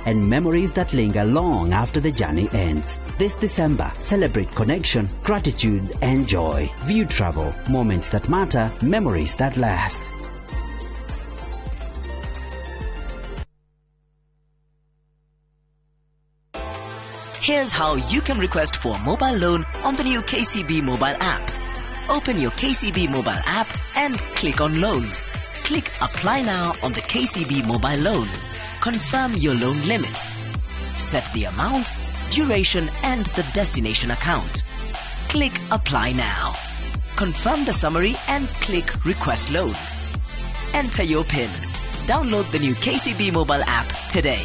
And memories that linger long after the journey ends. This December, celebrate connection, gratitude, and joy. View Travel, moments that matter, memories that last. Here's how you can request for a mobile loan on the new KCB mobile app. Open your KCB mobile app and click on Loans. Click Apply Now on the KCB mobile loan. Confirm your loan limit. Set the amount, duration, and the destination account. Click Apply Now. Confirm the summary and click Request Loan. Enter your PIN. Download the new KCB mobile app today.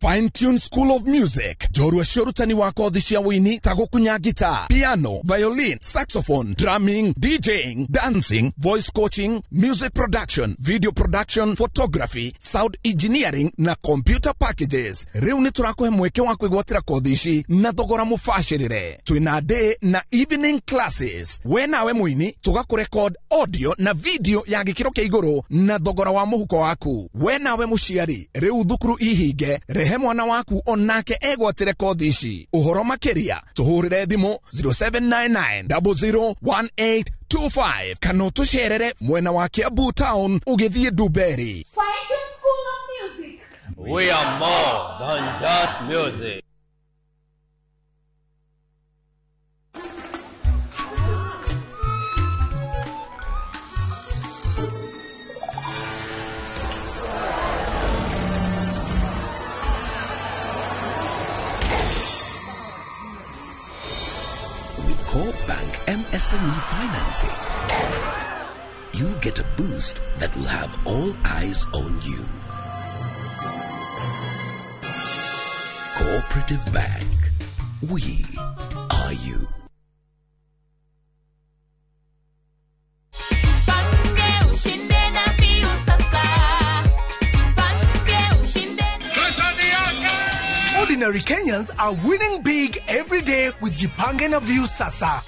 Fine Tune School of Music, njorua cia ũrutani wa kothi cia wĩini ta gũkunya guitar, piano, violin, saxophone, drumming, DJing, dancing, voice coaching, music production, video production, photography, sound engineering na computer packages. Rĩu nĩ tũrakũhe mweke wa kwĩgwatĩra kothi ici na thogora mũbacĩrĩre. Twĩna day na evening classes. We nawe mũini tũgakũrecord audio na video ya gĩkĩro kĩa igũrũ na thogora wa mũhuko waku. We nawe mũciari, rĩu thukuru ihinge, rehe mwana waku onake egwatĩre kothi ici. Ũhoro makĩria tũhũrĩre thimũ 0799 001825 kana ũtũcerere mwena wa Kiambu Town ũgĩthiĩ Ndumberi. School of Music. We are more than just music. With Co-op Bank MSME financing, you'll get a boost that will have all eyes on you. Cooperative Bank. We are you. Ordinary Kenyans are winning big every day with Jipange na Viusasa.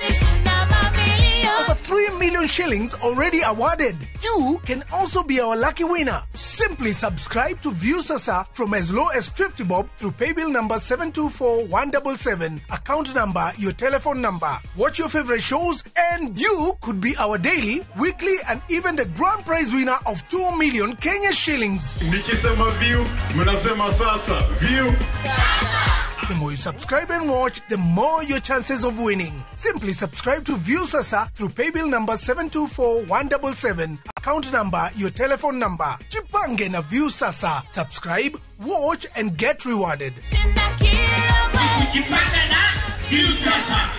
Over 3 million shillings already awarded. You can also be our lucky winner. Simply subscribe to Viusasa from as low as 50 bob through paybill number 724177, account number, your telephone number. Watch your favorite shows and you could be our daily, weekly and even the grand prize winner of 2 million Kenya shillings. Nikisema view, mnasema sasa. View. The more you subscribe and watch, the more your chances of winning. Simply subscribe to Viusasa through paybill number 724177, account number, your telephone number. Jipange na Viusasa. Subscribe, watch and get rewarded. Jipange na Viusasa.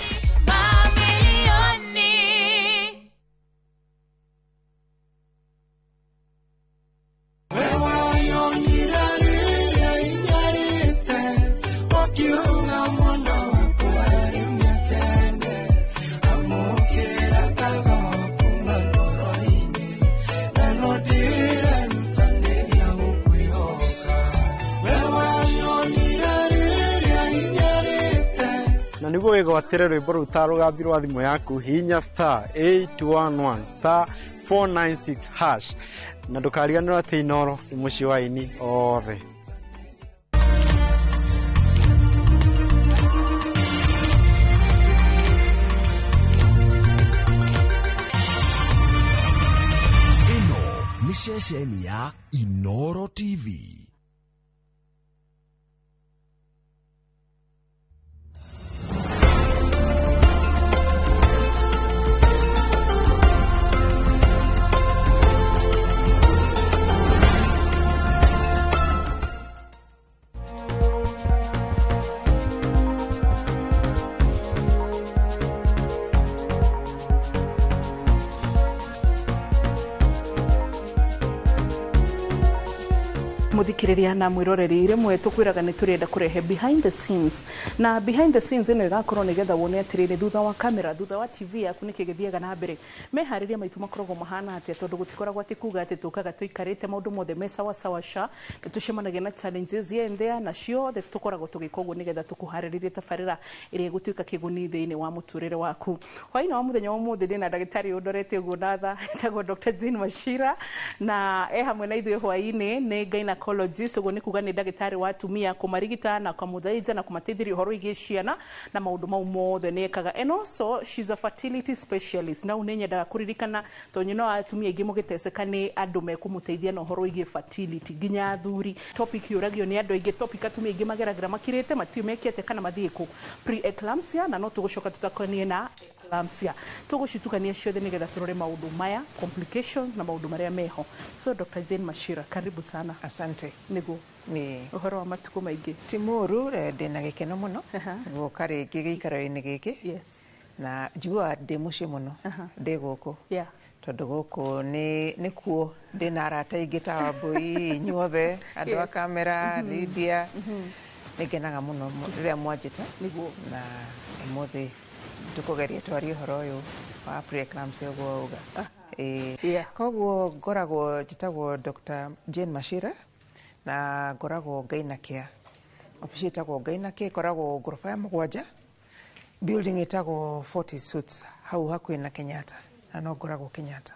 Na niguo wĩgwatĩre rwĩmbo rũu ta rũgambi rwa thimũ yaku, hihinya star 811 star 496 hash, na ndũkariganĩrwo atĩ Inooro nĩ mũciĩ wa aini othe. Ĩno nĩ ceceni ya Inooro TV. Muthikiriria na mwiroreri rimwe tukwiraga ni turenda kurehe behind the scenes, na behind the scenes ino igakorwo nigetha wone atiriri thutha wa kamera, thutha wa TV yaku niki githiaga na mbere, mehariria maitu makoragwo mahana atia, tondu gutikoragwo ati kuga ati tukaga tuikarite maundu mothe me sawa sawa sha tucemanagia na challenges yendea na ciothe tukoragwo tugika uguo nigetha tukuhariririe tabarira iria igutuika kiguni thiini wa muturire waku. Hwaini wa muthenya wa umuthi ndina ndagitari undorete uguo natha etagwo Dr. Jane Machira, na e hamwe na ithuĩ hwaini ni gynecologist, uguo ni kuga ni ndagitari wa atumia kumarigita na kumuthaija na kumateithiria uhoro wigie ciana na maundu mau mothe ni ekaga. And also she's a fertility specialist, na ni nyendaga kuririkana tondu no atumia aingĩ mũgĩteceka nĩ andũ mekũmũteithia na ũhoro wĩgiĩ fertility nginya athuri. Topic yũragio nĩ andũ aingĩ, topic atumia aingĩ mageragĩra makirĩte matiũ mekĩte kana mathiĩ kũ, pre-eclampsia, na no tũgũcoka tũtakanie na eclampsia, tũgũcitukania ciothe nĩgetha tũrore maũndũ maya, complications na maũndũ marĩa meho. So Dr. Jane Machira, karibu sana. Asante. Nĩguo Ni ũhoro wa matukũ maingĩ? Ti mũru, ndĩna gĩkeno mũno gũka rĩngĩ gĩikaro-inĩ gĩkĩ. Yes. Na njiguaga ndĩ mũciĩ mũno ndĩ gũkũ. Tondũ gũkũ nĩkuo ndĩna arata aingĩ ta Wambui, inyuothe andũ a kamera, Lydia. Nĩngenaga mũno rĩrĩa mwanjĩta. Nĩguo. Na ũmũthĩ tũkũgeria twarie ũhoro ũyũ wa pre-eclampsia ũguo wauga. Koguo ngoragwo njĩtagwo Dr. Jane Machira na ngoragwo Gynacare. Obici ĩtagwo Gynacare, ĩkoragwo ngoroba ya 7, building ĩtagwo 40 Suites hau hakuhĩ na Kenyatta, na no ngoragwo Kenyatta.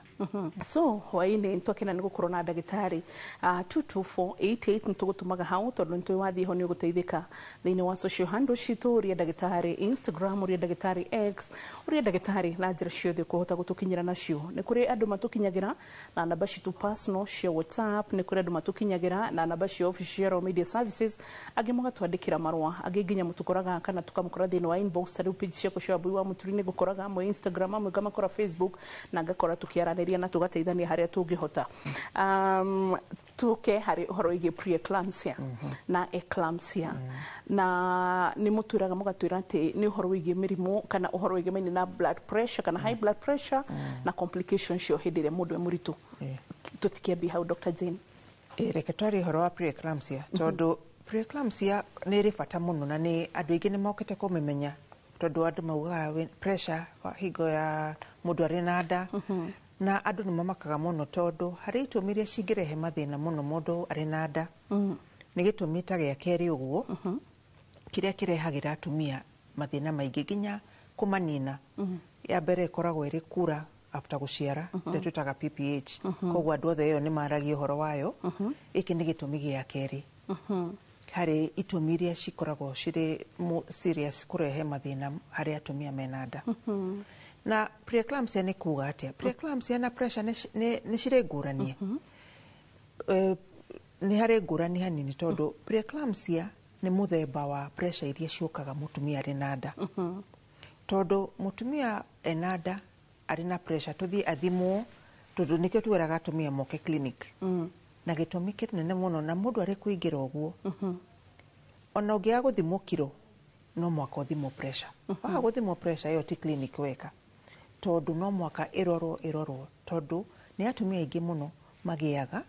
So hwaini ntwakena nĩ gũkorwo na ndagĩtarĩ 22488 nĩtũgũtũmaga hau tondũ nĩtũĩ wathiĩ ho nĩ ũgũteithĩka thĩinĩ wa social handle citũ, ũria ndagĩtarĩ Instagram, ũria ndagĩtarĩ X, ũria ndagĩtarĩ na njĩra ciothe ũkũhota gũtũkinyĩra nacio. Nĩ kũrĩ andũ matũkinyagĩra na namba citũ personal cia WhatsApp, nĩ kũrĩ andũ matũkinyagĩra na namba cia official media services, angĩ mũgatwandĩkĩra marũa, angĩ nginya mũtũkoraga kana tũkamũkora thĩinĩ wa inbox. Ta rĩu page ciakwa cia Wambui wa Mũturi nĩ ngũkoraga amwe Instagram, amwe ngamakora Facebook, na ngakora tũkĩaranĩria na tugateithania haria tungihota. Tuke hari uhoro wĩgiĩ pre-eclampsia na eclampsia, na nĩ mũtwĩraga mũgatwĩra atĩ nĩ ũhoro wĩgiĩ mĩrimũ kana ũhoro wĩgiĩ na blood pressure kana high blood pressure na complications cio hĩndĩ ĩrĩa mũndũ e mũritũ. Tũtikĩambie hau Dr. Jane. Reke twarie ũhoro wa pre-eclampsia tondũ pre-eclampsia nĩ ĩrĩ bata mũno na nĩ andũ aingĩ nĩ mokĩte kũmĩmenya tondũ andũ maugaga pressure hingo ya mũndũ arĩ na nda, na andũ nĩ mamakaga mũno tondũ harĩ itũmi iria cingĩrehe mathĩna mũno mũndũ arĩ na nda. Nĩ gĩtũmi ta gĩa kerĩ ũguo kĩrĩa kĩrehagĩra atumia mathĩna maingĩ nginya kũmanina. Ya mbere ĩkoragwo ĩrĩ kura after gũciara, ĩrĩa twĩtaga PPH. Koguo andũ othe ĩyo nĩ maragia ũhoro wayo. Gĩkĩ nĩ gĩtũmi gĩa kerĩ harĩ itũmi iria cikoragwo cirĩ serious kũrehe mathĩna harĩ atumia mena nda. Na pre-eclampsia nĩ kuga atĩa? Pre-eclampsia na pressure nĩ cirĩ ngũrani. Nĩ harĩ ngũrani hanini tondũ pre-eclampsia nĩ mũthemba wa pressure iria ciũkaga mũtumia arĩ na nda. Tondũ mũtumia ena nda arĩ na pressure tũthiĩ athimwo, tondũ nĩkĩo twĩraga atumia moke clinic. Na gĩtũmi kĩnene mũno na mũndũ arĩ kũingĩra ũguo, ona ũngĩaga gũthimwo kiro no mwaka ũthimwo pressure. Waga gũthimwo pressure ĩyo ti clinic weka, tondũ no mwaka ĩrorwo tondũ nĩ atumia aingĩ mũno magĩaga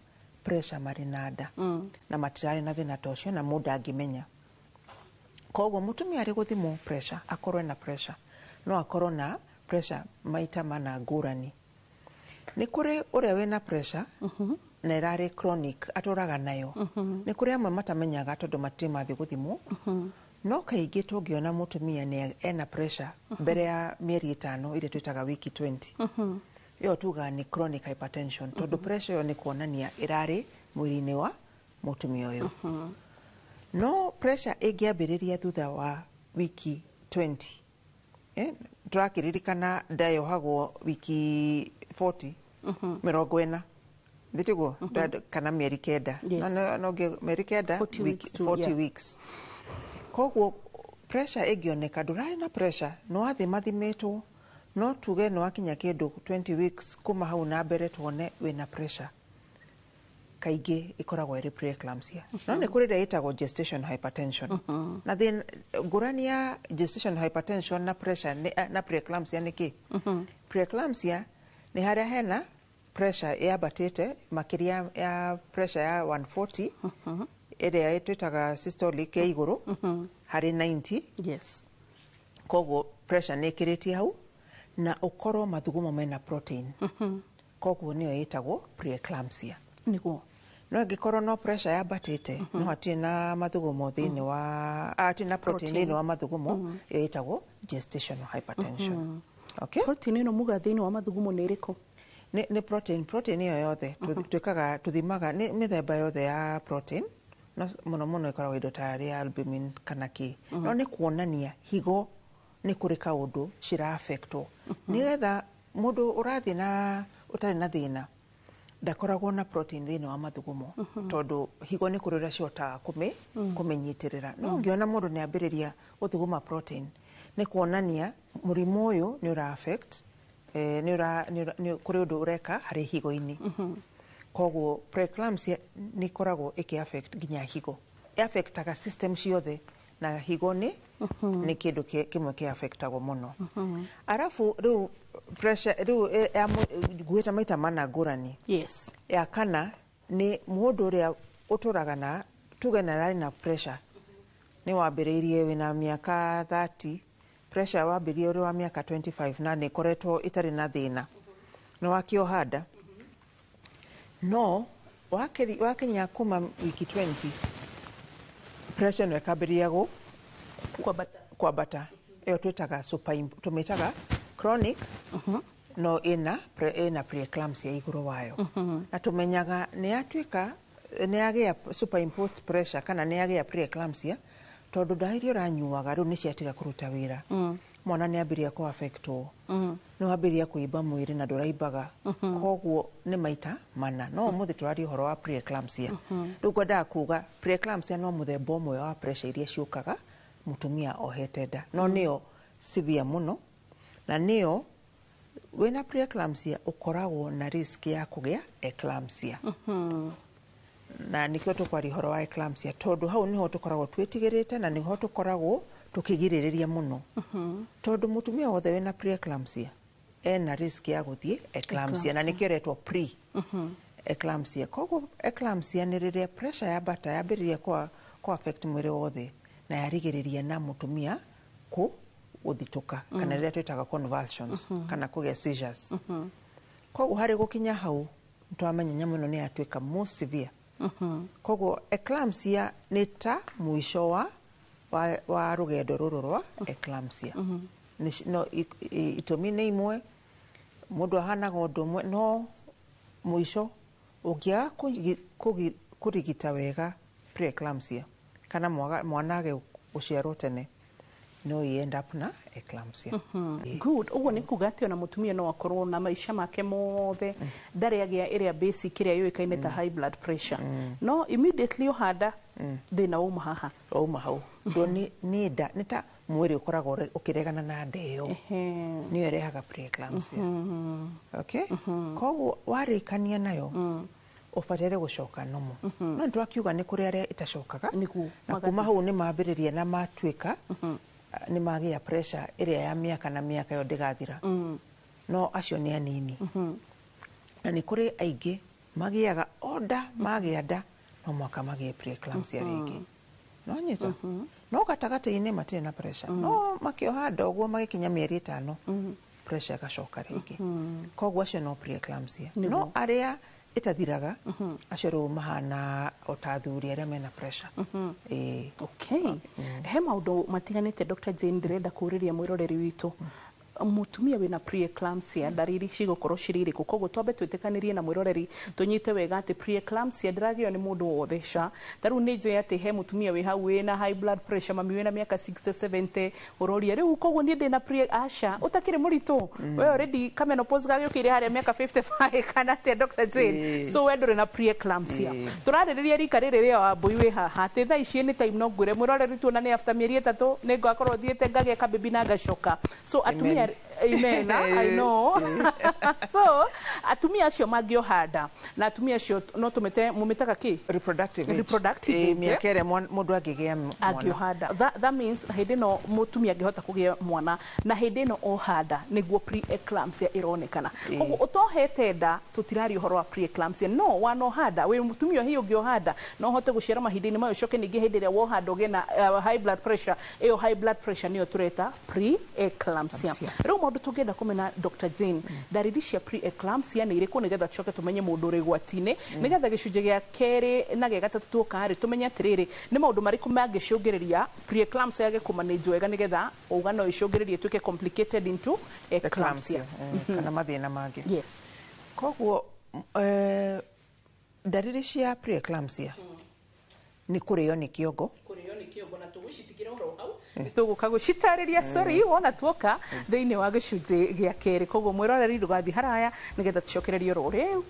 pressure marĩ na nda na matirarĩ na thĩna ta ũcio na mũndũ angĩmenya. Koguo mũtumia arĩ gũthimwo pressure akorwo na pressure, no akorwo na pressure maita mana ngũrani. Nĩ kũrĩ ũrĩa wĩna pressure na ĩrarĩ chronic atũraga nayo. Nĩ kũrĩ amwe matamenyaga tondũ matirĩ mathiĩ gũthimwo. No kaingĩ tũngĩona mũtumia nĩ ena pressure mbere ya mĩeri 5 ĩrĩa twĩtaga wiki 20, ĩyo tugaga nĩ chronic hypertension tondũ pressure ĩyo nĩ kuonania ĩrarĩ mwĩrĩ-inĩ wa mũtumia ũyũ. No pressure ĩngĩambĩrĩria thutha wa wiki 20, tũrakĩririkana nda yohagwo wiki 40, 40 ndĩtiguo, kana mĩeri 9, no mĩeri 9, 40 weeks. Koguo pressure ĩngĩoneka ndũrarĩ na pressure, no wathiĩ mathimĩtwo, no tuge nĩ wakinya kĩndũ 20 weeks kuma hau na mbere tuone wĩna pressure, kaingĩ ĩkoragwo ĩrĩ pre-eclampsia. No nĩ kũrĩ ĩrĩa ĩtagwo gestation hypertension. Na ngũrani ya gestation hypertension na pressure na pre-eclampsia nĩ kĩ? Pre-eclampsia nĩ harĩa hena pressure. pressure yambatĩte makĩria ya pressure ya 140 ĩrĩa twĩtaga systolic ya igũrũ harĩ 90. Yes. Koguo pressure nĩ ĩkĩrĩtie hau na ũkorwo mathugumo mena protein, koguo nĩyo ĩtagwo preeclampsia. Niguo. No ĩngĩkorwo no pressure yambatĩte no hatirĩ na mathugumo thĩinĩ wa hatirĩ na protein thĩinĩ wa mathugumo, ĩyo ĩtagwo gestational hypertension. Okay? Protein ĩno muga thĩinĩ wa mathugumo nĩ ĩrĩkũ? Nĩ protein ĩyo yothe twĩkaga tũthimaga nĩ mĩthemba yothe ya protein, no mũno mũno ĩkoragwo indo ta rĩa albumin kana kĩ, no nĩ kuonania higo nĩ kũrĩ kaũndũ cira affectwo, nĩgetha mũndũ ũrathiĩ na ũtarĩ na thĩna ndakoragwo na protein thĩinĩ wa mathugumo, tondũ higo nĩ kũrĩ ũrĩa cihotaga kũmĩnyitĩrĩra. No ũngĩona mũndũ nĩ ambĩrĩria gũthuguma protein, nĩ kuonania mũrimũ ũyũ nĩ ũra affect, nĩ kũrĩ ũndũ ũreka harĩ higo-inĩ. Koguo preeclampsia nĩ ĩkoragwo ĩkĩ affect nginya higo, ĩ-affectaga system ciothe, na higo nĩ kĩndũ kĩmwe kĩ affectagwo mũno. Arabu rĩu pressure rĩu nguĩte maita mana ngũrani. Yes. Ya kana nĩ mũndũ ũrĩa ũtũraga na tuge na ararĩ na pressure, nĩ wambĩrĩirie wĩna mĩaka 30, pressure wambĩrĩirie ũrĩ wa mĩaka 25 na nĩ ĩkoretwo ĩtarĩ na thĩna, nĩ wakĩoha nda, no wakinya kuma wiki 20 pressure no ĩkambĩrĩria kwambata. Ĩyo twĩtaga tũmĩtaga chronic, no ĩna preeclampsia igũrũ wayo. Na tũmenyaga nĩ yatuĩka nĩ yagĩa superimposed pressure kana nĩ yagĩa preeclampsia tondũ ndawa iria ũranyuaga rĩu nĩ ciatiga kũruta wĩra. Mwana nĩ ambĩrĩria kũ affectwo, nĩ wambĩrĩria kũimba mwĩrĩ na ndũraimbaga, koguo nĩ maita mana. No ũmũthĩ tũraria ũhoro wa preeclampsia. Rĩu ngwendaga kuga preeclampsia no mũthemba ũmwe wa pressure iria ciũkaga mũtumia ohete nda, no nĩyo severe mũno, na nĩyo wĩna preeclampsia ũkoragwo na risk ya kũgĩa eclampsia. Na nĩkĩo tũkwaria ũhoro wa eclampsia, tondũ hau nĩho tũkoragwo twĩtigĩrĩte na nĩho tũkoragwo tũkĩgirĩrĩria mũno, tondũ mũtumia wothe wĩna preeclampsia ena risk ya gũthiĩ eclampsia, na nĩkĩo ĩretwo pre eclampsia. Koguo eclampsia nĩ rĩrĩa pressure yambata yambĩrĩria kwa affect mwĩrĩ wothe na yarigĩrĩria na mũtumia gũthitũka, kana rĩrĩa twĩtaga convulsions, kana kũgĩa seizures. Koguo harĩ gũkinya hau twamenya nyamũ ĩno nĩ yatuĩka more severe. Koguo eclampsia nĩ ta mũico wa rũgendo rũrũ rwa eclampsia. No itũmi nĩ imwe, mũndũ ahanaga ũndũ ũmwe, no mũico ũngĩaga kũrigita wega preeclampsia kana mwana age gũciarwo tene, no i end up na eclampsia. Good. Ũguo nĩ kuga atĩ ona mũtumia no akorwo na maica make mothe ndarĩ agĩa ĩrĩa basic ĩrĩa yũĩkaine ta high blood pressure, no immediately ũhanda thĩna wauma haha, wauma hau. Ndo nĩ nda nĩ ta mwĩrĩ ũkoragwo ũkĩregana na nda ĩyo, nĩyo ĩrehaga preeclampsia. Okay? Koguo warĩkania nayo ũbataire gũcoka nomo. No nĩ twakiuga nĩ kũrĩ arĩa ĩtacokaga, na kuma hau nĩ mambĩrĩria na matuĩka nĩ magĩa pressure ĩrĩa ya mĩaka na mĩaka ĩyo ndĩgathira. No acio nĩ anini. Na nĩ kũrĩ aingĩ magĩaga o nda magĩa nda no mwaka magĩe preeclampsia rĩngĩ. No nyita. No gatagatĩ-inĩ matirĩ na pressure. No makĩoha nda ũguo magĩkinya mĩeri 5 pressure ĩgacoka rĩngĩ. Koguo acio no preeclampsia. No arĩa ĩtathiraga acio rĩu mahana o ta athuri arĩa mena pressure. Okay. He maũndũ matiganĩte Dr. Jane ndĩrenda kũũrĩria mwĩroreri witũ. Mũtumia wĩna preeclampsia ndariri cigũkorwo cirĩ irĩkũ? Koguo twambe twĩtĩkanĩrie na mwĩroreri tũnyite wega atĩ preeclampsia ndĩragĩo nĩ mũndũ wothe ca. Ta rĩu nĩ njũĩ atĩ he mũtumia wĩ hau wĩna high blood pressure, mami wĩna mĩaka 60 70 ũroria rĩu koguo niĩ ndĩna pre aca ũtakĩrĩ mũritũ, we already ka menopause gagĩũkĩire harĩa mĩaka 55 kana atĩa Dr. Jane? So we ndũrĩ na preeclampsia. Tũrarĩrĩria rika rĩrĩ rĩa Wambui wĩ haha atĩ thaa ici any time no ngwĩre mwĩroreri tuonane after mĩeri 3 nĩ ngakorwo thiĩte ngagĩa kabibi na ngacoka. So atumia Amen. I know. So atumia acio mangĩoha nda na atumia acio no tũmĩte mũmĩtaga kĩ? Reproductive age. Reproductive age, mĩaka ĩrĩa mũndũ angĩgĩa mwana. Angĩoha nda. That means hĩndĩ ĩno mũtumia angĩhota kũgĩa mwana na hĩndĩ ĩno oha nda nĩguo pre-eclampsia ĩronekana. Koguo ũtohete nda tũtiraria ũhoro wa pre-eclampsia, no wanoha nda wĩ mũtumia hihi ũngĩoha nda no ũhote gũciara mahinda-inĩ mayo, ũcoke ningĩ hĩndĩ ĩrĩa woha nda ũgĩe na high blood pressure, ĩyo high blood pressure nĩyo tũreta pre-eclampsia. Rĩu maũndũ tũngĩenda kũmenya Dr. Jane, ndariri cia pre-eclampsia nĩ irĩkũ nĩgetha tũcoke tũmenye mũndũ ũrĩ ũgwati-inĩ, nĩgetha gĩcunjĩ gĩa kerĩ na gĩa gatatũ tuoka rĩ tũmenye atĩrĩrĩ nĩ maũndũ marĩkũ mangĩcũngĩrĩria pre-eclampsia yage kũmanĩnjwo wega nĩgetha uga no ĩcũngĩrĩrie ĩtuĩke complicated into eclampsia kana mathĩna mangĩ. Yes. Koguo ndariri cia pre-eclampsia nĩ kũrĩo nĩ kĩongo. Kũrĩo nĩ kĩongo na tũgũcitigĩra oro hau tũgũka gũcitarĩria, sorry, wona tuoka thĩinĩ wa gĩcunjĩ gĩa kerĩ. Koguo mwĩroreri ndũgathiĩ haraya nĩgetha tũcokererie oro rĩu.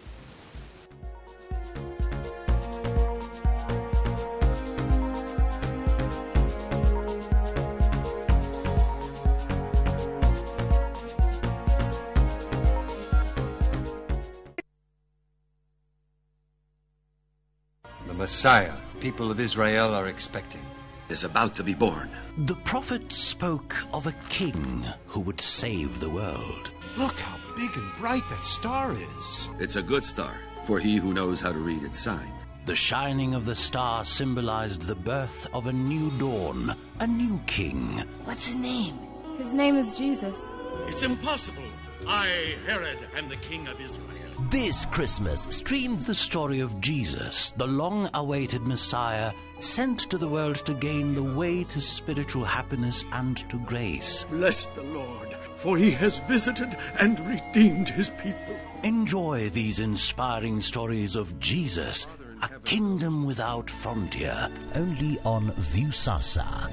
The Messiah people of Israel are expecting is about to be born. The prophet spoke of a king who would save the world. Look how big and bright that star is. It's a good star for he who knows how to read its sign. The shining of the star symbolized the birth of a new dawn, a new king. What's his name? His name is Jesus. It's impossible. I, Herod, am the king of Israel. This Christmas, stream the story of Jesus, the long-awaited Messiah, sent to the world to gain the way to spiritual happiness and to grace. Bless the Lord, for he has visited and redeemed his people. Enjoy these inspiring stories of Jesus, a kingdom without frontier, only on Viusasa.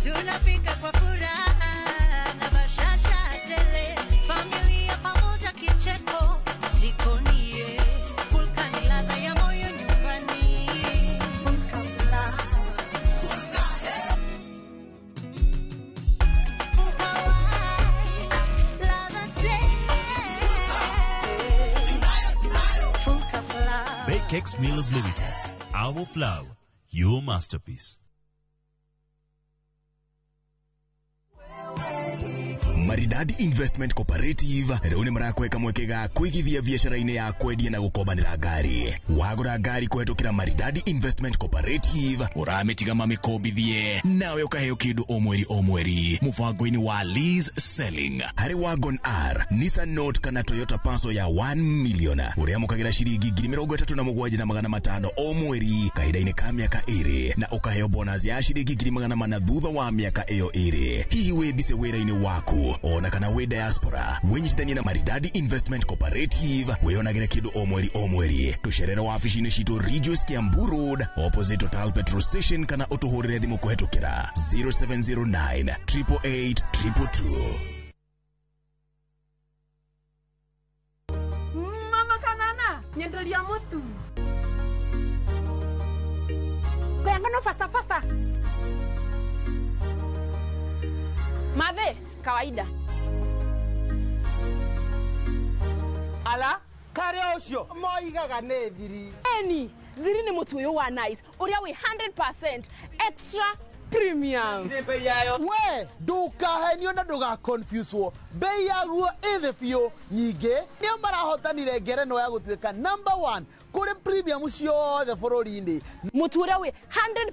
Tunapika kwa furaha na bashasha tele, familia pamoja kicheko jikoni, Fulka ni ladha ya moyo nyumbani. Fulka flour, Fulka, Fulka white, ladha tele, Fulka flour. Bakex Millers Limited, our flour, your masterpiece. Maridadi Investment Cooperative rĩu nĩ marakweka mweke ga kũigithia biacara-inĩ ya kwendia na gũkombanĩra ngari. Wagũra ngari kũhetũkĩra Maridadi Investment Cooperative ũramĩtiga mamĩkombithie nawe ũkaheo kĩndũ o mweri o mweri mũbango-inĩ wa lease selling. Harĩ Wagon R, Nissan Note kana Toyota Passo ya 1 million ũrĩamũkagĩra ciringi 37,500 o mweri kahinda-inĩ ka mĩaka 2 na ũkaheo bonus ya ciringi 400 thutha wa mĩaka ĩyo 2. Hihi wĩ busy wĩra-inĩ waku ona kana wĩ diaspora, wĩnyitithanie na Maridadi Investment Cooperative wĩonagĩre kĩndũ o mweri o mweri. Tũcerere wabici-inĩ citũ Ridgeways Kiambu Road opposite Total Petrol Station kana ũtũhũrĩre thimũ kũhetũkĩra 0709 888 222. Mama kanana nyenderia mutu Kuyangano faster faster. Madhe kawaida. Ala kare ucio moigaga nĩ thiri. Eni thiri nĩ mũtu ũyũ wa Nice ũrĩa wĩ 100% extra premium. We ndukahenio na ndugaconfuse bei yaguo ĩthĩ biũ. Nyingĩ nĩo marahotanire ngerenwa ya gũtuĩka number 1 kũrĩ premium ciothe bũrũri-inĩ. Mũtu ũrĩa wĩ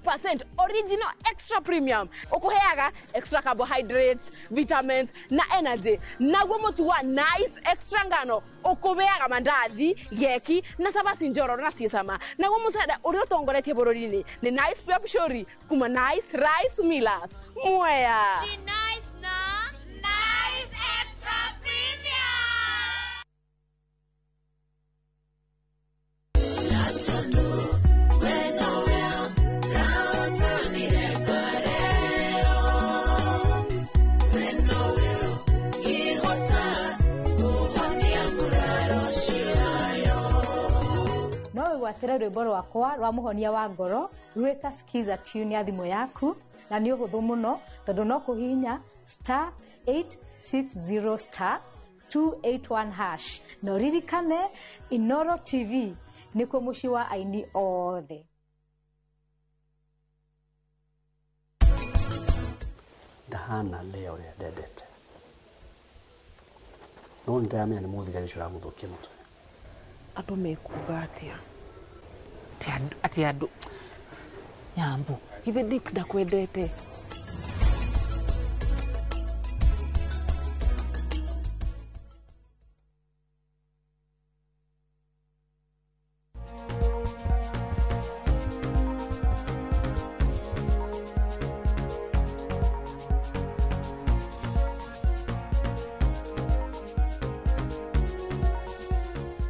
100% original extra premium ũkũheaga extra carbohydrates, vitamins na energy. Naguo mũtu wa Nice extra ngano ũkũheaga mandathi, geki na cabaci njororo na ciĩ cama. Naguo mũcere ũrĩa ũtongoretie bũrũri-inĩ nĩ Nice Pure Pishori kuma Nice Rice Millers. Mwea. Nice na Nice Extra Premium. Wĩgwatĩre rwĩmbo rwakwa rwa mũhonia wa ngoro rwĩta skiza tune ya thimũ yaku, na nĩ ũhũthũ mũno tondũ no kũhihinya star 860 star 281 hash, na ũririkane Inoro TV nĩkuo mũciĩ wa aini othe. Ndahana leo ũrĩa ndendete, no nĩ ndĩramenya nĩ mũthigari ũcio ũramũthũkia mũtwe. Andũ mekuga atĩa? Atĩ andũ Nyambo, githĩ Dick ndakwendete?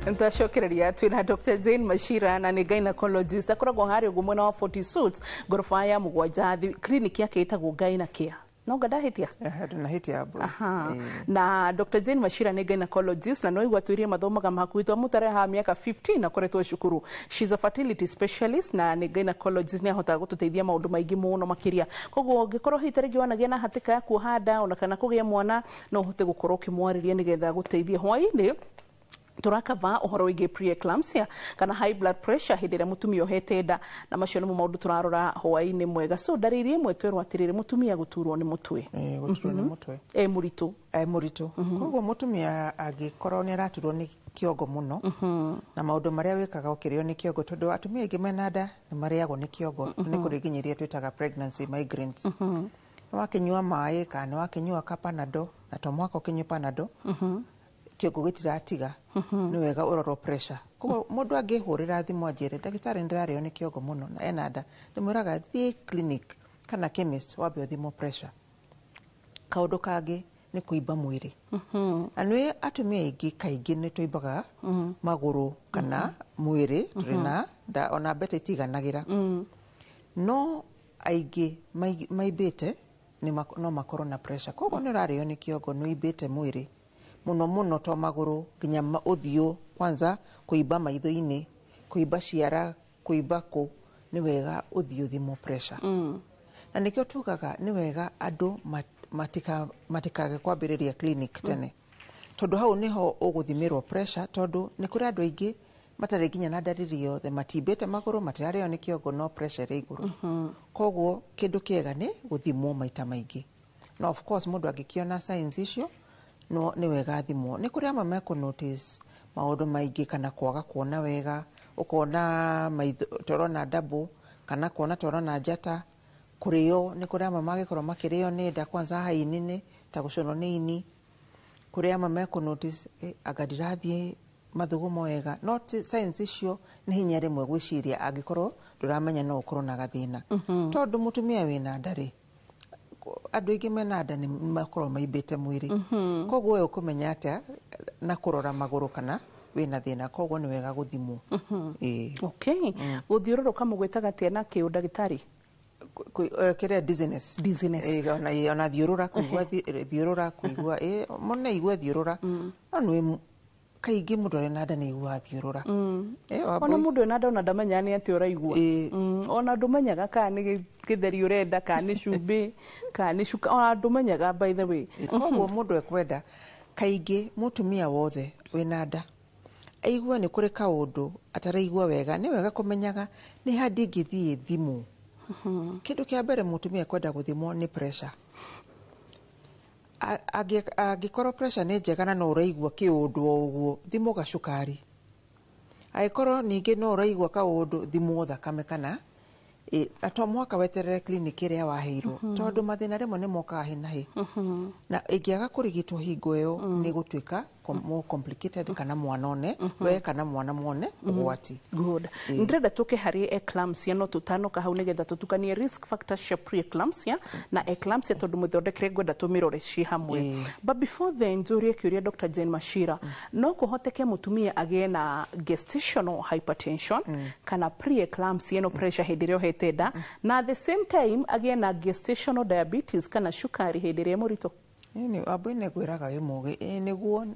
Ntacokereria twina Dr. Jane Machira na nĩ gynecologist, akoragwo harĩa ũguo mwena wa 40 Suits, ngoroba ya 7, clinic yake ĩtagwo Gynacare. No ngandahĩtia? Ndũnahĩtia. Aha. Na Dr. Jane Machira nĩ gynecologist na no igua twĩrie mathomaga mahakuhĩ twamũtare haha mĩaka 15 akoretwo cukuru. She's a fertility specialist na nĩ gynecologist, nĩ ahotaga gũtũteithia maũndũ maingĩ mũno makĩria. Koguo ũngĩkorwo hihi ta rĩngĩ wanagĩa na hatĩka ya kuoha nda ona kana kũgĩa mwana, no ũhote gũkorwo ũkĩmwarĩria nĩgetha gũteithie. Hwaĩ-inĩ turakava ũhoro wĩgiĩ preeclampsia kana high blood pressure hĩndĩ ĩrĩa mũtumia ohete nda, na macio nĩmo maũndũ tũrarora hwaĩ-inĩ mwega. So ndariri ĩmwe twerwo atĩrĩrĩ, mũtumia gũturwo nĩ mũtwe. Gũturwo nĩ mũtwe. E mũritũ. E mũritũ. Koguo mũtumia angĩkorwo nĩ araturwo nĩ kĩongo mũno, na maũndũ marĩa wĩkaga ũkĩrĩo nĩ kĩongo, tondũ atumia aingĩ mena nda nĩ marĩagwo nĩ kĩongo, nĩ kũrĩ nginya iria twĩtaga pregnancy migraines. Nĩ wakĩnyua maĩ kana nĩ wakĩnyua ka Panadol, na to mũhaka ũkĩnyue Panadol, kĩongo gĩtiratiga, nĩ wega ũrorwo pressure. Koguo mũndũ angĩhũrĩra thimũ anjĩre ndagĩtarĩ nĩndĩrarĩo nĩ kĩongo mũno na ena nda, ndĩmwĩraga thiĩ clinic kana chemist wambe ũthimwo pressure. Kaũndũ kangĩ nĩ kũimba mwĩrĩ. Na nĩ atumia aingĩ kaingĩ nĩ tũimbaga magũrũ kana mwĩrĩ tũrĩ na nda, ona mbete itiganagĩra. No aingĩ maimbĩte no makorwo na pressure. Koguo nĩ ũrarĩo nĩ kĩongo, nĩ ũimbĩte mwĩrĩ mũno mũno, to magũrũ nginya ũthiũ, kwanza kũimba maitho-inĩ, kũimba ciara, kũimba kũ, nĩ wega ũthiĩ ũthimwo pressure. Na nĩkĩo tugaga nĩ wega andũ matikage kwambĩrĩria clinic tene, tondũ hau nĩho ũgũthimĩrwo pressure, tondũ nĩ kũrĩ andũ aingĩ matarĩ nginya na ndariri yothe, matimbĩte magũrũ, matirarĩo nĩ kĩongo, no pressure ĩrĩ igũrũ. Koguo kĩndũ kĩega nĩ gũthimwo maita maingĩ. No of course mũndũ angĩkĩona signs icio, no nĩ wega athimwo. Nĩ kũrĩ amwe mekũ notice maũndũ maingĩ, kana kwaga kuona wega, ũkona maitho torona double, kana kuona torona njata, kũrĩo nĩ kũrĩ amwe mangĩkorwo makĩrĩo nĩ nda, kwanza haha ini-inĩ ta gũcũnwo nĩ ini. Kũrĩ amwe mekũ notice anga ndirathiĩ mathugumo wega. No signs icio nĩ hinya rĩmwe gwĩciria angĩkorwo ndũramenya no ũkorwo na gathĩna. Tondũ mũtumia wĩna nda rĩ, andũ aingĩ mena nda nĩ makoragwo maimbĩte mwĩrĩ. Koguo we ũkũmenya atĩa na kũrora magũrũ kana wĩna thĩna? Koguo nĩ wega gũthimwo. Okay. Gũthiũrũrũka mũgwĩtaga atĩa na kĩũ ndagĩtarĩ? Kĩrĩa dizziness. Dizziness. Ona thiũrũra, kũigua thiũrũra, kũigua mũno igua thiũrũra. No nĩ kaingĩ mũndũ arĩ na nda nĩ aiguaga thiũrũra. Ona mũndũ ena nda ona ndamenyaga nĩ atĩa ũraigua. Ona ndũmenyaga kana nĩ gĩtheri ũrenda, kana nĩ cumbĩ, kana nĩ cuka, ona ndũmenyaga by the way. Koguo mũndũ ekwenda kaingĩ mũtumia wothe wĩna nda aigue nĩ kũrĩ kaũndũ ataraigua wega, nĩ wega kũmenyaga nĩ ha ndingĩthiĩ thimũ. Kĩndũ kĩa mbere mũtumia ekwenda gũthimwo nĩ pressure. Angĩkorwo pressure nĩ njega na no ũraigua kĩũndũ o ũguo, thimwo gacukari. Angĩkorwo ningĩ no ũraigua kaũndũ, thimwo thakame kana na to mũhaka weterere clinic ĩrĩa waheirwo, tondũ mathĩna rĩmwe nĩ mokaga hi na hi. Na ĩngĩaga kũrigitwo hingo ĩyo, nĩ ĩgũtuĩka more complicated, kana mwana one we kana mwana mwone ũgwati. Good. Ndĩrenda tũke harĩ eclampsia, no tũtanoka hau nĩgetha tũtukanie risk factors cia preeclampsia na eclampsia, tondũ mũthondekere ngwenda tũmĩrore ciĩ hamwe. But before then njũrie kĩũria Dr. Jane Machira, no kũhoteke mũtumia agĩe na gestational hypertension kana preeclampsia, no pressure hĩndĩ ĩrĩa ohete nda, na at the same time agĩe na gestational diabetes kana cukari hĩndĩ ĩrĩa mũritũ? Nĩ ambui nĩ ngwĩraga wĩ mũgĩ. Nĩguo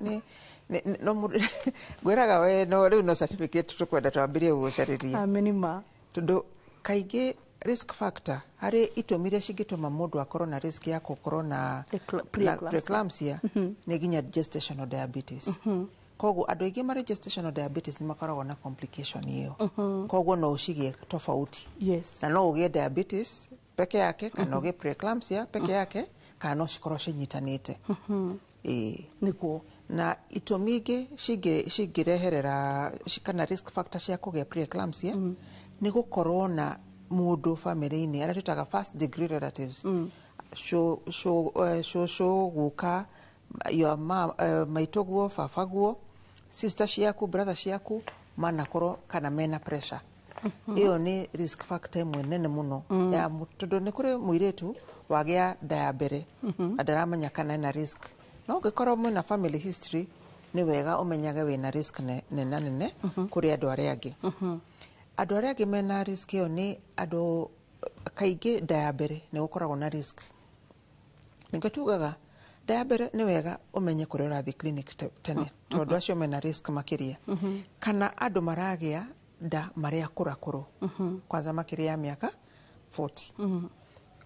No ngwĩraga we no rĩu no certificate tũkwenda twambĩrie gũgũcarĩria. Ameni ma. Tondũ kaingĩ risk factor harĩ itũmi iria cingĩtũma mũndũ akorwo na risk ya gũkorwo na preeclampsia. Preeclampsia nĩ nginya gestational diabetes. Koguo andũ aingĩ marĩ gestational diabetes nĩ makoragwo na complication ĩyo. Koguo no ũcigĩe tofauti. Na no ũgĩe diabetes peke yake kana ũgĩe preeclampsia peke yake kana no cikorwo cinyitanĩte. Ĩĩ. Nĩguo. Na itũmi ingĩ cingĩreherera kana risk factor cia kũgĩa preeclampsia nĩ gũkorwo na mũndũ family-inĩ arĩa twĩtaga first degree relatives, cũcũ, guka, your mom, maitũguo, babaguo, sister ciaku, brother ciaku manakorwo kana mena pressure. Ĩyo nĩ risk factor ĩmwe nene mũno ya tondũ nĩ kũrĩ mũirĩtu wagĩa nda ya mbere na ndaramenya kana ena risk, no ũngĩkorwo mwĩna family history nĩ wega ũmenyage wĩna risk nena nene kũrĩ andũ arĩa angĩ. Andũ arĩa angĩ mena risk ĩyo nĩ andũ kaingĩ nda ya mbere nĩ gũkoragwo na risk. Nĩkĩo tugaga nda ya mbere nĩ wega ũmenye kũrĩa ũrathiĩ clinic tene tondũ acio mena risk makĩria. Kana andũ maragĩa nda marĩ akũrakũrũ, kwanza makĩria ya mĩaka 40.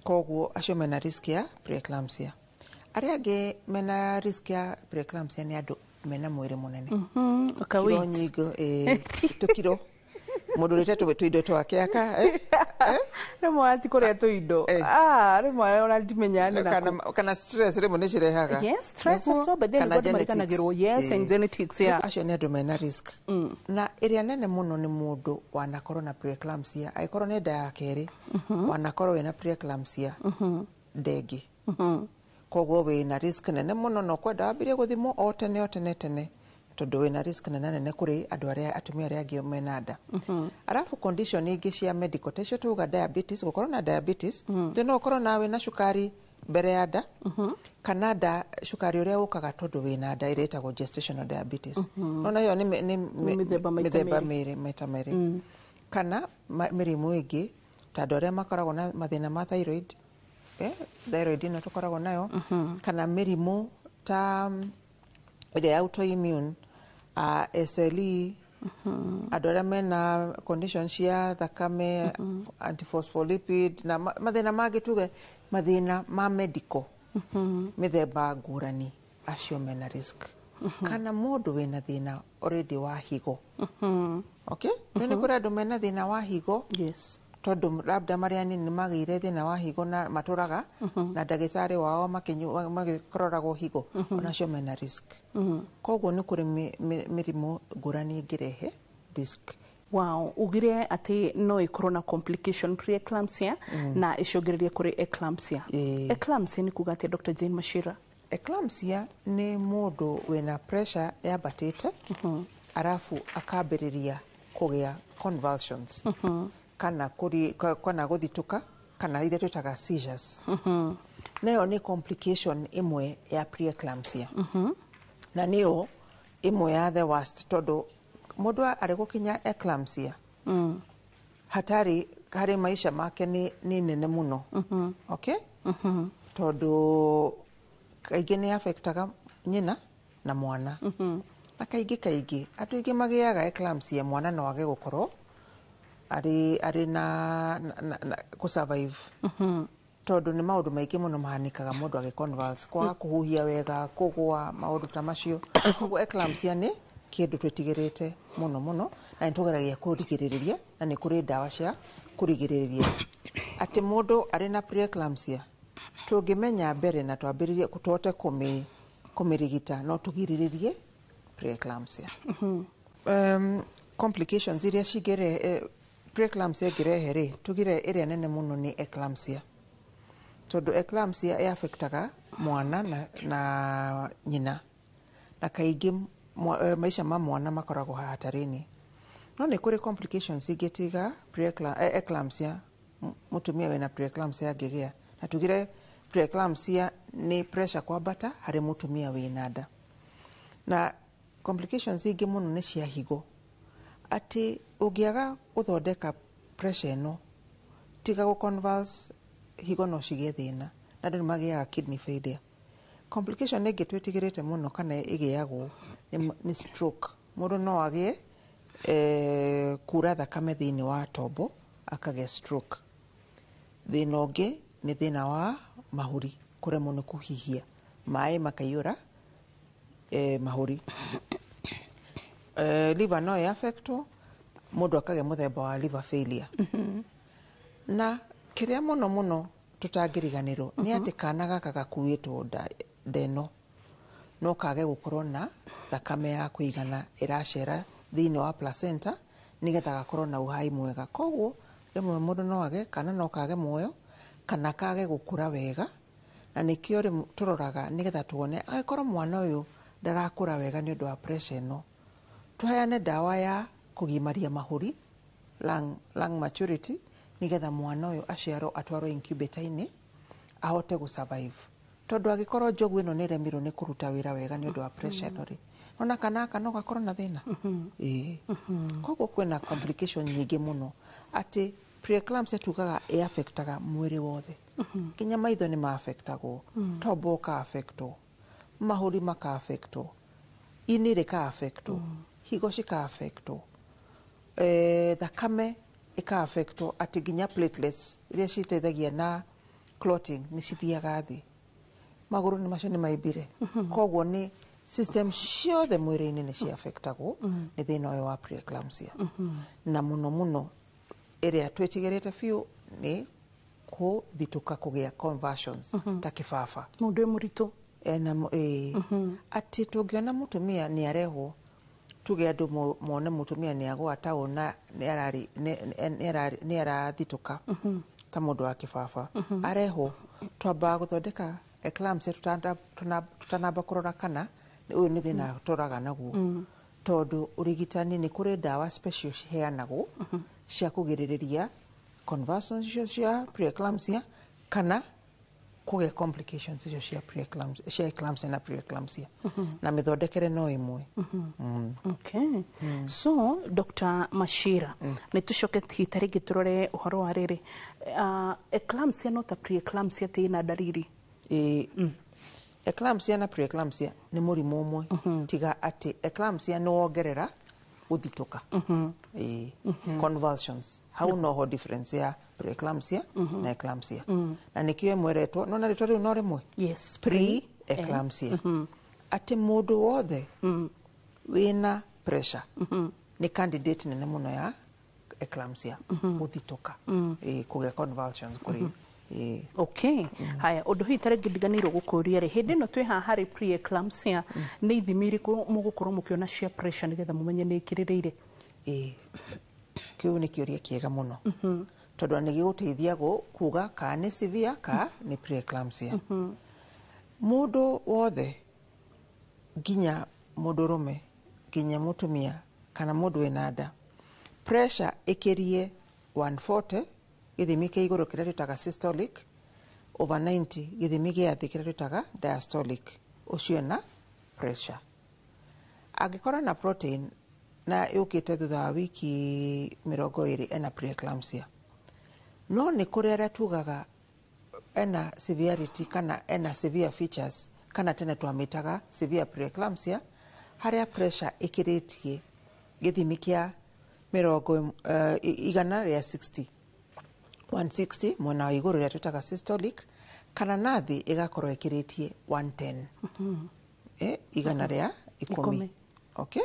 Koguo acio mena risk ya preeclampsia. Arĩa angĩ mena risk ya preeclampsia nĩ andũ mena mwĩrĩ mũnene. Ka kiro weight. Nyingĩ, tũkiro mũndũ ũrĩte tũindo twake aka Rĩmwe ati kũrĩa tũindo. Ah, rĩmwe ona ndimenya nĩ kana, kana stress rĩmwe nĩ cirehaga. Yes, stress Nĩguo, also, but then kana nĩguo andũ mariganagĩrwo. genetics. Yes, and genetics, yeah. Acio nĩ andũ mena risk. Na ĩrĩa nene mũno nĩ mũndũ wanakorwo na preeclampsia, angĩkorwo nĩ nda ya kerĩ wanakorwo wĩna preeclampsia ndengĩ, koguo wĩna risk nene mũno na ũkwenda wambĩrie gũthimwo o tene o tene tene tondũ wĩna risk nene nene kũrĩ andũ arĩa atumia arĩa angĩ mena nda. Arabu condition ingĩ cia medical ta icio tuga diabetes, gũkorwo na diabetes, mm. No ũkorwo na wĩna cukari mbere ya nda kana nda cukari ũrĩa ũkaga tondũ wĩna nda ĩrĩa ĩtagwo gestational diabetes. Nona ĩyo nĩ Nĩ mĩthemba maita mĩthemba merĩ. mĩrĩ maita merĩ. Kana mĩrimũ ĩngĩ ta andũ arĩa makoragwo na mathĩna ma thyroid, thyroid ĩno tũkoragwo nayo, kana mĩrimũ ta ĩrĩa ya autoimmune, SLE, andũ arĩa mena condition cia thakame, antiphospholipid na mathĩna mangĩ, tuge mathĩna ma medical mĩthemba ngũrani, acio mena risk. Kana mũndũ wĩna thĩna already wa higo. Okay, mm nĩ kũrĩ andũ mena thĩna wa higo tondũ labda marĩ anini nĩ magĩire thĩna wa higo na matũraga na ndagĩtarĩ wao magĩkororagwo higo, onacio mena risk. Koguo nĩ kũrĩ mĩrimũ ngũrani ĩngĩrehe risk. Wow, ugire atĩ no ĩkorwo na complication preeclampsia na ĩcũngĩrĩrie kũrĩ eclampsia. Eclampsia nĩ kuga atĩa, Dr. Jane Machira? Eclampsia nĩ mũndũ wĩna pressure yambatĩte arabu akambĩrĩria kũgĩa convulsions kana kana gũthitũka kana iria twĩtaga seizures. Nayo nĩ complication ĩmwe ya preeclampsia na nĩyo ĩmwe ya the worst tondũ mũndũ arĩ gũkinya eclampsia hatari harĩ maisha make nĩ nene mũno. Okay, tondũ kaingĩ nĩ affectaga nyina na mwana na kaingĩ kaingĩ andũ aingĩ magĩaga eclampsia mwana no age gũkorwo arĩ na kũ survive tondũ nĩ maũndũ maingĩ mũno mahanĩkaga mũndũ agĩ convulse, kwaga kũhuhia wega, kũgũa, maũndũ ta macio. Koguo eclampsia nĩ kĩndũ twĩtigĩrĩte mũno mũno na nĩ tũgeragia kũrigĩrĩria na nĩ kũrĩ ndawa cia kũrigĩrĩria atĩ mũndũ arĩ na preeclampsia tũngĩmenya mbere na twambĩrĩrie tũhote kũmĩrigita no tũgirĩrĩrie preeclampsia. Complications iria cingĩrehe preeclampsia ĩngĩrehe rĩ, tugire ĩrĩa nene mũno nĩ eclampsia tondũ eclampsia ĩaffectaga mwana na nyina na kaingĩ maica ma mwana makoragwo hatarĩ-inĩ. No nĩ kũrĩ complications ingĩ tiga eclampsia mũtumia wĩna preeclampsia angĩgĩa. Na tugire preeclampsia nĩ pressure kwambata harĩ mũtumia wĩna nda, na complications ingĩ mũno nĩ cia higo, atĩ ũngĩaga gũthondeka pressure ĩno tiga gũ convulse, higo no cigĩe thĩna na andũ nĩ magĩaga kidney failure. Complication ĩngĩ twĩtigĩrĩte mũno kana ĩgĩagwo Nĩ stroke. Mũndũ no agĩe kura thakame thĩinĩ wa tombo akagĩa stroke. Thĩna ũngĩ nĩ thĩna wa mahũri, kũremwo nĩ kũhihia maĩ makaiyũra mahũri. Liver no ĩ-affectwo, mũndũ akagĩa mũthemba wa liver failure. Na kĩrĩa mũno mũno tũtangĩriganĩrwo nĩ atĩ kana gaka gakuĩtwo nda ĩno no kage gũkorwo na thakame ya kũigana ĩracera thĩinĩ wa placenta nĩgetha gakorwo na uhai mwega. Koguo rĩmwe mũndũ no age kana no kage muoyo kana kage gũkũra wega, na nĩkĩo rĩmwe tũroraga nĩgetha tuone angĩkorwo mwana ũyũ ndarakũra wega nĩ ũndũ wa pressure ĩno, tũheane ndawa ya kũgimaria mahũri, lung maturity, nĩgetha mwana ũyũ aciarwo atwarwo incubator-inĩ ahote gũ survive. Tondũ angĩkorwo njogu ĩno nĩ ĩremirwo nĩ kũruta wĩra wega nĩ ũndũ wa pressure ĩno rĩ, ona kana aka no gakorwo na thĩna. Ĩĩ. Koguo kwĩna complication nyingĩ mũno atĩ preeclampsia tugaga ĩ-affectaga mwĩrĩ wothe. Nginya maitho nĩ ma-affectagwo, tombo ũka-affectwo, mahũri maka-affectwo, ini rĩka-affectwo, higo cika-affectwo, thakame ĩka-affectwo, atĩ nginya platelets iria citeithagia na clotting nĩ cithiaga thĩ. Magũrũ nĩ macio nĩ maimbire. Koguo nĩ system ciothe mwĩrĩ-inĩ nĩ ci-affectagwo nĩ thĩna ũyũ wa preeclampsia. Na mũno mũno ĩrĩa twĩtigĩrĩte biũ nĩ kũthitũka kũgĩa convulsions ta kĩbaba. Mũndũ wĩ mũritũ. Ena atĩ tũngĩona mũtumia nĩ arehwo, tuge andũ mone mũtumia nĩ agũa taũn na nĩ arathitũka ta mũndũ wa kĩbaba, arehwo twambaga gũthondeka eclampsia tũtanamba kũrora kana ũyũ nĩ thĩna tũraga naguo. Tondũ ũrigitani nĩ kũrĩ ndawa special ciheanagwo cia kũgirĩrĩria convulsions icio cia preeclampsia kana kũgĩa complications icio cia preeclampsia, cia eclampsia na preeclampsia. Na mĩthondekere no ĩmwe. Okay. So Dr. Machira, nĩ tũcoke hita rĩngĩ tũrore ũhoro wa rĩrĩ, eclampsia no ta preeclampsia atĩ ĩna ndariri? Ĩĩ. Eclampsia na preeclampsia nĩ mũrimũ ũmwe, tiga atĩ eclampsia nĩ wongerera gũthitũka. Ĩĩ. Convulsions. Hau noho difference ya preeclampsia na eclampsia. Na nĩkĩo ĩmwe ĩretwo, no na rĩtwa rĩu no rĩmwe. Yes. Pre-eclampsia. Atĩ mũndũ wothe wĩna pressure nĩ candidate nene mũno ya eclampsia, gũthitũka, ĩĩ, kũgĩa convulsions kũrĩ. Ĩĩ. Okay. Haya, ũndũ hihi tarĩngĩ ndiganĩirwo gũkũria rĩ, hĩndĩ ĩno twĩ haha harĩ preeclampsia, nĩ ithimi irĩkũ mũgũkorwo mũkĩona cia pressure nĩgetha mũmenye nĩ ĩkĩrĩrĩire? Ĩĩ. Kĩu nĩ kĩũria kĩega mũno. Tondũ nĩ gĩgũteithia kuga kana nĩ severe kana nĩ preeclampsia. Mũndũ wothe, nginya mũndũrũme, nginya mũtumia kana mũndũ wĩna nda, pressure ĩkĩrie 140 gĩthimi kĩa igũrũ kĩrĩa twĩtaga systolic over 90 gĩthimi gĩa thĩ kĩrĩa twĩtaga diastolic, ũcio ena pressure. Angĩkorwo na protein na yũkĩte thutha wa wiki 20 ena preeclampsia. No nĩ kũrĩ arĩa tugaga ena severity kana ena severe features, kana tene twamĩtaga severe preeclampsia, harĩa pressure ĩkĩrĩtie gĩthimi kĩa mĩrongo igana rĩa 60, 160 mwena wa igũrũ rĩa twĩtaga systolic, kana nathi ĩgakorwo ĩkĩrĩtie 110, igana rĩa ikũmi. Okay?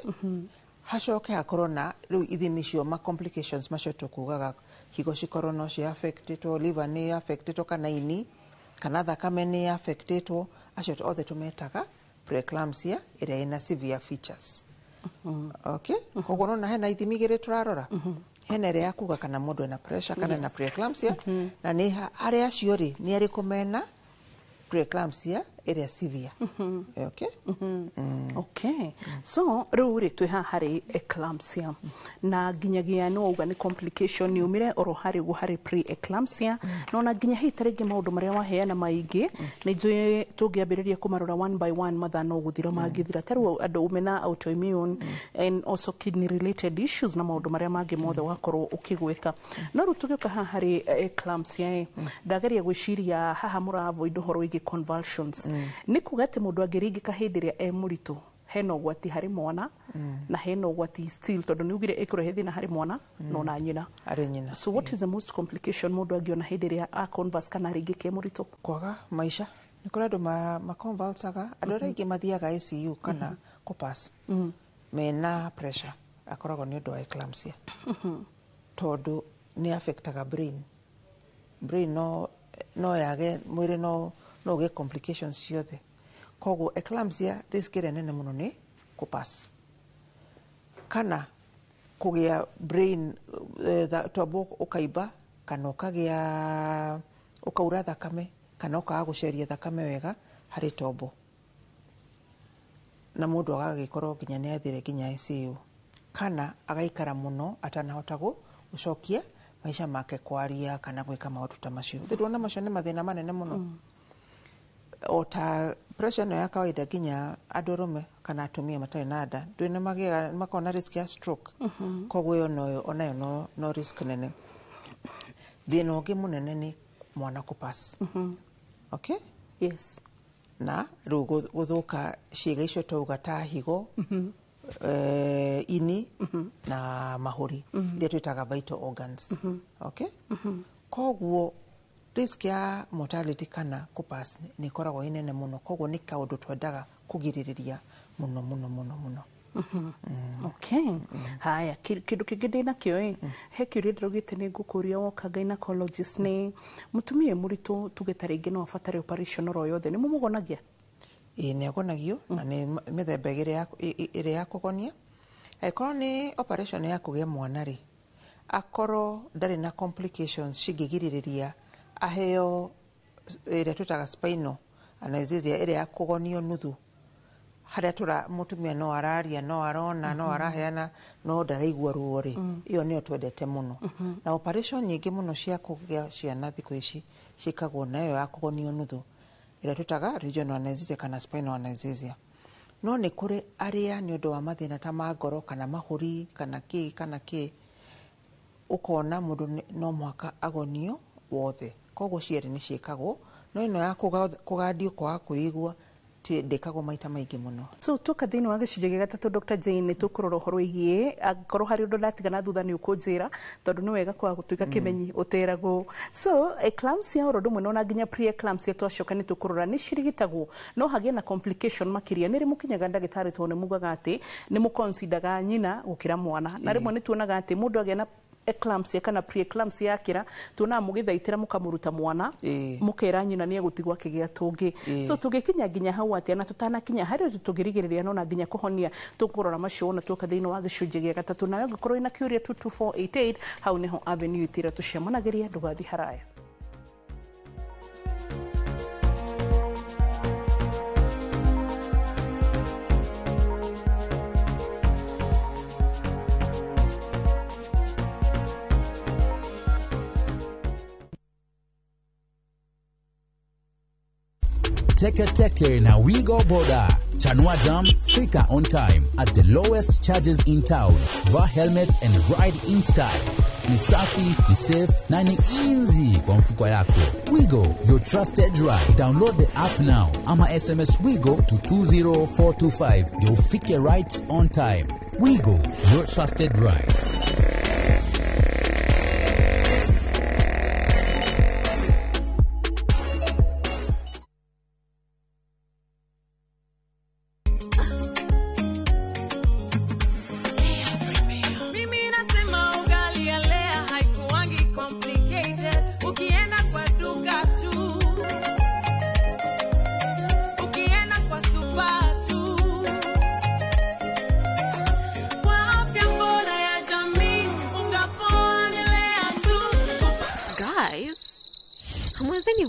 Hacoke hakorwo na rĩu ithimi icio ma complications macio tũkugaga, higo cikorwo no ci affectĩtwo, liver nĩ affectĩtwo, kana ini kana thakame nĩ affectĩtwo, acio othe tũmetaga preeclampsia ĩrĩa ĩna severe features. Okay? Koguo nona hena ithimi igĩrĩ tũrarora. Hena ĩrĩa ya kuga kana mũndũ ena pressure kana ena preeclampsia, na nĩ arĩa acio rĩ nĩ arĩkũ mena preeclampsia ĩrĩa severe. Okay? Okay. So rĩu rĩ twĩ haha harĩ eclampsia na nginyagia nĩ wauga nĩ complication yumire oro harĩ ũguo harĩ pre-eclampsia, no na nginya hihi ta rĩngĩ maũndũ marĩa waheana maingĩ nĩ njũĩ tũngĩambĩrĩria kũmarora one by one mathaa no gũthira mangĩthira, ta rĩu andũ mena autoimmune and also kidney related issues na maũndũ marĩa mangĩ mothe wakorwo ũkĩgweta. No rĩu tũgĩũka haha harĩ eclampsia ĩ, ndageria gwĩciria haha mũra avoid ũhoro wĩgiĩ convulsions, nĩ kuga atĩ mũndũ angĩringĩka hĩndĩ ĩrĩa e mũritũ Hena ũgwati harĩ mwana na hena ũgwati still tondũ nĩ ugire ĩkũrehe thĩna harĩ mwana no na nyina. Harĩ nyina. So what is the most complication mũndũ angĩona hĩndĩ ĩrĩa a converse kana rĩngĩ ke mũritũ? Kwaga maica. Nĩ kũrĩ andũ maconvulsaga, andũ arĩa aingĩ mathiaga ICU kana kũpass mena pressure akoragwo nĩ ũndũ wa eclampsia. Tondũ nĩ affectaga brain. Brain no yage mwĩrĩ no ũgĩe complications ciothe. Koguo eclampsia risk ĩrĩa nene mũno nĩ kũpass kana kũgĩa brain tombo ũkaimba kana ũkagĩa ũkaura thakame kana ũkaga gũceria thakame wega harĩ tombo na mũndũ agagĩkorwo nginya nĩ athire nginya ICU kana agaikara mũno atanahota gũcokia maica make kwaria kana gwĩka maũndũ ta macio. Ndĩrona macio nĩ mathĩna manene mũno. O ta pressure ĩno ya kawaida nginya andũ arũme kana atumia matarĩ na nda ndũĩ nĩ magĩaga makoragwo na risk ya stroke. Koguo ĩyo noyo onayo no risk nene. Thĩna ũngĩ mũnene nĩ mwana kũpass. Okay? Yes. Na rĩu gũthũka ciĩga icio twauga ta higo, ini na mahũri iria twĩtaga vital organs. Okay? Koguo risk ya mortality kana kũpass nĩ ĩkoragwo ĩ nene mũno. Koguo nĩ kaũndũ twendaga kũgirĩrĩria mũno mũno mũno mũno. Okay. Haya, kĩndũ kĩngĩ ndĩ nakĩo ĩ, he kĩũria ndĩraugĩte nĩ ngũkũria woka gynecologist nĩ mũtumia mũritũ tuge ta rĩngĩ no abatare operation oro yothe, nĩ mũmũgonagia? Ĩĩ nĩ agonagio na nĩ mĩthemba ĩgĩrĩ ĩrĩa ya kũgonia. Angĩkorwo nĩ operation ya kũgĩa mwana rĩ, akorwo ndarĩ na complications cingĩgirĩrĩria aheo ĩrĩa twĩtaga spinal anesthesia ĩrĩa ya kũgonio nuthu harĩa tũra mũtumia no araria no arona no araheana no ndaraigua ruo rĩ, ĩyo nĩyo twendete mũno. Na operation nyingĩ mũno cia kũgĩa ciana thikũ ici ciĩkagwo na ĩyo ya kũgonio nuthu ĩrĩa twĩtaga regional anesthesia kana spinal anesthesia. No nĩ kũrĩ arĩa nĩ ũndũ wa mathĩna ta ma ngoro kana mahũri kana kĩ kana kĩ, ũkona mũndũ no mũhaka agonio wothe. Koguo cierĩ nĩ ciĩkagwo, no ĩno ya kũgandio kwaga kwĩigua ndĩkagwo maita maingĩ mũno. So tuoka thĩinĩ wa gĩcunjĩ gĩa gatatũ Dr. Jane nĩ tũkũrora ũhoro wĩgiĩ angĩkorwo harĩ ũndũ ndatigana thutha nĩ ũkũnjĩra tondũ nĩ wega kwaga gũtuĩka kĩmenyi ũteragwo. So eclampsia oro ũndũ ũmwe na ona nginya pre-eclampsia twacoka nĩ tũkũrora nĩ cirigitagwo no hagĩe na complication makĩria. Nĩ rĩ mũkinyaga ndagĩtarĩ tondũ nĩ mugaga atĩ nĩ mũconsidaga nyina gũkĩra mwana, na rĩmwe nĩ tuonaga atĩ mũndũ agĩa na eclampsia kana pre-eclampsia yakĩra tuonaga mũgĩthaitĩra mũkamũruta mwana mũkera nyina nĩ egũtigwo akĩgĩa tũngĩ. So tũngĩkinya nginya hau atĩa na tũtanakinya harĩ ũndũ tũngĩrigĩrĩria no na nginya kũhonia tũkũrora macio wona tuoka thĩinĩ wa gĩcunjĩ gĩa gatatũ. Nawe ũngĩkorwo wĩna kĩũria 22488 hau nĩho avenue itĩra tũcemanagĩria, ndũgathiĩ haraya. Teke Teke na Wigo Boda. Chanua Jam, fika on time at the lowest charges in town. Vaa helmet and ride in style. Ni safi, ni safe na ni easy kwa mfuko yako. Wigo, your trusted ride. Download the app now ama SMS Wigo to 20425. You'll fike right on time. Wigo, your trusted ride.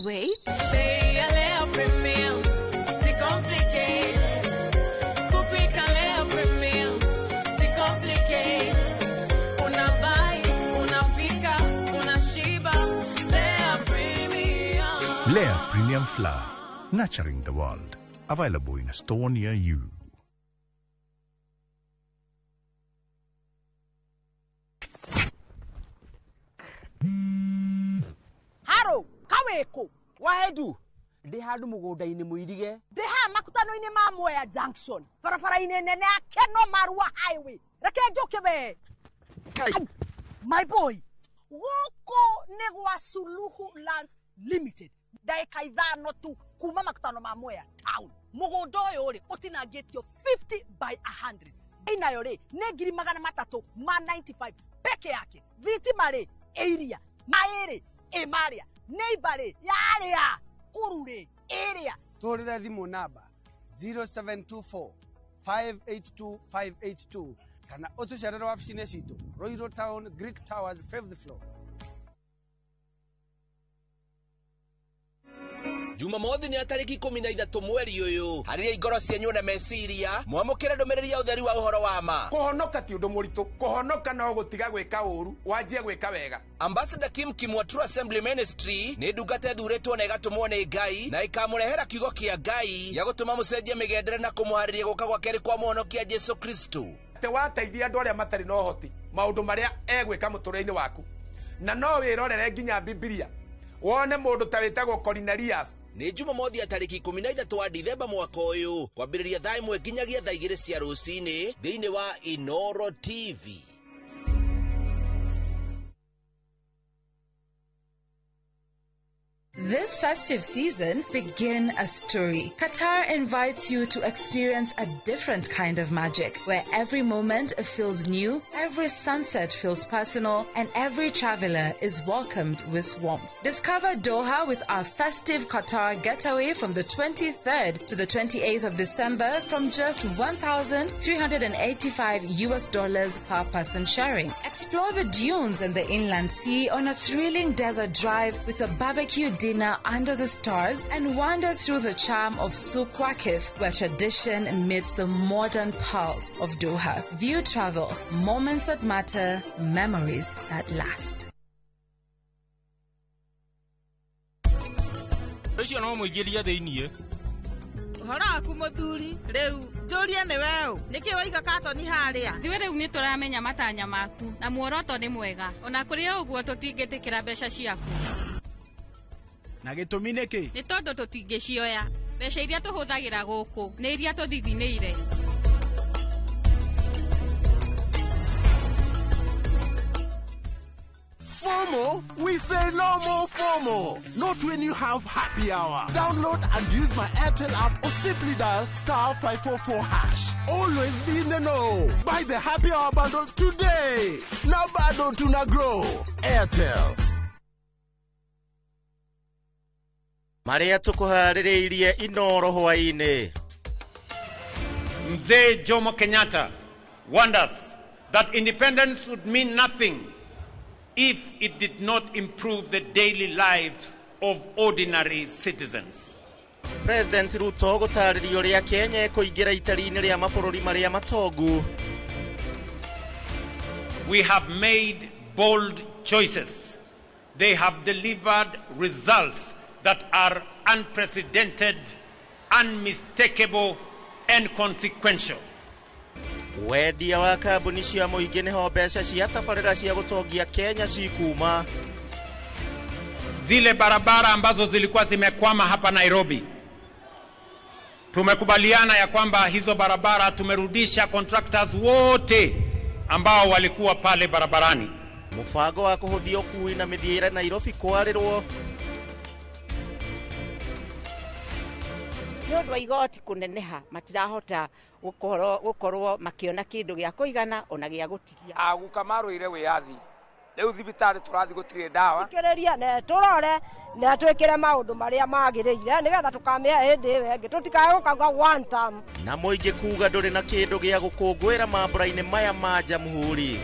Wait. Lea Premium Flour, nurturing the world. Available in a store near you. Haro, kaweko. Wahedu, ndi handu mugunda-ini muirige. Ndi haha makutano Makutano-inĩ ma Mwea Junction, barabara-inĩ nene ya Keno Marua Highway. Reke njũke we. My boy, gũkũ nĩ gwa Suluhu Lands Limited. Ndagĩka 5 tu kuma makutano ma Mwea town. Mũgũnda ũyũ rĩ ũtinangĩtio 50 by 100. Inayo rĩ nĩ 395 peke yake. Thitima rĩ ĩiria, maĩ rĩ ĩ marĩa, neighbor rĩ yarĩa, kuru rĩ ĩrĩa. Tũhũrĩre thimũ namba 0724 582 582 kana ũtũcerere wabici-inĩ citũ Ruiru Town, Greek Towers, 5th floor. Jumamothi nĩ ya tarĩki 13 mweri ũyũ harĩria ngoro cianyu na meciria mwamũkĩre ndũmĩrĩri ya ũtheri wa ũhoro wa ma. Kũhonoka ti ũndũ mũritũ, kũhonoka no gũtiga gwĩka ũru wanjie gwĩka wega. Ambassador Kim Kim wa True Assembly Ministry nĩ ndungata ĩthurĩtwo na ĩgatũmwo nĩ Ngai na ĩkamũrehera kiugo kĩa Ngai gĩa gũtũma mũcenjie mĩgendere na kũmũharĩria gũka gwa kerĩ kwa mũhonokia Jesu Kristo. Atĩ wateithia andũ arĩa matarĩ na ũhoti maũndũ marĩa egwĩka mũtũrĩre-inĩ waku, na no wĩrorere nginya Bibilia wone mũndũ ta wĩtagwo Cornelius. Nĩ Jumamothi ya tarĩki 13 wa Dithemba mwaka ũyũ kwambĩrĩria thaa 1 nginyagia thaa 2 cia rũcinĩ thĩinĩ wa Inoro TV. This festive season, begin a story. Qatar invites you to experience a different kind of magic, where every moment feels new, every sunset feels personal, and every traveler is welcomed with warmth. Discover Doha with our festive Qatar getaway from the 23rd to the 28th of December from just $1,385 per person sharing. Explore the dunes and the inland sea on a thrilling desert drive with a barbecue dinner under the stars, and wander through the charm of Souk Waqif, where tradition meets the modern pulse of Doha. View Travel, moments that matter, memories that last. Ũcio no mũingĩrie thĩiniĩ. Ũhoro waku mũthuri, rĩu njũrie nĩ weũ, nĩkĩ waiga katoni harĩa? Ithuĩ rĩu nĩ tũramenya matanya maku na muoroto nĩ mwega, ona kũrĩ ũguo tũtingĩtĩkĩra mbeca ciaku. Na gĩtũmi nĩkĩ? Nĩ tondũ tũtingĩcioya. Mbeca iria tũhũthagĩra gũkũ nĩ iria tũthithinĩire. FOMO? We say no more FOMO. Not when you have happy hour. Download and use my Airtel app or simply dial *544#. Always be in the know. Buy the happy hour bundle today. Now bado tuna grow. Airtel. Maria tukuharĩrĩirie Inoro hwaĩ-inĩ. Mzee Jomo Kenyatta warned us that independence would mean nothing if it did not improve the daily lives of ordinary citizens. President Ruto gũtarĩria ũrĩa Kenya ĩkũingĩra itari-inĩ rĩa mabũrũri marĩa matongu. We have made bold choices. They have delivered results that are unprecedented, unmistakable, and consequential. Wendia wa kambuni cia mũingĩ nĩho mbeca cia tabarĩra cia gũtongia Kenya cikuma. Zile barabara ambazo zilikuwa zimekwama hapa Nairobi, tumekubaliana ya kwamba hizo barabara tumerudisha contractors wote ambao walikuwa pale barabarani. Mũbango wa kũhũthia ũkuui na mĩthiĩre Nairobi kwarĩrwo. Nĩ ũndũ wa igoti kũneneha matirahota gũkorwo makĩona kĩndũ gĩa kũigana ona gĩa gũtigia. Aguka marũire wĩyathi, rĩu thibitarĩ tũrathiĩ gũtirĩ ndawa. Thikĩrĩria na tũrore na twĩkĩre maũndũ marĩa magĩrĩire nĩgetha tũkamĩhe hĩndĩ ĩyo ĩngĩ tũtikae gũkauga one term. Na mũingĩ kuga ndũrĩ na kĩndũ gĩa gũkũngũĩra mambura-inĩ maya ma Jamhuri.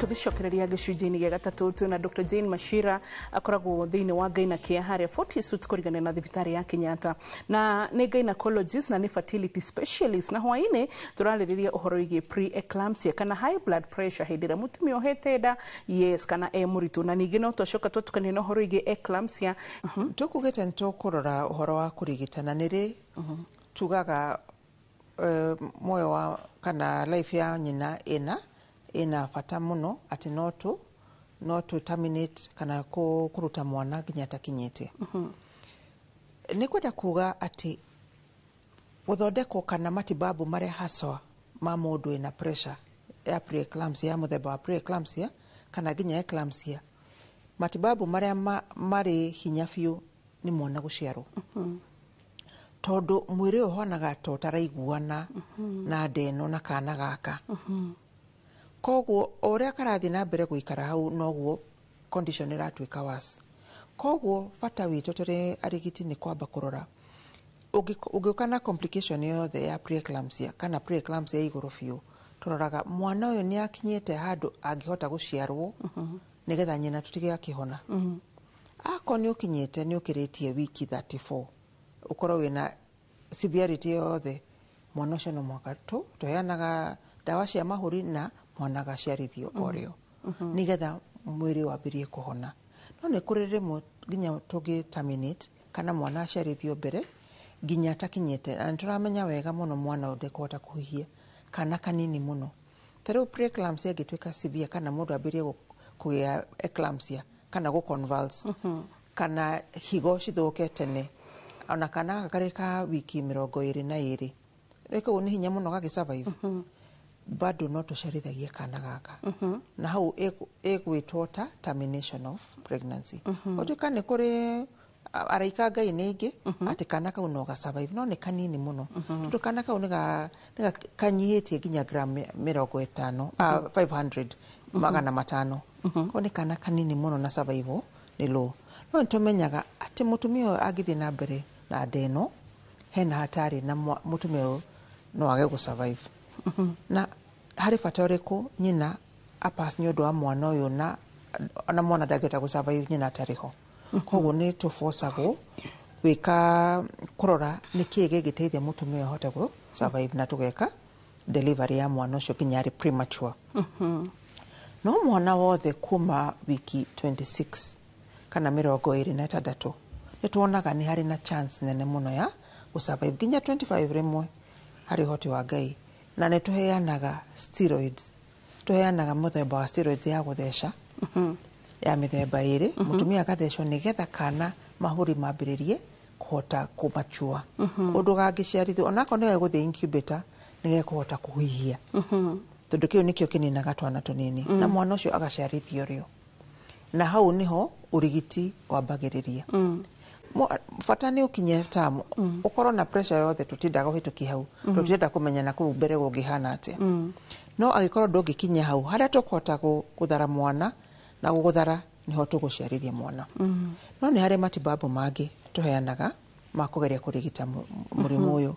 Tũgĩcokereria gĩcunjĩ-inĩ gĩa gatatũ, twĩna Dr. Jane Machira, akoragwo thĩinĩ wa Gyna Care harĩa 40 Suites kũringana na thibitarĩ ya Kenyatta, na nĩ gynecologist na nĩ fertility specialist. Na hwaĩ-inĩ tũrarĩrĩria ũhoro wĩgiĩ pre-eclampsia kana high blood pressure hĩndĩ ĩrĩa mũtumia ohete nda, yes, kana e mũritũ, na ningĩ no twacoka twatukania na ũhoro wĩgiĩ eclampsia. Tũkugĩte nĩ tũkũrora ũhoro wa kũrigitana nĩ rĩ tugaga muoyo wa kana life ya nyina ĩna bata mũno atĩ no tũ terminate kana kũruta mwana nginya atakinyĩte. Nĩ kwenda kuga atĩ gũthondekwo kana matibabu marĩa haswa ma mũndũ ĩna pressure ya preeclampsia, ya mũthemba wa preeclampsia kana nginya eclampsia, matibabu marĩa marĩ hinya biũ nĩ mwana gũciarwo, tondũ mwĩrĩ ũyũ ũhanaga ta ũtaraiguana na nda ĩno na kana gaka. Koguo o ũrĩa karathiĩ na mbere gũikara hau, noguo condition ĩratuĩka worse. Koguo bata witũ tũrĩ arigiti nĩ kwamba kũrora ũngĩũka na complication yothe ya preeclampsia kana preeclampsia ya igũrũ biũ, tũroraga mwana ũyũ nĩ akinyĩte handũ angĩhota gũciarwo nĩgetha nyina tũtige akĩhona. Akorwo nĩ ũkinyĩte, nĩ ũkĩrĩtie wiki 34, ũkorwo wĩna severity yothe, mwana ũcio no mũhaka tũheanaga ndawa cia mahũri na mwana agaciarithio o rĩo nĩgetha mwĩrĩ wambĩrie kũhona. No nĩ kũrĩ rĩmwe nginya tũngĩ terminate kana mwana aciarithio mbere nginya atakinyĩte, na nĩ tũramenya wega mũno mwana ũyũ ndekũhota kũhihia, kana kanini mũno. Ta rĩu preeclampsia ĩngĩtuĩka severe kana mũndũ ambĩrie kũgĩa eclampsia kana gũ convulse kana higo cithũke tene, ona kana gaka karĩ ka wiki 22 rĩ, kũu nĩ hinya mũno gagĩ survive, bado no tũciarithagie kana gaka na hau ĩgwĩtwo ta termination of pregnancy. Ũtuĩka nĩ kũrĩ araika Ngai nĩ aingĩ atĩ kana kau no ga survive, no nĩ kanini mũno, tondũ kana kau nĩ kanyihĩtie nginya gram 50, 500, 500. Kau nĩ kana kanini mũno na survival nĩ low. No nĩ tũmenyaga atĩ mũtumia ũyũ angĩthiĩ na mbere na nda ĩno, hena hatari na mũtumia ũyũ no age gũ survive. Na harĩ bata ũrĩkũ nyina apass nĩ ũndũ wa mwana ũyũ na mwana ndangĩhota gũ survive nyina atarĩ ho? Koguo nĩ tũbocagwo gwĩka kũrora nĩ kĩĩ gĩngĩteithia mũtumia ũyũ ahote gũ survive, na tũgeka delivery ya mwana ũcio nginya arĩ premature. No mwana wothe kuma wiki 26 kana 26 nĩ tuonaga nĩ harĩ na chance nene mũno ya gũ survive nginya 25 rĩmwe harĩ ũhoti wa Ngai. Na nĩ tũheanaga steroids, tũheanaga mũthemba wa steroids ya gũtheca ya mĩthemba ĩrĩ. Mũtumia agathecwo nĩgetha kana mahũri mambĩrĩrie kũhota kũmachua ũndũ gangĩciarithio, onakorwo nĩ gegũthiĩ incubator, nĩ gekũhota kũhihia, tondũ kĩu nĩkĩo kĩninaga twana tũnini. Na mwana ũcio agaciarithio rĩo, na hau nĩho ũrigiti wambagĩrĩria. Bata nĩ ũkinye tamu ũkorwo na pressure yothe, tũtindaga ũhĩtũkie hau, tondũ tũtirenda kũmenya na kũu mbere gũngĩhana atĩa. No angĩkorwo ndũngĩkinya hau harĩa tũkũhota gũthara mwana na gũgũthara, nĩho tũgũciarithia mwana. No nĩ harĩ matibabu mangĩ tũheanaga ma kũgeria kũrigita mũrimũ ũyũ,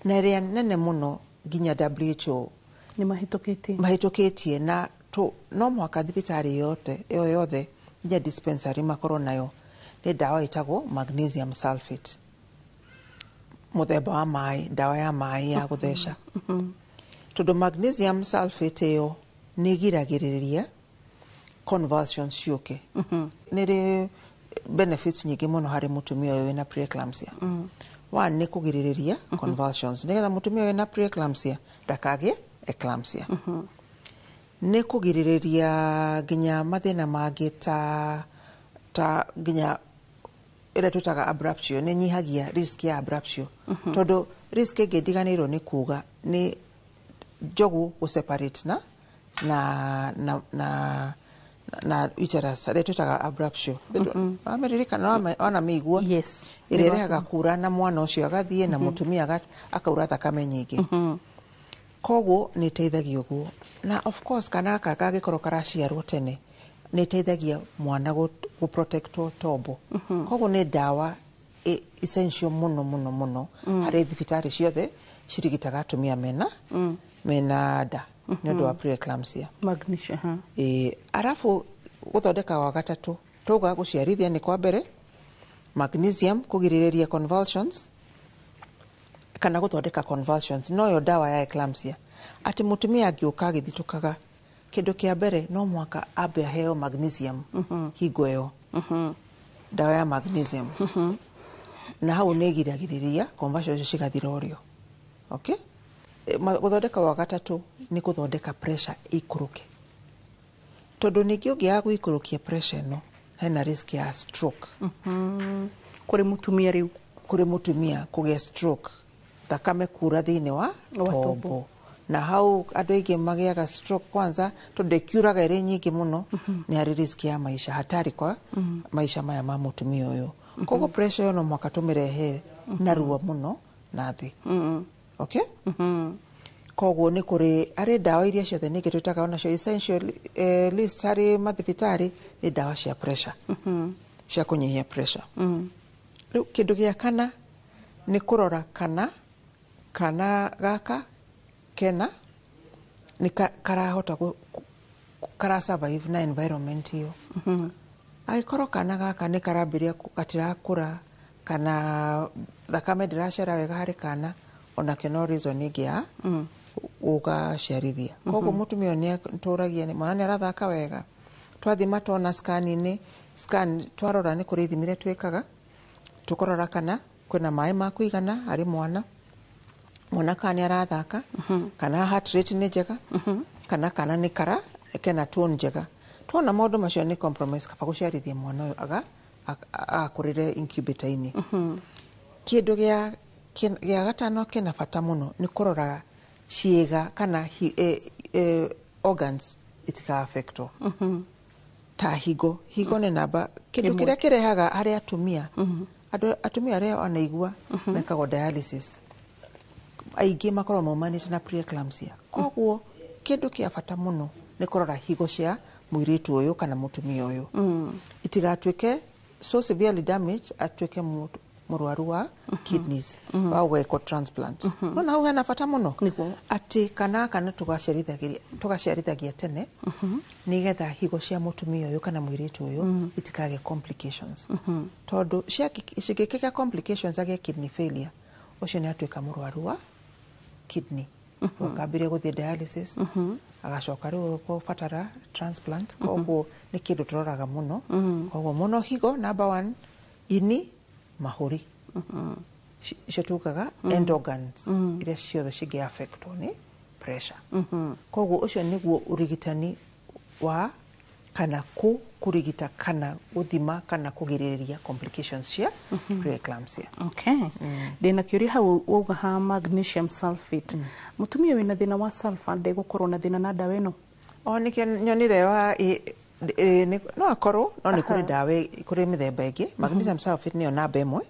na ĩrĩa nene mũno nginya WHO nĩ mahĩtũkĩtie. Mahĩtũkĩtie na no mũhaka thibitarĩ yote ĩyo yothe nginya dispensary makorwo nayo, nĩ ndawa ĩtagwo magnesium sulfate, mũthemba wa maĩ, ndawa ya maĩ ya gũtheca, tondũ magnesium sulfate ĩyo nĩ ĩgiragĩrĩria convulsions ciũke. Nĩ rĩ benefits nyingĩ mũno harĩ mũtumia ũyũ wĩna preeclampsia. One nĩ kũgirĩrĩria convulsions nĩgetha mũtumia ũyũ wĩna preeclampsia ndakagĩe eclampsia. Nĩ kũgirĩrĩria nginya mathĩna mangĩ ta nginya ĩrĩa twĩtaga abruptio, nĩ nyihagia risk ya abruptio, tondũ risk ĩngĩ ndiganĩirwo nĩ kuga nĩ njogu gũ separate na uterus, ĩrĩa twĩtaga abruptio. Wamĩririkana, wanamĩigua? Yes. Ĩrĩa ĩrehaga kura na mwana ũcio agathiĩ na mũtumia akaura thakame nyingĩ. Koguo nĩ ĩteithagia ũguo. Na of course kana gaka kangĩkorwo karaciarwo tene, nĩ ĩteithagia mwana gũ protectwo tombo. Koguo nĩ ndawa essential mũno mũno mũno harĩ thibitarĩ ciothe cirigitaga atumia mena nda. Nĩ ũndũ wa preeclampsia. Magnesium, ha. Ĩĩ, arabu gũthondeka wa gatatũ tauga gũciarithia nĩ kwa mbere, magnesium kũgirĩrĩria convulsions kana gũthondeka convulsions, noyo ndawa ya eclampsia, atĩ mũtumia angĩũka agĩthitũkaga, kĩndũ kĩa mbere no mũhaka ambe aheo magnesium hingo ĩyo, ndawa ya magnesium, na hau nĩ ĩgiragĩrĩria convulsions icio cigathira ũrĩo. Okay? Gũthondeka wa gatatũ nĩ gũthondeka pressure ĩikũrũke, tondũ ningĩ ũngĩaga gũikũrũkia pressure ĩno, hena risk ya stroke. Kũrĩ mũtumia rĩu? Kũrĩ mũtumia kũgĩa stroke, thakame kura thĩinĩ wa Wa tombo. Tombo, na hau andũ aingĩ magĩaga stroke kwanza tondũ ĩkiuraga ĩrĩ nyingĩ mũno, nĩ harĩ risk ya maisha, hatari kwa maisha maya ma mũtumia ũyũ. Koguo pressure ĩyo no mũhaka tũmĩrehe narua mũno na thĩ. Okay, koguo nĩ kũrĩ harĩ ndawa iria ciothe ningĩ twĩtaga onacio essential list harĩ mathibitarĩ, nĩ ndawa cia pressure, cia kũnyihia pressure. Rĩu kĩndũ gĩa kana nĩ kũrora kana gaka kena nĩ karahota kara survive na environment ĩyo. Angĩkorwo kana gaka nĩ karambĩrĩria gatirakũra kana thakame ndĩracera wega harĩ kana, onakĩo no reason ĩngĩ ya gũgaciarithia. Koguo mũtumia ũyũ nĩ tũragia mwana nĩ arathaka wega, twathima tuona scan-inĩ, scan twarora nĩ kũrĩ ithimi iria twĩkaga tũkarora kana kwĩna maĩ ma kũigana harĩ mwana, mwana kana nĩ arathaka, kana heart rate nĩ njega, kana nĩ kara kena tone njega. Tuona maũndũ macio nĩ compromise, kaba gũciarithia mwana ũyũ aga akũrĩre incubator-inĩ. Kĩndũ gĩa gatano kĩna bata mũno nĩ kũrora ciĩga kana organs itika-affectwo ta higo. Higo nĩ namba kĩndũ Ĩmwe. Kĩrĩa kĩrehaga harĩ atumia, andũ atumia arĩa wanaigua mekagwo dialysis aingĩ makoragwo maumanĩte na preeclampsia. Koguo kĩndũ kĩa bata mũno nĩ kũrora higo cia mũirĩtu ũyũ kana mũtumia ũyũ itigatuĩke so severely damaged atuĩke mũrwaru wa kidneys wa gwekwo transplant. Nona hau hena bata mũno atĩ kana tũgaciarithagia tene nĩgetha higo cia mũtumia ũyũ kana mũirĩtu ũyũ itikagĩe complications, tondũ cingĩkĩgĩa complications agĩe kidney failure, ũcio nĩ atuĩka mũrwaru wa kidney, akambĩrĩria gũthiĩ dialysis, agacoka rĩu gũbatara transplant. Koguo nĩ kĩndũ tũroraga mũno. Koguo mũno higo number one, ini, mahũri, icio tugaga end organs iria ciothe cingĩ affectwo nĩ pressure. Koguo ũcio nĩguo ũrigitani wa kana kũrigita kana gũthima kana kũgirĩrĩria complications cia preeclampsia. Okay. Ndĩna kĩũria hau wauga ha magnesium sulfate. Mũtumia wĩna thĩna wa sulfur ndegũkorwo na thĩna na ndawa ĩno? O nĩkĩo nyonire wa no akorwo no nĩ kũrĩ ndawa kũrĩ mĩthemba ĩngĩ. Magnesium sulfate nĩyo namba ĩmwe,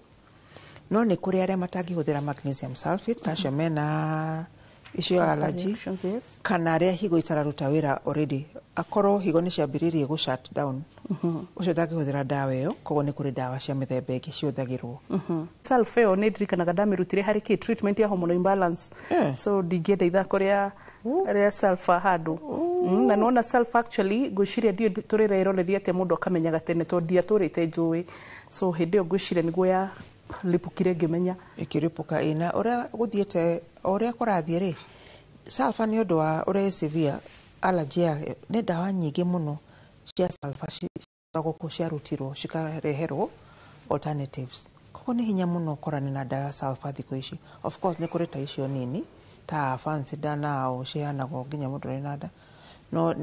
no nĩ kũrĩ arĩa matangĩhũthĩra magnesium sulfate, ta acio mena icio Sulfur allergy, reactions, yes. kana arĩa higo itararuta wĩra already, akorwo higo nĩ ciambĩrĩirie gũ shut down, ũcio ndangĩhũthĩra ndawa ĩyo. Koguo nĩ kũrĩ ndawa cia mĩthemba ĩngĩ cihũthagĩrwo. Sulfur ĩyo nĩ ndirikanaga ndamĩrutire harĩ kĩ treatment ya hormonal imbalance, so ndingĩenda ithako rĩa sulfur handũ. Na nona sulfur actually ngwĩciria ndiũ tũrĩreroreria atĩa mũndũ akamenyaga tene, tondũ ndiatũrĩte njũĩ, so hĩndĩ ĩyo ngwĩciria nĩguo ya lipukire ngĩmenya. Ĩkĩrĩpũka ĩ na ũrĩa gũthiĩte, o ũrĩa kũrathiĩ rĩ, sulfur nĩ ũndũ wa ũrĩa ĩ severe allergy yayo, nĩ ndawa nyingĩ mũno cia sulfur cikoragwo kuo ciarutirwo cikareherwo alternatives. Koguo nĩ hinya mũno ũkorane na ndawa ya sulfur thikũ ici. Of course nĩ kũrĩ ta icio nini ta Fansidar nao ciheanagwo nginya mũndũ ũrĩ na nda, no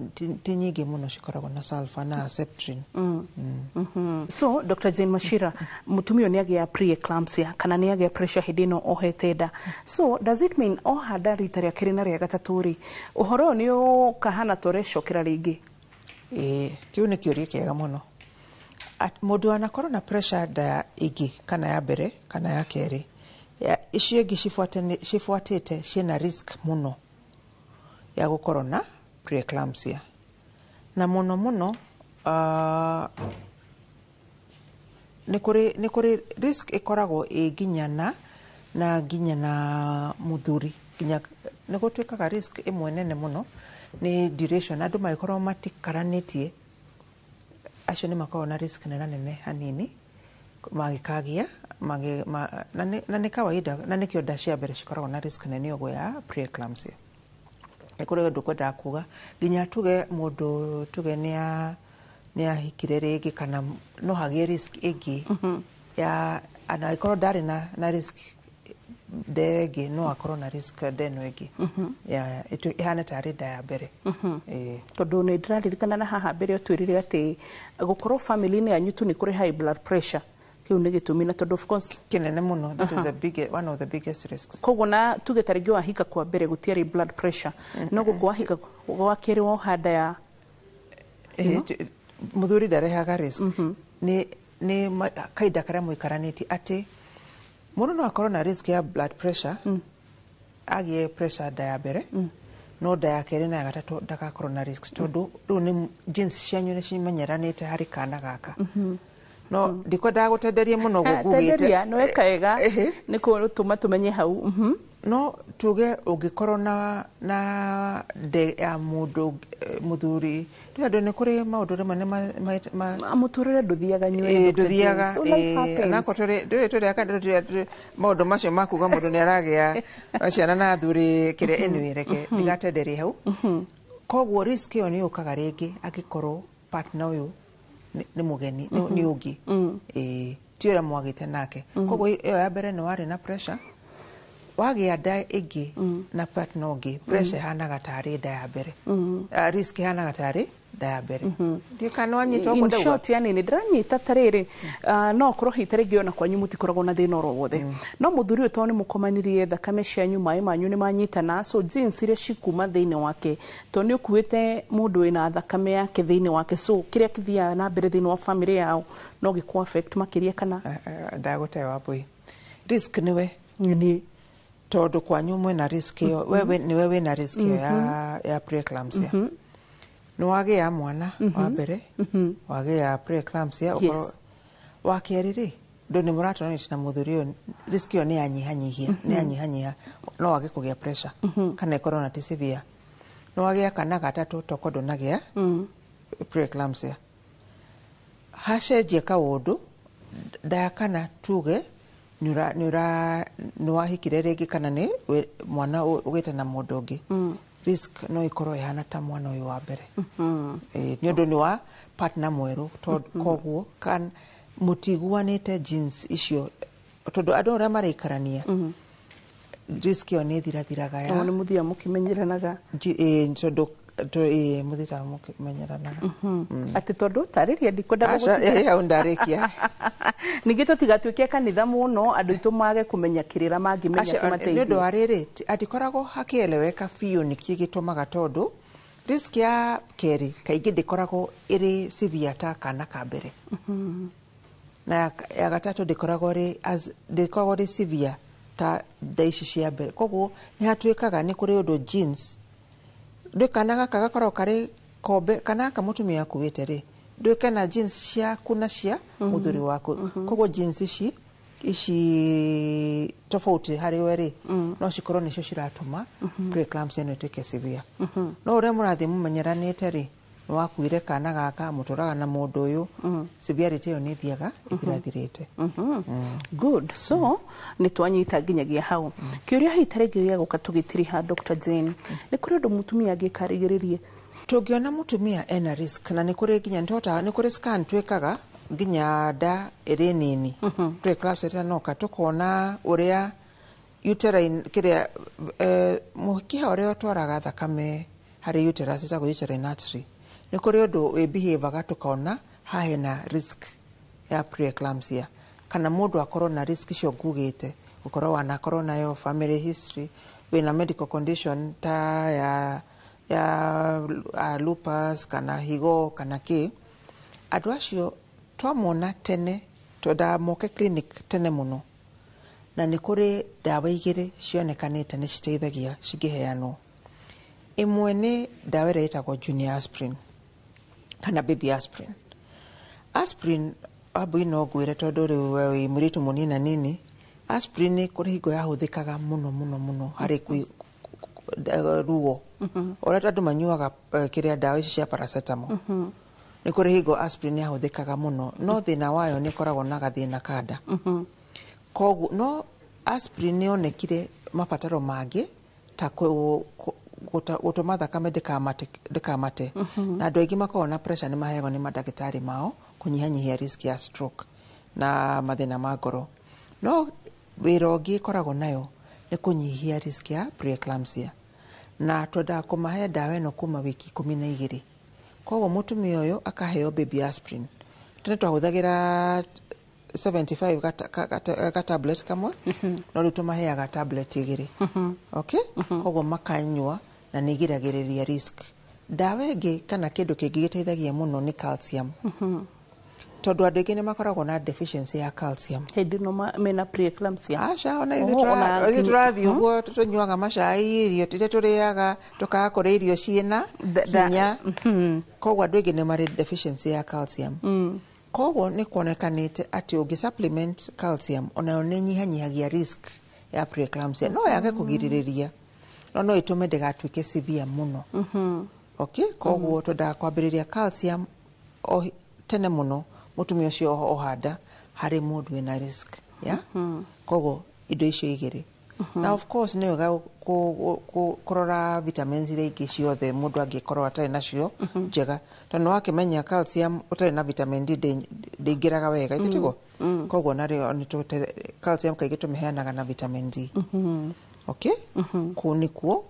ti nyingĩ mũno cikoragwo na sulfur na Septrin. So Dr. Jane Machira, mũtumia ũyũ nĩ agĩa preeclampsia kana nĩ agĩa pressure hĩndĩ ĩno ohete nda, so does it mean oha nda rita rĩa kerĩ na rĩa gatatũ rĩ, ũhoro ũyũ nĩ ũkahana ta ũrecokera rĩngĩ? Ĩĩ, kĩu nĩ kĩũria kĩega mũno. Mũndũ anakorwo na pressure nda ĩngĩ kana ya mbere kana ya kerĩ, icio ingĩ cibuatĩte ciĩna risk mũno ya gũkorwo na preeclampsia, na mũno mũno nĩ kũrĩ risk ĩkoragwo ĩ nginya na nginya na mũthuri, nginya Nĩ gũtuĩkaga risk ĩmwe nene mũno nĩ duration. Andũ mangĩkorwo matikaranĩtie, acio nĩ makoragwo na risk nene nene hanini mangĩkagĩa na nĩ kawaida, na nĩkĩo nda cia mbere cikoragwo na risk nene ũguo ya preeclampsia. Nĩ kũrĩ ũndũ kwendaga kuga nginya tuge mũndũ tuge nĩ ahikire rĩngĩ, kana no hagĩe risk ĩngĩ ya ana angĩkorwo ndarĩ na risk nda ĩngĩ, no akorwo na risk nda ĩno ĩngĩ ya ĩhane tarĩ nda ya mbere. Ĩĩ. Tondũ nĩ ndĩraririkana na haha mbere ũtwĩrire atĩ gũkorwo family-inĩ yanyu tu nĩ kũrĩ high blood pressure, kĩu nĩ gĩtũmi, na tondũ of course kĩnene mũno, that is a big, one of the biggest risks. Koguo na tuge ta rĩngĩ wahika kwa mbere gũtiarĩ blood pressure, no gũkũ wahika gwa kerĩ woha nda ya Mũthuri ndarehaga risk, nĩ kahinda karĩa mũikaranĩtie, atĩ mũndũ no akorwo na risk ya blood pressure, agĩe pressure nda ya mbere, no nda ya kerĩ na ya gatatũ ndagakorwo na risk, tondũ rĩu nĩ genes cianyu nĩ cimenyeranĩte harĩ kana gaka. No ndikwendaga gũtenderia mũno ũguo ngugĩte. Tenderia, nĩ weka wega nĩ kũtũma tũmenye hau. No tuge ũngĩkorwo na nde ya mũndũ mũthuri, rĩu andũ nĩ kũrĩ maũndũ rĩmwe nĩ Mũtũrĩre ndũthiaga nyue. Ĩĩ, Dr. ndũthiaga. James. So life happens. Onakorwo ndũrĩ tũrĩ maũndũ macio ma kuga mũndũ nĩ aragĩa ciana na athuri kĩrĩa, anyway, reke ndigatenderie hau. Koguo risk ĩyo nĩ yũkaga rĩngĩ angĩkorwo partner ũyũ nĩ mũgeni, nĩ ũngĩ. Ĩĩ, ti ũrĩa mwagĩte nake. Koguo ĩyo ya mbere nĩ warĩ na pressure, wagĩa nda ĩngĩ na partner ũngĩ, pressure ĩhanaga tarĩ nda ya mbere. Ah, risk ĩhanaga tarĩ nda ya mbere. Ndiũ kana wanyita ũguo In ndauga. short, yani nĩ ndĩranyita ta rĩrĩ, no okorwo hihi ta rĩngĩ ona kwanyu mũtikoragwo na thĩna oro wothe, no mũthuri ũyũ tondũ nĩ mũkomanirie thakame cianyu, maĩ manyu nĩ manyitana, so genes iria cikuma thĩinĩ wake, tondũ nĩ ũkuĩte mũndũ wĩna thakame yake thĩinĩ wake, so kĩrĩa kĩthiaga na mbere thĩinĩ wa family yao no gĩkũ affect makĩria kana? Ndagũte wambui, risk nĩwe nĩ tondũ kwanyu mwĩna risk ĩyo, wewe nĩwe wĩna risk ĩyo ya preeclampsia. Nĩ wagĩa mwana wa mbere, wagĩa preeclampsia, ũkorwo wa kerĩ rĩ, ndũ nĩ mũratonanĩte na mũthuri ũyũ, risk ĩyo nĩ yanyihanyihia, nĩ yanyihanyiha, no wage kũgĩa pressure kana ĩkorwo na ti severe. Nĩ wagĩa kana gatatũ, toko ndũnagĩa preeclampsia, hacenjia kaũndũ nda ya kana, tuge nĩ wahikire rĩngĩ kana nĩ mwana ũgĩte na mũndũ ũngĩ, risk no ĩkorwo ĩhana ta mwana ũyũ wa mbere. Ĩĩ, nĩ ũndũ nĩ wa partner mwerũ, tondũ koguo kan mũtiguanĩte genes icio, tondũ andũ arĩa maraikarania risk ĩyo nĩ ĩthirathiraga ya O nĩ mũthiaga mũkĩmenyeranaga. Ĩĩ, tondũ ĩĩ, mũthiĩtaga mũkĩmenyeranaga. Atĩ tondũ tarĩria, ndikwenda Aca, gũgũtiga. ĩĩ, hau ndarĩkia. Ningĩ tũtigatuĩke kanitha mũno, andũ aitũ mage kũmenya kĩrĩra mangĩmenya Acio, nĩ ũndũ kĩmateithie. wa rĩrĩ, hatikoragwo hakĩeleweka biũ nĩkĩ gĩtũmaga, tondũ risk ya kerĩ kaingĩ ndĩkoragwo ĩrĩ severe ta kana ka mbere, na ya gatatũ ndĩkoragwo ĩrĩ ndĩkoragwo ĩrĩ severe ta nda ici cia mbere. Koguo nĩ hatuĩkaga nĩ kũrĩ ũndũ genes ndũ kana gaka gakoragwo karĩ kombe, kana gaka mũtumia akuĩte rĩ, ndũĩ kana genes ciaku na cia mũthuri waku. Koguo genes ici tofauti harĩ we rĩ, no cikorwo nĩcio ciratũma preeclampsia ĩno ĩtuĩke severe. No ũrĩa mũrathiĩ mũmenyeranĩte rĩ, nĩ wakuire kana gaka, mũtũraga na mũndũ ũyũ, severity ĩyo nĩ ĩthiaga ĩthirathirĩte. Good, so nĩ twanyita nginyagia hau. Kĩũria hihi ta rĩngĩ gĩa gũka tũgĩtiriha, Dr. Jane, nĩ kũrĩ ũndũ mũtumia angĩkarigĩrĩrie? Tũngĩona mũtumia ena risk, na nĩ kũrĩ nginya nĩtũhotaga, nĩ kũrĩ scan twĩkaga nginya nda ĩrĩ nini, preeclampsia ĩtanoka, tũkona ũrĩa uterine kĩrĩa mũkiha ũrĩa ũtwaraga thakame harĩ uterus ĩtagwo uterine artery, nĩ kũrĩ ũndũ wĩ tũkona haha hena risk ya preeclampsia, kana mũndũ akorwo na risk icio ngugĩte, gũkorwo wanakorwo nayo family history, wĩna medical condition ta ya lupus kana higo kana kĩ. Andũ acio twamona tene, twendaga moke clinic tene mũno, na nĩ kũrĩ ndawa igĩrĩ cionekanĩte nĩ citeithagia cingĩheanwo. Ĩmwe nĩ ndawa ĩrĩa ĩtagwo junior aspirin kana baby aspirin. Aspirin, wambui, no ngwĩre tondũ rĩu we wĩ mũirĩtu mũnina nini, aspirin nĩ kũrĩ hingo yahũthĩkaga mũno mũno mũno harĩ ruo ũrĩa andũ manyuaga kĩrĩa ndawa ici cia paracetamol. Nĩ kũrĩ hingo aspirin yahũthĩkaga mũno, no thĩna wayo nĩ ĩkoragwo na gathĩna ka nda. Koguo no aspirin nĩ yonekire mabataro mangĩ ta gũtũma thakame ndĩkamate. Na andũ aingĩ makoragwo na pressure nĩ maheagwo nĩ mandagĩtarĩ mao kũnyihanyihia risk ya stroke na mathĩna ma ngoro. No wĩra ũngĩ ĩkoragwo nayo nĩ kũnyihia risk ya preeclampsia, na twendaga kũmahe ndawa ĩno kuma wiki 12. Koguo mũtumia ũyũ akaheo baby aspirin. Tene twahũthagĩra 75 ga tablet kamwe, no rĩu tũmaheaga tablet 2. Okay, koguo makanyua na nĩ igiragĩrĩria risk. Ndawa ĩngĩ kana kĩndũ kĩngĩ gĩteithagia mũno nĩ calcium, tondũ andũ aingĩ nĩ makoragwo na deficiency ya calcium hĩndĩ ĩno mena preeclampsia. Aca, ona ithuĩ tũrathiĩ ũguo tũnyuaga macai, irio iria tũrĩaga tũkaga kũrĩa irio ciĩna hinya. Koguo andũ aingĩ nĩ marĩ deficiency ya calcium. Koguo nĩ kuonekanĩte atĩ ũngĩ supplement calcium onayo nĩ nyihanyihagia risk ya preeclampsia. No yage kũgirĩrĩria, no ĩtũme ndĩgatuĩke severe mũno. Okay, koguo twendaga kwambĩrĩria calcium o tene mũno mũtumia ũcio ohanda harĩ mũndũ wĩna risk ya. Koguo indo icio igĩrĩ. Na of course nĩ wega kũrora vitamins iria ingĩ ciothe mũndũ angĩkorwo atarĩ nacio njega, tondũ nĩwakĩmenya calcium ũtarĩ na vitamin D ndĩingĩraga wega, ithe tiguo? Koguo narĩo calcium kaingĩ tũmĩheanaga na vitamin D. Okay, kũu nĩkuo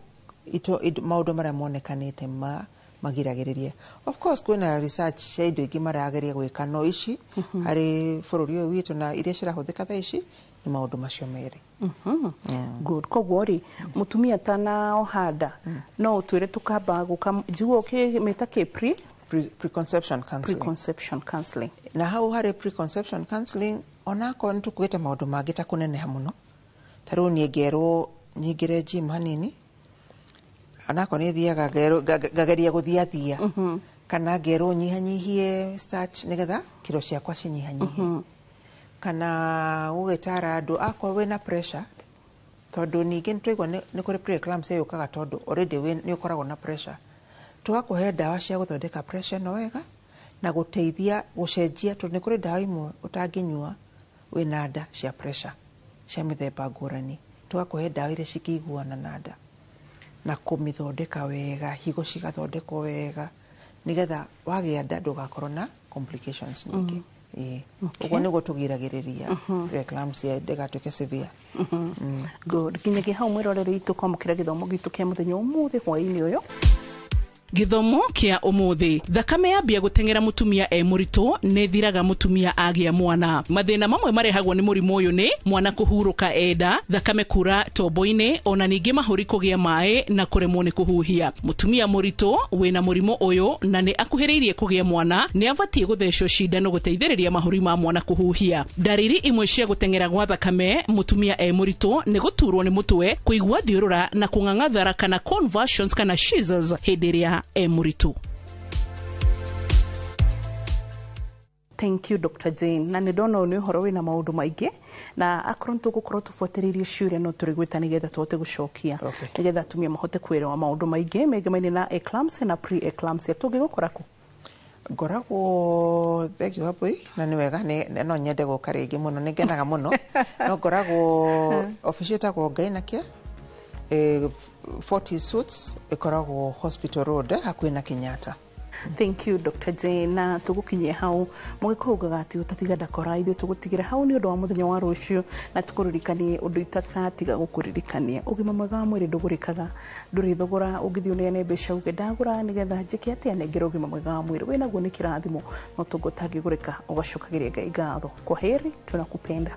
maũndũ marĩa monekanĩte magiragĩrĩria. Of course kwĩna research cia indo ingĩ marageria gwĩka, no ici harĩ bũrũri ũyũ witũ na iria cirahũthĩka thaa ici nĩ maũndũ macio merĩ. Good. Koguo rĩ, mũtumia atanaohanda no ũtwĩre tũkamba gũka njiguo ũkĩmĩta kĩ preconception counseling. Preconception counseling. Na hau harĩ preconception counseling onakorwo nĩ tũkuĩte maũndũ mangĩ ta kũneneha mũno, ta rĩu niĩ ngerwo nyingĩre gym hanini, onakorwo nĩ thiaga ngageria gũthiathia, kana ngerwo nyihanyihie starch nĩgetha kiro ciakwa cinyihanyihe, kana gũgĩtara andũ akorwo wĩna pressure, tondũ ningĩ nĩtwaigua nĩ kũrĩ preeclampsia yũkaga tondũ already nĩ ũkoragwo na pressure, tũgakũhe ndawa cia gũthondeka pressure ĩno wega na gũteithia gũcenjia, tondũ nĩ kũrĩ ndawa imwe ũtangĩnyua wĩna nda cia pressure cia mĩthemba ngũrani, tũgakũhe ndawa iria cingĩiguana na nda na kũmĩthondeka wega, higo cigathondekwo wega nĩgetha wagĩa nda ndũgakorwo na complications nyingĩ. Ũguo nĩguo tũgiragĩrĩria preeclampsia ndĩgatuĩke severe. Good. Nginyagia hau mwĩroreri witũ kwamũkĩra gĩthomo gitũ kĩa mũthenya ũmũthĩ hwaĩ-inĩ ũyũ. Gĩthomo kĩa ũmũthĩ, thakame yambia gũteng'era mũtumia e mũritũ nĩ thiraga mũtumia agĩa mwana. Mathĩna mamwe marehagwo nĩ mũrimũ ũyũ nĩ mwana kũhurũka enda, thakame kura tombo-inĩ, ona ningĩ mahũri kũgĩa maĩ na kũremwo nĩ kũhuhia. Mũtumia mũritũ wĩna mũrimũ ũyũ na nĩ akuhĩrĩirie kũgĩa mwana nĩ abatiĩ gũthecwo cindano gũteithĩrĩria mahũri ma mwana kũhuhia. Ndariri imwe cia gũteng'era gwa thakame mũtumia e mũritũ nĩ gũturwo nĩ mũtwe, kũigua thiũrũra na kũng'ang'athara kana convulsions kana seizures hĩndĩ ĩrĩa e mũritũ. Thank you Dr. Jane. Na nĩ ndona ũyũ nĩ ũhoro wĩna maũndũ maingĩ, na akorwo nĩtũgũkorwo tũbuatĩrĩirie ciũria no tũrĩgwĩta nĩgetha tũhote gũcokia, nĩgetha atumia mahote kwĩrewa maũndũ maingĩ megemaine na eclampsia na pre-eclampsia. Tũngĩgũkora kũ? Ngoragwo thank you Wambui, na nĩ wega no nyende gũka rĩngĩ mũno, nĩ ngenaga mũno. No ngoragwo obici ĩtagwo Ngainakia, 40 Suites, ĩkoragwo Hospital Road hakuhĩ na Kenyatta. Thank you Dr. Jane. Na tũgũkinyia hau mũgĩkũyũ ugaga atĩ ũtatiga ndakora, ithuĩ tũgũtigĩra hau nĩ ũndũ wa mũthenya wa rũciũ, na tũkũririkanie ũndũ itagatiga gũkũririkania. Ũgima mwega wa mwĩrĩ ndũgũrĩkaga, ndũrĩ thogora ũngĩthiĩ ũneane mbeca uge ndagũra nĩgetha njĩke atĩa nengere ũgima mwega wa mwĩrĩ. Wĩnaguo nĩ kĩrathimo, no tũngũ ũtangĩgũrĩka ũgacokagĩria Ngai ngatho. Kwa heri, tunakupenda.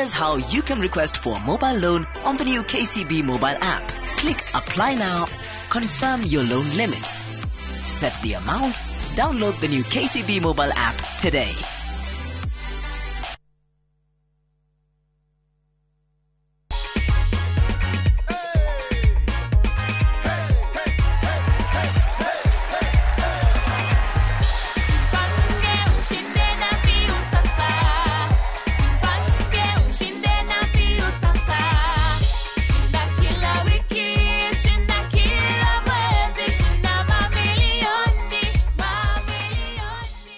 Here's how you can request for a mobile loan on the new KCB mobile app. Click Apply Now, confirm your loan limit, set the amount, download the new KCB mobile app today. Jipange ushinde na mbiu sasa. Jipange ushinde na mbiu sasa. Shinda kila wiki, shinda kila mwezi, shinda mamilioni, mamilioni.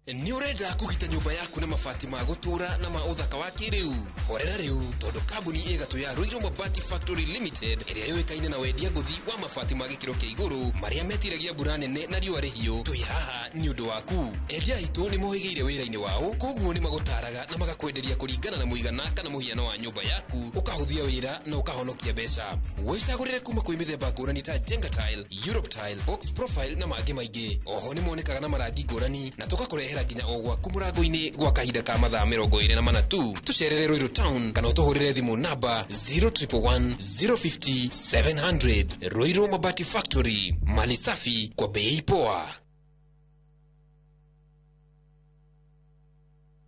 Nĩ ũrenda kũgita nyũmba yaku na mabati ma gũtũũra na ma ũthaka wa kĩrĩu? Horera rĩu, tondũ kambuni ĩgatũ ya Ruiru Mabati Factory Limited, ĩrĩa yũĩkaine na wendia ngũthi wa mabati ma gĩkĩro kĩa igũrũ marĩa metiragia mbura nene na riũa rĩhiũ, twĩ haha nĩ ũndũ waku. Endia aitũ nĩ mohĩgĩire wĩra-inĩ wao, koguo nĩ magũtaraga na magakwenderia kũringana na mũigana kana mũhiano wa nyũmba yaku, ũkahũthia wĩra na ũkahonokia mbeca. Wĩcagũrĩre kuma kwĩ mĩthemba ngũrani ta Jenga Tile, Europe Tile, Box Profile na mangĩ maingĩ. Oho nĩ monekaga na marangi ngũrani na tũgakũrehera nginya o gwaku mũrango-inĩ gwa kahinda ka mathaa 24 tu. Tũcerere Ruiru Town kana ũtũhũrĩre thimũ namba 0111 050 700. Ruiru Mabati Factory, mali safi kwa bei poa.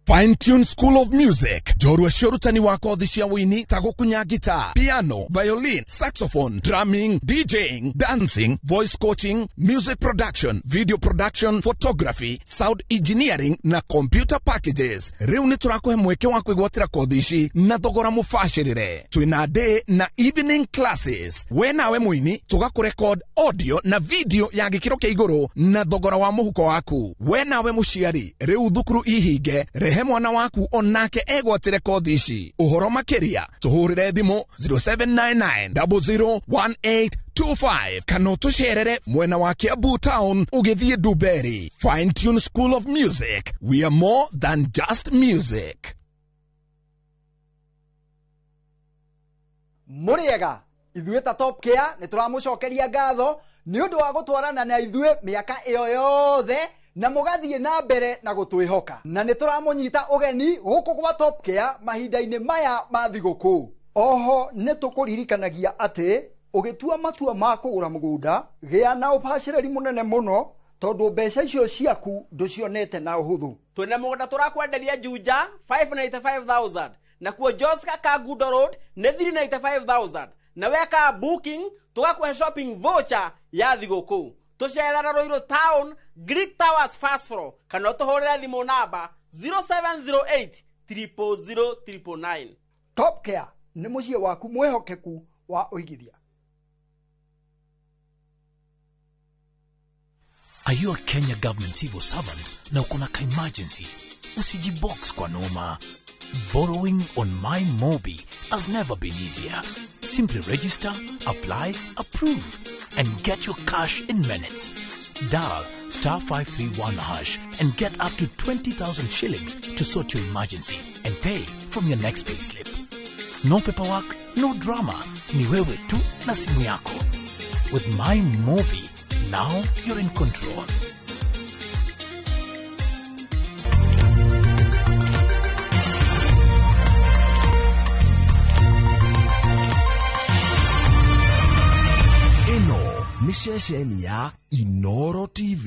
Fine Tune School of Music, njorua cia ũrutani wa kothi cia wũini ta gũkunya guitar, piano, violin, saxophone, drumming, DJing, dancing, voice coaching, music production, video production, photography, sound engineering na computer packages. Rĩu nĩ tũrakũhe mweke wa kwĩgwatĩra kothi ici na thogora mũbacĩrĩre. Twĩna day na evening classes. We nawe mũini tũgakũrecord audio na video ya gĩkĩro kĩa igũrũ na thogora wa mũhuko waku. We nawe mũciari, rĩu thukuru ihinge, rehe mwana waku onake egwatĩre kothi ici. Ũhoro makĩria tũhũrĩre thimũ 0799001825 kana ũtũcerere mwena wa Kiambu Town ũgĩthiĩ Ndumberi. Fine Tune School of Music, we are more than just music. Mũrĩega ithuĩ ta Top Care nĩ tũramũcokeria ngatho nĩ ũndũ wa gũtwarana na ithuĩ mĩaka ĩyo yothe na mũgathiĩ na mbere na gũtwĩhoka, na nĩ tũramũnyita ũgeni gũkũ gwa Top Care mahinda-inĩ maya ma thigũkũ. Oho nĩ tũkũririkanagia atĩ ũgĩtua matua ma kũgũra mũgũnda, gĩa na ũbacĩrĩri mũnene mũno tondũ mbeca icio ciaku ndũcionete na ũhũthũ. Twĩna mũgũnda tũrakwenderia Juja 595,000, nakuo Joska Kangundo Road nĩ 395,000, na weka booking tũgakũhe shopping voucher ya thigũkũ. Tũcerera Ruiru Town, Greek Towers first floor, kana ũtũhũrĩre thimũ namba 0708 000 999. Top Care nĩ mũciĩ waku mwĩhokeku wa ũigithia. Are you a Kenya government civil servant na uko na ka-emergency? Usijibox kwa noma. Borrowing on MyMobi has never been easier. Simply register, apply, approve, and get your cash in minutes. Dial star 531 hash and get up to 20,000 shillings to sort your emergency and pay from your next payslip. No paperwork, no drama. Ni wewe tu na simu yako. With MyMobi, now you're in control. Ĩno nĩ ceceni ya Inoro TV.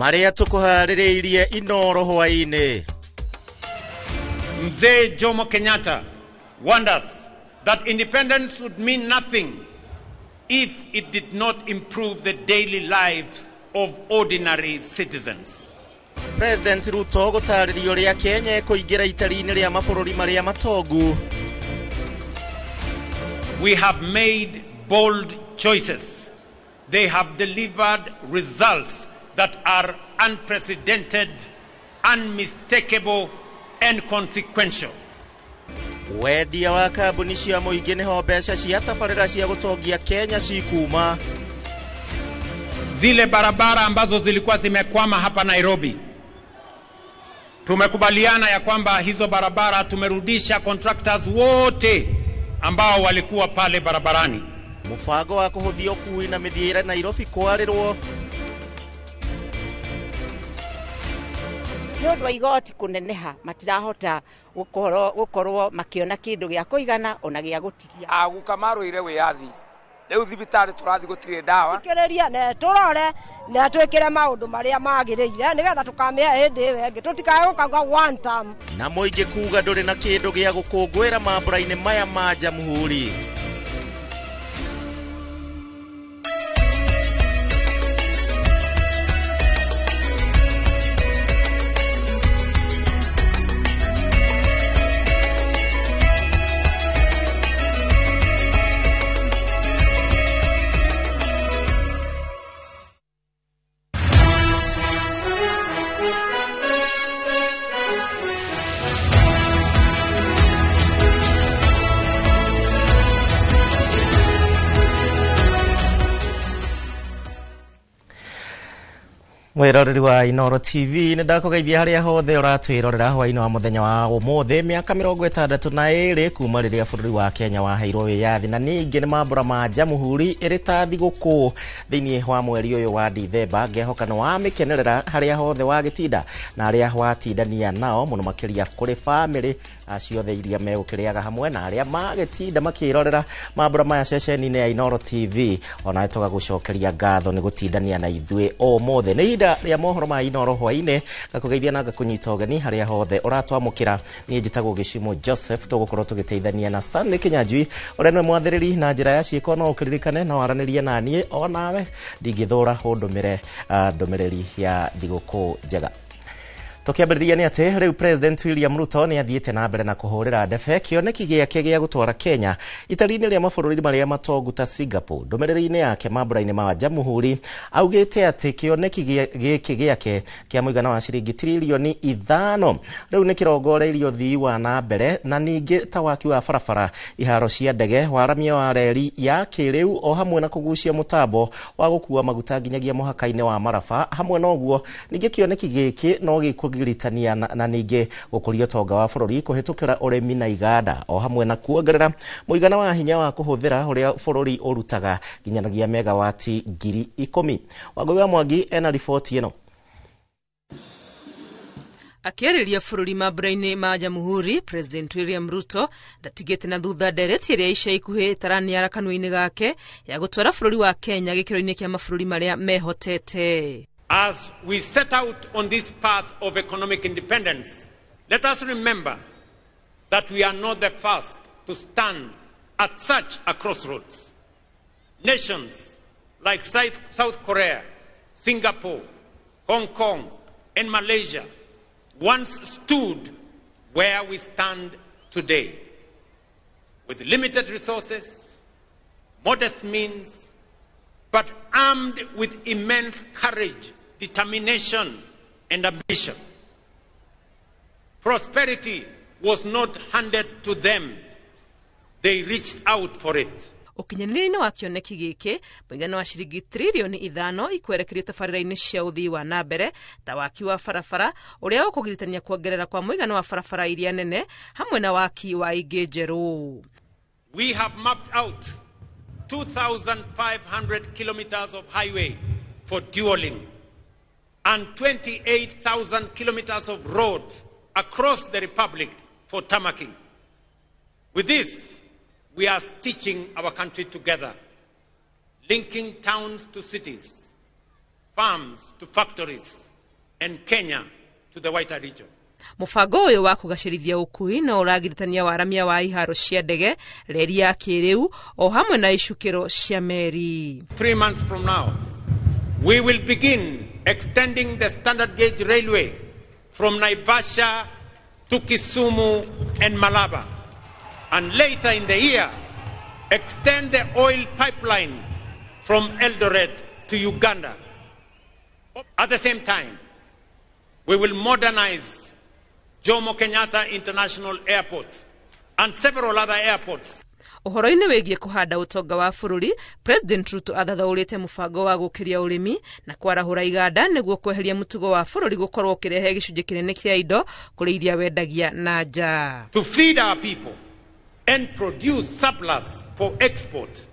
Marĩa tũkũharĩrĩirie Inoro hwaĩ-inĩ. Mzee Jomo Kenyatta warned us that independence would mean nothing if it did not improve the daily lives of ordinary citizens. President Ruto gũtarĩria ũrĩa Kenya ĩkũingĩra itari-inĩ rĩa mabũrũri marĩa matongu. We have made bold choices They have delivered results that are unprecedented, unmistakable, and consequential. Wendia wa kambuni cia mũingĩ nĩho mbeca cia tabarĩra cia gũtongia Kenya cikuma. Zile barabara ambazo zilikuwa zimekwama hapa Nairobi, tumekubaliana ya kwamba hizo barabara tumerudisha contractors wote ambao walikuwa pale barabarani. Mũbango wa kũhũthia ũkui na mĩthiĩre Nairobi kwarĩrwo. Nĩ ũndũ wa igoti kũneneha matirahota gũkorwo makĩona kĩndũ gĩa kũigana ona gĩa gũtigia. Aguka marũire wĩyathi, rĩu thibitarĩ tũrathiĩ gũtirĩ ndawa. Thikĩrĩria na tũrore na twĩkĩre maũndũ marĩa magĩrĩire nĩgetha tũkamĩhe hĩndĩ ĩyo ĩngĩ, tũtikae gũkauga one term. Na mũingĩ kuga ndũrĩ na kĩndũ gĩa gũkũngũĩra mambura-inĩ maya ma Jamhuri. Mwiroreri wa Inooro TV nĩ ndakũgeithia harĩa hothe ũratwĩrorera hwainĩ wa mũthenya wa ũmũthĩ, mĩaka 62 kuma rĩrĩa bũrũri wa Kenya waheirwo wĩyathi, na ningĩ nĩ mambura ma Jamhuri ĩrĩ ta thigũkũ thĩinĩ wa mweri ũyũ wa Dithemba. Ngehoka nĩ wamĩkenerera harĩa hothe wagĩtinda na arĩa watindania nao, mũno makĩria kũrĩ bamĩrĩ ciothe iria megũkĩrĩaga hamwe na arĩa magĩtinda makĩrorera mambura maya ceceni-inĩ ya Inooro TV. Ona tũgagũcokeria ngatho nĩ gũtindania na ithuĩ ũmũthĩ. Nĩ ihinda rĩa mohoro ma Inooro hwainĩ, ngakũgeithia na ngakũnyita ũgeni harĩa hothe ũratwamũkĩra. Niĩ njĩtagwo Gĩcimo Joseph, tũgũkorwo tũgĩteithania na Stanley Kinyanjui ũrĩa nĩwe mwathĩrĩri na njĩra ya ciĩko. No ũkĩririkane no aranĩrie na niĩ onawe, ndingĩthũra ũndũmĩre ndũmĩrĩri ya thigũkũ njega. Tũkĩambĩrĩria nĩ atĩ rĩu President William Ruto nĩ athiĩte na mbere na kũhũrĩra ndebe kĩoneki gĩake gĩa gũtwara Kenya itari-inĩ rĩa mabũrũri marĩa matongu ta Singapore. Ndũmĩrĩri-inĩ yake mambura-inĩ ma Jamhuri augĩte atĩ kĩoneki gĩkĩ gĩake kĩa mũigana wa ciringi tiririoni 5 rĩu nĩ kĩrongoreirio ũthii wa na mbere, na ningĩ ta waki wa barabara, iharo cia ndege, waramia wa reri ya kĩrĩu, o hamwe na kũgucia mũtambo wa gũkua maguta nginyagia mũhaka-inĩ wa Maraba. Hamwe na ũguo ningĩ kĩoneki gĩkĩ no gĩkũ giritania na ningĩ gũkũria ũtonga wa bũrũri kũhĩtũkĩra ũrĩmi na iganda, o hamwe na kuongerera mũigana wa hinya wa kũhũthĩra ũrĩa bũrũri ũrutaga nginyanagia megawati 10,000. Wangũi wa Mwangi ena riboti ĩno. Akĩarĩria bũrũri mambura-inĩ ma Jamhuri, President William Ruto ndatigĩte na thutha ndereti ĩrĩa ica ikuhĩ ĩtaraniara kanua-inĩ gake ya gũtwara bũrũri wa Kenya gĩkĩro-inĩ kĩa mabũrũri marĩa mehotete. As we set out on this path of economic independence, let us remember that we are not the first to stand at such a crossroads. Nations like South Korea, Singapore, Hong Kong, and Malaysia once stood where we stand today, with limited resources, modest means, but armed with immense courage, determination, and ambition. Prosperity was not handed to them. They reached out for it. Ũkinyanĩria-inĩ wa kĩoneki gĩkĩ, mũigana wa ciringi tiririoni 5 ikwerekerio tabarĩra-inĩ cia ũthii wa na mbere ta waki wa barabara ũrĩa ũkũgiritania kuongerera kwa mũigana wa barabara iria nene hamwe na waki wa ingĩ njerũ. We have mapped out 2,500 kilometers of highway for dualling and 28,000 kilometers of road across the Republic for tarmacking. With this, we are stitching our country together, linking towns to cities, farms to factories, and Kenya to the wider region. Mũbango ũyũ wa kũgacĩrithia ũkui no ũragiritania waramia wa iharo cia ndege, reri ya kĩrĩu o hamwe na icukĩro cia meri. 3 months from now, we will begin extending the standard gauge railway from Naivasha to Kisumu and Malaba, and later in the year, extend the oil pipeline from Eldoret to Uganda. At the same time, we will modernize Jomo Kenyatta International Airport and several other airports. Ũhoro-inĩ wĩgiĩ kũhanda ũtonga wa bũrũri, President Ruto athathaũrĩte mũbango wa gũkĩria ũrĩmi na kwarahũra iganda nĩguo kweheria mũtugo wa bũrũri gũkorwo ũkĩrehe gĩcunjĩ kĩnene kĩa indo kũrĩ iria wendagia na nja. To feed our people and produce surplus for export,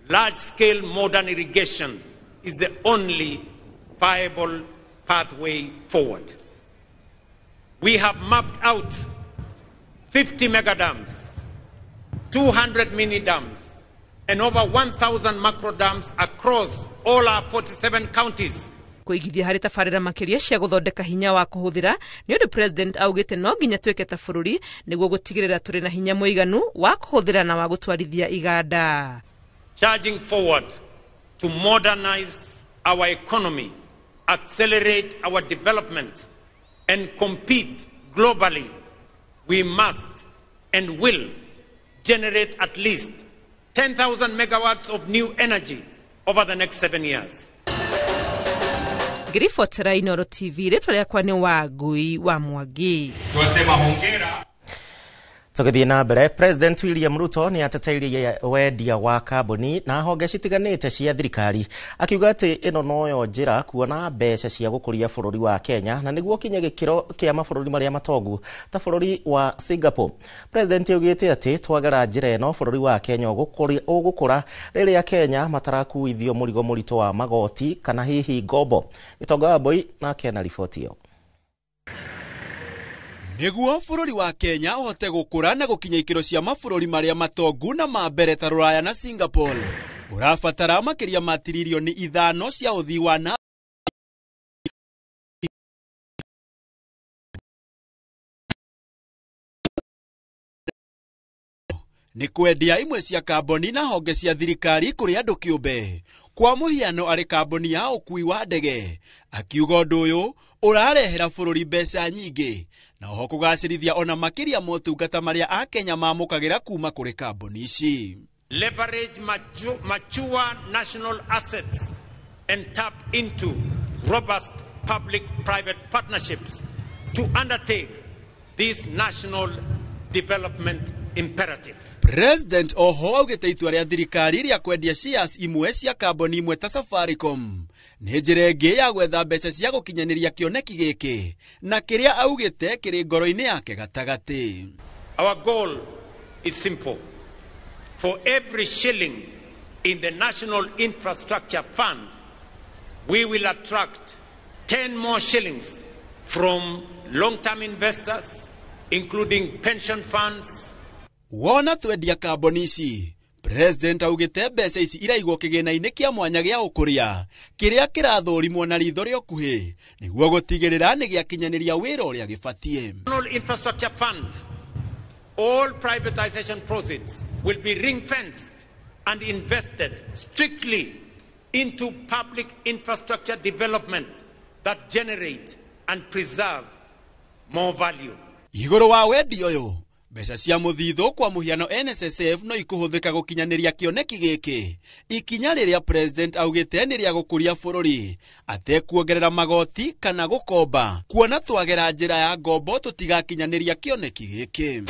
large-scale modern irrigation is the only viable pathway forward. We have mapped out 50 mega dams, 200 mini dams, and over 1,000 macro dams across all our 47 counties. Kũigithia harĩ tabarĩra makĩria cia gũthondeka hinya wa kũhũthĩra nĩ ũndũ President augĩte no nginya twĩke ta bũrũri nĩguo gũtigĩrĩra tũrĩ na hinya mũiganu wa kũhũthĩra na wa gũtwarithia iganda. Charging forward to modernize our economy, accelerate our development, and compete globally, we must and will generate at least 10,000 megawatts of new energy over the next 7 years. Ngĩribotera Inooro TV, rĩtwa rĩakwa nĩ Wangui wa Mwangi. Twasema hongera. Tũgĩthiĩ na mbere, President William Ruto nĩ ateteirie wendia wa kambuni na honge citiganĩte cia thirikari, akiuga atĩ ĩno noyo njĩra kuona mbeca cia gũkũria bũrũri wa Kenya na nĩguo kinye gĩkĩro kĩa mabũrũri marĩa matongu ta bũrũri wa Singapore. President augĩte atĩ twagera njĩra ĩno bũrũri wa Kenya ũgũkũra rĩrĩa Kenya matarakuithio mũrigo mũritũ wa magoti kana hihi ngombo. Gĩtonga wa Mbui nake na riboti ĩyo. Nĩguo bũrũri wa Kenya ũhote gũkũra na gũkinya ikĩro cia mabũrũri marĩa matongu na ma mbere ta Rũraya na Singapore, ũrabatara makĩria ma tiririoni 5 cia ũthii wa na nĩ kwendia imwe cia kambuni na honge cia thirikari kũrĩ andũ kĩũmbe, kwa mũhiano arĩ kambuni ya ũkui wa ndege. Akiuga ũndũ ũyũ ũrarehera bũrũri mbeca nyingĩ na oho kũgacĩrithia ona makĩria motungata marĩa akenya mamũkagĩra kuma kũrĩ kambuni ici. Leverage mature national assets and tap into robust public-private partnerships to undertake this national development imperative. President oho augĩte itua rĩa thirikari rĩa kwendia shares imwe cia kambuni imwe ta Safaricom nĩ njĩra ĩngĩ ya gwetha mbeca cia gũkinyanĩria kĩoneki gĩkĩ na kĩrĩa augĩte kĩrĩ ngoro-inĩ yake gatagatĩ. Our goal is simple. For every shilling in the National Infrastructure Fund, we will attract 10 more shillings from long-term investors, including pension funds. Wona twendia kambuni ici, President augĩte mbeca ici iraigwo kĩgĩna-inĩ kĩa mwanya gĩa ũkũria kĩrĩa kĩrathũrimwo na ritho rĩa ũkuhĩ nĩguo gũtigĩrĩra nĩ gĩakinyanĩria wĩra ũrĩa gĩbatiĩ. National Infrastructure Fund, all privatization proceeds will be ring-fenced and invested strictly into public infrastructure development that generate and preserve more value. Igũrũ wa wendia ũyũ, mbeca cia mũthithũ kwa mũhiano NSSF no ikũhũthĩka gũkinyanĩria kĩoneki gĩkĩ, ikinya rĩrĩa President augĩte nĩ rĩa gũkũria bũrũri atekuongerera magoti kana gũkomba, kuona twagera njĩra ya ngombo tũtigakinyanĩria kĩoneki gĩkĩ.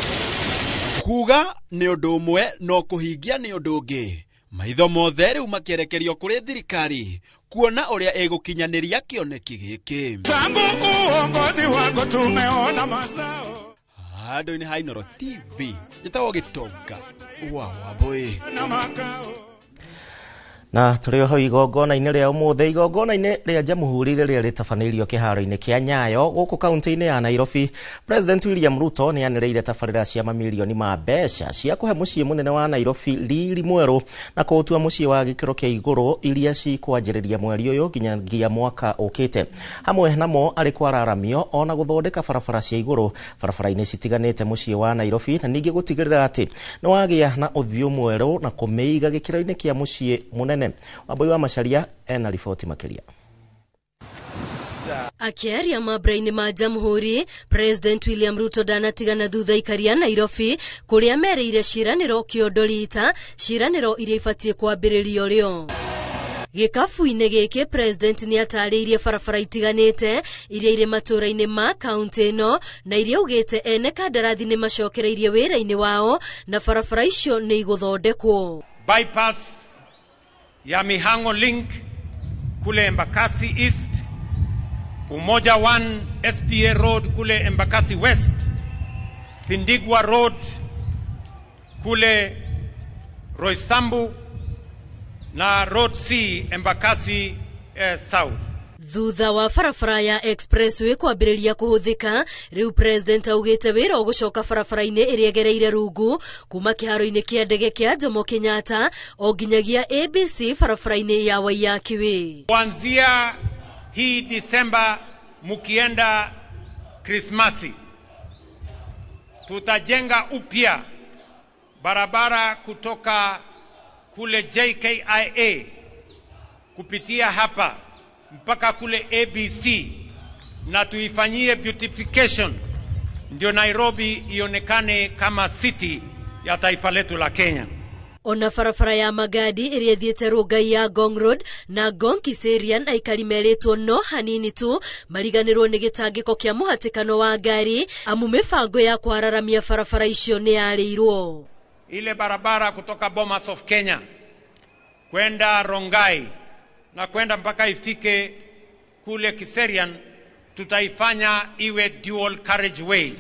Kuga nĩ ũndũ ũmwe no kũhingia nĩ ũndũ ũngĩ. Maitho mothe rĩu makĩerekerio kũrĩ thirikari kuona ũrĩa ĩgũkinyanĩria kĩoneki gĩkĩ. Tangu uongozi wako tumeona mazao. Handũ-inĩ ha Inooro TV, njĩtagwo Gĩtonga wa Wambui. Na tũrĩ oho igongona-inĩ rĩa ũmũthĩ, igongona-inĩ rĩa Jamhuri rĩrĩa rĩtabanĩirio kĩharo-inĩ kĩa Nyayo gũkũ kaunti-inĩ ya Nairobi, President William Ruto nĩ anĩrĩire tabarĩra cia mamirioni ma mbeca cia kũhe mũciĩ mũnene wa Nairobi riri mwerũ na kũũtua mũciĩ wa gĩkĩro kĩa igũrũ iria cikwanjĩrĩria mweri ũyũ nginyagia mwaka ũkĩte. Hamwe namo arĩ kwararamio ona gũthondeka barabara cia igũrũ barabara-inĩ citiganĩte mũciĩ wa Nairobi, na ningĩ gũtigĩrĩra atĩ nĩ wagĩa na ũthiũ mwerũ na kũmĩiga gĩkĩro-inĩ kĩa mũciĩ mũnene. Wambui wa Macharia ena riboti makĩria. Akĩaria mambura-inĩ ma Jamhuri, President William Ruto ndanatigana thutha ikaria Nairobi kũrĩa merĩire ciĩranĩro kĩondo rita, ciĩranĩro iria ibatiĩ kwambĩrĩrio rĩo. Gĩkabu-inĩ gĩkĩ president nĩ atarĩirie barabara itiganĩte iria irĩ matũũra-inĩ ma kaunti ĩno na iria augĩte ene kandarathi nĩ macokereirie wĩra-inĩ wao na barabara icio nĩ igũthondekwo. Bypass ya Mihango Link kule Embakasi East, Umoja 1 SDA Road kule Embakasi West, Thindigwa Road kule Roysambu na Road C Embakasi South. Thutha wa barabara ya expressway kwambĩrĩria kũhũthĩka, rĩu president augĩte wĩra ũgũcoka barabara-inĩ ĩrĩa ĩgereire rungu kuma kĩharo-inĩ kĩa ndege kĩa Jomo Kenyatta o nginyagia ABC barabara-inĩ ya Waiyaki Way. Kuanzia hii Disemba mukienda Krismasi, tutajenga upya barabara kutoka kule JKIA kupitia hapa mpaka kule ABC na tuifanyie beautification ndio Nairobi ionekane kama city ya taifa letu la Kenya. Ona barabara ya Magadi ĩrĩa ĩthiĩte Rongai ya Ngong Road na Ngong Kiserian aikari merĩtwo no hanini tu mariganĩrwo nĩ gĩtangĩko kĩa mũhatĩkano wa ngari amu mĩbango ya kwararamia barabara icio nĩ yarĩirwo. Ile barabara kutoka Bomas of Kenya kwenda Rongai na kwenda mpaka ifike kule Kiserian tutaifanya iwe dual carriageway,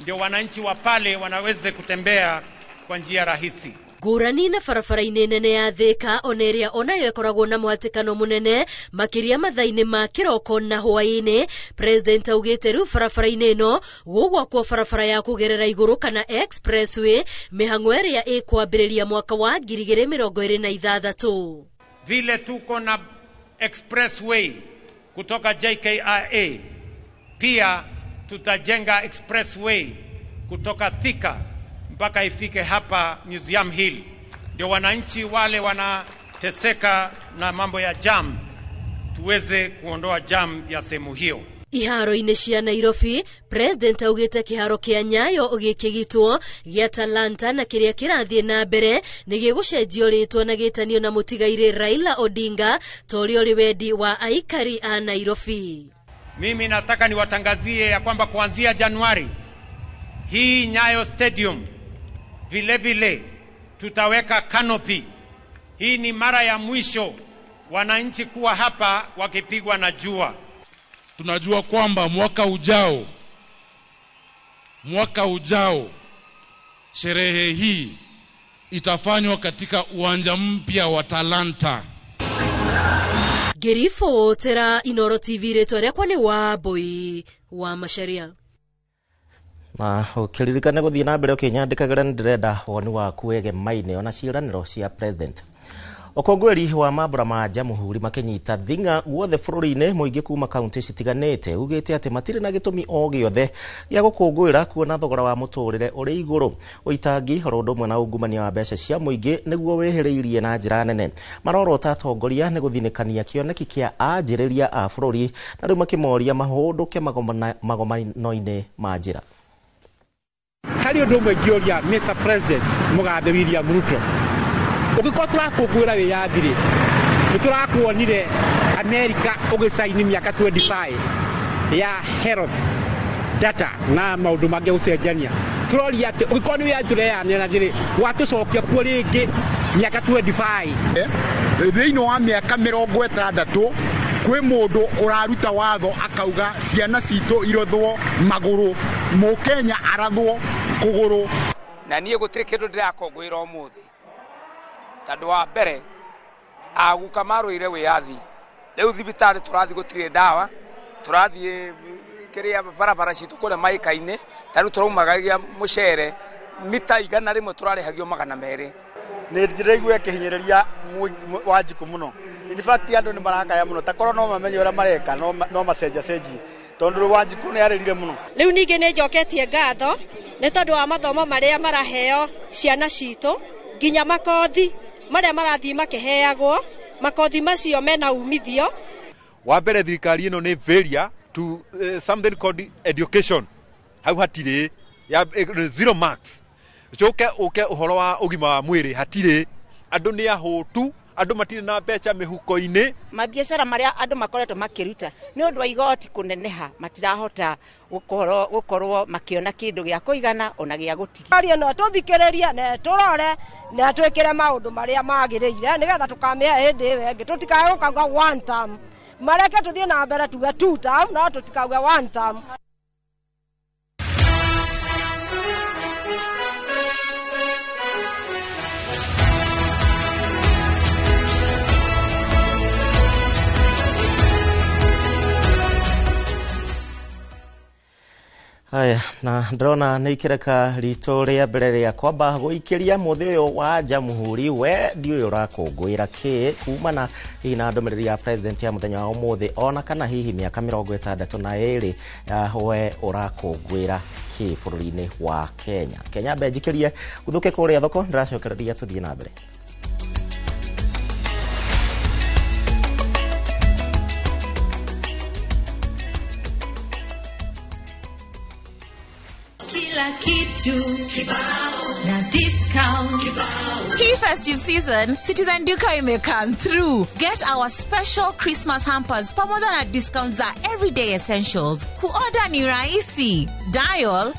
ndio wananchi wa pale wanaweze kutembea kwa njia rahisi. Ngũrani na barabara-inĩ nene ya Thika ona ĩrĩa onayo ĩkoragwo na mũhatĩkano mũnene makĩria mathaa-inĩ ma kĩroko na hwaĩ-inĩ, president augĩte rĩu barabara-inĩ ĩno gũgwakwo barabara ya kũgerera igũrũ kana expressway mĩhang'o ĩrĩa ĩkwambĩrĩria mwaka wa 2026. Vile tuko na expressway kutoka JKIA, pia tutajenga expressway kutoka Thika mpaka ifike hapa Museum Hill, ndio wananchi wale wanateseka na mambo ya jam tuweze kuondoa jam ya sehemu hiyo. Iharo-inĩ cia Nairobi, president augĩte kĩharo kĩa Nyayo gĩkĩgitwo gĩa Talanta na kĩrĩa kĩrathiĩ na mbere nĩ gĩgũcenjio rĩtwa na gĩtanio na mũtigairĩ Raila Odinga ta ũrĩa ũrĩ wendi wa aikari a Nairobi. Mimi nataka niwatangazie ya kwamba kuanzia Januari hii Nyayo Stadium vile vile tutaweka canopy. Hii ni mara ya mwisho wananchi kuwa hapa wakipigwa na jua. Tunajua kwamba mwaka ujao sherehe hii itafanywa katika uwanja mpya wa Talanta. Ngĩribotera Inooro TV rĩtwa rĩakwa nĩ Wambui wa Macharia. Na ũkĩririkane gũthiĩ na mbere ũkĩnyandĩkagĩra nĩ ndĩrenda woni waku wĩgemaine ona ciĩranĩro cia president. Ũkũngũĩri wa mambura ma Jamhuri makĩnyita thing'a guothe bũrũri-inĩ, mũingĩ kuma kaunti citiganĩte ugĩte atĩ matirĩ na gĩtũmi o gĩothe gĩa gũkũngũĩra kuona thogora wa mũtũrĩre ũrĩ igũrũ. Ũitangi oro ũndũ ũmwe na ungumania wa mbeca cia mũingĩ nĩguo wĩhĩrĩirie na njĩra nene. Marorota atongoria nĩ gũthinĩkania kĩoneki kĩa anjĩrĩria a bũrũri na rĩu makĩmoria mahũndũke magomano-inĩ ma njĩra. Harĩ ũndũ ũmwe ingĩũria Mr President Mũgathe William Ruto, ũngĩkorwo tũrakũngũĩra wĩyathi rĩ, nĩ tũrakuonire America ũgĩcaini mĩaka 25 ya health data na maũndũ mangĩ gũcenjania. Tũroria atĩ ũngĩkorwo nĩ wĩyathi tũreyanĩra rĩ, watũcokia kuo rĩngĩ mĩaka 25. Thĩinĩ wa mĩaka 60 kwĩ mũndũ ũraruta watho akauga ciana citũ irothwo magũrũ, mũkenya arathwo kũgũrũ. Na niĩ gũtirĩ kĩndũ ndĩrakũngũĩra ũmũthĩ tondũ wa mbere aguka marũire wĩyathi, rĩu thibitarĩ tũrathiĩ gũtirĩ ndawa, tũrathiĩ kĩrĩa barabara citũ kũrĩa maĩka-inĩ, ta rĩu tũraumagagia mũcere mita 100 tũrarĩhagio 200. Nĩ ndĩraigua ĩkĩhinyĩrĩria Wanjikũ mũno. In fact andũ nĩ marakaya mũno, ta korwo no mamenye ũrĩa mareka no macenjacenjie, tondũ Wanjikũ nĩ arĩrire mũno. Rĩu ningĩ nĩ njoketie ngatho nĩ tondũ wa mathomo marĩa maraheo ciana citũ, nginya makothi marĩa marathiĩ makĩheagwo, makothi macio mena umithio. Wa mbere thirikari ĩno nĩ failure to something called education, hau hatirĩ ya zero marks. Coke ũke ũhoro wa ũgima wa mwĩrĩ hatirĩ, andũ nĩ ahũtu, Andũ matirĩ na mbeca mĩhuko-inĩ. Mabiacara marĩa andũ makoretwo makĩruta nĩ ũndũ wa igoti kũneneha, matirahota gũkorwo makĩona kĩndũ gĩa kũigana ona gĩa gũtigia. Aria no tũthikĩrĩrie na tũrore na twĩkĩre maũndũ marĩa magĩrĩire nĩgetha tũkamĩhe hĩndĩ ĩyo ĩngĩ, tũtikae gũkauga one term, mareke tũthiĩ na mbere tuge two term, no tũtikauge one term. Haya, na ndĩrona nĩ ikĩreka ritũ rĩa mbere rĩa kwamba gũikĩria mũthĩ ũyũ wa Jamhuri. We ndiũĩ ũrakũngũĩra kĩ kumana hihi na ndũmĩrĩri ya president ya mũthenya wa ũmũthĩ, ona kana hihi mĩaka 62, we ũrakũngũĩra kĩ bũrũri-inĩ wa Kenya. Kenya mbe njikĩrie gũthũke kũrĩa thoko, ndĩracokereria tũthiĩ na mbere. Kila kitu kibao na discount kibao. Hii festive season, Citizen Duka ime come through. Get our special Christmas hampers pamoja na discounts za everyday essentials. Kuorder ni rahisi. Dial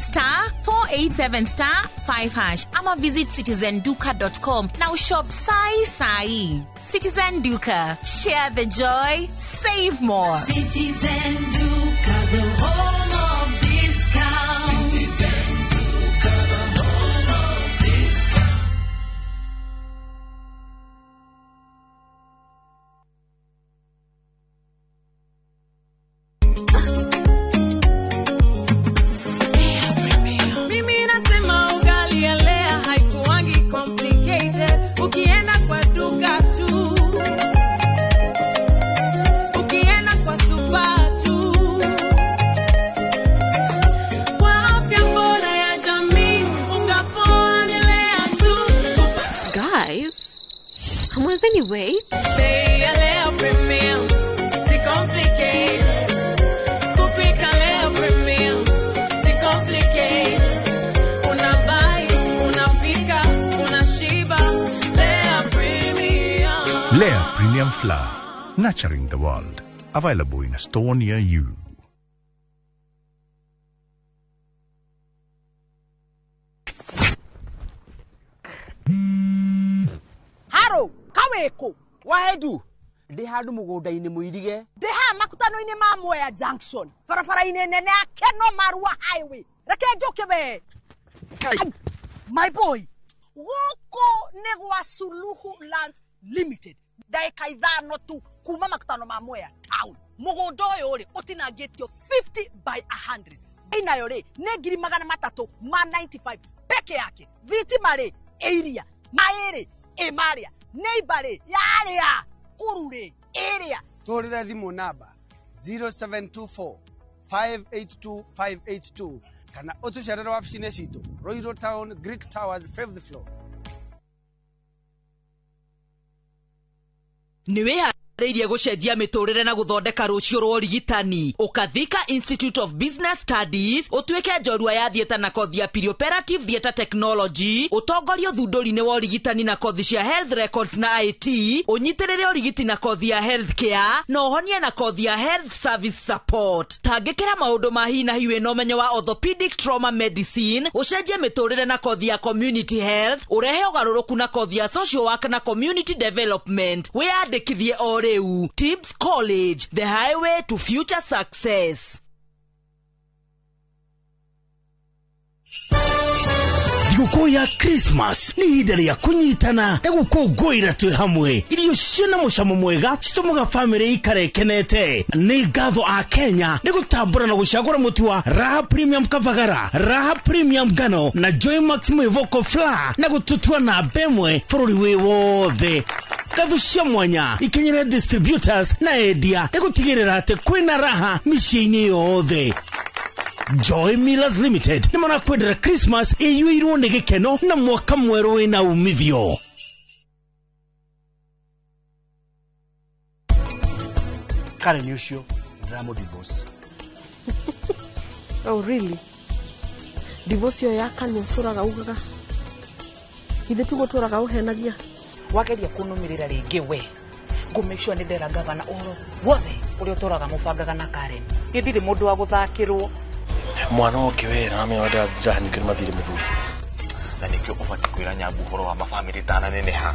*487*5# ama visit citizenduka.com na ushop sai sai. Citizen Duka, share the joy, save more. Citizen Duka, the home of discount. Citizen Duka, the home of discount. Mimi nasema ugali ya Lea haikuangi complicated. Ukienda kwa duka tu, ukienda kwa super tu, kwa afya bora ya jamii, unga poa ni Lea tu. Guys, hamwezeni wait? Bei ya Lea Premium, si complicated. Kupika Lea Premium, si complicated. Unabuy, unapika, unashiba, Lea Premium. Lea Premium Flour, nurturing the world. Available in a store near you. Haro, kaweko. Wahedu, ndĩ handũ mũgũnda-inĩ mũirige. Ndĩ haha makutano-inĩ ma Mwea Junction, barabara-inĩ nene ya Keno Marua Highway. Reke njũke we. Ai, my boy, gũkũ nĩ gwa Suluhu Land Limited. Ndagĩka 5 tu kuma makutano ma Mwea Town. Mũgũnda ũyũ rĩ ũtinangĩtio 50 by 100. Inayo rĩ nĩ 395 peke yake. Thitima rĩ ĩ iria, maĩ rĩ ĩ marĩa, neighbor rĩ yarĩa, kuru rĩ ĩrĩa. Tũhũrĩre thimũ namba 0724 582 582 kana ũtũcerere wabici-inĩ citũ Ruiru Town, Greek Towers, 5th floor. Nĩ wĩharĩirie gũcenjia mĩtũrĩre na gũthondeka rũciũ rwa ũrigitani. Ũkathika Institute of Business Studies, ũtuĩke njorua ya theatre na kothi ya perioperative theatre technology, ũtongorie ũthundũri-inĩ wa ũrigitani na kothi cia health records na IT, ũnyitĩrĩre ũrigiti na kothi ya health care, na ũhonie na kothi ya health service support. Tangĩkĩra maũndũ ma hi na hi wĩna ũmenyo wa orthopedic trauma medicine, ũcenjie mĩtũrĩre na kothi ya community health, ũrehe ũgarũrũku na kothi ya social work na community development. Wĩyandĩkithie o rĩu. Tibbs College, the highway to future success. Thigũkũ ya Christmas nĩ ihinda rĩa kũnyitana na gũkũngũĩra twĩ hamwe. Irio ciĩna mũcamo mwega citũmaga bamĩrĩ ikare ĩkenete. Nĩ ngatho a Kenya nĩ gũtambũra na gũcagũra mũtu wa Raha Premium Kavagara, Raha Premium Ngano na Joy Max Mwĩvoko Flour na gũtũtua namba ĩmwe bũrũri wĩ wothe. Ngatho cia mwanya ikinyĩre distributors na endia nĩ gũtigĩrĩra atĩ kwĩna raha mĩciĩ-inĩ yothe. Joy Millers Limited nĩ marakwendera Christmas ĩiyũirwo nĩ gĩkeno na mwaka mwerũ wĩna umithio. Karen ũcio ndĩramũ divorce. Oh really? Divorce ĩyo ya kanua tũraga ugaga. Ithe tiguo tũraga ũhenagia. Wageria kũnũmĩrĩra rĩngĩ we. Ngũ make sure nĩ ndera gavana ũhoro wothe ũrĩa ũtũraga mũbangaga na Karen. Niĩ ndirĩ mũndũ wa gũthakĩrwo. Mwana oke wera na menya ndĩrahanyũkĩra mathirĩ mũthuri. Na nĩkĩo ũbatiĩ kwĩra Nyambu ũhoro wa mabamĩrĩ tananeneha.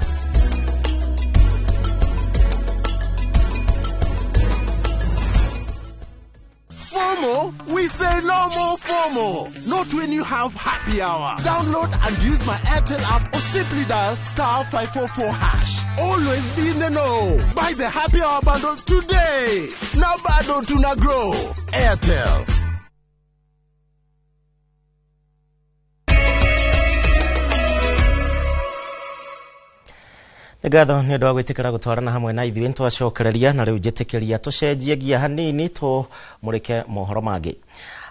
FOMO? We say no more FOMO. Not when you have happy hour. Download and use my Airtel app or simply dial star 544#. Always be in the know. Buy the happy hour bundle today. Now bado tuna grow. Airtel. Nĩ ngatho nĩ ũndũ wa gwĩtĩkĩra gũtwarana hamwe na ithuĩ nĩtwacokereria na rĩu njĩtĩkĩria tũcenjie ngia hanini tũmũrĩke mohoro mangĩ.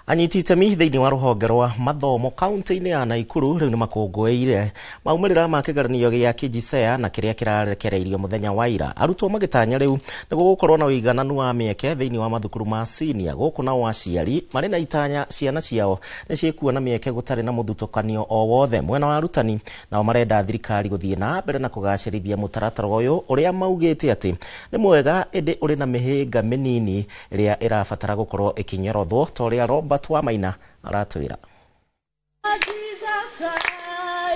Anyiti itemi thĩinĩ wa rũhonge rwa mathomo kaunti-inĩ ya Naikuru rĩu nĩ makũngũĩire maumĩrĩra ma kĩgeranio gĩa KJSEA na kĩrĩa kĩrarekereirio mũthenya wa ira. Arutwo magĩtanya rĩu nĩ gũgũkorwo na ũigananu wa mĩeke thĩinĩ wa mathukuru ma senior. Gũkũ nao aciari marĩ na itanya ciana ciao nĩ ciĩkuona mĩeke gũtarĩ na mũthutũkanio o wothe. Mwena wa arutani nao marenda thirikari gũthiĩ na mbere na kũgacĩrithia mũtaratara ũyũ ũrĩa maugĩte atĩ nĩ mwega ĩndĩ ũrĩ na mĩhĩnga mĩnini ĩrĩa ĩrabatara gũkorwo ĩkĩnyorothwo ta ũrĩa Robert Wamaina aratwĩra.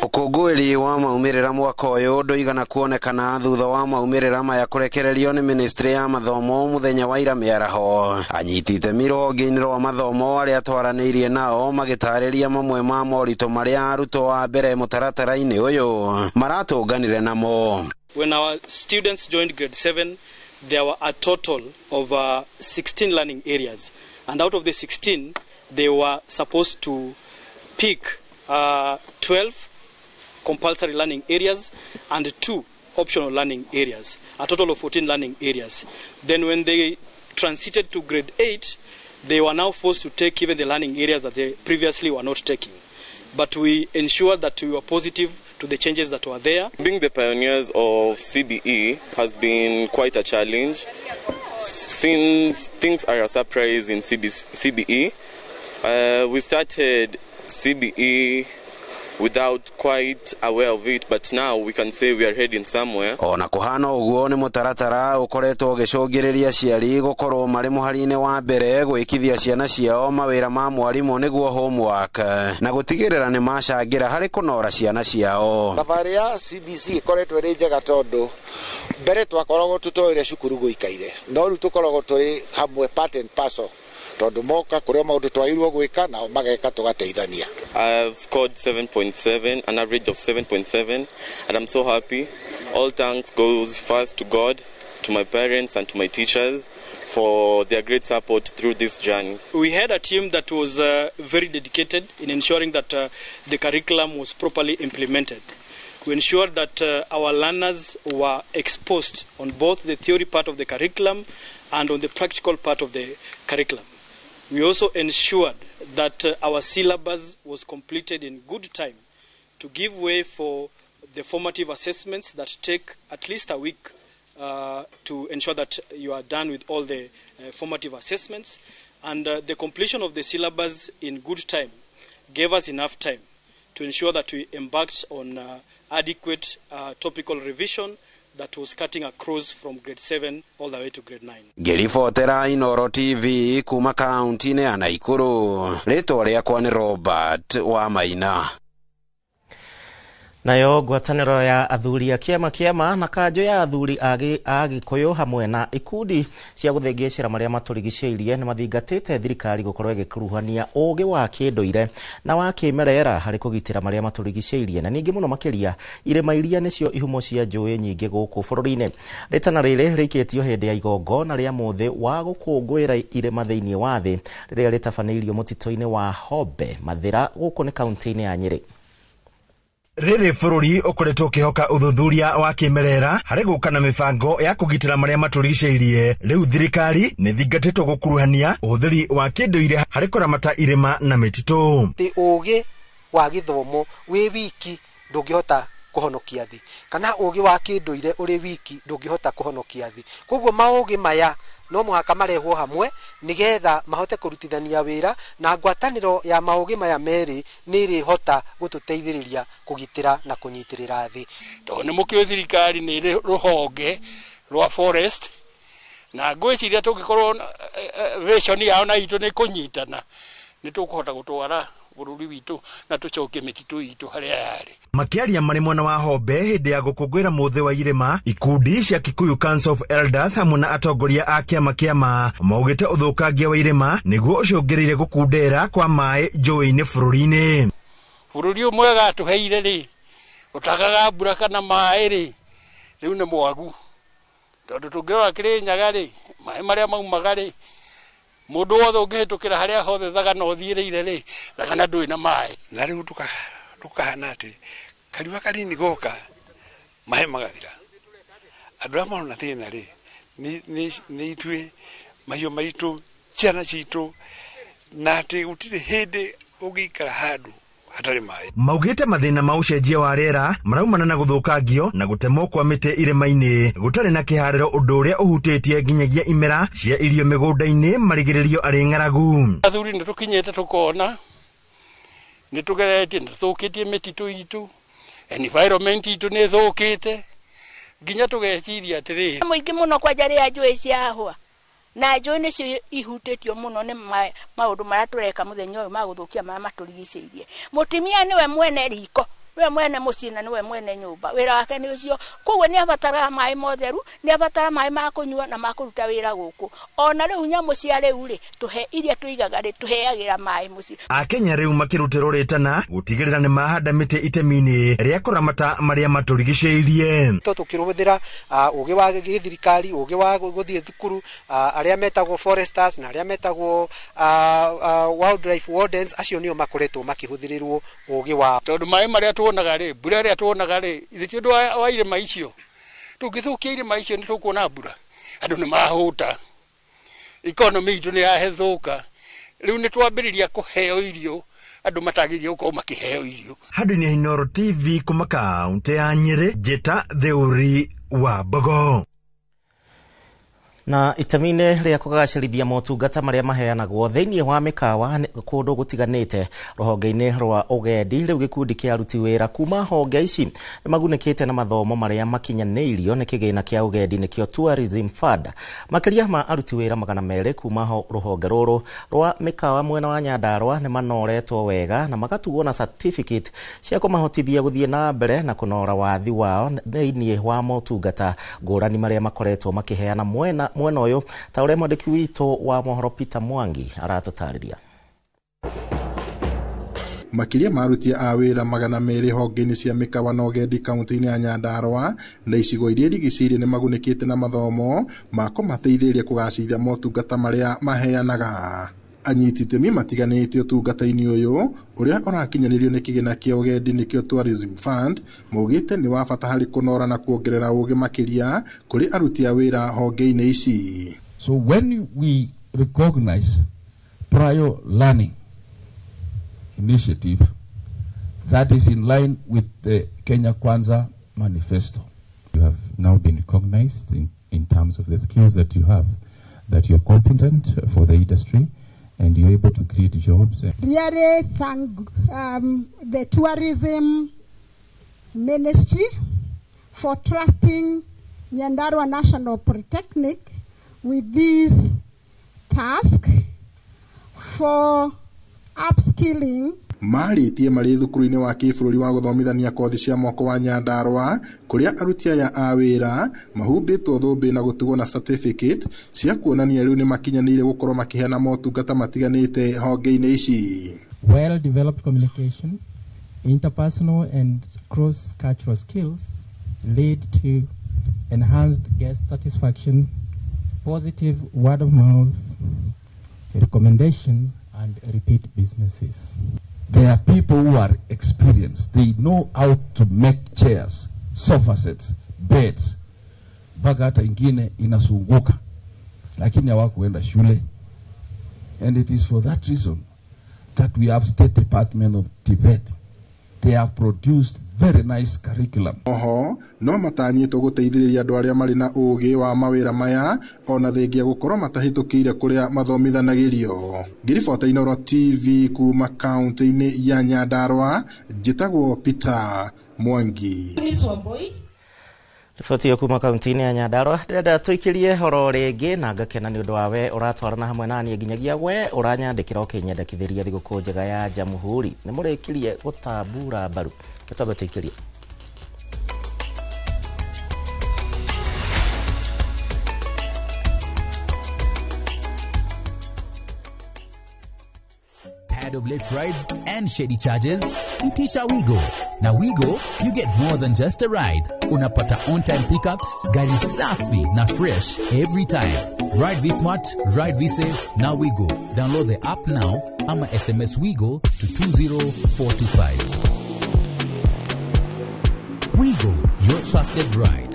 Ũkũngũĩri wa maumĩrĩra mwaka ũyũ ndũigana kuonekana thutha wa maumĩrĩra maya kũrekererio nĩ ministry ya mathomo mũthenya wa ira mĩaraho. Anyiti itemi rũhonge-inĩ rwa mathomo arĩa twaranĩirie nao magĩtarĩria mamwe ma moritũ marĩa arutwo a mbere mũtaratara-inĩ ũyũ maratũnganire namo. When our students joined grade 7, there were a total of 16 learning areas, and out of the 16 they were supposed to pick 12 compulsory learning areas and 2 optional learning areas, a total of 14 learning areas. Then when they transited to grade 8, they were now forced to take even the learning areas that they previously were not taking. But we ensured that we were positive to the changes that were there. Being the pioneers of CBE has been quite a challenge. Since things are a surprise in CBE, we started CBE without quite aware of it, but now we can say we are heading somewhere. Ona kuhana ũguo nĩ mũtaratara ũkoretwo ũgĩcũngĩrĩria aciari gũkorwo marĩ mũhari-inĩ wa mbere gwĩkithia ciana ciao mawĩra ma mwarimũ nĩguo homework na gũtigĩrĩra nĩ macangĩra harĩ kũnora ciana ciao. Thabarĩ ya CBC ĩkoretwo ĩrĩ njega tondũ mbere twakoragwo tũtoĩ cukuru gũikaire, no rĩu tũkoragwo tũrĩ hamwe part and parcel tondũ moka kũrĩa maũndũ twagĩrĩirwo gwĩka nao mageka tũgateithania. I've scored 7.7, an average of 7.7, and I'm so happy. All thanks goes first to God, to my parents and to my teachers for their great support through this journey. We had a team that was very dedicated in ensuring that the curriculum was properly implemented. We ensured that our learners were exposed on both the theory part of the curriculum and on the practical part of the curriculum. We also ensured that our syllabus was completed in good time to give way for the formative assessments that take at least a week to ensure that you are done with all the formative assessments. And the completion of the syllabus in good time gave us enough time to ensure that we embarked on adequate topical revision that was cutting across from grade 7 all the way to grade 9. Ngĩribotera Inoro TV kuma kaunti-inĩ ya Naikuru, rĩtwa rĩakwa nĩ Robert Wamaina. Nayo ngwatanĩro ya athuri a kĩama kĩama na kanjũ ya athuri a Gĩkũyũ hamwe na ikundi cia gũthĩngĩcĩra marĩa matũrigicĩirie nĩ mathingatĩte thirikari gũkorwo ĩgĩkuruhania ũũgĩ wa kĩndũire na wa kĩmerera harĩ kũgitĩra marĩa matũrigicĩirie na ningĩ mũno makĩria irĩma iria nĩcio ihumo cia njũĩ nyingĩ gũkũ bũrũri-inĩ. Rĩtana rĩrĩ rĩikĩtio hĩndĩ ya igongona rĩa mũthĩ wa gũkũngũĩra irĩma thĩinĩ wa thĩ rĩrĩa rĩtabanĩirio mũtitũ-inĩ wa Hobe Mathĩra gũkũ nĩ kaunti-inĩ ya Nyĩrĩ. Rĩrĩ bũrũri ũkoretwo ũkĩhoka ũthuthuria wa kĩmerera harĩ gũka na mĩbango ya kũgitĩra marĩa matũrigicĩirie. Rĩu thirikari nĩ thingatĩtwo gũkuruhania ũhũthĩri wa kĩndũire harĩ kũramata irĩma na mĩtitũ. Atĩ ũũgĩ wa gĩthomo wĩ wiki ndũngĩhota kũhonokia thĩ, kana ũgĩ wa kĩndũire ũrĩ wiki ndũngĩhota kũhonokia thĩ. Koguo maũgĩ maya no mũhaka marehwo hamwe nĩgetha mahote kũrutithania wĩra, na ngwatanĩro ya maũgĩ maya merĩ nĩ ĩrĩhota gũtũteithĩrĩria kũgitĩra na kũnyitĩrĩra thĩ. Tondũ nĩ mũkĩũĩ thirikari nĩ ĩrĩ rũhonge rwa forest, na ngwĩciria tũngĩkorwo vision yao na itũ nĩ kũnyitana, nĩ tũkũhota gũtwara bũrũri witũ na tũcokie mĩtitũ itũ harĩa yarĩ. Makĩaria marĩ mwena wa Hombe hĩndĩ ya gũkũngũĩra mũthĩ wa irĩma, ikundi cia Kikuyu Council of Elders hamwe na atongoria a kĩama kĩama maugĩte ũthũkangia wa irĩma nĩguo ũcũngĩrĩire gũkundera kwa maĩ njũĩ-inĩ bũrũri-inĩ. Bũrũri ũyũ mwega atũheire rĩ, ũtagaga mbura kana maĩ rĩ, rĩu nĩ mwagu, tondũ tũngĩrora Kĩrĩnyaga rĩ, maĩ marĩa maumaga rĩ, mũndũ wothe ũngĩhĩtũkĩra harĩa hothe Thagana ũthiĩrĩire rĩ, Thagana ndũrĩ na maĩ. Na rĩu tũkahana atĩ kariũa kanini goka maĩ magathira. Andũ arĩa marona thĩna rĩ, nĩ ithuĩ, mahiũ maitũ, ciana citũ, na atĩ gũtirĩ hĩndĩ ũngĩikara handũ hatarĩ maĩ. Maugĩte mathĩna ma ũcenjia wa rĩera maraumana na gũthũkangio na gũtemwo kwa mĩtĩ irĩma-inĩ gũtarĩ na kĩharĩro, ũndũ ũrĩa ũhutĩtie nginyagia imera cia irio mĩgũnda-inĩ marigĩrĩrio arĩ ng'aragu. Athuri nĩ tũkinyĩte tũkona nĩ tũgeretie, nĩ tũthũkĩtie mĩtitũ itũ, environment itũ nĩ ĩthũkĩte, nginya tũgeciria atĩrĩrĩ, mũingĩ mũno kwanja rĩrĩa njũĩ ciahũa, na njũĩ nĩcio ihutĩtio mũno nĩ maũndũ marĩa tũreka mũthenya ũyũ ma gũthũkia marĩa matũrigicĩirie. Mũtumia nĩwe mwene riko, nĩwe mwene mũciĩ na nĩwe mwene nyũmba, wĩra wake nĩ ũcio. Koguo nĩ abataraga maĩ motheru, nĩ abataraga maĩ ma kũnyua na ma kũruta wĩra gũkũ. Ona rĩu nyamũ cia rĩu rĩ, tũhe iria tũigaga rĩ, tũheagĩra maĩ mũciĩ. Akenya rĩu makĩrutĩrwo rĩtana gũtigĩrĩra nĩ mahanda mĩtĩ itemi-inĩ rĩa kũramata marĩa matũrigicĩirie. Tũkĩrũthĩra ũgĩ wa gĩthirikari, ũgĩ wa gũthiĩ thukuru, arĩa metagwo foresters na arĩa metagwo wildlife wardens, acio nĩo makoretwo makĩhũthĩrĩrwo ũgĩ wao. Tondũ maĩ marĩa tuonaga rĩ, mbura ĩrĩa tuonaga rĩ, ithe ti ũndũ wa irĩma icio. Tũngĩthũkia irĩma icio nĩ tũkuona mbura, andũ nĩ mahũta, economy itũ nĩ yahethũka. Rĩu nĩ twambĩrĩria kũheo irio andũ matagĩrĩire gũkorwo makĩheo irio. Handũ-inĩ Inooro TV kuma kaũntĩ ya Nyĩrĩ, Njĩta Theuri wa Mbogo. Na itemi-inĩ rĩa kũgacĩrithia motungata marĩa maheanagwo thĩinĩ wa mĩkawa kũndũ gũtiganĩte rũhonge-inĩ rwa ũgendi, rĩu gĩkundi kĩa aruti wĩra kuma honge ici nĩ magunĩkĩte na mathomo marĩa makinyanĩirio nĩ kĩgĩna kĩa ũgendi nĩkĩo Tourism Fund. Makĩria ma aruti wĩra 200 kuma rũhonge rũrũ rwa mĩkawa mwena wa Nyandarũa nĩ manoretwo wega na magatugwo na certificate cia kũmahotithia gũthiĩ na mbere na kũnora wathi wao thĩinĩ wa motungata ngũrani marĩa makoretwo makĩheana mwena ũyũ, ta ũrĩa mwandĩki witũ wa mohoro Peter Mwangi aratũtarĩria. Makĩria ma aruti a wĩra 200 honge-inĩ cia mĩkawa na ũgendi kaunti-inĩ ya Nyandarũa na icigo iria irigicĩirie nĩ magunĩkĩte na mathomo ma kũmateithĩrĩria kũgacĩrithia motungata marĩa maheanaga. Anyiti itemi matiganĩte ũtungata-inĩ ũyũ ũrĩa ũrakinyanĩrio nĩ kĩgĩna kĩa ũgendi nĩkĩo Tourism Fund maugĩte nĩ wa bata harĩ kũnora na kuongerera ũgĩ makĩria kũrĩ aruti a wĩra honge-inĩ ici. So when we recognize prior learning initiative that is in line with the Kenya Kwanza manifesto. You have now been recognized in terms of the skills that you have, that you're competent for the industry and you're able to create jobs. Really thank the tourism ministry for trusting Nyandarua National Polytechnic with this task for upskilling. Marĩtie marĩ thukuru-inĩ wa kĩbũrũri wa gũthomithania kothi cia moko wa Nyandarũa kũrĩa aruti aya a wĩra mahumbĩtwo thũmbĩ na gũtugwo na certificate cia kuonania rĩu nĩ makinyanĩire gũkorwo makĩheana motungata matiganĩte honge-inĩ ici. Well developed communication, interpersonal and cross cultural skills lead to enhanced guest satisfaction, positive word of mouth, recommendation and repeat businesses. There are people who are experienced. They know how to make chairs, sofa sets, beds. Mpaka hata ingine inasunguka. Lakini hawakuenda shule. And it is for that reason that we have State Department of Tibet. They have produced very nice curriculum. Oho no matanyĩtwo gũteithĩrĩria andũ arĩa marĩ na ũũgĩ wa mawĩra maya ona thengia gũkorwo matahĩtũkĩire kũrĩa mathomithanagĩrio. Ngĩribota Inooro TV kuma kaunti-inĩ ya Nyandarua, njĩtagwo Peter Mwangi. Riboti ĩyo kuma kaunti-inĩ ya Nyandarua. Ndĩrenda tũikĩrie horo rĩngĩ na ngakena nĩ ũndũ wa we ũratwarana hamwe na niĩ nginyagia we ũranyandĩkĩra ũkĩnyendekithĩria thigũkũ njega ya Jamhuri. Nĩ mũrĩkirie gũtambura mbaru, gĩtombe tũikĩrie. Tired of late rides and shady charges? Itisha Wigo. Na Wigo, you get more than just a ride. Unapata on-time pickups, gari safi na fresh every time. Ride V-Smart, ride V-Safe, na Wigo. Download the app now ama SMS Wigo to 20425. Wigo, your trusted ride.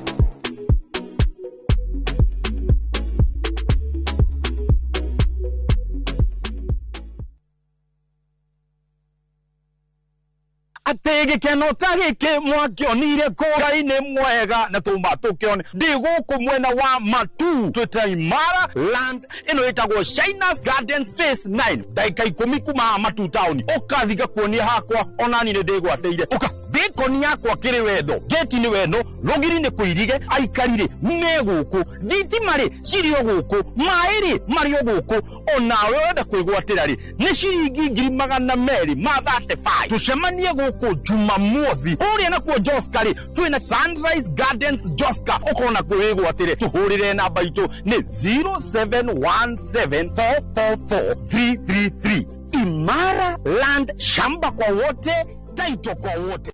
Atĩ gĩkeno ta gĩkĩ mwakĩonire kũra-inĩ mwega na tũma tũkĩone ndĩ gũkũ mwena wa Matu twĩta Imara Land ĩno ĩtagwo Shinas Garden Phase 9 ndagĩka 10 kuma haha Matu town ũkathi ngakuonia hakwa onani nĩ ndĩgwatĩire ũka bĩkoni yakwa kĩrĩ wendo geti nĩ wendo rũgiri nĩ kũirige aikari rĩ me gũkũ thitima rĩ cirĩ o gũkũ maĩ rĩ marĩ o gũkũ onawe ũrenda kwĩgwatĩra rĩ nĩ ciringi 235,000 tũcemanie gũkũ Jumamothi kũrĩa nakuo Joska rĩ twĩna Sunrise Gardens Joska ũkona kwĩgwatĩre tũhũrĩre namba itũ nĩ 0717444333. Imara Land, shamba kwa wote, taito kwa wote.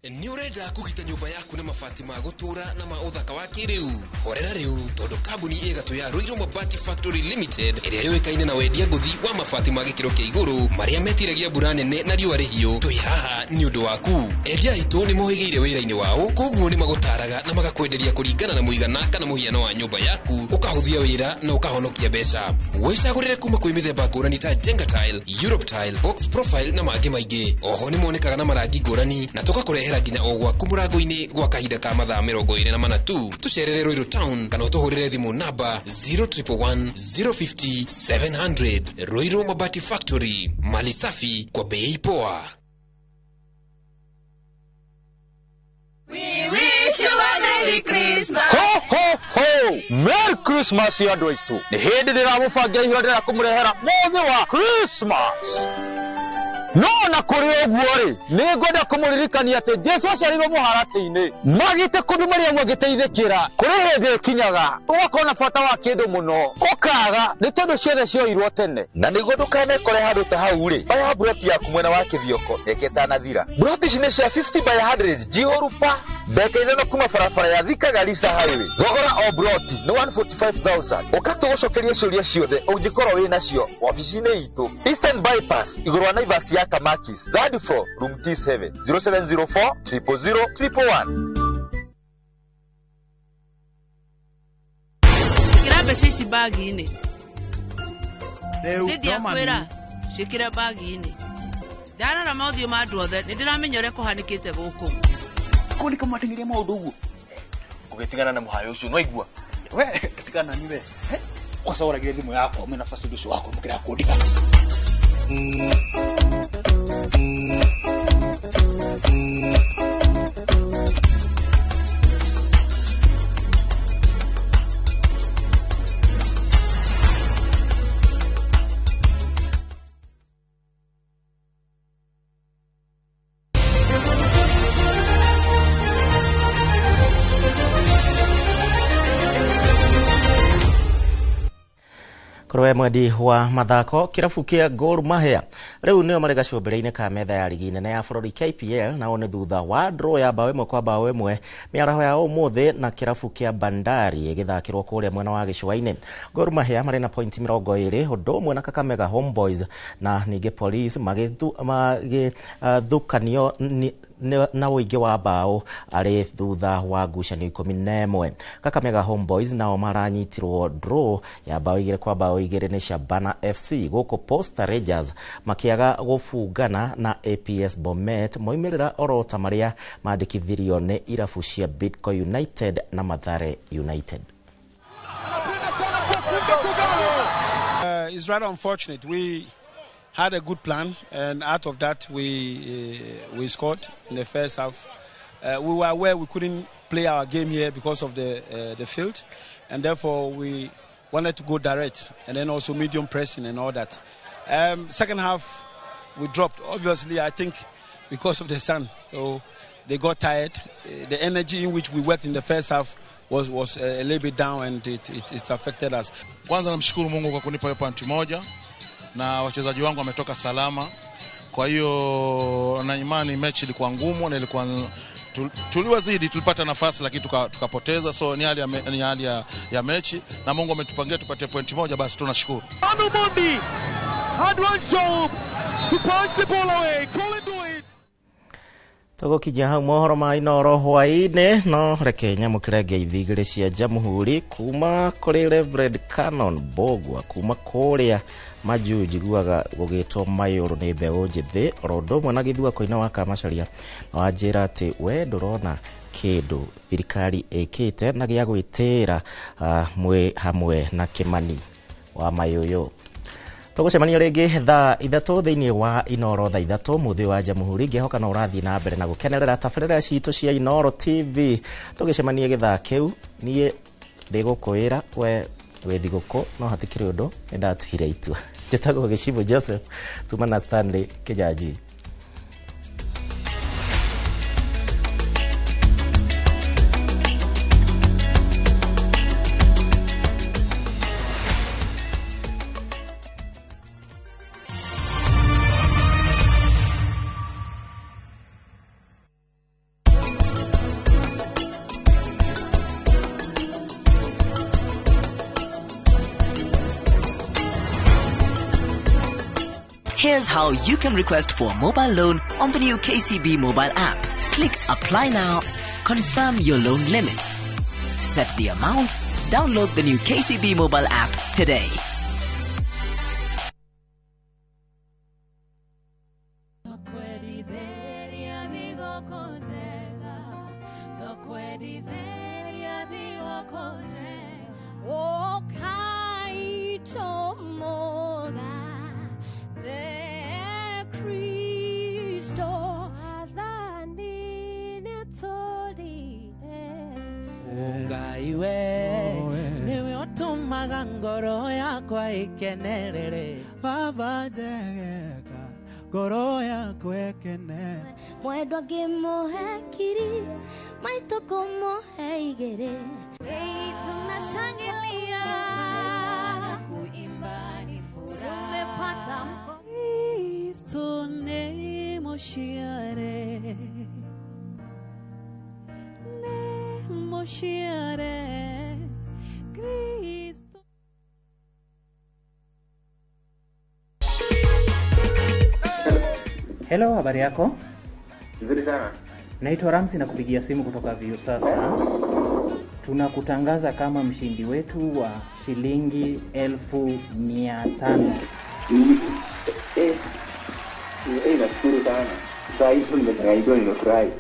Nĩ ũrenda kũgita nyũmba yaku na mabati ma gũtũũra na ma ũthaka wa kĩrĩu? Horera rĩu tondũ kambuni ĩgatũ ya Ruiru Mabati Factory Limited ĩrĩa yũĩkaine na wendia ngũthi wa mabati ma gĩkĩro kĩa igũrũ marĩa metiragia mbura nene na riũa rĩhiũ, twĩ haha nĩ ũndũ waku. Endia aitũ nĩ mohĩgĩire wĩra-inĩ wao, koguo nĩ magũtaraga na magakwenderia kũringana na mũigana kana mũhiano wa nyũmba yaku, ũkahũthia wĩra na ũkahonokia mbeca. Wĩcagũrĩre kuma kwĩ mĩthemba ngũrani ta Jenga Tile, Europe Tile, Box Profile na mangĩ maingĩ. Oho nĩ monekaga na marangi ngũrani na tũgakũrehera nginya o gwaku mũrango-inĩ gwa kahinda ka mathaa 24 tu. Tũcerere Ruiru Town kana ũtũhũrĩre thimũ namba 0111 050 700. Ruiru Mabati Factory, mali safi kwa bei poa. We wish you a Merry Christmas. Ho ho ho! Merry Christmas ya andũ aitũ. Nĩ hĩndĩ ndĩramũbangira ihinda rĩa kũmũrehera mũthĩ wa Christmas. No na kũrĩ ũguo rĩ, nĩ ngwenda kũmũririkania atĩ Jesu aciarirwo mũharatĩ-inĩ magĩte kũndũ Mariamu agĩteithĩkĩra. Kũrĩ hĩndĩ ĩkinyaga ũgakorwo na bata wa kĩndũ mũno ũkaga nĩ tondũ ciothe cioirwo tene. Na nĩguo ndũkanekore handũ ta hau rĩ, oya mburoti yaku mwena wa Kĩthioko mĩaka ĩtanathira. Mburoti ici nĩ cia 50 by 100 njihũru pa mbeca ithano kuma barabara ya Thika Garissa Highway. Thogora o mburoti nĩ 145,000. Ũka tũgũcokerie ciũria ciothe ũngĩkorwo wĩ nacio wabici-inĩ itũ Eastern Bypass igũrũ wa Naivas ya Kamakis, third floor, room T7, 0704 000 111. Ĩkĩra mbeca ici bagi-inĩ. Nĩndiakwĩra ciĩkĩre bagi-inĩ. Ndarora mothiũ ma andũ othe nĩndĩramenya ũrĩa kũhanĩkĩte gũkũ. Kũu nĩkĩo mwateng'eria maũndũ ũguo ũgĩtigana na mũhayo ũcio nĩwaigua we tigana ni we kwanza ũragire thimũ yakwa mwĩna first ũndũ ũcio wakwa mũkĩra kũndiga. Kũrĩ mwendi wa mathako kĩrabu kĩa Gor Mahia rĩu nĩo marĩ gacũmbĩrĩ-inĩ ka metha ya rigi nene ya bũrũri KPL, nao nĩ thutha wa draw ya bao 1-1 mĩaraho ya ũmũthĩ na kĩrabu kĩa Bandari ĩgĩthakĩrwo kũrĩa mwena wa gĩcũa-inĩ. Gor Mahia marĩ na pointi 20 ũndũ ũmwe na Kakamega Homeboys na ningĩ Police magĩthukanio Na ũingĩ wa mbaũ arĩ thutha wa ngucanio 11. Kakamega Homeboys nao maranyitirwo draw ya mbaũ 2-2 nĩ Shabana FC, gũkũ Posta Rangers makĩaga gũbungana na APS Bomet, moimĩrĩra oro ta marĩa mandĩkithirio nĩ irabu cia Bidco United na Mathare United. It's rather unfortunate. We had a good plan, and out of that, we scored in the first half. We were aware we couldn't play our game here because of the field, and therefore we wanted to go direct and then also medium pressing and all that. Second half, we dropped. Obviously, I think because of the sun, so they got tired. The energy in which we worked in the first half was a little bit down, and it affected us. Kwanza namshukuru Mungu kwa kunipa hiyo pointi moja na wachezaji wangu wametoka salama. Kwa hiyo na imani mechi ilikuwa ngumu na ilikuwa tuliwazidi, tulipata nafasi lakini tukapoteza. So ni hali ya, ni hali ya mechi na Mungu ametupangia tupate pointi moja, basi tunashukuru. Manu Mondi had one job to punch the ball away. Colin Boyd. Tũgũkinyia hau mohoro ma Inoro hwaĩ-inĩ, no reke nyamũkĩre ngeithi igĩrĩ cia Jamhuri kuma kũrĩ Reverend Canon Bogwa kuma kũrĩa majuu, njiguaga gũgĩtwo mayũrũ nĩ mbeũ njĩthĩ, oro ũndũ ũmwe na gĩthua koina wa Kamacaria, na wanjĩra atĩ we ndũrona kĩndũ thirikari ĩkĩte na gĩa gwĩtĩĩra, mwĩ hamwe na Kĩmani wa Mayũyũ. Tũgũcemania rĩngĩ thaa 3 thĩinĩ wa Inoro thaa 3 mũthĩ wa Jamhuri. Ngĩhoka no ũrathiĩ na mbere na gũkenerera tabarĩra citũ cia Inoro TV. Tũgĩcemanie gĩthaa kĩu, niĩ ndĩgũkwĩra we wĩ thigũkũ, no hatikĩrĩ ũndũ, nĩ ndatuire itua. Njĩtagwo Gĩcibũ Joseph, tuma na Stanley Kĩnyanjui. Here's how you can request for a mobile loan on the new KCB mobile app. Click Apply Now, confirm your loan limit, set the amount, download the new KCB mobile app today. Ngoro yakwa ikenerere Baba njegeka ngoro yakwa ikene Mwendwa ngĩmũhe kiri maitũ kũmũhe igĩrĩ. Tunashangilia kuimba ni furaha, tumepata Kristo ne moshiare ne moshiare Kristo. Hello, habari yako? Nzuri sana. Naitwa Ramsi na kupigia simu kutoka Viusasa. Tunakutangaza kama mshindi wetu wa shilingi 500,000. Nashukuru sana. Saa hizi nimefurahi, nimefurahi.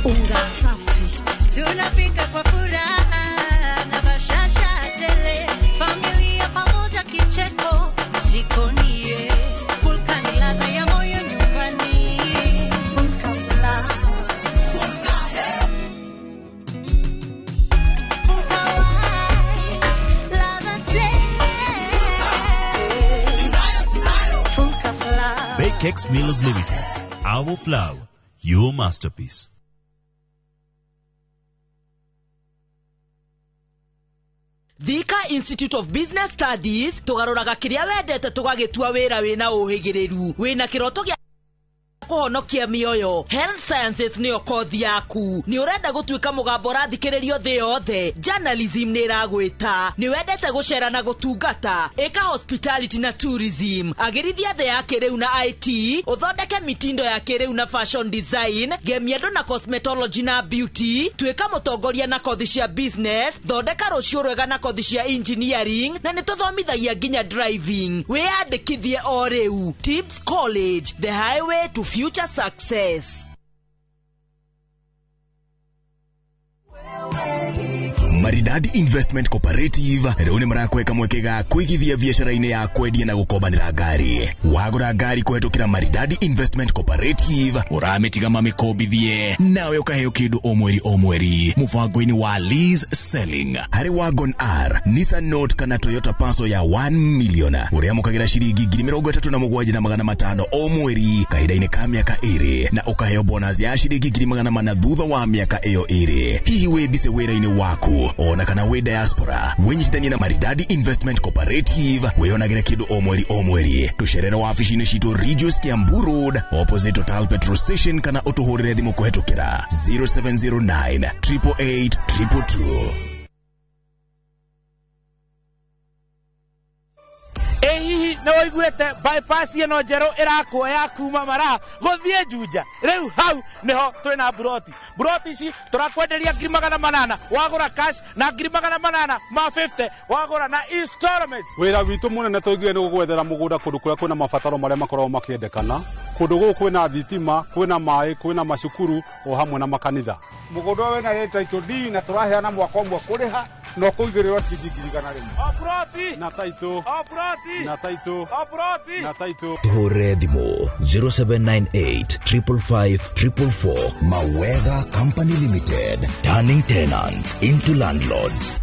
Unga safi tunapika kwa furaha na bashasha tele, familia pamoja, kicheko jikoni, Fulka ni ladha ya moyo nyumbani. Fulka flour, Fulka Fulka white, ladha tele, Fulka flour. Bakex Millers Limited, our flour, your masterpiece. Thika Institute of Business Studies tũgarũraga kĩrĩa wendete tũgagĩtua wĩra wĩna ũhĩgĩrĩru wĩna kĩroto gĩa kũhonokia mĩoyo. Health Sciences nĩyo kothi yaku. Nĩ ũrenda gũtuĩka mũgambo ũrathikĩrĩrio thĩ yothe? Journalism nĩ ĩragwĩta. Nĩ wendete gũcera na gũtungata? Ĩka hospitality na tourism. Agĩrithia thĩ ya kĩrĩu na IT, ũthondeke mitindo ya kĩrĩu na fashion design, gemia andũ na cosmetology na beauty, tuĩka mũtongoria na kothi cia business, thondeka rũciũ rwega na kothi cia engineering, na nĩ tũthomithagia nginya driving. Wĩyandĩkithie o rĩu. Tips College, the highway to future success. Maridadi Investment Cooperative rĩu nĩ marakweka mweke ga kũigithia biacara-inĩ ya kwendia na gũkombanĩra ngari. Wagũra ngari kũhetũkĩra Maridadi Investment Cooperative, ũramĩtiga mamĩkombithie nawe ũkaheo kĩndũ o mweri o mweri mũbango-inĩ wa lease selling. Harĩ Wagon R, Nissan Note kana Toyota Passo ya 1 million ũrĩamũkagĩra ciringi 37,500 o mweri kahinda-inĩ ka mĩaka 2 na ũkaheo bonus ya ciringi 400 thutha wa mĩaka ĩyo 2. Hihi wĩ busy wĩra-inĩ waku ona kana wĩ diaspora, wĩnyitithanie na Maridadi Investment Cooperative wĩyonagĩre kĩndũ o mweri o mweri. Tũcerere wabici-inĩ citũ Ridgeways Kiambu Road opposite Total Petrol Station kana ũtũhũrĩre thimũ kũhetũkĩra 0709 888 222. Hihi nĩ waiguĩte bypass ĩno njerũ ĩrakwo ya kuma Mara gũthiĩ Juja? Rĩu hau nĩho twĩna buroti. Buroti ici tũrakwenderia 800,000 wagũra cash na 850,000 wagũra na installments. Wĩra witũ mũnene tũiguire nĩ gũgwethera mũgũnda kũndũ kũrĩa kwĩna mabataro marĩa makoragwo makĩendekana. Kũndũ gũkũ kwĩna thitima, kwĩna maĩ, kwĩna macukuru o hamwe na makanitha. Mũgũnda ũyũ wĩna title deed na tũraheana mwaka ũmwe kũrĩha na ũkũigĩrĩrwo ciringi 100,000. O buroti na title, o buroti na title, o buroti na title. Tuhũrĩre thimũ 0798 555 444. Mawega Company Limited, turning tenants into landlords.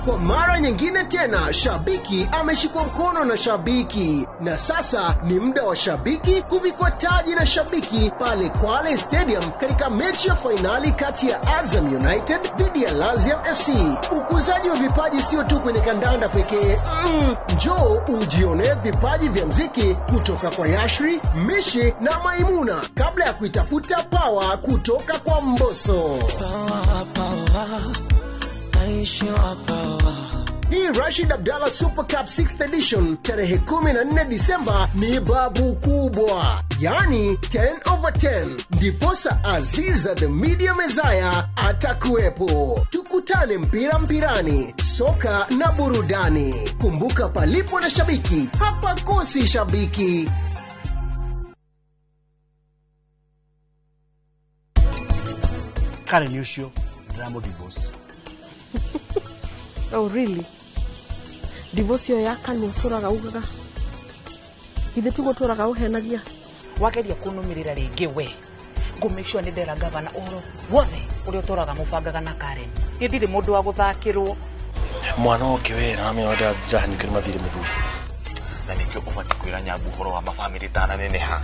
Kwa mara nyingine tena, shabiki ameshikwa mkono na shabiki, na sasa ni muda wa shabiki kuvikwa taji na shabiki pale Kwale Stadium katika mechi ya fainali kati ya Azam United dhidi ya Laziam FC. Ukuzaji wa vipaji sio tu kwenye kandanda pekee. Njoo ujione vipaji vya mziki kutoka kwa Yashri, Mishi na Maimuna kabla ya kuitafuta power kutoka kwa Mbosso. Power. Hii Rashid Abdallah Super Cup 6th edition tarehe 14 Disemba ni babu kubwa, yani 10/10. Ndiposa Aziza the Media Messiah atakuwepo. Tukutane mpira mpirani, soka na burudani. Kumbuka, palipo na shabiki hapakosi shabiki. Karen ucio ndĩramũ divorce. Oh really? Divorce yo ya kanua tũraga ugaga. Ithe tugo tũraga ũhenagia. Wageria kũnũmĩrĩra rĩngĩ we. Ngũ make sure nĩ ndera gavana ũhoro wothe ũrĩa ũtũraga mũbangaga na Karen. Niĩ ndirĩ mũndũ wa gũthakĩrwo. Mwana oke wĩra na mĩona ndĩrahanyũkĩra mathirĩ mũthuri. Na nĩkĩo ũbatiĩ kwĩra Nyambu ũhoro wa mabamĩrĩ tananeneha.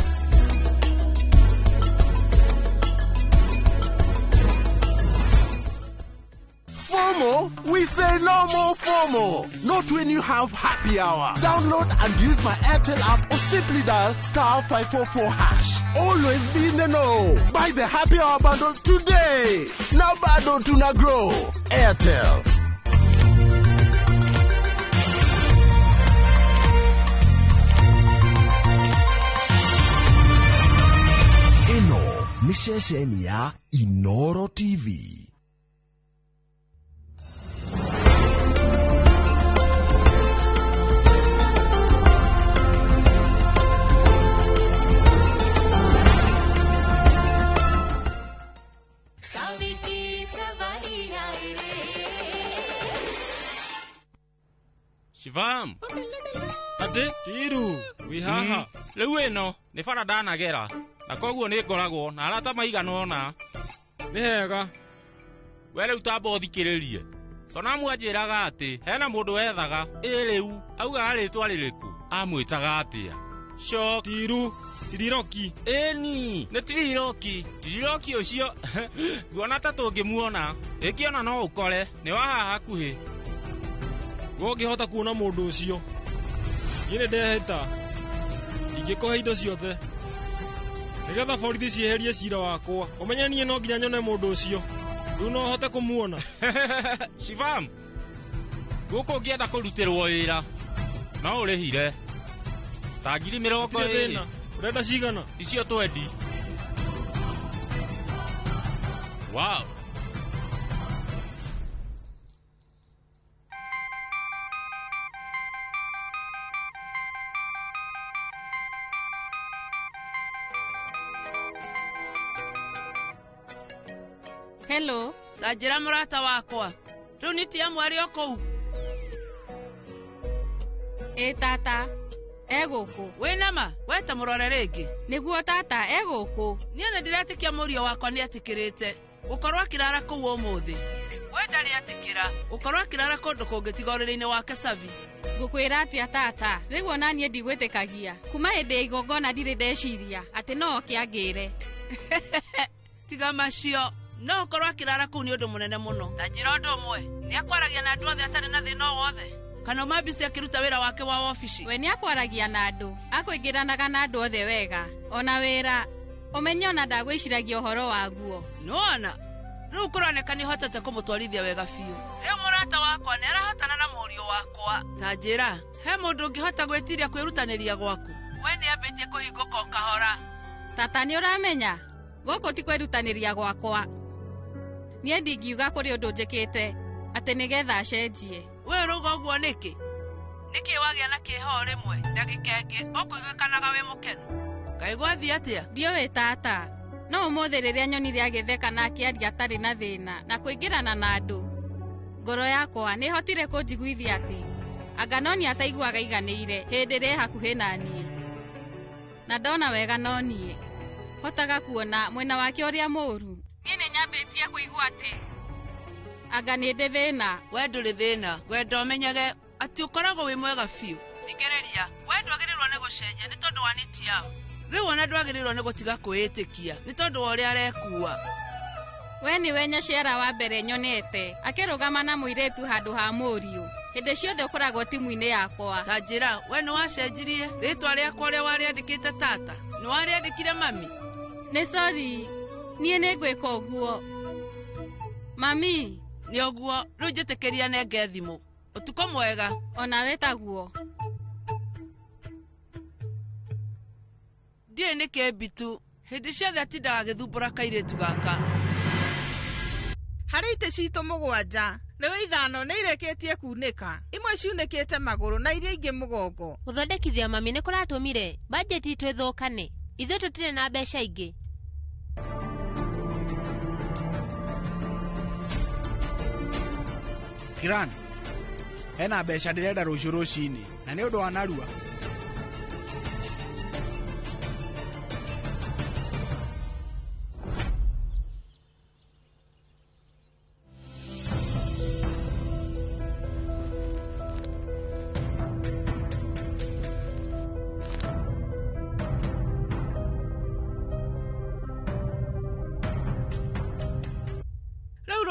FOMO? We say no more FOMO. Not when you have happy hour. Download and use my Airtel app or simply dial *544#. Always be in the know. Buy the happy hour bundle today. Now bado tuna grow. Airtel. Ĩno nĩ ceceni ya Inoro TV. Shivam Ate Tiru wi haha rĩu ĩno nĩ bara ndanagera na koguo nĩ ngoragwo na arata maigana ũna. Nĩ hega we rĩu tamba ũthikĩrĩrie. Sonamu anjĩraga atĩ hena mũndũ wethaga ĩ rĩu augaga rĩtwa rĩrĩkũ amwĩtaga atĩa? Shock. Tiru. Tiriroki. Ĩni, nĩ Tiriroki. Tiriroki ũcio nguona ta tũngĩmuona. Ĩngĩona no ũkore, nĩ wa haha hakuhĩ. We ũngĩhota kuona mũndũ ũcio. Niĩ nĩ ndehĩta. Ingĩkũhe indo ciothe. Nĩgetha borithi cieherie cira wakwa. Ũmenye niĩ no nginya nyone mũndũ ũcio. Rĩu no hote kũmuona. Shivam, gũkũ ũngĩenda kũrutĩrwo wĩra no ũrĩhire ta 20,000. Ũrenda cigana? Icio twendi. Wow. Hello. Ta njĩra mũrata wakwa. Rĩu nĩ tia mwarĩ o kũu. Ĩ tata, e gũkũ. Wĩna ma? Weta mũrore rĩngĩ. Nĩguo tata, e gũkũ. Niĩ nĩ ndĩretĩkia mũriũ wakwa nĩ etĩkĩrĩte gũkorwo akĩrara kũu ũmũthĩ. We ndarĩ etĩkĩra gũkorwo akĩrara kũndũ kũngĩ tiga ũrĩrĩ-inĩ wake Savi. Ngũkwĩra atĩa tata, rĩu ona niĩ ndigwĩtĩkagia. Kuma hĩndĩ ya igongona ndirĩ ndeciria atĩ no oke angĩre. Tiga macio. No ũkorwo akĩrara kũu nĩ ũndũ mũnene mũno. Ta njĩra ũndũ ũmwe, nĩ akwaragia na andũ othe atarĩ na thĩna o wothe. Kana ũmambici akĩruta wĩra wake wa wabici. We nĩ akwaragia na andũ, akũingĩranaga na andũ othe wega. Ona wĩra, ũmenye ona ndagwĩciragia ũhoro waguo. Nĩwona? Rĩu kũroneka nĩ ũhotete kũmũtwarithia wega biũ. Rĩu mũrata wakwa nĩ arahotana na mũriũ wakwa. Ta njĩra, he mũndũ ũngĩhota gwĩtiria kwĩrutanĩria gwaku? We nĩ ambĩtie kũhingũka o kahora. Tata nĩ ũramenya? Gũkũ ti kwĩrutanĩria gwakwa. Niĩ ndingiuga kũrĩ ũndũ njĩkĩte atĩ nĩgetha acenjie. We ũrauga ũguo nĩkĩ? Nĩkĩ wagĩa na kĩeha o rĩmwe ndagĩka ĩngĩ ũkũiguĩkanaga wĩ mũkenu? Kaĩ gwathiĩ atĩa? Ndiũĩ tata. No ũmũthĩ rĩrĩa nyonire agĩtheka na akĩaria atarĩ na thĩna na kũingĩrana na andũ, ngoro yakwa nĩhotire kũnjiguithia atĩ anga no niĩ ataiguaga aiganĩire hĩndĩ ĩrĩa e hakuhĩ na niĩ. Na ndona wega no niĩ hotaga kuona mwena wake ũrĩa mũũru. Niĩ nĩ nyambĩtie kũigua atĩ anga nĩ ndĩ thĩna. We ndũrĩ thĩna. Ngwenda ũmenyage atĩ ũkoragwo wĩ mwega biũ. Thikĩrĩria, we ndwagĩrĩirwo nĩ gũcenjia nĩ tondũ wa nĩti yao. Rĩu ona ndwagĩrĩirwo nĩ gũtiga kwĩĩtĩkia nĩ tondũ wa ũrĩa arekua. We nĩwe nyaciara wa mbere nyonete akĩrũgama na mũirĩtu handũ ha mũriũ. Hĩndĩ ciothe ũkoragwo timu-inĩ yakwa. Ta njĩra, we nĩ wacenjirie rĩtwa rĩakwa ũrĩa warĩandĩkĩte tata? Nĩ warĩandĩkire mami? Nĩ sorry, niĩ nĩ ngwĩka ũguo. Mami. Nĩ ũguo, rĩu njĩtĩkĩria nenge thimũ. Ũtukũ mwega. Onawe taguo. Ndiũĩ nĩkĩ Bitu, hĩndĩ ciothe atindaga agĩthumbũra kairĩtu gaka. Harĩ itĩ citũ 7, rĩu 5 nĩ irĩkĩtie kunĩka. Imwe ciunĩkĩte magũrũ na iria ingĩ mũgongo. Gũthondekithia mami nĩ kũratũmire bajeti itũ ĩthũkane. Ithuĩ tũtirĩ na mbeca ingĩ. Kiran, hena mbeca ndĩrenda rũciũ rũcinĩ na nĩ ũndũ wa narua.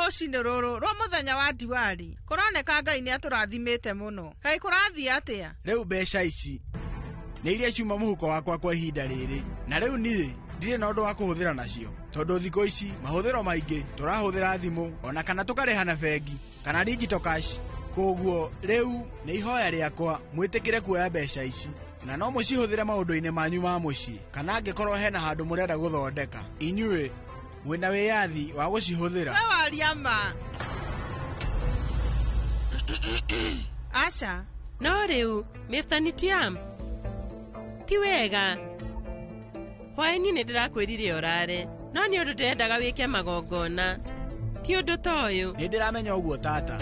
Rũcinĩ rũrũ rwa mũthenya wa Diwali kũroneka Ngai nĩ atũrathimĩte mũno. Kaĩ kũrathiĩ atĩa? Rĩu mbeca ici nĩ iria ciuma mũhuko wakwa kwa ihinda rĩrĩ, na rĩu niĩ ndirĩ na ũndũ wa kũhũthĩra nacio tondũ thikũ ici mahũthĩro maingĩ tũrahũthĩra thimũ ona kana tũkarĩha na bengi kana digital cash. Koguo rĩu nĩ ihoya rĩakwa mwĩtĩkĩre kuoya mbeca ici na no mũcihũthĩre maũndũ-inĩ manyu ma mũciĩ kana angĩkorwo hena handũ mũrenda gũthondeka inyuĩ mwĩna wĩyathi wa gũcihũthĩra. We waria ma. Aca. No rĩu Mr. Nitiam, ti wega. Hwaĩ-inĩ nĩ ndĩrakwĩrire ũrare, no nĩ ũndũ ndĩrendaga wĩke magongona. Ti ũndũ ta ũyũ. Nĩ ndĩramenya ũguo tata.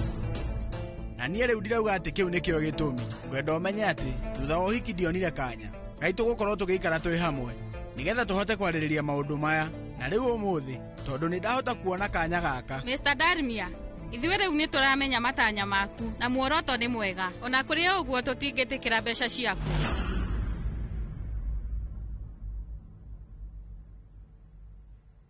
Na niĩ rĩu ndirauga atĩ kĩu nĩkĩo gĩtũmi. Ngwenda ũmenye atĩ thutha wa ũhiki ndionire kanya gaitũ gũkorwo tũgĩikara twĩ hamwe nĩgetha tũhote kwarĩrĩria maũndũ maya. Na rĩu ũmũthĩ tondũ nĩ ndahota kuona kanya gaka. Mr. Darmia, ithuĩ rĩu nĩ tũramenya matanya maku na muoroto nĩ mwega. Ona kũrĩ ũguo tũtingĩtĩkĩra mbeca ciaku.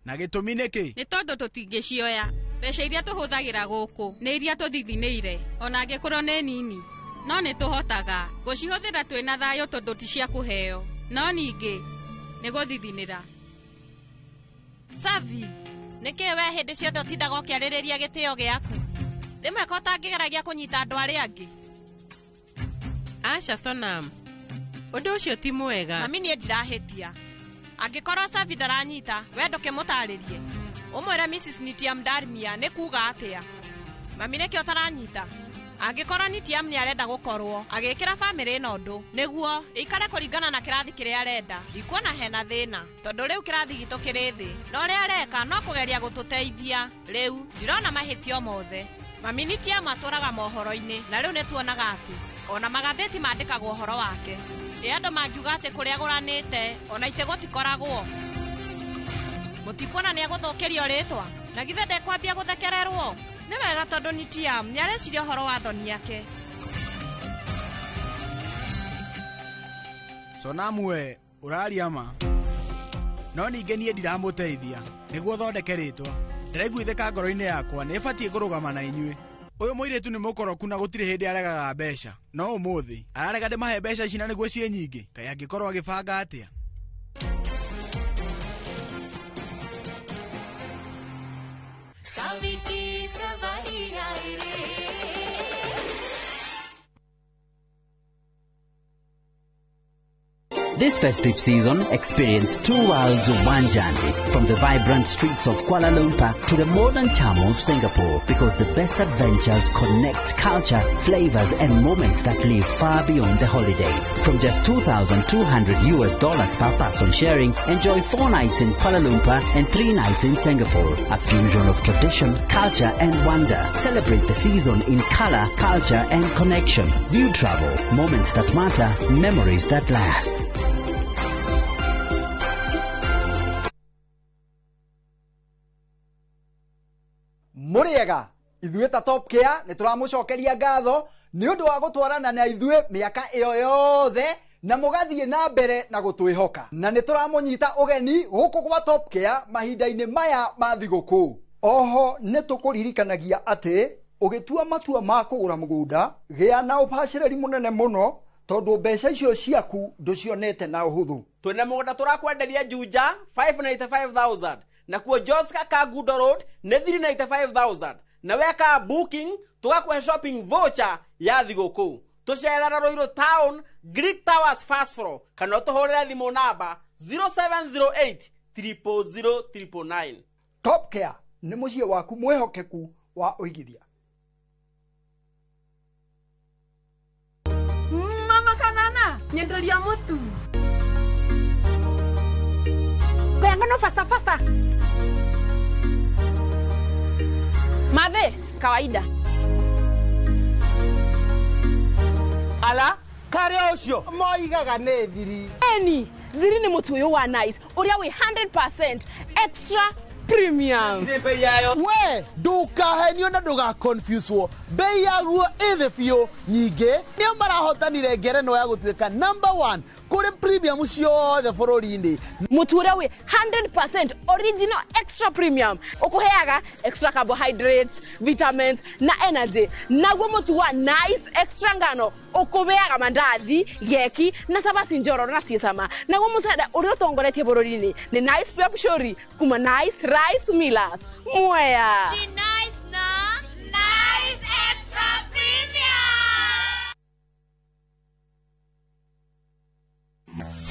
Na gĩtũmi nĩ kĩ? Nĩ tondũ tũtingĩcioya. Mbeca iria tũhũthagĩra gũkũ nĩ iria tũthithinĩire, ona angĩkorwo nĩ nini. No nĩ tũhotaga gũcihũthĩra twĩna thayũ tondũ ti cia kũheo. No ningĩ nĩ gũthithinĩra. Savi, nĩkĩ we hĩndĩ ciothe ũtindaga ũkĩarĩrĩria gĩtĩo gĩaku? Rĩmwe ko ũtangĩgeragia kũnyita andũ arĩa angĩ. Aca Sonam, ũndũ ũcio ti mwega. Mami niĩ ndirahĩtia. Angĩkorwo Savi ndaranyita, we ndũkĩmũtarĩrie. Ũmwĩre Mrs. Nitiam Darmia nĩ kuuga atĩa. Mami nĩkĩo ũtaranyita. Angĩkorwo Nitiam nĩ arenda gũkorwo agĩkĩra bamĩrĩ ĩno ũndũ nĩguo ĩikare kũringana na kĩrathi kĩrĩa arenda, ndikuona hena thĩna tondũ rĩu kĩrathi gitũ kĩrĩ thĩ, na ũrĩa areka no kũgeria gũtũteithia. Rĩu ndirona mahĩtio mothe. Mami Nitiam atũraga mohoro-inĩ na rĩu nĩ tuonaga atĩ ona magathĩti mandĩkagwo ũhoro wake. Ĩ andũ mangiuga atĩ kũrĩa agũranĩte ona itĩ gũtikoragwo. Mũtikuona nĩ agũthũkĩrio rĩtwa na githĩ ndekwambia gũthekererwo? Nĩ wega tondũ Nitiam nĩ areciria ũhoro wa thoni yake. Sonamu we, ũraria ma. No ningĩ niĩ ndiramũteithia nĩguo thondeke rĩtwa. Ndĩraiguithĩka ngoro-inĩ yakwa nĩ ĩbatiĩ kũrũgama na inyuĩ. Ũyũ mũirĩtu nĩ mũkoroku na gũtirĩ hĩndĩ aregaga mbeca. No ũmũthĩ ararega ndĩmahe mbeca ici na nĩguo ciĩ nyingĩ. Kaĩ angĩkorwo agĩbanga atĩa? Saviki savari रे. This festive season, experience two worlds of one journey, from the vibrant streets of Kuala Lumpur to the modern charm of Singapore, because the best adventures connect culture, flavors, and moments that live far beyond the holiday. From just $2,200 per person sharing, enjoy 4 nights in Kuala Lumpur and 3 nights in Singapore. A fusion of tradition, culture, and wonder. Celebrate the season in color, culture, and connection. View travel, moments that matter, memories that last. Mũrĩega ithuĩ ta Top Care nĩ tũramũcokeria ngatho nĩ ũndũ wa gũtwarana na ithuĩ mĩaka ĩyo yothe na mũgathiĩ na mbere na gũtwĩhoka, na nĩ tũramũnyita ũgeni gũkũ gwa Top Care mahinda-inĩ maya ma thigũkũ. Oho nĩ tũkũririkanagia atĩ ũgĩtua matua ma kũgũra mũgũnda gĩa na ũbacĩrĩri mũnene mũno tondũ mbeca icio ciaku ndũcionete na ũhũthũ. Twĩna mũgũnda tũrakwenderia Juja 595,000 na kuo Joska Kangundo Road nĩ 395,000 na weka booking tũgakũhe shopping voucher ya thigũkũ. Tũcerera Ruiru Town Greek Towers first floor kana ũtũhũrĩre thimũ namba 0708 000 999. Top Care nĩ mũciĩ waku mwĩhokeku wa ũigithia. Mama kanana nyenderia mutu Kayangano faster faster. Madhe, kawaida. Ala, kare ucio moigaga nĩ thiri. Eni, thiri nĩ mũtu ũyũ wa Nice, ũrĩa wĩ 100% extra premium. We, ndukahenio na ndugaconfuse-wo. Bei yaguo ĩ thĩ biũ. Nyingĩ nĩo marahotanire ngerenwa ya gũtuĩka number 1 kũrĩ premium ciothe bũrũri-inĩ. Mũtu ũrĩa wĩ 100% original extra premium ũkũheaga extra carbohydrates, vitamins na energy. Naguo mũtu wa Nice extra ngano ũkũheaga mandathi, geki na cabaci njororo na ciĩ cama. Naguo mũcere ũrĩa ũtongoretie bũrũri-inĩ nĩ Nice Pure Pshori kuma Nice Rice Millers. Mwea. Chi Nice na Nice Extra Premium.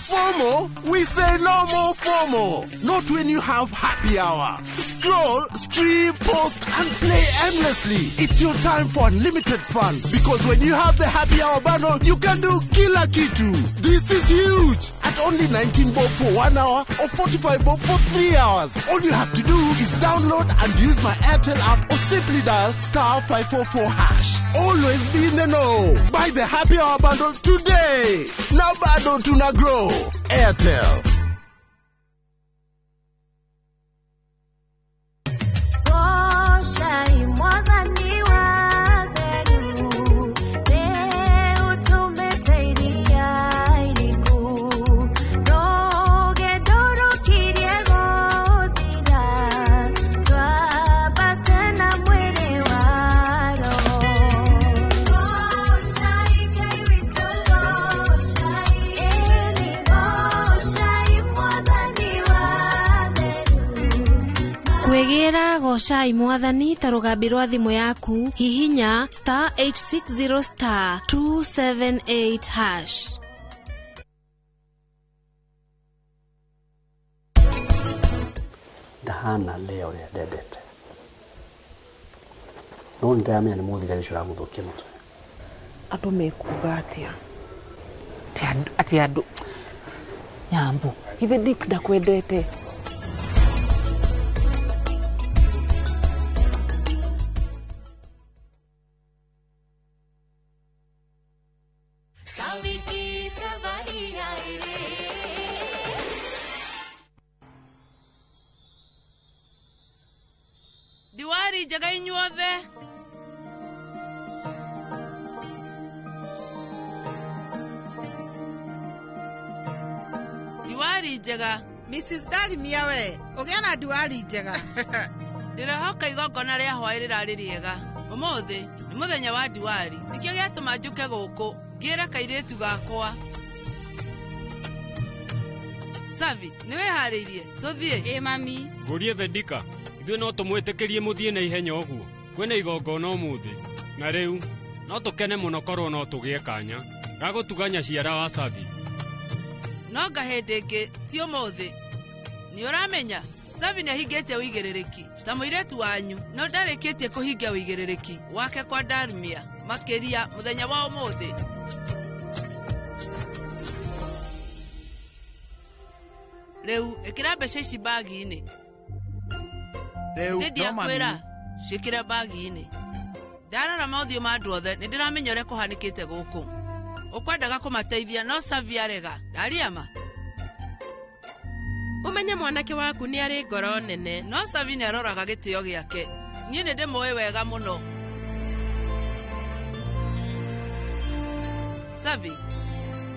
FOMO? We say no more FOMO. Not when you have happy hour. Scroll, stream, post, and play endlessly. It's your time for unlimited fun. Because when you have the happy hour bundle, you can do kila kitu. This is huge. At only 19 bob for 1 hour or 45 bob for 3 hours. All you have to do is download and use my Airtel app or simply dial *544#. Always be in the know. Buy the happy hour bundle today. Now bado tuna grow. Airtel. Ĩkĩra gocai mwathani ta rũgambi rwa thimũ yaku hihinya star 860 star 278 hash. Ndahana leo ũrĩa ndendete no nĩ ndĩramenya nĩ mũthigari ũcio ũramũthũkia mũtwe. Andũ mekuga atĩa? Atĩ andũ Nyambu, githĩ Dick ndakwendete? Saviki सवारी आए रे Diwari njega inyuothe. Diwari njega. Mrs. Darimia we, ũgĩa na diwari njega. Ndĩrehoka igongona rĩa hwaĩ rĩrarĩ rĩega. Ũmũthĩ nĩ mũthenya wa diwari. Nĩkĩo gĩatũma njũke gũkũ ngĩre kairĩtu gakwa. Savi, nĩ wĩharĩirie? Tũthiĩ. Ĩ mami. Ngũrie Vedika, ithuĩ no tũmwĩtĩkĩrie mũthiĩ na ihenya ũguo. Kwĩna igongona ũmũthĩ. Na rĩu no tũkene mũno korwo no tũgĩe kanya ga gũtuga nyaciara wa Savi. No nga hĩndĩ ĩngĩ ti ũmũthĩ. Nĩ ũramenya Savi nĩ ahingĩtie ũigĩrĩrĩki ta mũirĩtu wanyu, no ndarĩkĩtie kũhingia ũigĩrĩrĩki wake kwa Darmia makĩria mũthenya wa ũmũthĩ. Rĩu ĩkĩra mbeca ici bagi-inĩ. Rĩu Nĩ no mami. ndiakwĩra ciĩkĩre bagi-inĩ. Ndarora mothiũ ma andũ othe nĩ ndĩramenya ũrĩa kũhanĩkĩte gũkũ. Ũkwendaga kũmateithia no Savi arega. Ndariama. Ũmenye mwanake waku nĩ arĩ ngoro nene. No Savi nĩ aroraga gĩtĩo gĩake. Niĩ nĩ ndĩmũĩ wega mũno. Savi,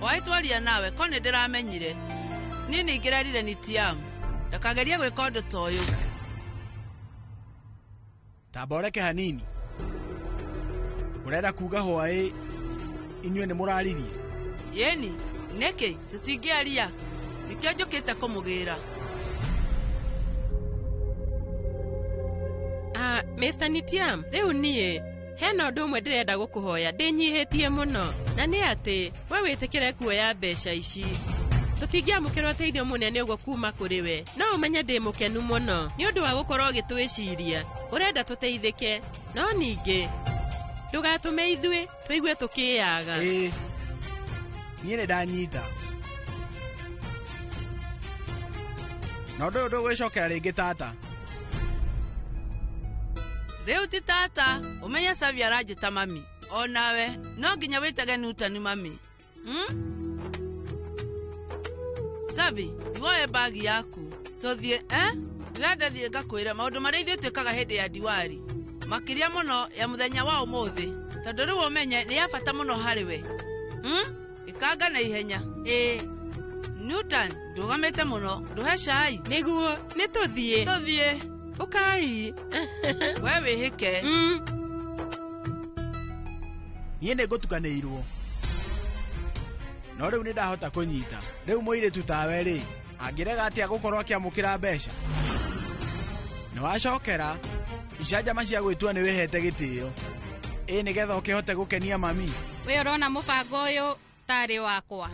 hwaĩ twaria nawe ko nĩ ndĩramenyire. Niĩ nĩingĩrerire Nitiam ndakagerie gwĩka ũndũ ta ũyũ. Tamba ũreke hanini. Ũrenda kuga hwaĩ inyuĩ nĩ mũraririe? Yeni, nĩkĩ tũtingĩaria? Nĩkĩo njũkĩte kũmũgĩra. Ah, Mr. Nitiam, rĩu niĩ hena ũndũ ũmwe ndĩrenda gũkũhoya ndĩnyihĩtie mũno na nĩ atĩ we wĩtĩkĩre kuoya mbeca ici. Tũtingĩamũkĩra ũteithio mũnene ũguo kuma kũrĩ we, no ũmenye ndĩ mũkenu mũno nĩ ũndũ wa gũkorwo ũgĩtwĩciria. Ũrenda tũteithĩke, no ningĩ ndũgatũme ithuĩ tũigue tũkĩyaga. Ĩĩ, niĩ nĩ ndanyita. Na ũndũ ũyũ ndũgwĩcokera rĩngĩ tata. Rĩu ti tata, ũmenye Savi aranjĩta mami. O nawe no nginya wĩtage Newton mami. Savi, thiwoe bagi yaku. Tũthiĩ, eh? Ndĩrenda thiĩ ngakwĩre maũndũ marĩa ithuĩ twĩkaga hĩndĩ ya diwari. Makĩria mũno ya mũthenya wa ũmũthĩ. Tondũ rĩu ũmenye nĩ ya bata mũno harĩ we. Ĩkanga na ihenya. Ĩĩ. Newton, ndũgamĩte mũno, ndũhe cai. Nĩguo, nĩ tũthiĩ. Tũthiĩ. Ũkai. We wĩhĩke. Niĩ nĩ ngũtukanĩirwo. No rĩu nĩ ndahota kũnyita. Rĩu mũirĩtu tawe rĩ, angĩrega atĩa gũkorwo akĩamũkĩra mbeca? Nĩ wacokera icanjama cia gwĩtua nĩ wĩhete gĩtĩo. Ĩ nĩgetha ũkĩhote gũkenia mami. We ũrona mũbango ũyũ tarĩ wakwa.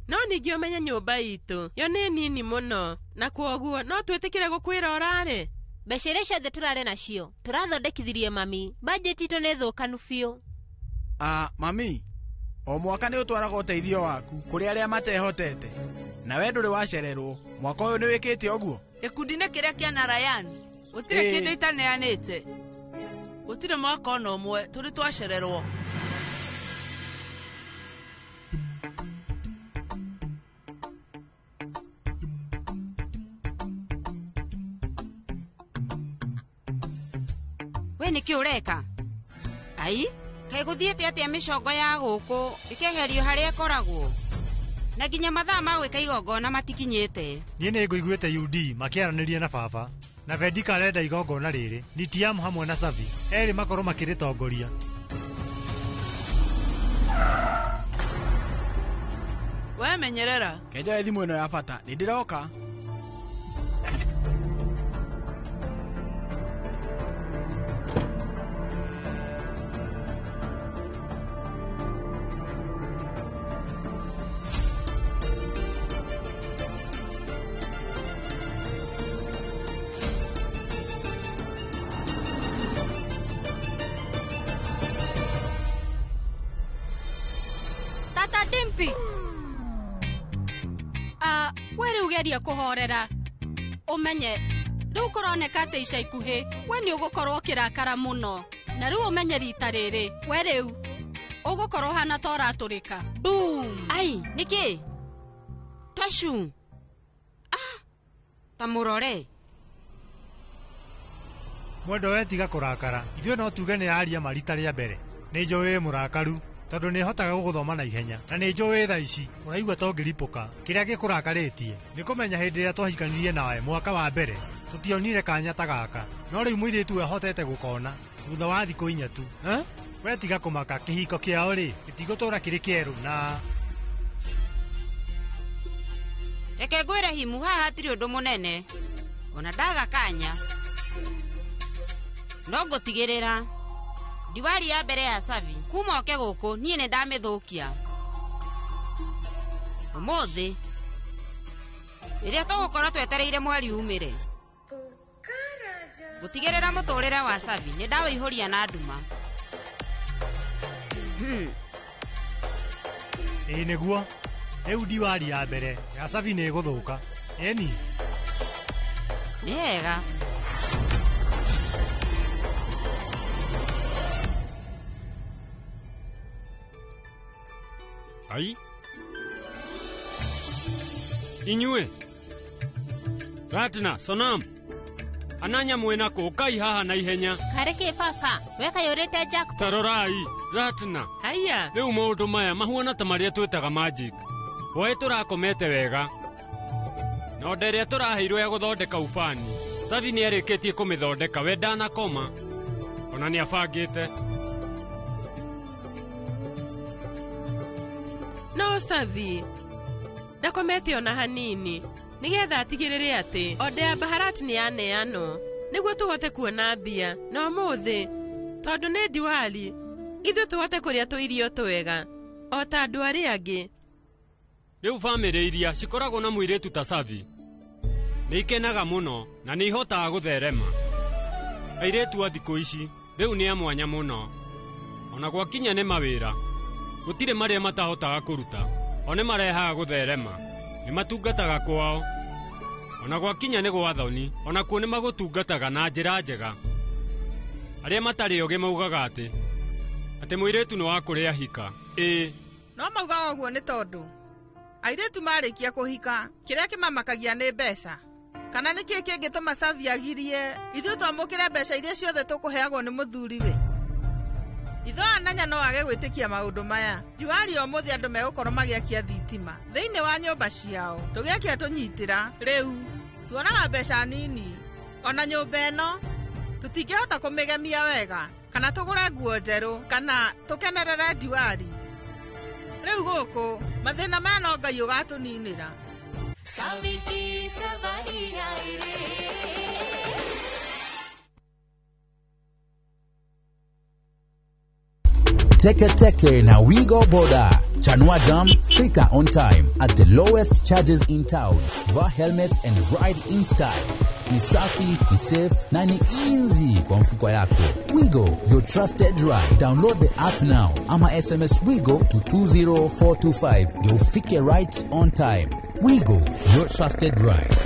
No ningĩ ũmenye nyũmba itũ yo nĩ nini mũno na kwoguo no twĩtĩkĩre gũkwĩra ũrare. Mbeca iria ciothe tũrarĩ nacio tũrathondekithirie mami. Bajeti itũ nĩ thũkanu biũ. Ah, mami, o mwaka nĩ ũtwaraga ũteithio waku kũrĩ arĩa matehotete. Na we ndũrĩ wacererwo. Mwaka ũyũ nĩ wĩkĩte ũguo? Gĩkundi-inĩ kĩrĩa kĩa Narayan. Gũtirĩ kĩndũ itaneanĩte. Gũtirĩ mwaka ona ũmwe tũrĩ twacererwo. We nĩkĩ ũreka? Ai, kaĩ gũthiĩte atĩa mĩcongo ya gũkũ ĩkeherio harĩa ĩkoragwo? Na nginya mathaa ma gwĩka igongona matikinyĩte. Niĩ nĩ ngũiguĩte UD makĩaranĩria na baba na Vedika arenda igongona rĩrĩ Nitiam hamwe na Savi erĩ makorwo makĩrĩtongoria. We menyerera. Kenjoe thimũ ĩno ya bata nĩ ndĩroka. Tata Dimpi. We rĩu geria kũhorera. Ũmenye rĩu kũroneka atĩ ica ikuhĩ we nĩ ũgũkorwo ũkĩrakara mũno. Na rĩu ũmenye rita rĩrĩ we rĩu ũgũkorwo ũhana ta ũratũrĩka. Boom! Ai, nĩkĩ? Tashu. Ah, ta mũrore. Mwendo we tiga kũrakara. Ithuĩ no tuge nĩ aria marita rĩa mbere. Nĩ njũĩ mũrakaru tondũ nĩ hotaga gũgũthoma na ihenya na nĩ njũĩ thaa ici ũraigua ta ũngĩripũka. Kĩrĩa gĩkũrakarĩtie nĩ kũmenya hĩndĩ ĩrĩa twahikanirie nawe mwaka wa mbere tũtionire kanya ta gaka, no rĩu mũirĩtu we ahotete gũkona thutha wa thikũ inya tu. We tiga kũmaka, kĩhiko kĩao rĩ gĩtigũtũra kĩrĩ kĩerũ. Na Reke ngwĩre Himu, haha hatirĩ ũndũ mũnene ona ndaga kanya no ngũtigĩrĩra Diwali ya mbere ya Savi kuma oke gũkũ niĩ nĩ ndamĩthũkia. Ũmũthĩ rĩrĩa tũgũkorwo twetereire mweri umĩre, gũtigĩrĩra mũtũrĩre wa Savi nĩ ndawĩihũria na nduma. Ĩĩ nĩguo rĩu Diwali ya mbere ya Savi nĩ ĩgũthũka. Ĩni nĩ hega. Ai inyuĩ Ratna, Sonam, ananya mwĩna kũ? Ũkai haha na ihenya. Karĩ kĩ baba? We kayũrĩte jackpot. Tarorai Ratna. Haiya. Rĩu maũndũ maya mahuana ta marĩa twĩtaga magic. Hwaĩ tũrakomete wega na onda ĩrĩa tũraheirwo ya gũthondeka ubani Savi nĩ arĩkĩtie kũmĩthondeka. We ndanakoma ona nĩ abangĩte. No Savi ndakomete ona hanini nĩgetha atigĩrĩre atĩ onda ya Baharat nĩ yaneanwo nĩguo tũhote kuona mbia. Na ũmũthĩ tondũ nĩ Diwali ithuĩ tũhote kũrĩa tũirio twega o ta andũ arĩa angĩ. Rĩu bamĩrĩ iria cikoragwo na mũirĩtu ta Savi nĩ ikenaga mũno na nĩ ihotaga gũtherema. Airĩtu a thikũ ici rĩu nĩ a mwanya mũno, ona gwakinya nĩ mawĩra gũtirĩ marĩa matahotaga kũruta. O nĩ marehaga gũtherema, nĩ matungataga kwao, ona gwakinya nĩ gwa thoni ona kuo nĩ magũtungataga na njĩra njega. Arĩa matarĩ ogĩ maugaga atĩ mũirĩtu nĩ wa kũrĩa hika. Ĩĩ no maugaga ũguo nĩ tondũ airĩtu marĩkia kũhika kĩrĩa kĩmamakagia nĩ mbeca. Kana nĩkĩ kĩngĩtũma Savi agirie ithuĩ twamũkĩre mbeca iria ciothe tũkũheagwo nĩ mũthuriwe? Itho ananya no age gwĩtĩkia maũndũ maya. Diwali ũmũthĩ andũ megũkorwo magĩakia thitima thĩinĩ wa nyũmba ciao tũgĩakia tũnyitĩra. Rĩu tuonaga mbeca nini ona nyũmba ĩno tũtingĩhota kũmĩgemia wega kana tũgũre nguo njerũ kana tũkenerere Diwali. Rĩu gũkũ mathĩna maya no Ngai ũgatũninĩra. Savi ki savari ai re. Teke Teke na Wigo Boda. Chanua Jam, fika on time at the lowest charges in town. Vaa helmet and ride in style. Ni safi, ni safe na ni easy kwa mfuko yako. Wigo, your trusted ride. Download the app now ama SMS Wigo to 20425. Ndio ufike right on time. Wigo, your trusted ride.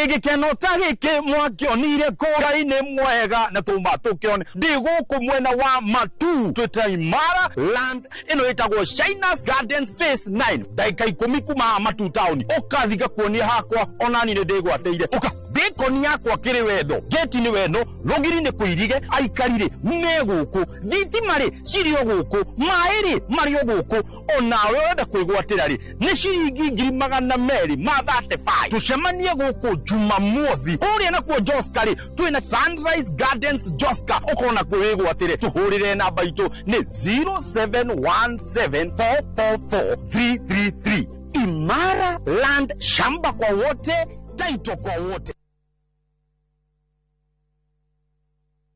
Gĩkeno ta gĩkĩ mwakĩonire kũra-inĩ mwega na tũma tũkĩone ndĩ gũkũ mwena wa Matu twĩta Imara Land ĩno ĩtagwo Shina's Garden Phase 9 ndagĩka 10 kuma Matu town ũkathi ngakuonia hakwa onani nĩ ndĩgwatĩire ũka bacon yakwa kĩrĩ wendo gate nĩ wendo rũgiri nĩ kũirige aikari rĩ me gũkũ thitima rĩ cirĩ o gũkũ maĩ rĩ marĩ o gũkũ onawe wenda kwĩgwatĩra rĩ nĩ ciringi 235,000 tũcemanie gũkũ Jumamothi kũrĩa nakuo Joska rĩ twĩna Sunrise Gardens Joska ũkona kwĩgwatĩre tũhũrĩre namba itũ nĩ 0717444333 Imara Land, shamba kwa wote, title kwa wote.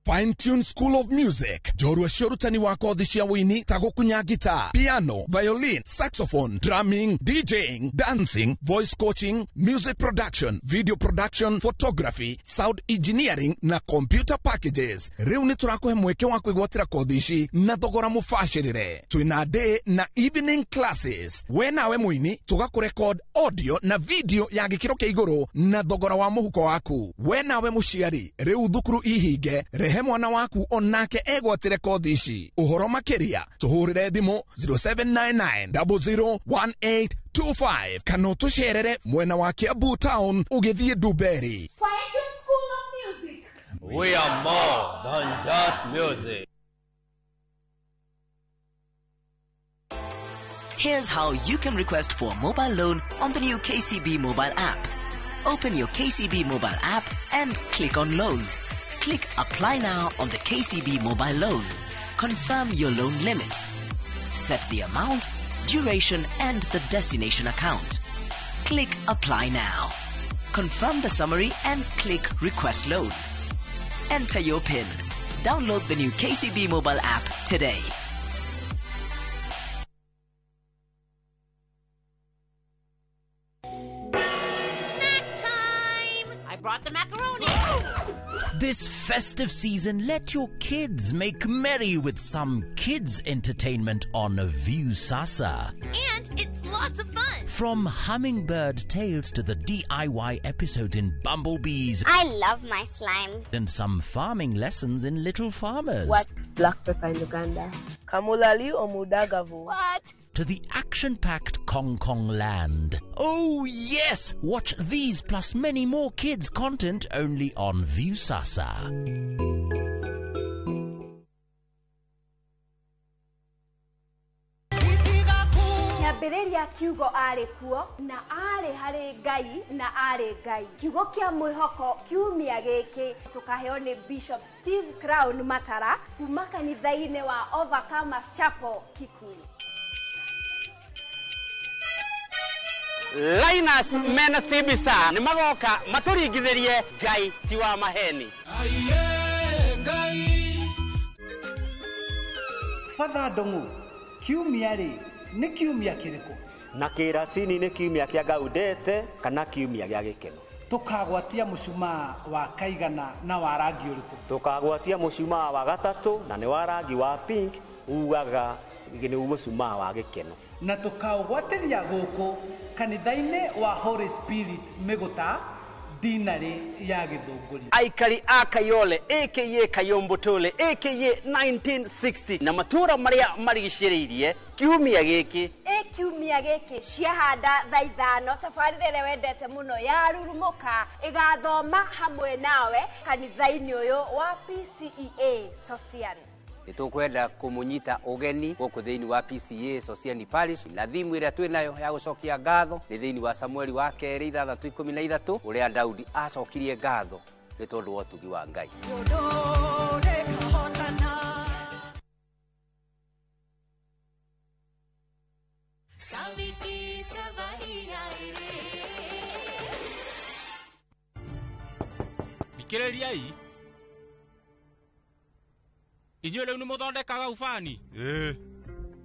Fine Tune School of Music njorua cia ũrutani wa kothi cia wũini ta gũkunya guitar, piano, violin, saxophone, drumming, DJing, dancing, voice coaching, music production, video production, photography, sound engineering na computer packages. Rĩu nĩ tũrakũhe mweke wa kwĩgwatĩra kothi ici na thogora mũbacĩrĩre. Twĩna day na evening classes. We nawe mũini tũgakũrekod audio na video ya gĩkĩro kĩa igũrũ na thogora wa mũhuko waku. We nawe mũciari rĩu thukuru ihinge rehe mwana waku onake egwatĩre kothi ici. Ũhoro makĩria tũhũrĩre thimũ 0799001825 kana ũtũcerere mwena wa Kiambu town ũgĩthiĩ Ndumberi. We are more than just music. Here's how you can request for a mobile loan on the new KCB mobile app. Open your KCB mobile app and click on Loans. Click Apply Now on the KCB mobile loan. Confirm your loan limit. Set the amount, duration and the destination account. Click Apply Now. Confirm the summary and click Request Loan. Enter your PIN. Download the new KCB mobile app today. Snack time! I brought the macaroni. This festive season, let your kids make merry with some kids entertainment on Viusasa. And it's lots of fun. From Hummingbird Tales to the DIY episodes in Bumblebees. I love my slime. And some farming lessons in Little Farmers. What's black pepper in Uganda? Kamulali or Mudagavu. What? To the action-packed Kong Kong Land. Oh yes! Watch these plus many more kids content only on Viusasa. Kĩambĩrĩria kiugo arĩ kuo na arĩ harĩ Ngai na arĩ Ngai. Kiugo kĩa mwĩhoko kiumia gĩkĩ tũkaheo nĩ Bishop Steve Crown Matara kuma kanitha-inĩ wa Overcomers Chapel Kikuyu. Linus mena Sibisa nĩ magoka matũringithĩrie Ngai ti wa maheni. Father Ndung'u, kiumia rĩ nĩ kiumia kĩrĩkũ? Na kĩratini nĩ kiumia kĩa Gaudete kana kiumia gĩa gĩkeno. Tũkagwatia mũcumaa wa kaigana na wa rangi ũrĩkũ? Tũkagwatia mũcumaa wa gatatũ na nĩ wa rangi wa pink, ugaga nĩ mũcumaa wa gĩkeno. Na tũkaũgwatĩria gũkũ kanitha-inĩ wa Holy Spirit Mĩgũta dinarĩ ya Gĩthũngũri. Aikari a Kayole aka Kayombotole aka 1960 na matura maria marigicĩrĩirie kiumia gĩkĩ. Ĩ kiumia gĩkĩ ciahanda thaa 5 tabarĩra ĩrĩa wendete mũno ya Rurumũka ĩgathoma hamwe nawe kanitha-inĩ ũyũ wa PCEA Sosian. Nĩtũkwenda kũmũnyita ũgeni gũkũ thĩinĩ wa PCEA Sosiani Parish na thimu ĩrĩa twĩ nayo ya gũcokia ngatho nĩ thĩinĩ wa Samueli wa kerĩ 6:13 ũrĩa Daudi acokirie ngatho nĩ tondũ wa ũtugi wa Ngai. Thikĩrĩriai inyuĩ rĩu nĩ mũthondekaga ubani? Ĩĩ.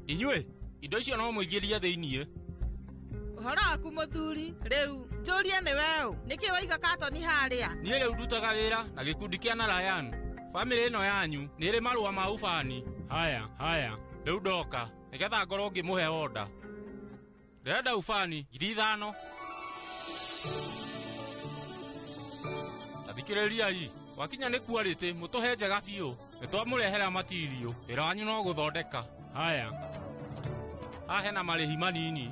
Inyuĩ indo icio no mũingĩrie thĩiniĩ. Ũhoro waku mũthuri, rĩu njũrie nĩ weũ nĩkĩ waiga katoni harĩa? Niĩ rĩu ndutaga wĩra na gĩkundi kĩa Narayan. Bamĩrĩ ĩno yanyu nĩ ĩrĩ marũa ma ubani. Haya haya, rĩu ndoka nĩgetha ngorwo ngĩmũhe order. Ndĩrenda ubani 5,000. Athikĩrĩriai, gwakinya nĩ quality mũtũhe njega biũ. Nĩ twamũrehera matirio, wĩra wanyu no gũthondeka. Haya. Haha hena marĩhi manini.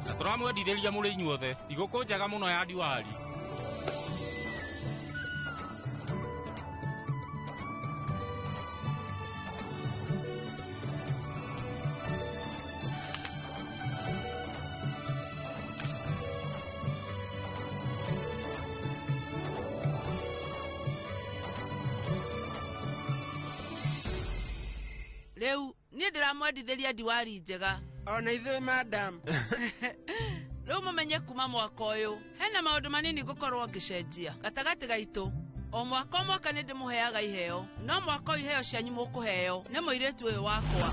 Na tũramwendithĩria mũrĩ inyuothe thigũkũ njega mũno ya Diwali. Rĩu niĩ ndĩramwendithĩria Diwali njega. Ona ithuĩ madam. Rĩu mũmenye kuma mwaka ũyũ hena maũndũ manini ngũkorwo ngĩcenjia gatagatĩ gaitũ. O mwaka o mwaka nĩ ndĩmũheaga iheo, no mwaka ũyũ iheo cianyu mũkũheo nĩ mũirĩtu ũyũ wakwa.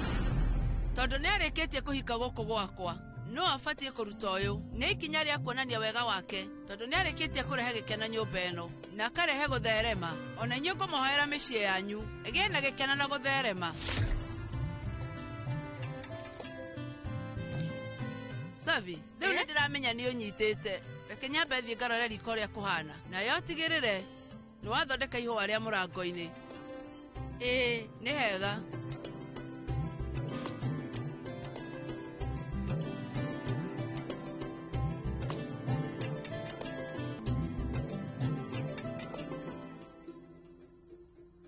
Tondũ nĩ arĩkĩtie kũhika gũkũ gwakwa, no abatiĩ kũruta ũyũ nĩ ikinya rĩa kuonania wega wake, tondũ nĩ arĩkĩtie kũrehe gĩkeno nyũmba ĩno na akarehe gũtherema. Ona inyuĩ ngũmũhoera mĩciĩ yanyu ĩgĩe na gĩkeno na gũtherema. Savi, rĩu nĩ ndĩramenya nĩ ũnyitĩte. Reke nyambe thiĩ ngarore riko ũrĩa kũhana. Nayo ũtigĩrĩre nĩ wathondeka ihũa rĩa mũrango-inĩ. Ĩĩ, nĩ hega.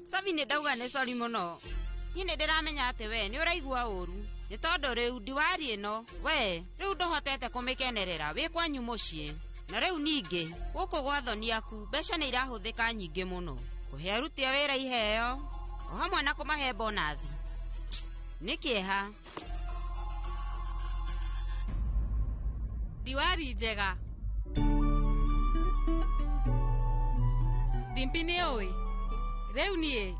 Savi nĩ ndauga nĩ sori mũno. Niĩ nĩ ndĩramenya atĩ we nĩ ũraigua ũru. Nĩ tondũ rĩu Diwali ĩno we rĩu ndũhotete kũmĩkenerera wĩ kwanyu mũciĩ. Na rĩu ningĩ gũkũ gwa thoni aku mbeca nĩ irahũthĩka nyingĩ mũno kũhe aruti a wĩra iheo o hamwe na kũmahe bonathi. Nĩ kĩeha. Diwali njega. Dimpi nĩ ũĩ rĩu niĩ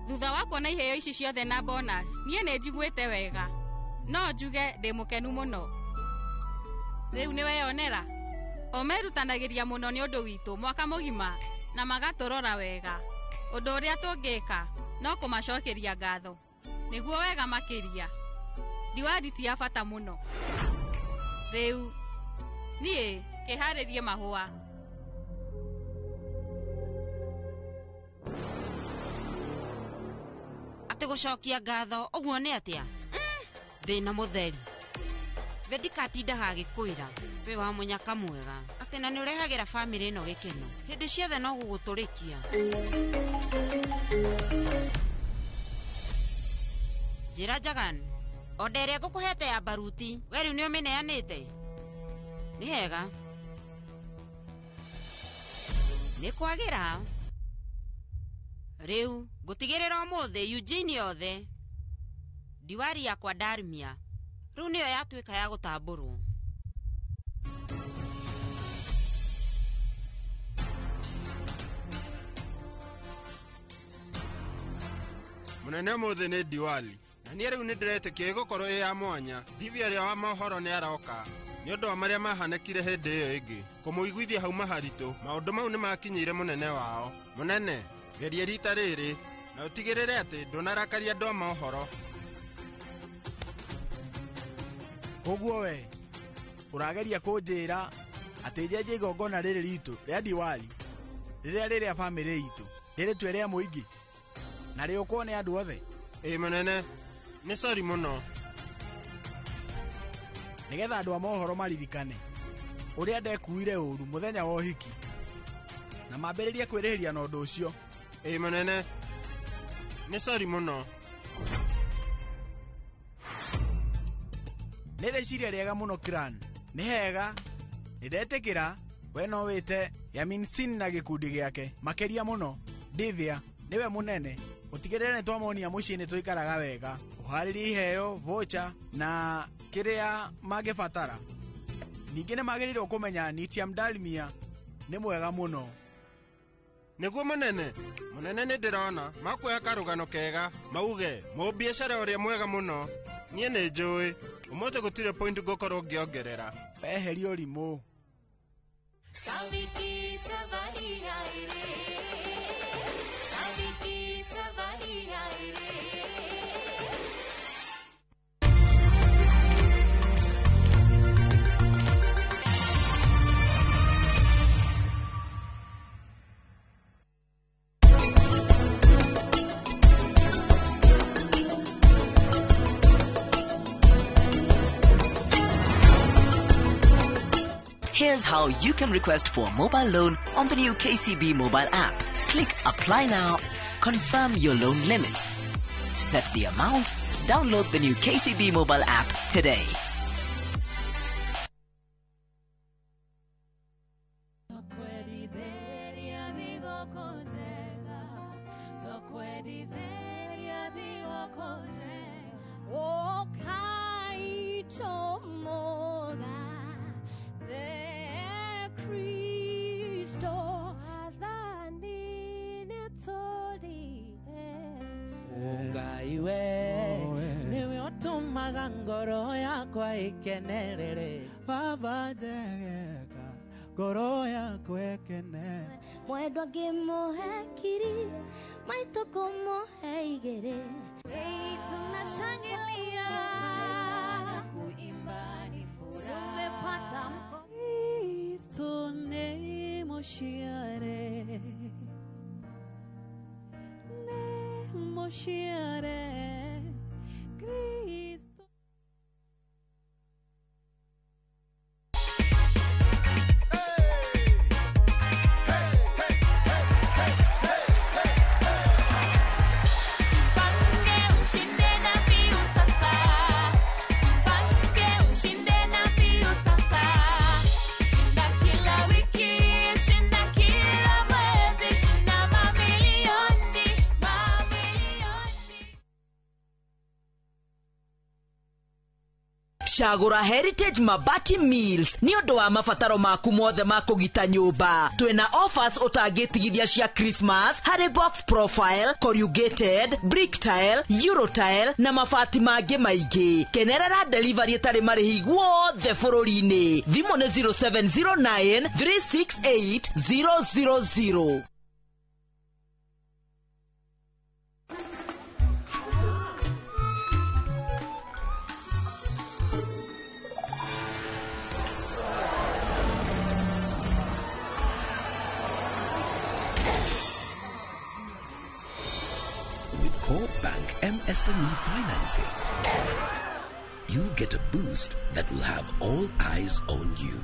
thutha wa kuona iheo ici ciothe na bonus niĩ nĩ njiguĩte wega. No njuge ndĩ mũkenu mũno. Rĩu nĩ weyonera o merutanagĩria mũno nĩ ũndũ witũ mwaka mũgima na magatũrora wega. Ũndũ ũrĩa tũngĩka no kũmacokeria ngatho nĩguo wega makĩria. Diwali ti ya bata mũno. Rĩu niĩ kĩharĩrie mahũa. Atĩ gũcokia ngatho ũguo nĩ atĩa? Ndĩna mũtheri. Vedika atindaga agĩkwĩra wĩ wa mũnyaka mwega atĩ na nĩ ũrehagĩra bamĩrĩ ĩno gĩkeno hĩndĩ ciothe no gũgũtũrĩkia. Njĩra Jagan, onda ĩrĩa ngũkũhete ya baruti we rĩu nĩ ũmĩneanĩte? Nĩ hega. Nĩ kwagĩra. Rĩu ngũtigĩrĩra ũmũthĩ Eugene yothe Diwali yakwa Darmia rĩu nĩyo yatuĩka ya gũtambũrwo. Mũnene ũmũthĩ nĩ Diwali na niĩ rĩu nĩ ndĩretĩkia ĩgũkorwo ĩ ya mwanya. Divya ũrĩa wa mohoro nĩ aroka nĩ ũndũ wa marĩa mahanĩkire hĩndĩ ĩyo ĩngĩ kũmũiguithia hau maharitũ. Maũndũ mau nĩ makinyĩire mũnene wao. Mũnene, geria rita rĩrĩ na ũtigĩrĩre atĩ ndũnarakaria andũ a mohoro. Koguo we ũrageria kũnjĩra atĩ njenje igongona rĩrĩ ritũ rĩa Diwali rĩrĩa rĩrĩa bamĩrĩ itũ rĩrĩtue rĩa mũingĩ na rĩũkwo nĩ andũ othe? Ĩĩ mũnene, nĩ sori mũno. Nĩgetha andũ a mohoro maririkane ũrĩa ndekuire ũru mũthenya wa ũhiki na mambĩrĩrie kwĩrĩhĩria na ũndũ ũcio. Ĩĩ mũnene, nĩ sori mũno. Nĩ rĩciria rĩega mũno Kiran. Nĩ hega. Nĩ ndetĩkĩra we no wĩte Yamin Sin na gĩkundi gĩake makĩria mũno. Divya nĩwe mũnene. Ũtigĩrĩre nĩ twamonia mũciĩ nĩ tũikaraga wega. Ũharĩrie iheo, voucher na kĩrĩa mangĩbatara. Ningĩ nĩ magĩrĩirwo kũmenya Nitiam Dalmia nĩ mwega mũno. Nĩguo mũnene. Mũnene nĩ ndĩrona makuoya karũgano kega mauge mũbiacara ũrĩa mwega mũno. Niĩ nĩ njũĩ ũmũthĩ gũtirĩ point ngũkorwo ngĩongerera. Weheria ũrimũ. Saviki savari ai re, Saviki savari ai re. Here's how you can request for a mobile loan on the new KCB mobile app. Click Apply Now, confirm your loan limit, set the amount, download the new KCB mobile app today. Ngai we niwe ũtũmaga ngoro yakwa ĩkenerere Baba njegeka ngoro yakwa ĩkene Mwendwa ngĩmũhe kiri maitũ kũmũhe igĩrĩ. Tunashangilia kuimba ni furaha, tumepata Kristo nĩ mũciare nĩ mũciare Kristo. Tupange ushinde na mbiu sasa, tupange ushinde na mbiu sasa. Shinda kila wiki, shinda kila mwezi, shinda mamilioni, mamilioni. Cagũra Heritage Mabati Mills nĩ ũndũ wa mabataro maku mothe ma kũgita nyũmba. Twĩna offers ũtangĩtigithia cia Christmas harĩ box profile, corrugated, brick tile, euro tile na mabati mangĩ maingĩ. Kenerera delivery ĩtarĩ marĩhi guothe bũrũri-inĩ. Thimũ nĩ 0709 368 000. With Corp Bank MSME financing, you'll get a boost that will have all eyes on you.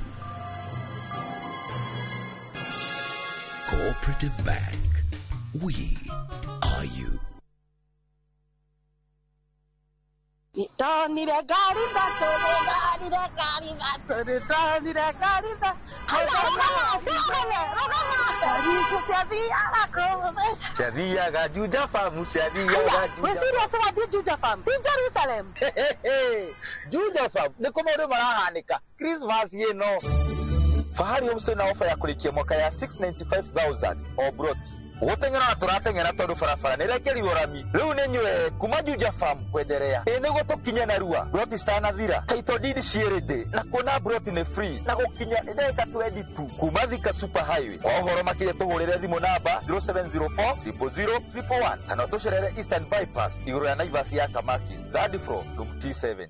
Cooperative Bank. We are you. Ndonire ngari ithatũ, nĩndonire ngari ithatũ, nĩndonire ngari ithatũ. Rũgama, rũgama, rũgama. Ciathiaga kũu. Ciathiaga Juja Farm, ciathiaga Juja. Wĩ serious wathiĩ Juja Farm? Ti Jerusalem? Juja Farm nĩ kũ maũndũ marahanĩka Christmas ĩno. Fahari Homes na ofa ya kũrĩkia mwaka ya 695,000 o broti. Gũteng'era na tũrateng'era tondũ barabara nĩ ĩrekerirwo rami. Rĩu nĩ nyue kuma Juja Farm kwenderea. Ĩ nĩguo tũkinye narua broti citanathira. Title deed ciĩ ready na kuona broti nĩ free na gũkinya nĩ ndagĩka 20 tu kuma Thika Super Highway. Kwa ũhoro makĩria tũhũrĩre thimũ namba 0704 000 111 kana ũtũcerere Eastern Bypass igũrũ ya Naivas ya Kamakis, third floor, room T7.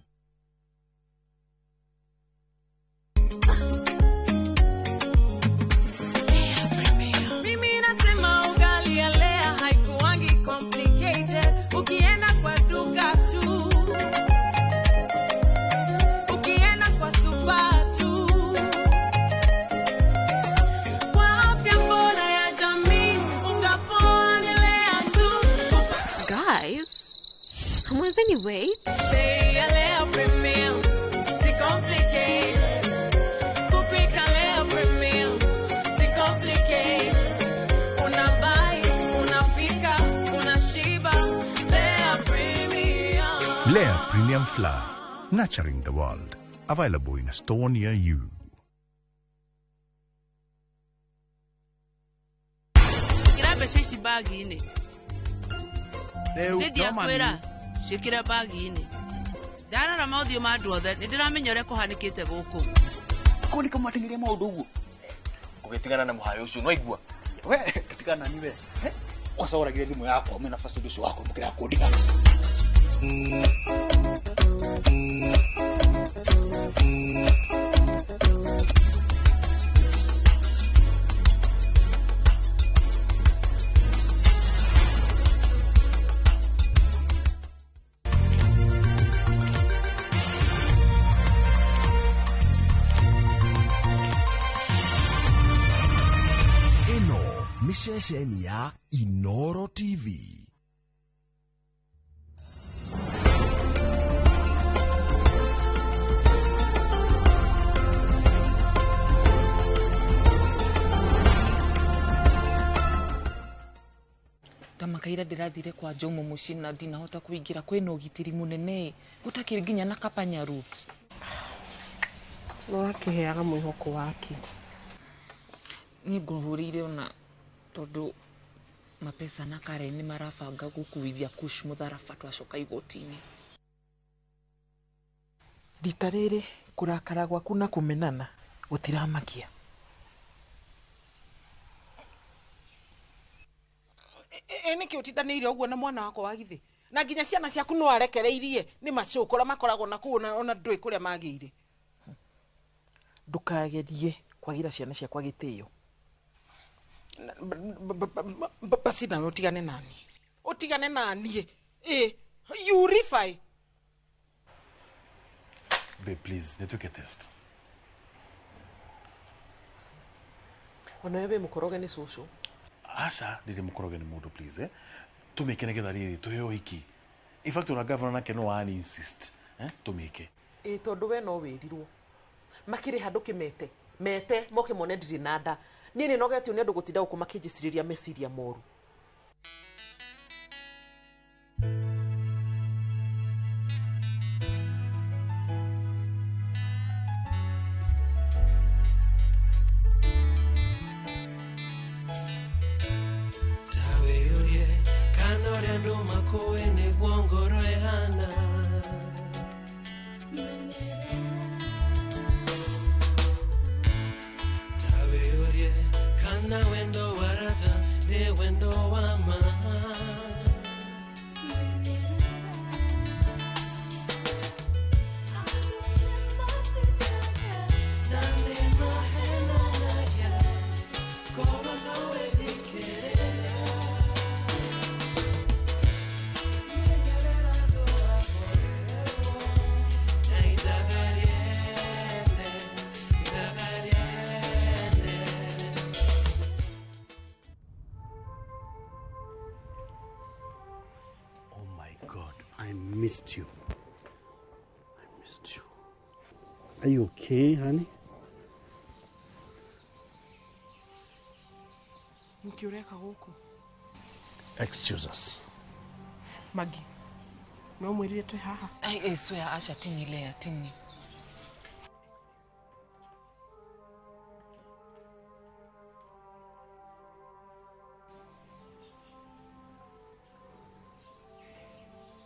Mimi nasema ugali ya Lea haikuwangi complicated. Ukienda kwa duka tu, ukienda kwa super tu. Kwa afya bora ya jamii, unga poa ni Lea tu. Guys, hamwezi ni wait? Bei ya Lea Premium, si complicated. Kupika Lea Premium, si complicated. Unabuy, unapika, unashiba. Lea Premium. Lea Premium Flour, nurturing the world. Available in a store near you. Ĩkĩra mbeca ici bagi-inĩ. Rĩu Nĩ no mami ndiakwĩra ciĩkĩre bagi-inĩ. Ndarora mothiũ ma andũ othe nĩ ndĩramenya ũrĩa kũhanĩkĩte gũkũ. Kũu nĩkĩo mwateng'eria maũndũ ũguo ũgĩtigana na mũhayo ũcio nĩwaigua we tigana ni we kwanza ũragire thimũ yakwa mena nafasi ũndũ ũcio wakwa mũkĩra kũndiga. Ceceni ya Inoro TV. Tamakaira ndĩrathire kwa Jomo mũciĩ na ndinahota kũingĩra, kwĩna ũgitĩri mũnene, gũtakĩrĩ nginya na kapanya route. No akĩheaga mwĩhoko wake. Niĩ ngũhũrĩire ona tondũ Mapesa na Karen nĩ marabanga gũkuithia Kush mũtharaba twacoka igoti-inĩ. Rita rĩrĩ kũrakara gwaku na kũmenana gũtiramakia. Ĩ nĩkĩ ũtindanĩire ũguo na mwana wakwa wa githĩ? Na nginya ciana ciaku no arekereirie nĩ macũkũra makoragwo na kũu ona ndũĩ kũrĩa magĩire. Ndũkagerie kwagĩra ciana ciakwa gĩtĩo. Basi nawe ũtigane naniĩ. Ũtigane naniĩ. Ĩ, you refi. Babe, please, nituke test. Ona wewe mũkoroge nĩ cũcũ. Aca, ndiri mũkoroge nĩ mũndũ, please, eh? Tũmĩke nĩgetha rĩrĩ tũheo hiki. In fact, ona governor nake no ani insist, eh? Tũmĩke. Ĩ tondũ we no wĩrirwo. Makĩrĩ handũ kĩmete. Mete moke mone ndirĩ na nda. Niĩ nĩ nogetio nĩ andũ gũtinda gũkũ makĩnjĩcirĩria meciria moru. Missed you. I missed you. Are you okay, honey? Nĩkĩ ũreka gũkũ? Excuse us. Maggie, no mwĩrire twĩ haha? I swear, Asha, tini Lea, tini.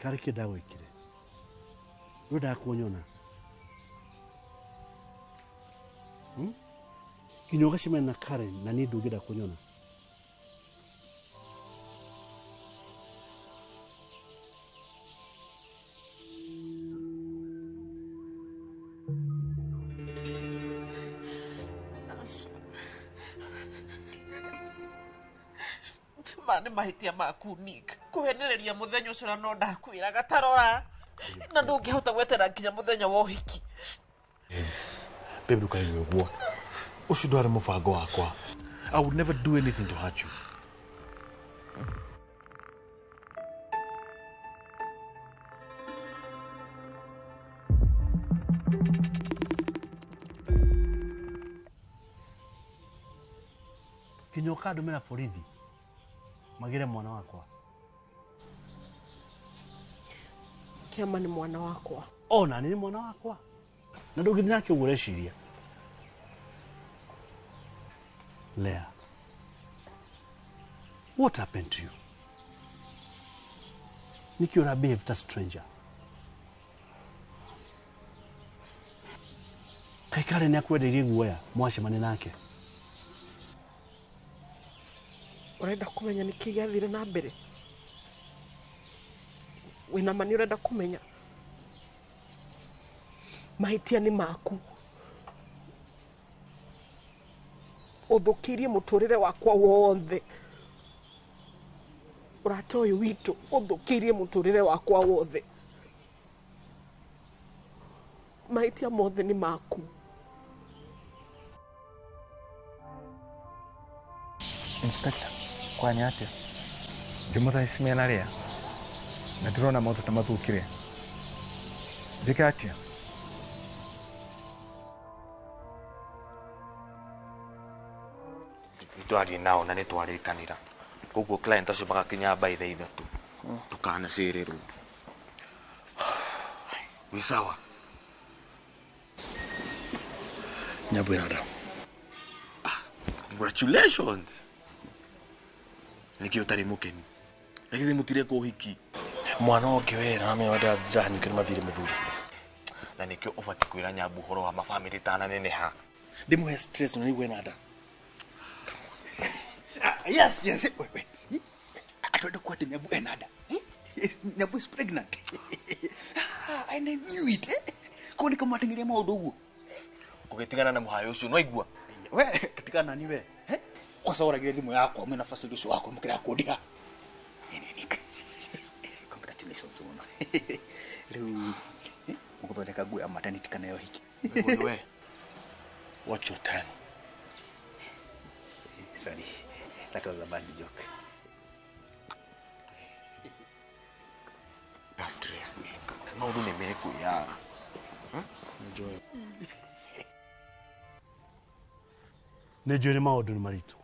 Karĩ kĩ ndagwĩkire? Nĩwendaga kunyona? Nginya ũgacemania na Karen na niĩ ndũngĩenda kunyona? Ma nĩ mahĩtia maku Nick, kũhenereria mũthenya ũcio na no ndakwĩraga tarora na ndũngĩhota gwetera nginya mũthenya wa ũhiki. Babe, ndũkaigue ũguo. Ũcio ndwarĩ mũbango wakwa. I would never do anything to hurt you. Nginya ũkandũmĩra borithi magire mwana wakwa. Kĩama nĩ mwana wakwa. Ona nĩ mwana wakwa. Na ndũngĩthiĩ nake ũguo ũreciria. Leah, what happened to you? Nĩkĩ ũra behave ta stranger? Kaĩ Karen nĩakwendeirie guoya mwacemania nake? Ũrenda kũmenya nĩkĩ gĩathire na mbere? Wĩna ma nĩ ũrenda kũmenya? Mahĩtia nĩ maku. Ũthũkĩirie mũtũrĩre wakwa wothe. Ũrata ũyũ witũ ũthũkĩirie mũtũrĩre wakwa wothe. Mahĩtia mothe nĩ maku. Inspector, Kwanya atia? Ndimutha ici mena ria. Na ndĩrona maũndũ ta mathũkire. Njĩke atĩa? Nĩtwarie nao na nĩtwarĩkanĩra. Koguo client acio magakinya by thaa 3. Ndũkanacererwo. Wĩ sawa? Nyambo ĩna nda. Congratulations. Nĩkĩ ũtarĩ mũkenu? Na githĩ mũtireka ũhiki? Mwana ũngĩ wera na menya ndĩrahanyũkio nĩ mathirĩ mũthuri. Na nĩkĩo ũbatiĩ kwĩra Nyambu ũhoro wa mabamĩrĩ tananeneha. Ndĩmũhe stress na nĩigue ena nda. Yes, yes. Wait, wait. Atwenda kuwa ati Nyambu ena nda. Yes, Nyambu is pregnant. And I knew it. Ko ni kama atengeria maũndũ ũguo. Ũgĩtigana na mũhayo ũcio nĩwaigua? We, tigana nani we? Kwanza ũragire thimũ yakwa mwena facility ũcio wakwa mũkĩra kũndiha. Congratulations mũno. Rĩu mũgũthondeka nguo ya maternity kana ya ũhiki. We, watch your tongue. Sorry, that was a bad joke. Na stress Nick. Maũndũ nĩ mekwĩyara. Enjoy. Nĩ njũĩ nĩ maũndũ nĩ maritũ.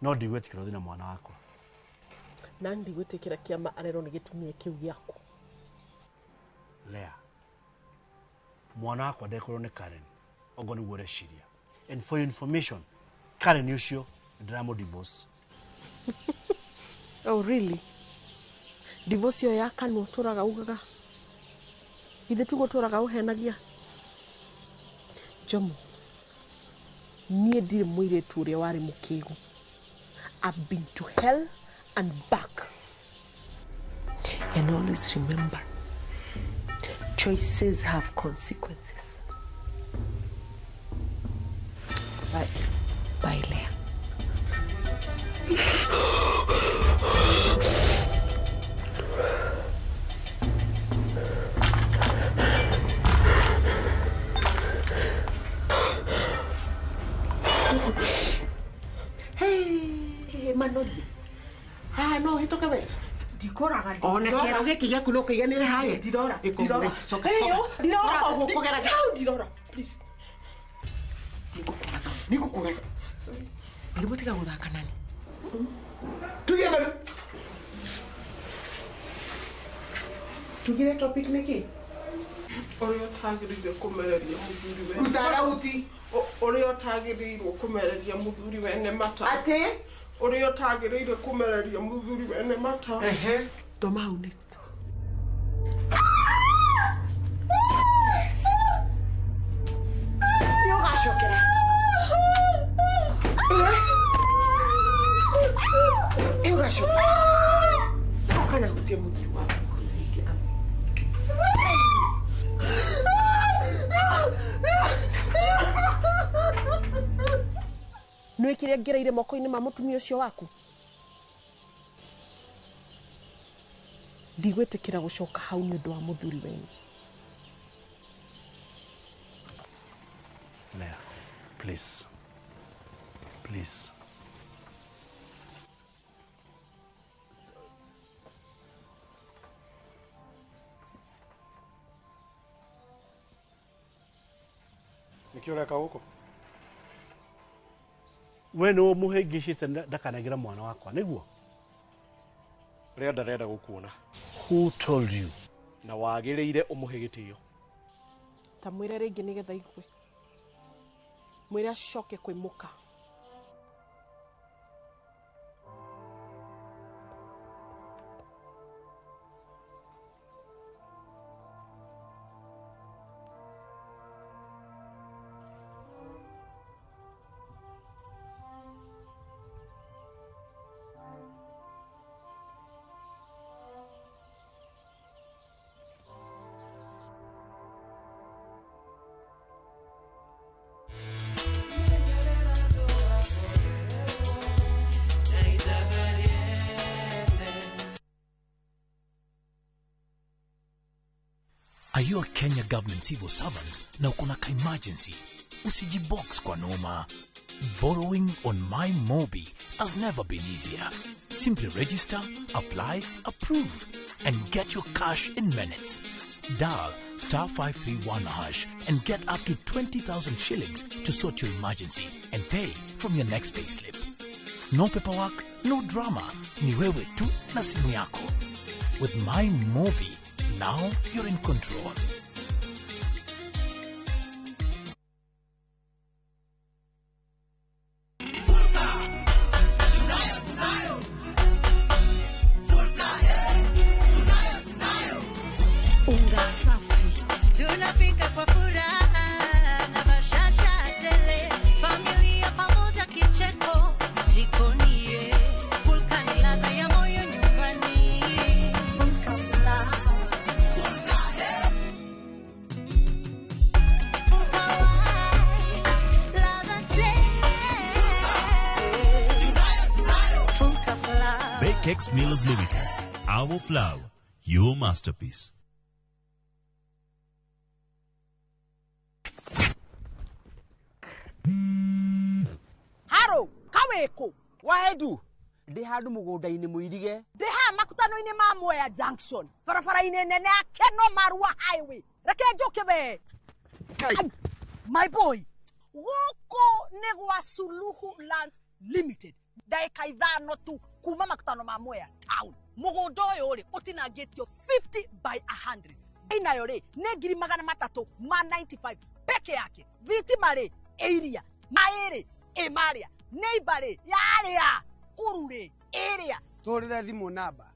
No ndigwĩtĩkĩra ũthiĩ na mwana wakwa. Na ndigwĩtĩkĩra kĩama arerwo nĩ gĩtumia kĩu gĩaku. Lea, mwana wakwa ndekorwo nĩ Karen. Ogo nĩguo ũreciria. And for your information, Karen ũcio ndĩramũ divorce. Oh really? Divorce ĩyo ya kanua ũtũraga ugaga. Githĩ tiguo ũtũraga ũhenagia? Jomo, niĩ ndirĩ mũirĩtu ũrĩa warĩ mũkĩgu. I've been to hell and back. And always remember, choices have consequences. Bye. Bye, Leah. Hey, Manoli. Haha no hĩtũke we. Ndikoraga. Ona kĩero gĩkĩ gĩaku no kĩiganĩre harĩa. Ndirora. Ndirora. Coka. Ndirora. Ũguo kũgeragia. Ndirora. Please. Nĩngũkũraga. Sorry. Nĩguo tiga gũthaka nani. Tugia maru. Tugire topic nĩkĩ? Ũrĩa ũtagĩrĩire kũmereria mũthuri wene. Ruta thauti. Ũrĩa ũtagĩrĩirwo kũmereria mũthuri wene mata. Atĩ? Ũrĩa ũtagĩrĩire kũmereria mũthuri wene mata. Ehe. Thoma hau next. Nĩ ũgacokera. Ĩ ũgacokera. Ũkanahutia mũthuri waku rĩngĩ. Nĩ kĩrĩa ngereire moko-inĩ ma mũtumia ũcio waku. Ndigwĩtĩkĩra gũcoka hau nĩ ũndũ wa mũthuri wenyu. Leah, please. Please. Nĩkĩ ũreka gũkũ? We nĩwe mũhĩngĩcĩte ndakanagĩra mwana wakwa nĩguo? Rĩa ndarenda gũkuona. Who told you? Na wagĩrĩire ũmũhe gĩtĩo. Ta mwĩre rĩngĩ nĩgetha aigue. Mwĩre acoke kwĩ mũka. Are you a Kenya government civil servant na uko na ka emergency? Usijibox kwa noma. Borrowing on MyMobi has never been easier. Simply register, apply, approve, and get your cash in minutes. Dial star 531 hash and get up to 20,000 shillings to sort your emergency and pay from your next payslip. No paperwork, no drama. Ni wewe tu na simu yako. With MyMobi, now you're in control. Unga safi tunapika kwa furaha na bashasha tele, familia pamoja, kicheko jikoni, ye. Fulka ni ladha ya moyo nyumbani. Fulka flour. Fulka, eh. Fulka white, ladha tele. Fulka flour. Bakex Millers Limited. Our flour, your masterpiece. Haro, kaweko. Waedu, ndĩ handũ mũgũnda-inĩ mũirige. Ndĩ haha makutano-inĩ ma Mwea Junction, barabara-inĩ nene ya Keno Marua Highway. Reke njũke we. Ai, my boy, gũkũ nĩ gwa Suluhu Land Limited. Ndagĩka 5 tu kuma makutano ma Mwea town. Mũgũnda ũyũ rĩ ũtinangĩtio 50 by 100. Inayo rĩ nĩ 395,000 peke yake. Thitima rĩ ĩ iria, maĩ rĩ ĩ marĩa, neighbor rĩ yarĩa, kuru rĩ ĩrĩa. Tũhũrĩre thimũ namba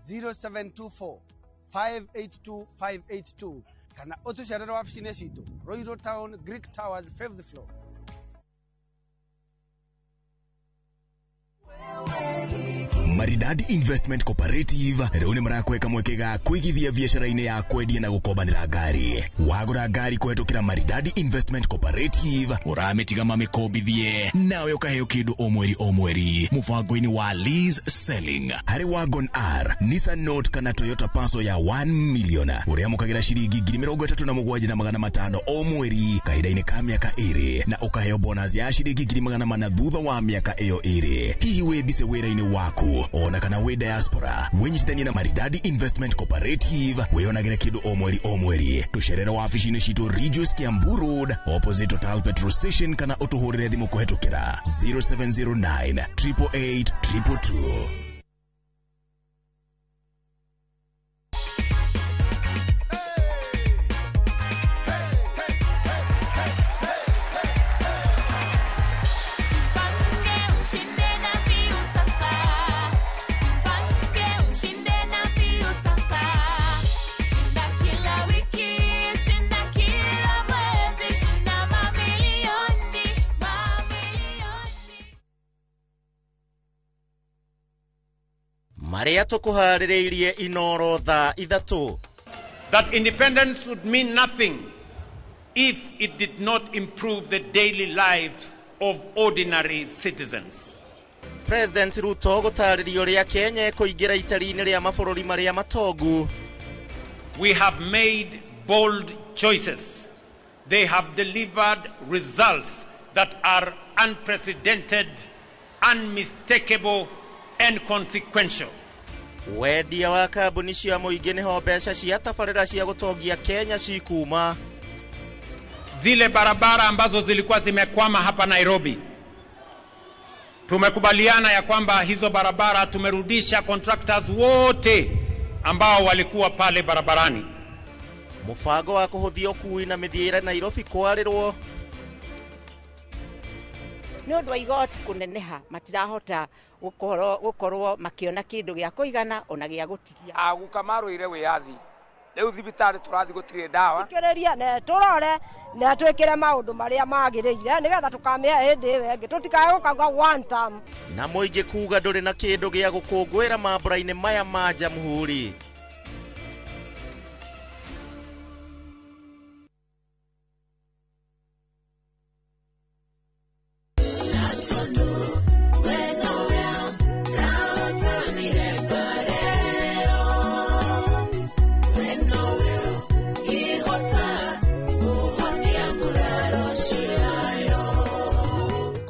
0724 582 582 kana ũtũcerere wabici-inĩ citũ Ruiru Town, Greek Towers, 5th floor. Maridadi Investment Cooperative rĩu nĩ marakweka mweke ga kũigithia biacara-inĩ ya kwendia na gũkombanĩra ngari. Wagũra ngari kũhetũkĩra Maridadi Investment Cooperative ũramĩtiga mamĩkombithie nawe ũkaheo kĩndũ o mweri o mweri mũbango-inĩ wa lease selling. Harĩ Wagon R, Nissan Note kana Toyota Passo ya 1 million ũrĩamũkagĩra ciringi 37,500 o mweri kahinda-inĩ ka mĩaka 2 na ũkaheo bonus ya ciringi 400,000 thutha wa mĩaka ĩyo 2. Hihi wĩ mbise wĩra-inĩ waku ona kana wĩ diaspora, wĩnyitithanie na Maridadi Investment Cooperative wĩyonagĩre kĩndũ o mweri o mweri. Tũcerere wabici-inĩ citũ Ridgeways, Kiambu Road opposite Total Petrol Station kana ũtũhũrĩre thimũ kũhetũkĩra 0709 888 222. Jipange ushinde na mbiu sasa. Jipange ushinde na mbiu sasa. Shinda kila wiki, shinda kila mwezi, shinda mamilioni, mamilioni. Marĩa tũkũharĩrĩirie Inoro thaa 3. That independence would mean nothing if it did not improve the daily lives of ordinary citizens. President Ruto gũtarĩria ũrĩa Kenya ĩkũingĩra itari-inĩ rĩa mabũrũri marĩa matongu. We have made bold choices. They have delivered results that are unprecedented, unmistakable, and consequential. Wendia wa kambuni cia mũingĩ nĩho mbeca cia tabarĩra cia gũtongia Kenya cikuma. Zile barabara ambazo zilikuwa zimekwama hapa Nairobi, tumekubaliana ya kwamba hizo barabara tumerudisha contractors wote ambao walikuwa pale barabarani. Mũbango wa kũhũthia ũkui na mĩthiĩre Nairobi kwarĩrwo. Nĩ ũndũ wa igoti kũneneha matirahota gũkorwo makĩona kĩndũ gĩa kũigana ona gĩa gũtigia. Aguka marũire wĩyathi rĩu thibitarĩ tũrathiĩ gũtirĩ ndawa. Thikĩrĩria na tũrore na twĩkĩre maũndũ marĩa magĩrĩire nĩgetha tũkamĩhe hĩndĩ ĩyo ĩngĩ tũtikae gũkauga one term. Na mũingĩ kuga ndũrĩ na kĩndũ gĩa gũkũngũĩra mambura-inĩ maya ma Jamhuri.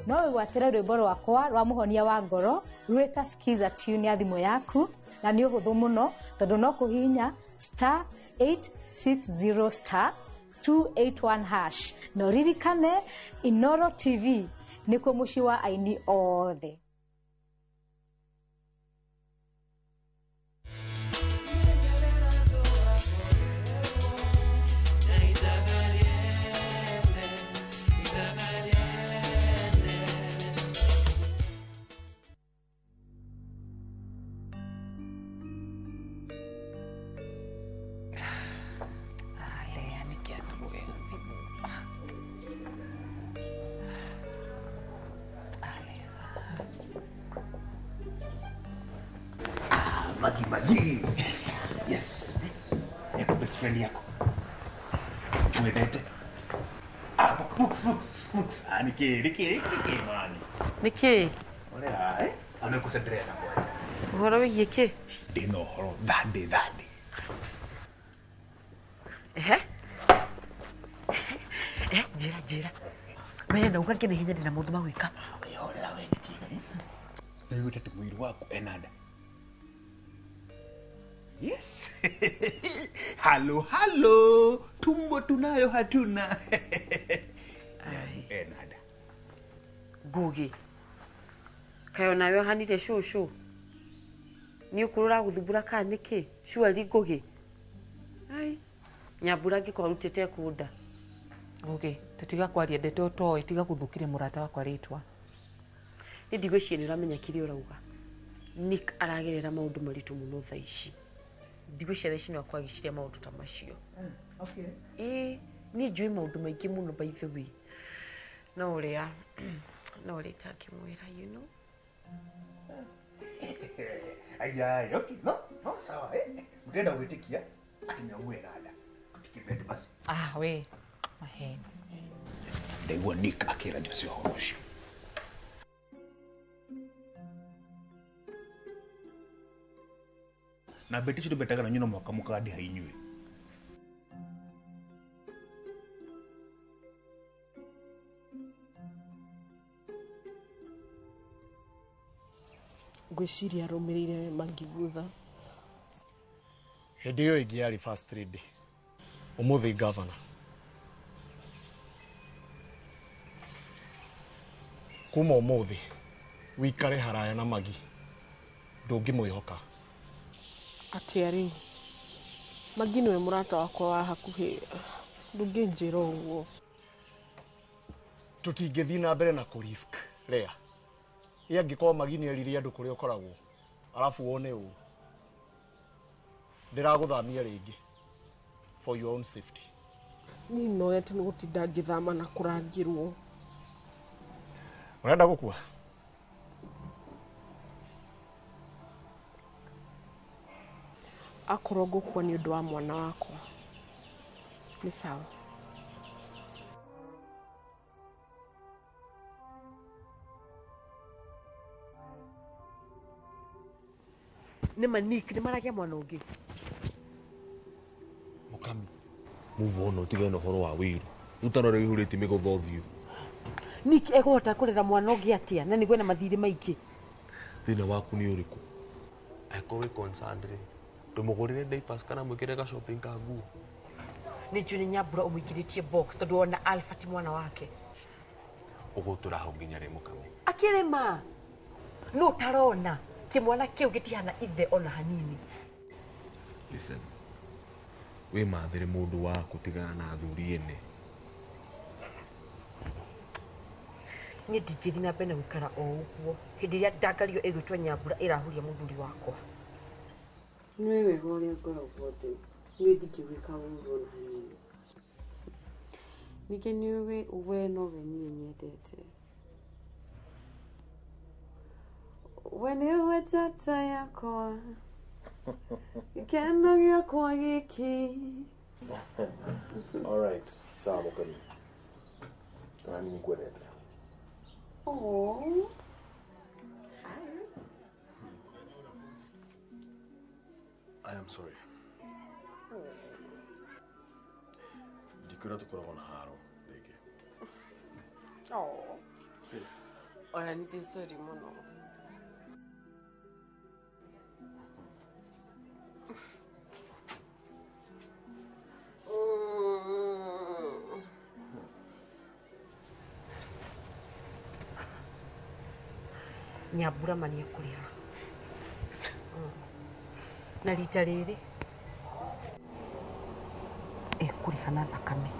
No Wĩgwatĩre rwĩmbo rwakwa rwa mũhonia wa ngoro rwĩta skiza tune ya thimũ yaku, na nĩ ũhũthũ mũno tondũ no kũhihinya star 860 star 281 hash. Na ũririkane Inoro TV nĩkuo mũciĩ wa aini othe. Magi Magi. Yes. Eko best friend yako. Mwendete. Ah, books books books. Ah, niki niki niki mani. Niki. Ore eh? Amekusendelea na kwacha. Uhoro wigie ki? Ndina uhoro thande thande. Ehe. Eh, njira njira. Mene na uka kine hinya ndina maundu ma gwika. Wihorera we niki. Nĩũiguĩte atĩ mũiru waku ena nda? Yes. Halo halo, tumbo tunayo hatuna. Ena nda. Ngugi. Kayo nawe hanire shushu. Ni ukurura guthumbura kana niki? Surely Ngugi. Ai. Nyambura ngĩkorwo arutĩte kunda. Ngugi, tutiga kwaria ndeto ũtoĩ, tiga gũthũkĩria mũrata wakwa rĩtwa. Nĩ ndigwĩciria nĩ ũramenya kĩrĩa ũrauga. Nick aragerera maũndũ maritũ mũno thaa ici. Ndigwĩciria thaa ici no akorwo agĩciria maũndũ ta macio. Okay. Ĩĩ, niĩ njũĩ maũndũ maingĩ mũno by the way. No ũrĩa itangĩmwĩra, you know. Aya, okay, no, no sawa eh. Mutenda gwĩtĩkia atĩ nĩamu ena nda. Tũtikĩmende basi. Ah, we. Maheni. Ndaigua Nick akĩra Jose ũhoro ũcio. Na mbeti icio tũbetaga na nyuno mwaka mũkandĩha inyuĩ. Ngwĩciria arũmĩrĩire Magi thutha. Hĩndĩ ĩyo ĩngĩ yarĩ first lady, ũmũthĩ governor. Kuma ũmũthĩ wĩikare haraya na Magi, ndũngĩmwĩhoka. Atĩa rĩu? Magi nĩwe mũrata wakwa wa hakuhĩ, ndũngĩnjĩra ũguo. Tũtingĩthiĩ na mbere na kũ-risk Lea. Ĩ angĩkorwo Magi nĩerire andũ kũrĩa ũkoragwo, arabu wone ũũ. Ndĩragũthamia rĩngĩ for your own safety. Niĩ nogete nĩ gũtinda ngĩthama na kũrangĩrwo. Ũrenda gũkua? Akorwo ngũkua nĩ ũndũ wa mwana wakwa, nĩ sawa. Nĩ ma Nick nĩ maragĩa mwana ũngĩ. Mukami, move on ũtigane na ũhoro wa wĩiru. Rĩu ta rora wĩihũrĩtie mĩgũtha ũthiũ. Nick ekũhota kũrera mwana ũngĩ atĩa na nĩguo ena mathirĩ maingĩ? Thĩna waku nĩ ũrĩkũ? Angĩkorwo wĩ concerned rĩ, ndũmũgũrĩre diapers kana mwĩkĩre ga shopping ka nguo. Nĩ njũĩ nĩ Nyambura ũmũingĩrĩtie box tondũ ona Alpha ti mwana wake. Ũgũtũra hau nginya rĩ Mukami? Akĩrĩma. No ũtarona kĩmwana kĩu gĩtihana ithe ona hanini. Listen. Wĩmathĩre mũndũ wa gũtigana na athuri ene. Niĩ ndingĩthiĩ na mbere na gũikara o ũguo hĩndĩ ĩrĩa ndangario ĩgwĩtwo Nyambura ĩrahuria mũthuri wakwa. Nĩũĩ wega ũrĩa ngoragwo ndĩ, niĩ ndingĩgwĩka ũru ona hanini. Ningĩ nĩũĩ we nowe niĩ nyendete. We nĩwe tata yakwa, gĩkeno gĩakwa gĩkĩ. All right, sawa Mukami. Nani nĩngwendete. Oh. I am sorry. Ndikwĩra tũkoragwo na haro rĩngĩ. Oh. Hey. Ona nĩ ndĩ sorry mũno. Nyambura ma nĩ ekũrĩha. Na rita rĩrĩ ekũrĩha na thakame.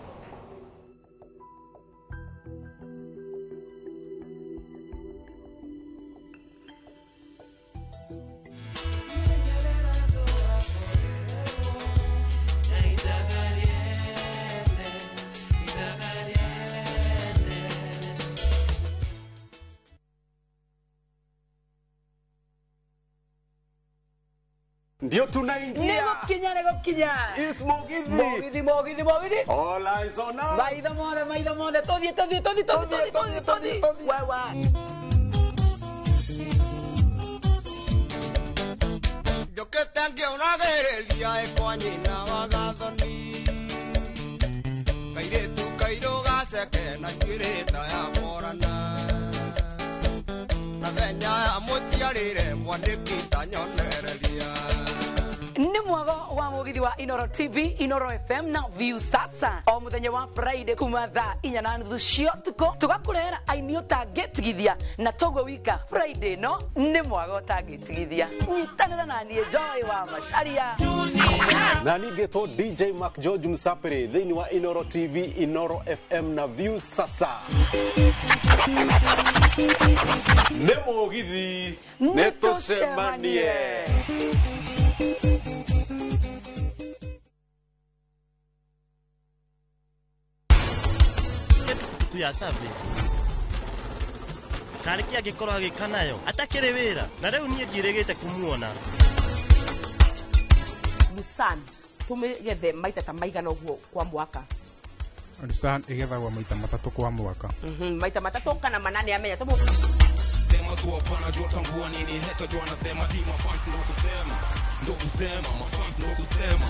Ndio tunaingia. Nĩgũkinya. Is Mugithi. Mugithi, Mugithi, Mugithi. All eyes on us. Maitho mothe, maitho mothe. Tũthiĩ, tũthiĩ, tũthiĩ, tũthiĩ, tũthiĩ, tũthiĩ, tũthiĩ. Wewe. Njũkĩte ngĩũragĩrĩria ĩ kwa nyina wa Gathoni. Kairĩtu kairũ gaceke na njuĩrĩ ta ya Morana. Na thenya ya mũciarĩre mwandĩki ta nyonereria. Nĩ mwago wa mugithi wa Inoro TV, Inoro FM na View Sasa. O muthenya wa Friday kuma thaa 4:30 cia ũtukũ tũgakũrehera aini ũtangĩtigithia na toguo wika Friday no nĩ mwago ũtangĩtigithia. Nyitanĩra na niĩ Joy wa Macharia. Na ningĩtwo DJ Mark George Msapere thĩinĩ wa Inoro TV, Inoro FM na View Sasa. Nĩ mũgithi, nĩ tũcemanie. Tukutuku ya survey tarä kä angä korwo agä ka nayo atakĩrĩ wĩra na rĩu niĩ ndiĩrĩgĩte kumuona. Lucerne tũmĩgethe maita ta maigana ũguo kwa mwaka. Lucerne ĩgethagwo maita matatũ kwa mwaka. Maita matatũ kana manane amenya tũmũ Sema tu hapana jua tambua nini heta jua nasema ti mafans ndo kusema ndo kusema mafans ndo kusema.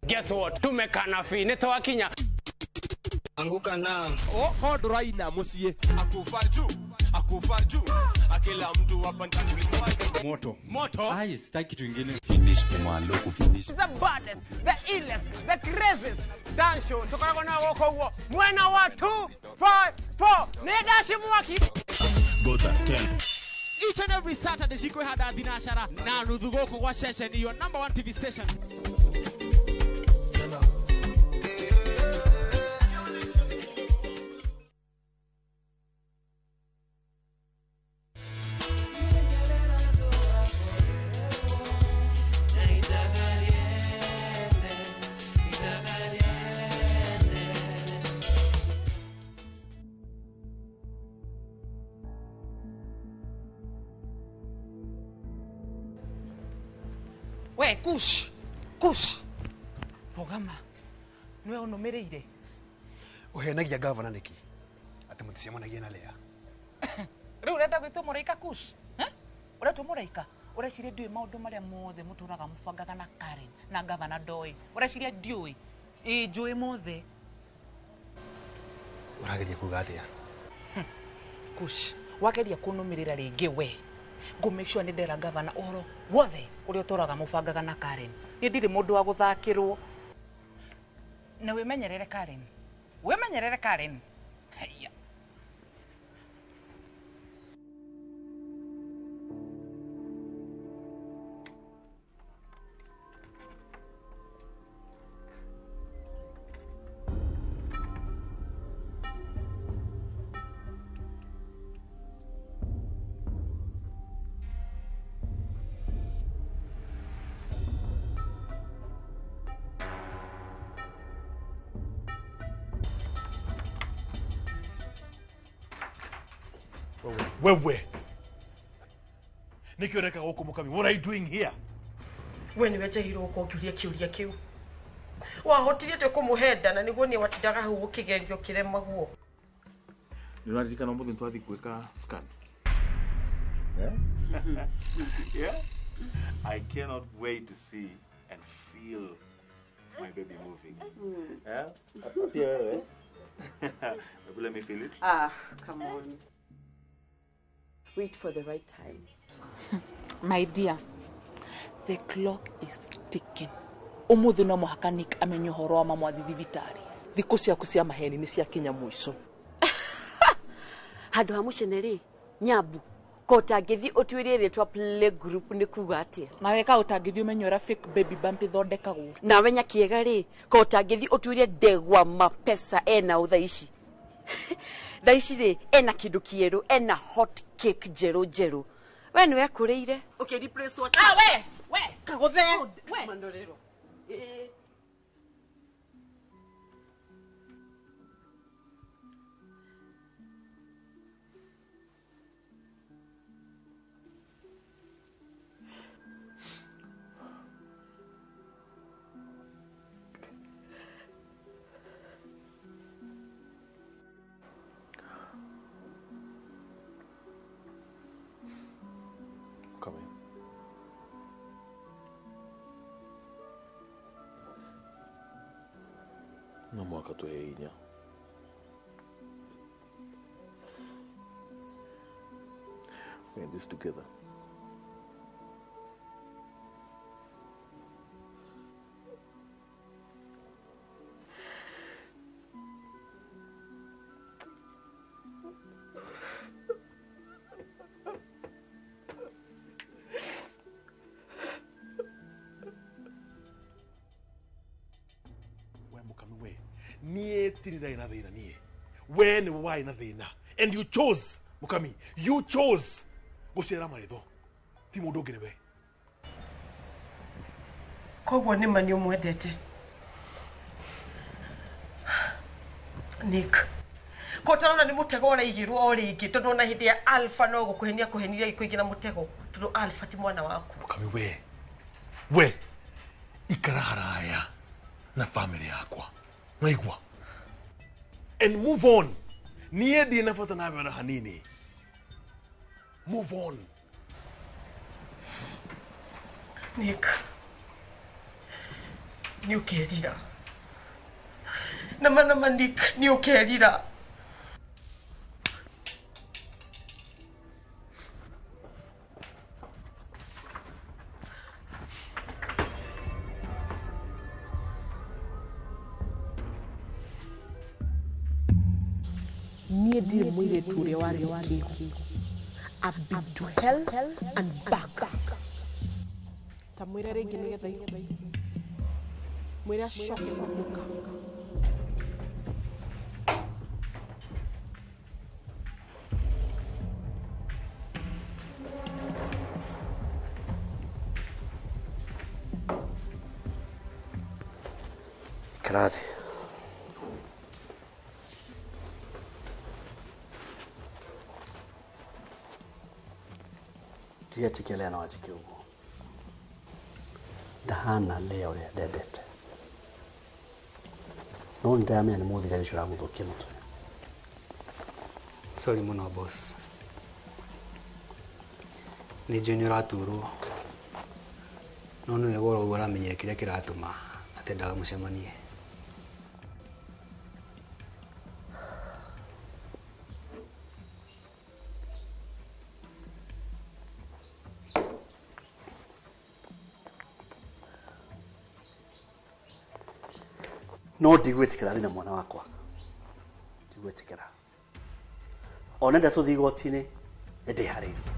Guess what? Tumekana fi nĩ twakinya. Anguka na. Oh, ndũraina mũciĩ. Akufa juu, akufa juu. Akila mtu hapa ndani moto. Moto. Ai, sitaki kitu kingine. Finish kumalo kufinish. The baddest, the illest, the craziest dance show. Tukoragwo na gũkũ ũguo. Mwena wa 2 5 4. Nĩ ndaci mwaki. Gotha 10. Each and every Saturday cikwĩhanda thinacara na nuthu gũkũ gwa ceceni your number 1 TV station. We kush kush rũgama nĩwe ũnũmĩrĩire. Ũhenagia gavana nĩkĩ atĩ mũticemanagia na Lea? Rĩu ũrenda gwĩtwo mũraika kush? Ũretwo mũraika? Ũreciria ndiũĩ maũndũ marĩa mothe mũtũraga mũbangaga na Karen na gavana ndoĩ? Ũreciria ndiũĩ? Ĩĩ njũĩ mothe. Ũrageria kuga atĩa? Kush, wageria kũnũmĩrĩra rĩngĩ we ngũ make sure nĩ ndera gavana ũhoro wothe ũrĩa ũtũraga mũbangaga na Karen. Niĩ ndirĩ mũndũ wa gũthakĩrwo. Na wĩmenyerere Karen. Wĩmenyerere Karen. Haiya. Wewe. Nĩkĩ ũreka gũkũ mũkami? What are you doing here? We nĩwe njagĩrĩirwo gũkorwo ũkĩũria kĩũria kĩu. Wahotire atĩa kũmũhe nda na nĩguo niĩ watindaga hau ũkĩgerio ũkĩremagwo? Nĩ ũraririkana ũmũthĩ nĩtwathiĩ gwĩka scan? Eh? Yeah? I cannot wait to see and feel my baby moving. Yeah? Pia wewe. Baby, let me feel it. Ah, come on. Wait for the right time. My dear, the clock is ticking. Umuthi no muhaka Nick amenye uhoro wa mamu athi thibitari. Thiku ciaku cia maheni ni ciakinya mwico. Handu ha mucene ri Nyambu ko utangĩthiĩ ũtuĩrie rĩtwa play group nĩ kuga atĩa? Nawe ka ũtangĩthiĩ ũmenye ũrĩa fake baby bump ithondekagwo. Nawe Nyakiega rĩ ko ũtangĩthiĩ ũtuĩrie ndegwa mapesa ena ũ thaa ici. Thaa ici rĩ ena kĩndũ kĩerũ, ena hot cake njerũ njerũ. We nĩwe ekũrĩire. Okay, replace what? Ah, we kagũthe we Mandorero. Come in. No mwaka tuhe inya. We're in this together. We mukami we nie tiri na thina nie we ni wai na thina and you chose mukami, you chose guciara maritho ti mundu ungi ni we. Koguo nĩ ma nĩ ũmwendete Nick. Ko tarona nĩ mũtego ũraigĩrwo o rĩngĩ tondũ ona hĩndĩ ya Alpha no gũkũhenia kũhenirie gĩkũingĩ na mũtego tondũ Alpha ti mwana waku. Mukami we ikara haraya na family yakwa naigua and move on. Niĩ ndirĩ na bata nawe ona hanini. Move on. Nick, nĩ ũkerira. Nama nama Nick, nĩ ũkerira. Niĩ ndirĩ mũirĩtu ũrĩa warĩ kĩgo. I've been to hell and back. Ta mwĩre rĩngĩ nĩgetha igue. Mwĩre acoke kũinũka. Ikara thĩ. Ndiretĩkia Lea no anjĩke ũguo. Ndahana Lea ũrĩa ndendete. No nĩndĩramenya nĩ mũthigari ũcio ũramũthũkia mũtwe. Sorry mũno boss. Nĩ njũĩ nĩ ũraturwo. No nĩ wega ũguo ũramenyire kĩrĩa kĩratũma atendaga mũcemanie. No ndigwĩtĩkĩra thĩna mwana wakwa. Ndigwĩtĩkĩra. Ona nenda tũthiĩ igoti-inĩ nĩ ndĩharĩirie.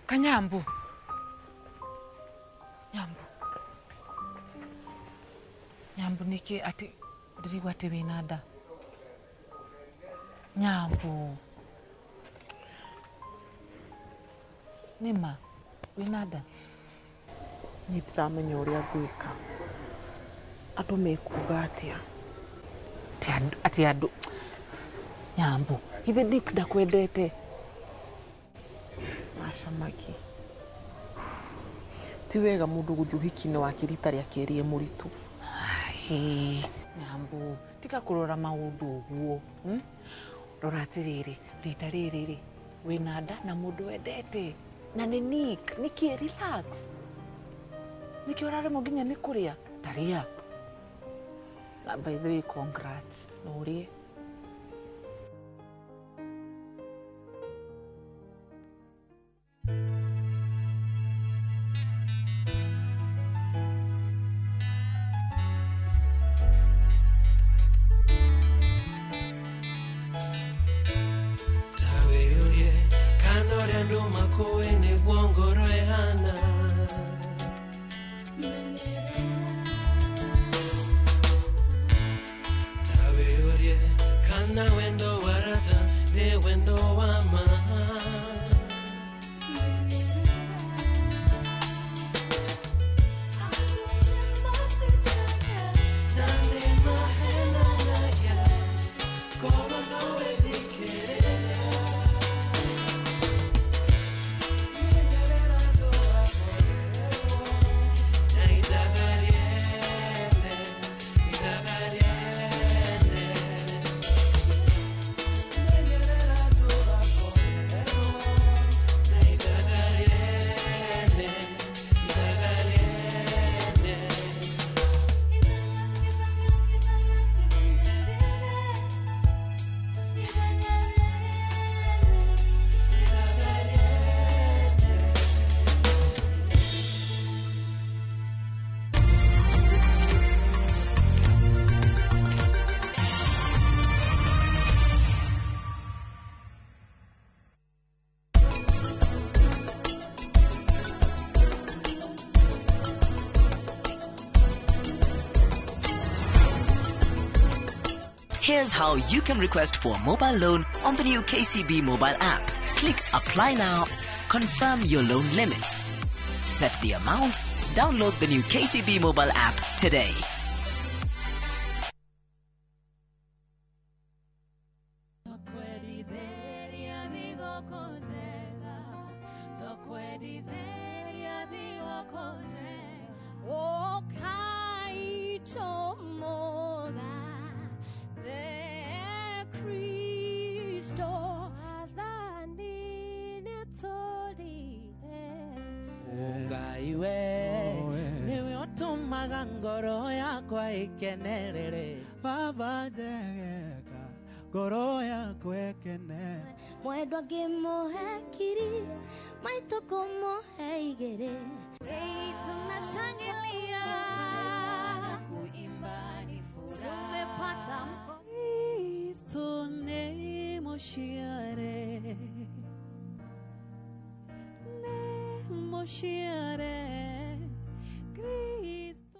Kanyambu. Nyambu. Nyambu niki ati ndĩraigua atĩ wĩna nda. Nyambu. Nĩma wĩna nda? Niĩ ndiramenya ũrĩa ngwĩka. Andũ mekuga atĩa? Atĩ andũ Nyambu, githĩ Nick ndakwendete? Aca Magi. Ti wega mũndũ gũthiĩ ũhiki-inĩ wake rita rĩa kerĩ e mũritũ. Ai, Nyambu, tiga kũrora maũndũ ũguo. Rora atĩrĩrĩ, rita rĩrĩ rĩ, wĩna nda na mũndũ wendete. Na nĩ Nick, nĩkĩ relax. Nĩkĩ ũraremwo nginya nĩ kũrĩa? Tarĩa. Na by the way, congrats. Na ũrĩe. Here's how you can request for a mobile loan on the new KCB mobile app. Click Apply Now, confirm your loan limit, set the amount, download the new KCB mobile app today. Ngoro yakwa ikenerere Baba njegeka ngoro yakwa ekene Mwendwa ngĩmũhe kiri maitũ kũmũhe igĩrĩ. Tunashangilia kuimba ni furaha, tumepata Kristo nĩ mũciare, nĩ mũciare Kristo.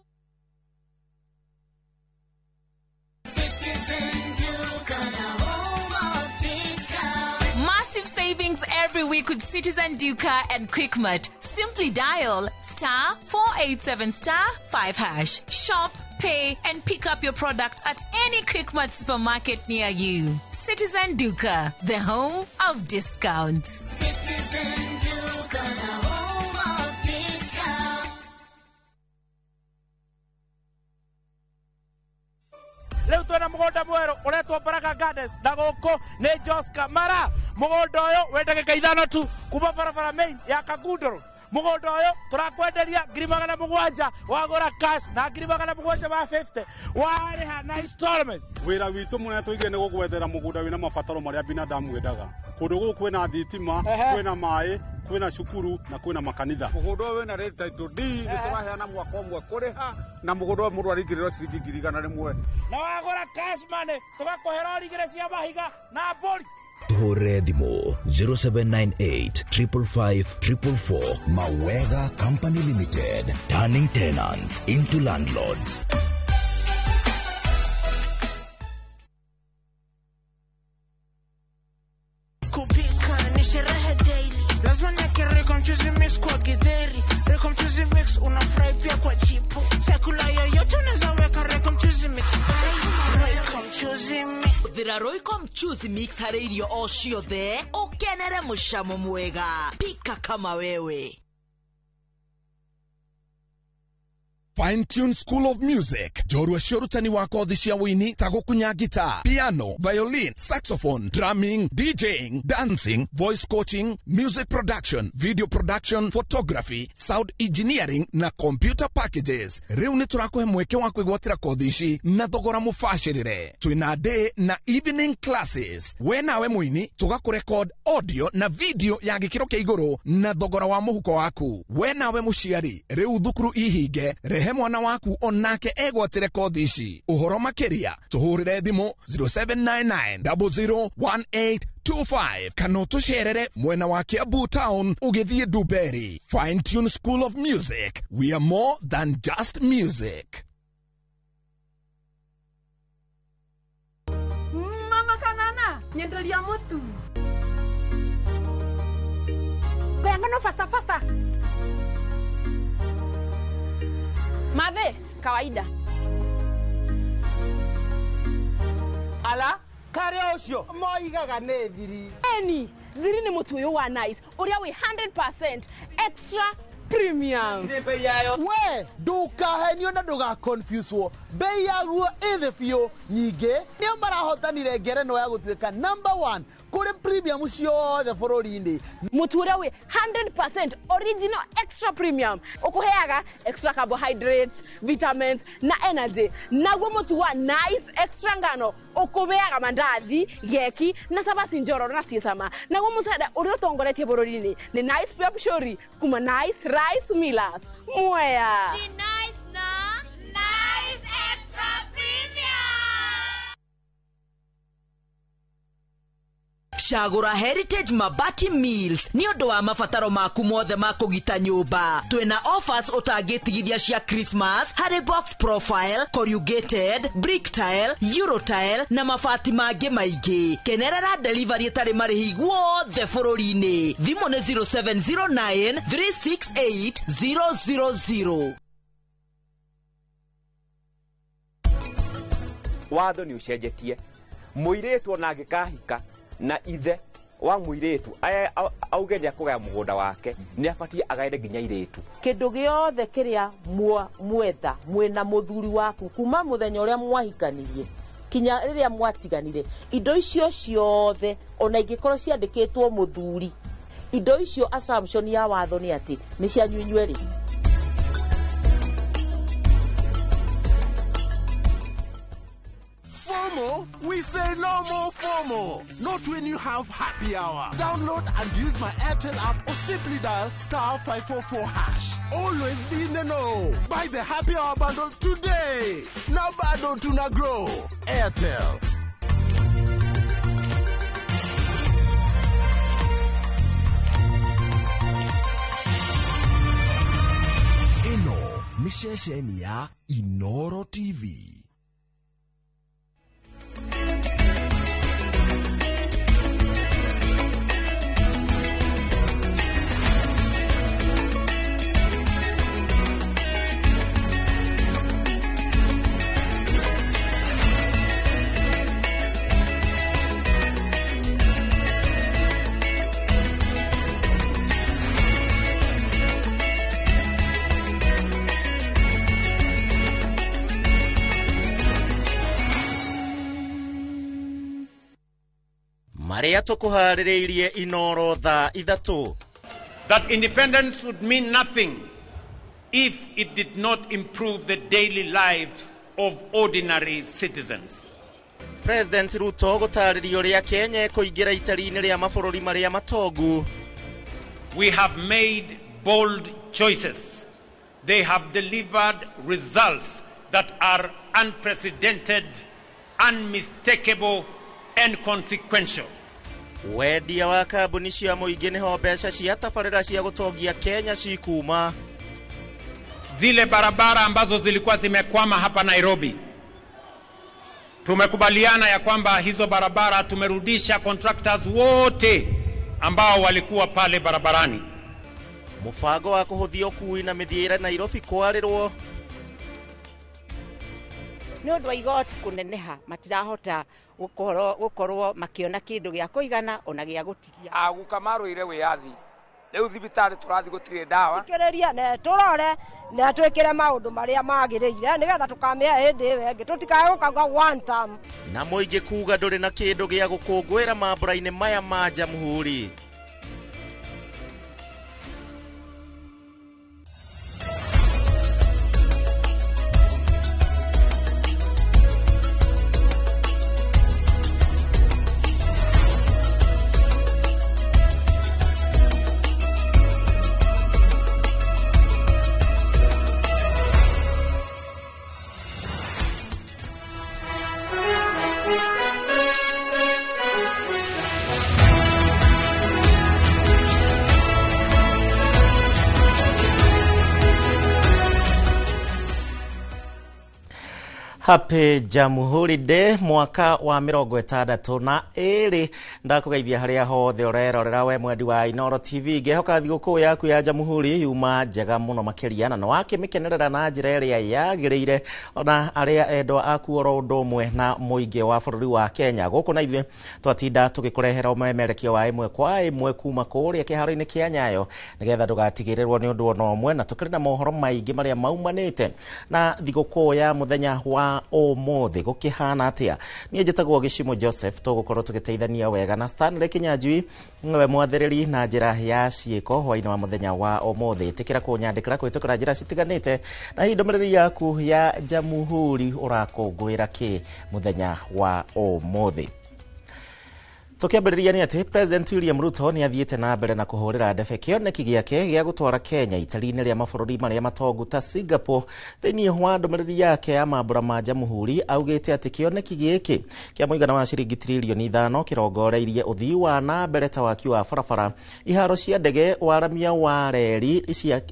Massive savings every week with Citizen Duka and Quickmart. Simply dial *487*5#. Shop, pay, and pick up your product at any Quickmart supermarket near you. Citizen Duka, the home of discounts. Citizen Duka, the home of discounts. Leo twena mugunda mweru uretwo Baraka Gardens na guku ni Joska Mara. Mugunda uyu wi ndagika 5 tu kuma barabara main ya Kagunduru. Mugunda uyu turakwenderia 700,000 wagura cash na 750 wariha na installments. Wira witu munene tuigire ni gugwethera mugunda wina mabataro maria binadamu endaga. Kundu guku kwina thitima, kwina mai, kwina cukuru na kwina makanitha. Mugunda uyu wina rate title D ni turaheana mwaka umwe kuriha na mugunda uyu mundu aringiriro ciringi 100,000. Na wagura cash money tugakuhera igire cia mahiga na mburi. Tuhũrĩre thimũ 0798 555 444. Mawega Company Limited, turning tenants into landlords. Kupika ni sherehe daily, lazima niweke Reko Mchuzi Mix kwa githeri. Reko Mchuzi Mix unafurahi pia kwa chipo, chakula yoyote unaweza weka Reko Mchuzi Mix. Reko Mchuzi mchuzi Hũthĩra Royco mchuzi mix harĩ irio o ciothe ũkenere mũcamo mwega. Pika kama wewe. Fine Tune School of Music, njorua cia ũrutani wa kothi cia wũini ta gũkunya guitar, piano, violin, saxophone, drumming, DJing, dancing, voice coaching, music production, video production, photography, sound engineering na computer packages. Rĩu nĩ tũrakũhe mweke wa kwĩgwatĩra kothi ici na thogora mũbacĩrĩre. Twĩna day na evening classes. We nawe mũini tũgakũrekod audio na video ya gĩkĩro kĩa igũrũ na thogora wa mũhuko waku. We nawe mũciari, rĩu thukuru ihinge, rehe mwana waku onake egwatĩre kothi ici. Ũhoro makĩria tũhũrĩre thimũ 0799 001825 kana ũtũcerere mwena wa Kiambu Town ũgĩthiĩ Dumberi. Fine Tune School of Music, we are more than just music. Mama kanana, nyenderia mutu. Ngano faster faster. Madhe, kawaida. Ala, kare ucio moigaga nĩ thiri. Eni, thiri nĩ mũtu ũyũ wa nice, ũrĩa wĩ 100% extra premium. We ndukahenio na ndugaconfuswo, bei yaguo ĩ thĩ biũ. Nyingĩ nĩo marahotanire ngerenwa ya gũtuĩka number 1 kũrĩ premium ciothe bũrũri-inĩ. Mũtu ũrĩa wĩ 100% original extra premium ũkũheaga extra carbohydrates, vitamins na energy. Naguo mũtu wa nice extra ngano ũkũheaga mandathi, geki na cabaci njororo na ciĩ cama. Naguo mũcere ũrĩa ũtongoretie bũrũri-inĩ nĩ Nice Pure Pshori kuma Nice Rice Millers. Mwea. Nice na Nice Extra Premium. Cagũra Heritage Mabati Mills nĩ ũndũ wa mabataro maku mothe ma kũgita nyũmba. Twĩna offers ũtangĩtigithia cia Christmas harĩ box profile, corrugated, brick tile, euro tile na mabati mangĩ maingĩ. Kenerera delivery ĩtarĩ marĩhi guothe bũrũri-inĩ. Thimũ nĩ 0709 368 000. Watho nĩ ũcenjetie, mũirĩtu ona angĩkahika na ithe wa mũirĩtu auge nĩ akũgaya mũgũnda wake, nĩ abatiĩ agaĩre nginya irĩtu. Kĩndũ gĩothe kĩrĩa mwetha mwĩna mũthuri waku kuma mũthenya ũrĩa mwahikanirie kinya rĩrĩa mwatiganire, indo icio ciothe ona ingĩkorwo ciandĩkĩtwo mũthuri, indo icio assumption ya watho nĩ atĩ nĩ cianyu inyuerĩ. FOMO? We say no more FOMO. Not when you have happy hour. Download and use my Airtel app or simply dial *544#. Always be in the know. Buy the happy hour bundle today. Now bado tuna grow. Airtel. Ĩno nĩ ceceni ya Inoro TV. Marĩa tũkũharĩrĩirie Inoro thaa 3. That independence would mean nothing if it did not improve the daily lives of ordinary citizens. President Ruto gũtarĩria ũrĩa Kenya ĩkũingĩra itari-inĩ rĩa mabũrũri marĩa matongu. We have made bold choices. They have delivered results that are unprecedented, unmistakable, and consequential. Wendia wa kambuni cia mũingĩ nĩho mbeca cia tabarĩra cia gũtongia Kenya cikuma. Zile barabara ambazo zilikuwa zimekwama hapa Nairobi, tumekubaliana ya kwamba hizo barabara tumerudisha contractors wote ambao walikuwa pale barabarani. Mũbango wa kũhũthia ũkuui na mĩthiĩre Nairobi kwarĩrwo. Nĩ ũndũ wa igoti kũneneha matirahota gũkorwo makĩona kĩndũ gĩa kũigana ona gĩa gũtigia. Aguka marũire wĩyathi, rĩu thibitarĩ tũrathiĩ gũtirĩ ndawa. Thikĩrĩria na tũrore na twĩkĩre maũndũ marĩa magĩrĩire nĩgetha tũkamĩhe hĩndĩ ĩyo ĩngĩ, tũtikae gũkauga one term. Na mũingĩ kuga ndũrĩ na kĩndũ gĩa gũkũngũĩra mambura-inĩ maya ma Jamhuri. Happy Jamhuri Day mwaka wa 62 ndakugeithia haria hothe urerorera we mwendi wa Inooro TV. Ngehoka thigũkũ yaku ya Jamhuri yuma njega mũno makĩria na nĩwakĩmĩkenerera na njĩra ĩrĩa yagĩrĩire, ona arĩa endwa aku oro ũndũ ũmwe na mũingĩ wa bũrũri wa Kenya. Gũkũ na ithuĩ twatinda tũgĩkũrehera ũmemerekio wa ĩmwe kwa ĩmwe kuma kũrĩa kĩharo-inĩ kĩa Nyayo nĩgetha ndũgatigĩrĩrwo nĩ ũndũ ona ũmwe, na tũkĩrĩ na mohoro maingĩ marĩa maumanĩte na thigũkũ ya mũthenya wa ũmũthĩ gũkĩhana atĩa. Niĩ njĩtagwo Gĩcimo Joseph, tũgũkorwo tũgĩteithania wega na Stanley Kinyanjui nĩwe mwathĩrĩri na njĩra ya ciĩko hwaĩ-inĩ wa mũthenya wa ũmũthĩ. Ĩtĩkĩra kũnyandĩkĩra kũhĩtũkĩra njĩra citiganĩte na hihi ndũmĩrĩri yaku ya Jamhuri ũrakũngũĩra kĩ mũthenya wa ũmũthĩ. Tũkĩambĩrĩria nĩ atĩ President William Ruto nĩ athiĩte na mbere na kũhũrĩra ndebe kĩoneki gĩake gĩa gũtwara Kenya itari-inĩ rĩa mabũrũri marĩa matongu ta Singapore. Thĩinĩ wa ndũmĩrĩri yake ya mambura ma Jamhuri augĩte atĩ kĩoneki gĩkĩ kĩa mũigana wa ciringi tririoni 5 kĩrongoreirie ũthii wa na mbere ta waki wa barabara, iharo cia ndege, waramia wa reri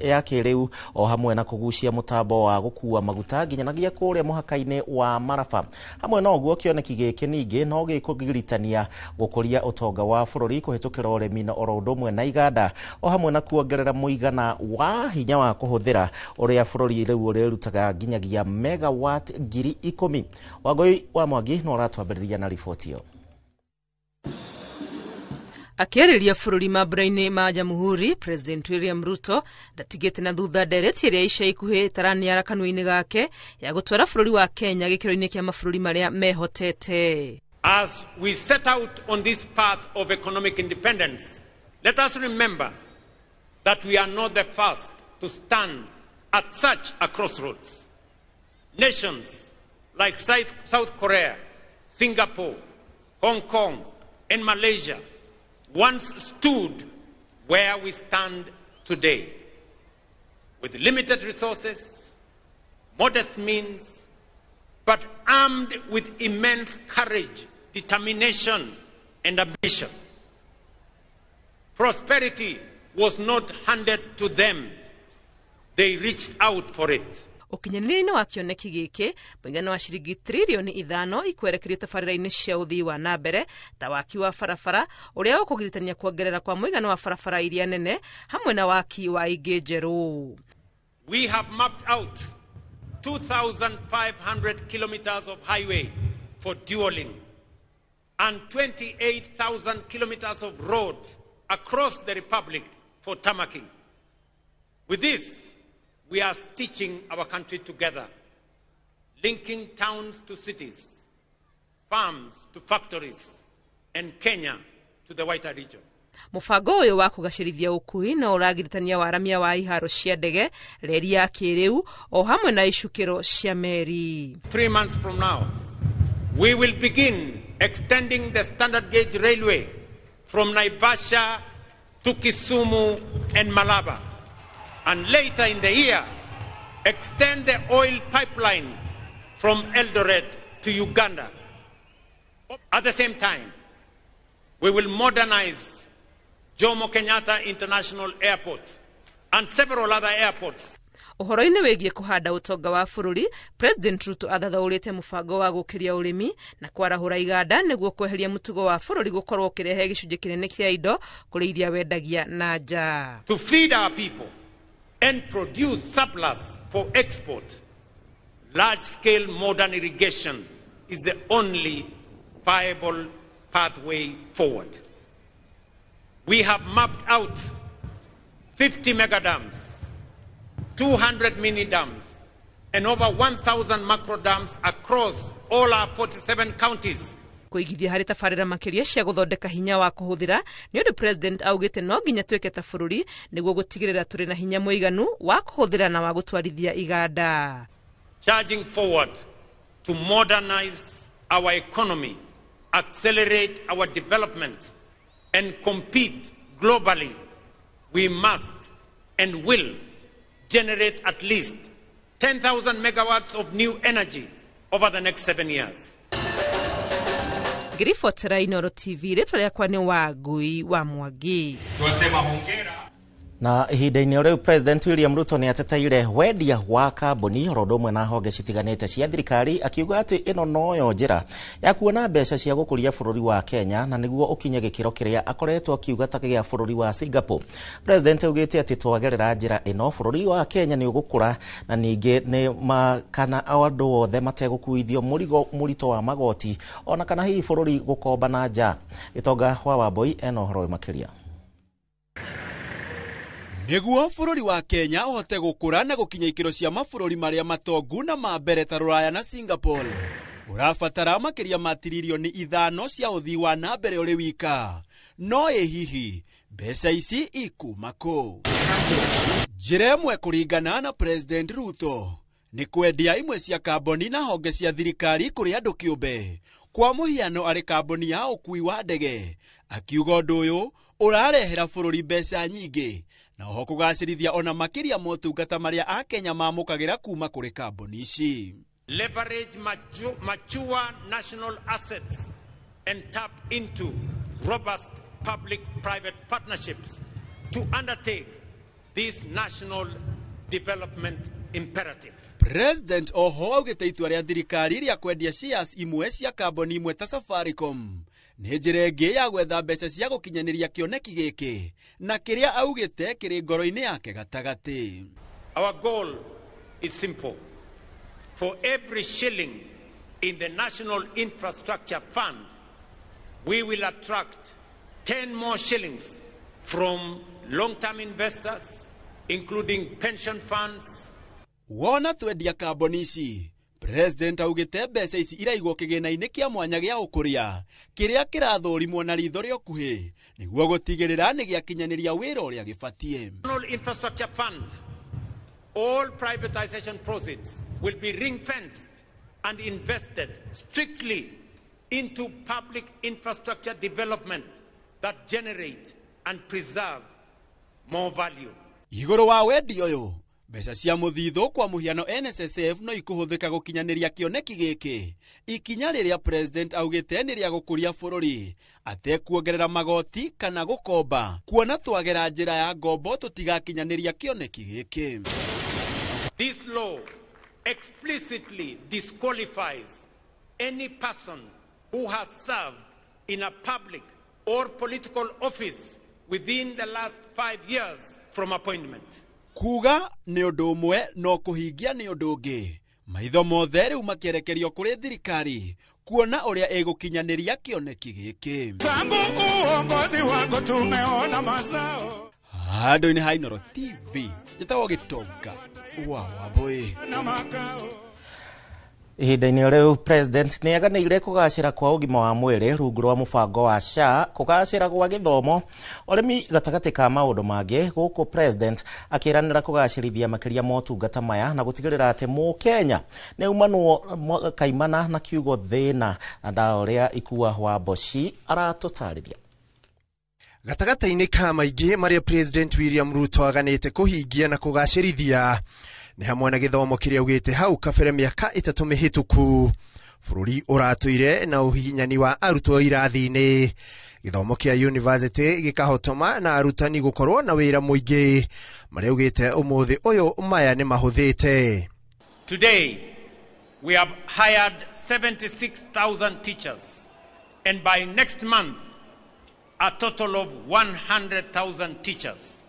ya kĩrĩu o hamwe na kũgucia mũtambo wa gũkua maguta nginyanagia kũrĩa mũhaka-inĩ wa Maraba. Hamwe na ũguo kĩoneki gĩkĩ ningĩ no gĩkũgiritania gũkũria ũtonga wa bũrũri kũhĩtũkĩra ũrĩmi na oro ũndũ ũmwe na iganda o hamwe na kuongerera mũigana wa hinya wa kũhũthĩra ũrĩa bũrũri rĩu ũrĩrutaga nginyagia megawatt 10,000. Wangũi wa Mwangi no ũratwambĩrĩria na riboti ĩyo. Akĩarĩria bũrũri mambura-inĩ ma Jamhuri, President William Ruto ndatigĩte na thutha ndereti ĩrĩa ica ikuhĩ ĩtaraniara kanua-inĩ gake ya gũtwara bũrũri wa Kenya gĩkĩro-inĩ kĩa mabũrũri marĩa mehotete. As we set out on this path of economic independence, let us remember that we are not the first to stand at such a crossroads. Nations like South Korea, Singapore, Hong Kong, and Malaysia once stood where we stand today, with limited resources, modest means, but armed with immense courage, determination, and ambition. Prosperity was not handed to them. They reached out for it. Ũkinyanĩria-inĩ wa kĩoneki gĩkĩ mũigana wa ciringi tririoni 5 ikwerekerio tabarĩra-inĩ cia ũthii wa na mbere ta waki wa barabara ũrĩa ũkũgiritania kuongerera kwa mũigana wa barabara iria nene hamwe na waki wa ingĩ njerũ. We have mapped out 2,500 kilometers of highway for dualling and 28,000 kilometers of road across the Republic for tarmacking. With this, we are stitching our country together, linking towns to cities, farms to factories, and Kenya to the wider region. Mũbango ũyũ wa kũgacĩrithia ũkui no ũragiritania waramia wa iharo cia ndege, reri ya kĩrĩu o hamwe na icukĩro cia meri. 3 months from now, we will begin extending the standard gauge railway from Naivasha to Kisumu and Malaba, and later in the year, extend the oil pipeline from Eldoret to Uganda. At the same time, we will modernize Jomo Kenyatta International Airport and several other airports. Ũhoro-inĩ wĩgiĩ kũhanda ũtonga wa bũrũri, President Ruto athathaũrĩte mũbango wa gũkĩria ũrĩmi na kwarahũra iganda nĩguo kweheria mũtugo wa bũrũri gũkorwo ũkĩrehe gĩcunjĩ kĩnene kĩa indo kũrĩ iria wendagia na nja. To feed our people and produce surplus for export, Large scale modern irrigation is the only viable pathway forward. We have mapped out 50 mega dams, 200 mini dams, and over 1,000 macro dams across all our 47 counties. Kũigithia harĩ tabarĩra makĩria cia gũthondeka hinya wa kũhũthĩra nĩ ũndũ president augĩte no nginya twĩke ta bũrũri nĩguo gũtigĩrĩra tũrĩ na hinya mũiganu wa kũhũthĩra na wa gũtwarithia iganda. Charging forward to modernize our economy, accelerate our development, and compete globally, we must and will generate at least 10,000 megawatts of new energy over the next 7 years. Ngĩribotera Inooro TV, rĩtwa rĩakwa nĩ Wangui wa Mwangi. Twasema hongera. Na ihinda-inĩ rĩu President William Ruto nĩ ateteire wendia wa kambuni oro ũndũ ũmwe na honge citiganĩte cia thirikari, akiuga atĩ ĩno noyo njĩra ya kuona mbeca cia gũkũria bũrũri wa Kenya na nĩguo ũkinye gĩkĩro kĩrĩa akoretwo akiuga ta gĩa bũrũri wa Singapore. President augĩte atĩ twagerera njĩra ĩno bũrũri wa Kenya nĩ ũgũkũra na ningĩ nĩ kana andũ othe mategũkuithio mũrigo mũritũ wa magoti ona kana hihi bũrũri gũkomba na nja. Gĩtonga wa Wambui ena ũhoro makĩria. Nĩguo bũrũri wa Kenya ũhote gũkũra na gũkinya ikĩro cia mabũrũri marĩa matongu na ma mbere ta Rũraya na Singapore, ũrabatara makĩria ma tiririoni 5 cia ũthii wa na mbere ũrĩ wika. No ĩ hihi mbeca ici ikuma kũ? Njĩra ĩmwe kũringana na President Ruto nĩ kwendia imwe cia kambuni na honge cia thirikari kũrĩ andũ kĩũmbe, kwa mũhiano arĩ kambuni ya ũkui wa ndege, akiuga ũndũ ũyũ ũrarehera bũrũri mbeca nyingĩ na oho kũgacĩrithia ona makĩria motungata marĩa akenya mamũkagĩra kuma kũrĩ kambuni ici. Leverage mature national assets and tap into robust public-private partnerships to undertake this national development imperative. President oho augĩte itua rĩa thirikari rĩa kwendia shares imwe cia kambuni imwe ta Safaricom nĩ njĩra ĩngĩ ya gwetha mbeca cia gũkinyanĩria kĩoneki gĩkĩ na kĩrĩa augĩte kĩrĩ ngoro-inĩ yake gatagatĩ. Our goal is simple. For every shilling in the National Infrastructure Fund, we will attract 10 more shillings from long-term investors, including pension funds. Wona twendia kambuni ici, President augĩte mbeca ici iraigwo kĩgĩna-inĩ kĩa mwanya gĩa ũkũria kĩrĩa kĩrathũrimwo na ritho rĩa ũkuhĩ nĩguo gũtigĩrĩra nĩ gĩakinyanĩria wĩra ũrĩa gĩbatiĩ. National Infrastructure Fund, all privatization proceeds will be ring-fenced and invested strictly into public infrastructure development that generate and preserve more value. Igũrũ wa wendi ũyũ, mbeca cia mũthithũ kwa mũhiano NSSF no ikũhũthĩka gũkinyanĩria kĩoneki gĩkĩ, ikinya rĩrĩa President augĩte nĩ rĩa gũkũria bũrũri atekuongerera magoti kana gũkomba, kuona twagera njĩra ya ngombo tũtigakinyanĩria kĩoneki gĩkĩ. This law explicitly disqualifies any person who has served in a public or political office within the last 5 years from appointment. Kuga nĩ ũndũ ũmwe no kũhingia nĩ ũndũ ũngĩ. Maitho mothe rĩu makĩerekerio kũrĩ thirikari kuona ũrĩa ĩgũkinyanĩria kĩoneki gĩkĩ. Tangu uongozi wako tumeona mazao. Handũ-inĩ ha Inooro TV, njĩtagwo Gĩtonga wa Wambui. Ihinda-inĩ rĩu President nĩ aganĩire kũgacĩra kwa ũgima wa mwĩrĩ rungu rwa mũbango wa SHA, kũgacĩra gwa gĩthomo, ũrĩmi gatagatĩ ka maũndũ mangĩ, gũkũ President akĩranĩra kũgacĩrithia makĩria motungata maya na gũtigĩrĩra atĩ mũkenya nĩ aumanwo kaimana na kiugo thĩna na ũrĩa Ikua wa Mboci aratũtarĩria. Gatagatĩ-inĩ ka maingĩ marĩa President William Ruto aganĩte kũhingia na kũgacĩrithia nĩ hamwe na gĩthomo kĩrĩa augĩte hau kabere mĩaka 3 mĩhĩtũku bũrũri ũratũire na ũhihinyani wa arutwo irathi-inĩ, gĩthomo kĩa university gĩkahotoma na arutani gũkorwo na wĩra mũingĩ marĩa augĩte ũmũthĩ ũyũ maya nĩ mahũthĩte. Today we have hired 76,000 teachers, and by next month a total of 100,000 teachers,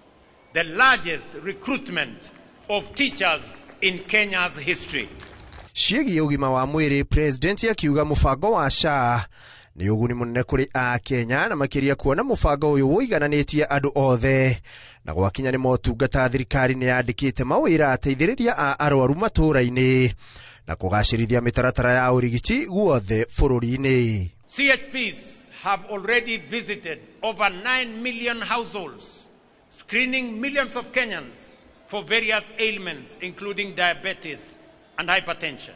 the largest recruitment of teachers in Kenya's history. Ciĩgiĩ ũgima wa mwĩrĩ, President akiuga mũbango wa SHA nĩ ũguni mũnene kũrĩ Akenya, na makĩria kuona mũbango ũyũ ũigananĩtie andũ othe. Na gwakinya nĩ motungata, thirikari nĩ yandĩkĩte mawĩra ateithĩrĩria a arwaru matũũra-inĩ na kũgacĩrithia mĩtaratara ya ũrigiti guothe bũrũri-inĩ. CHPs have already visited over 9 million households, screening millions of Kenyans for various ailments, including diabetes and hypertension.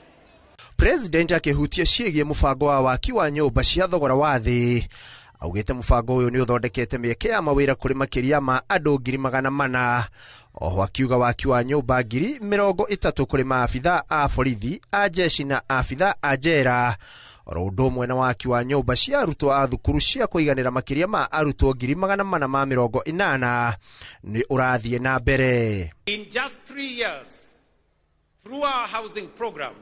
President akĩhutia ciĩgiĩ mũbango wa waki wa nyũmba cia thogora wa thĩ, augĩte mũbango ũyũ nĩ ũthondekete mĩeke ya mawĩra kũrĩ makĩria ma andũ 400,000. Oho akiuga waki wa nyũmba 30,000 kũrĩ maabitha a borithi, a jeshi na abitha a njera, oro ũndũ ũmwe na waki wa nyũmba cia arutwo a thukuru cia kũiganĩra makĩria ma arutwo 480,000 nĩ ũrathiĩ na mbere. In just 3 years, through our housing program,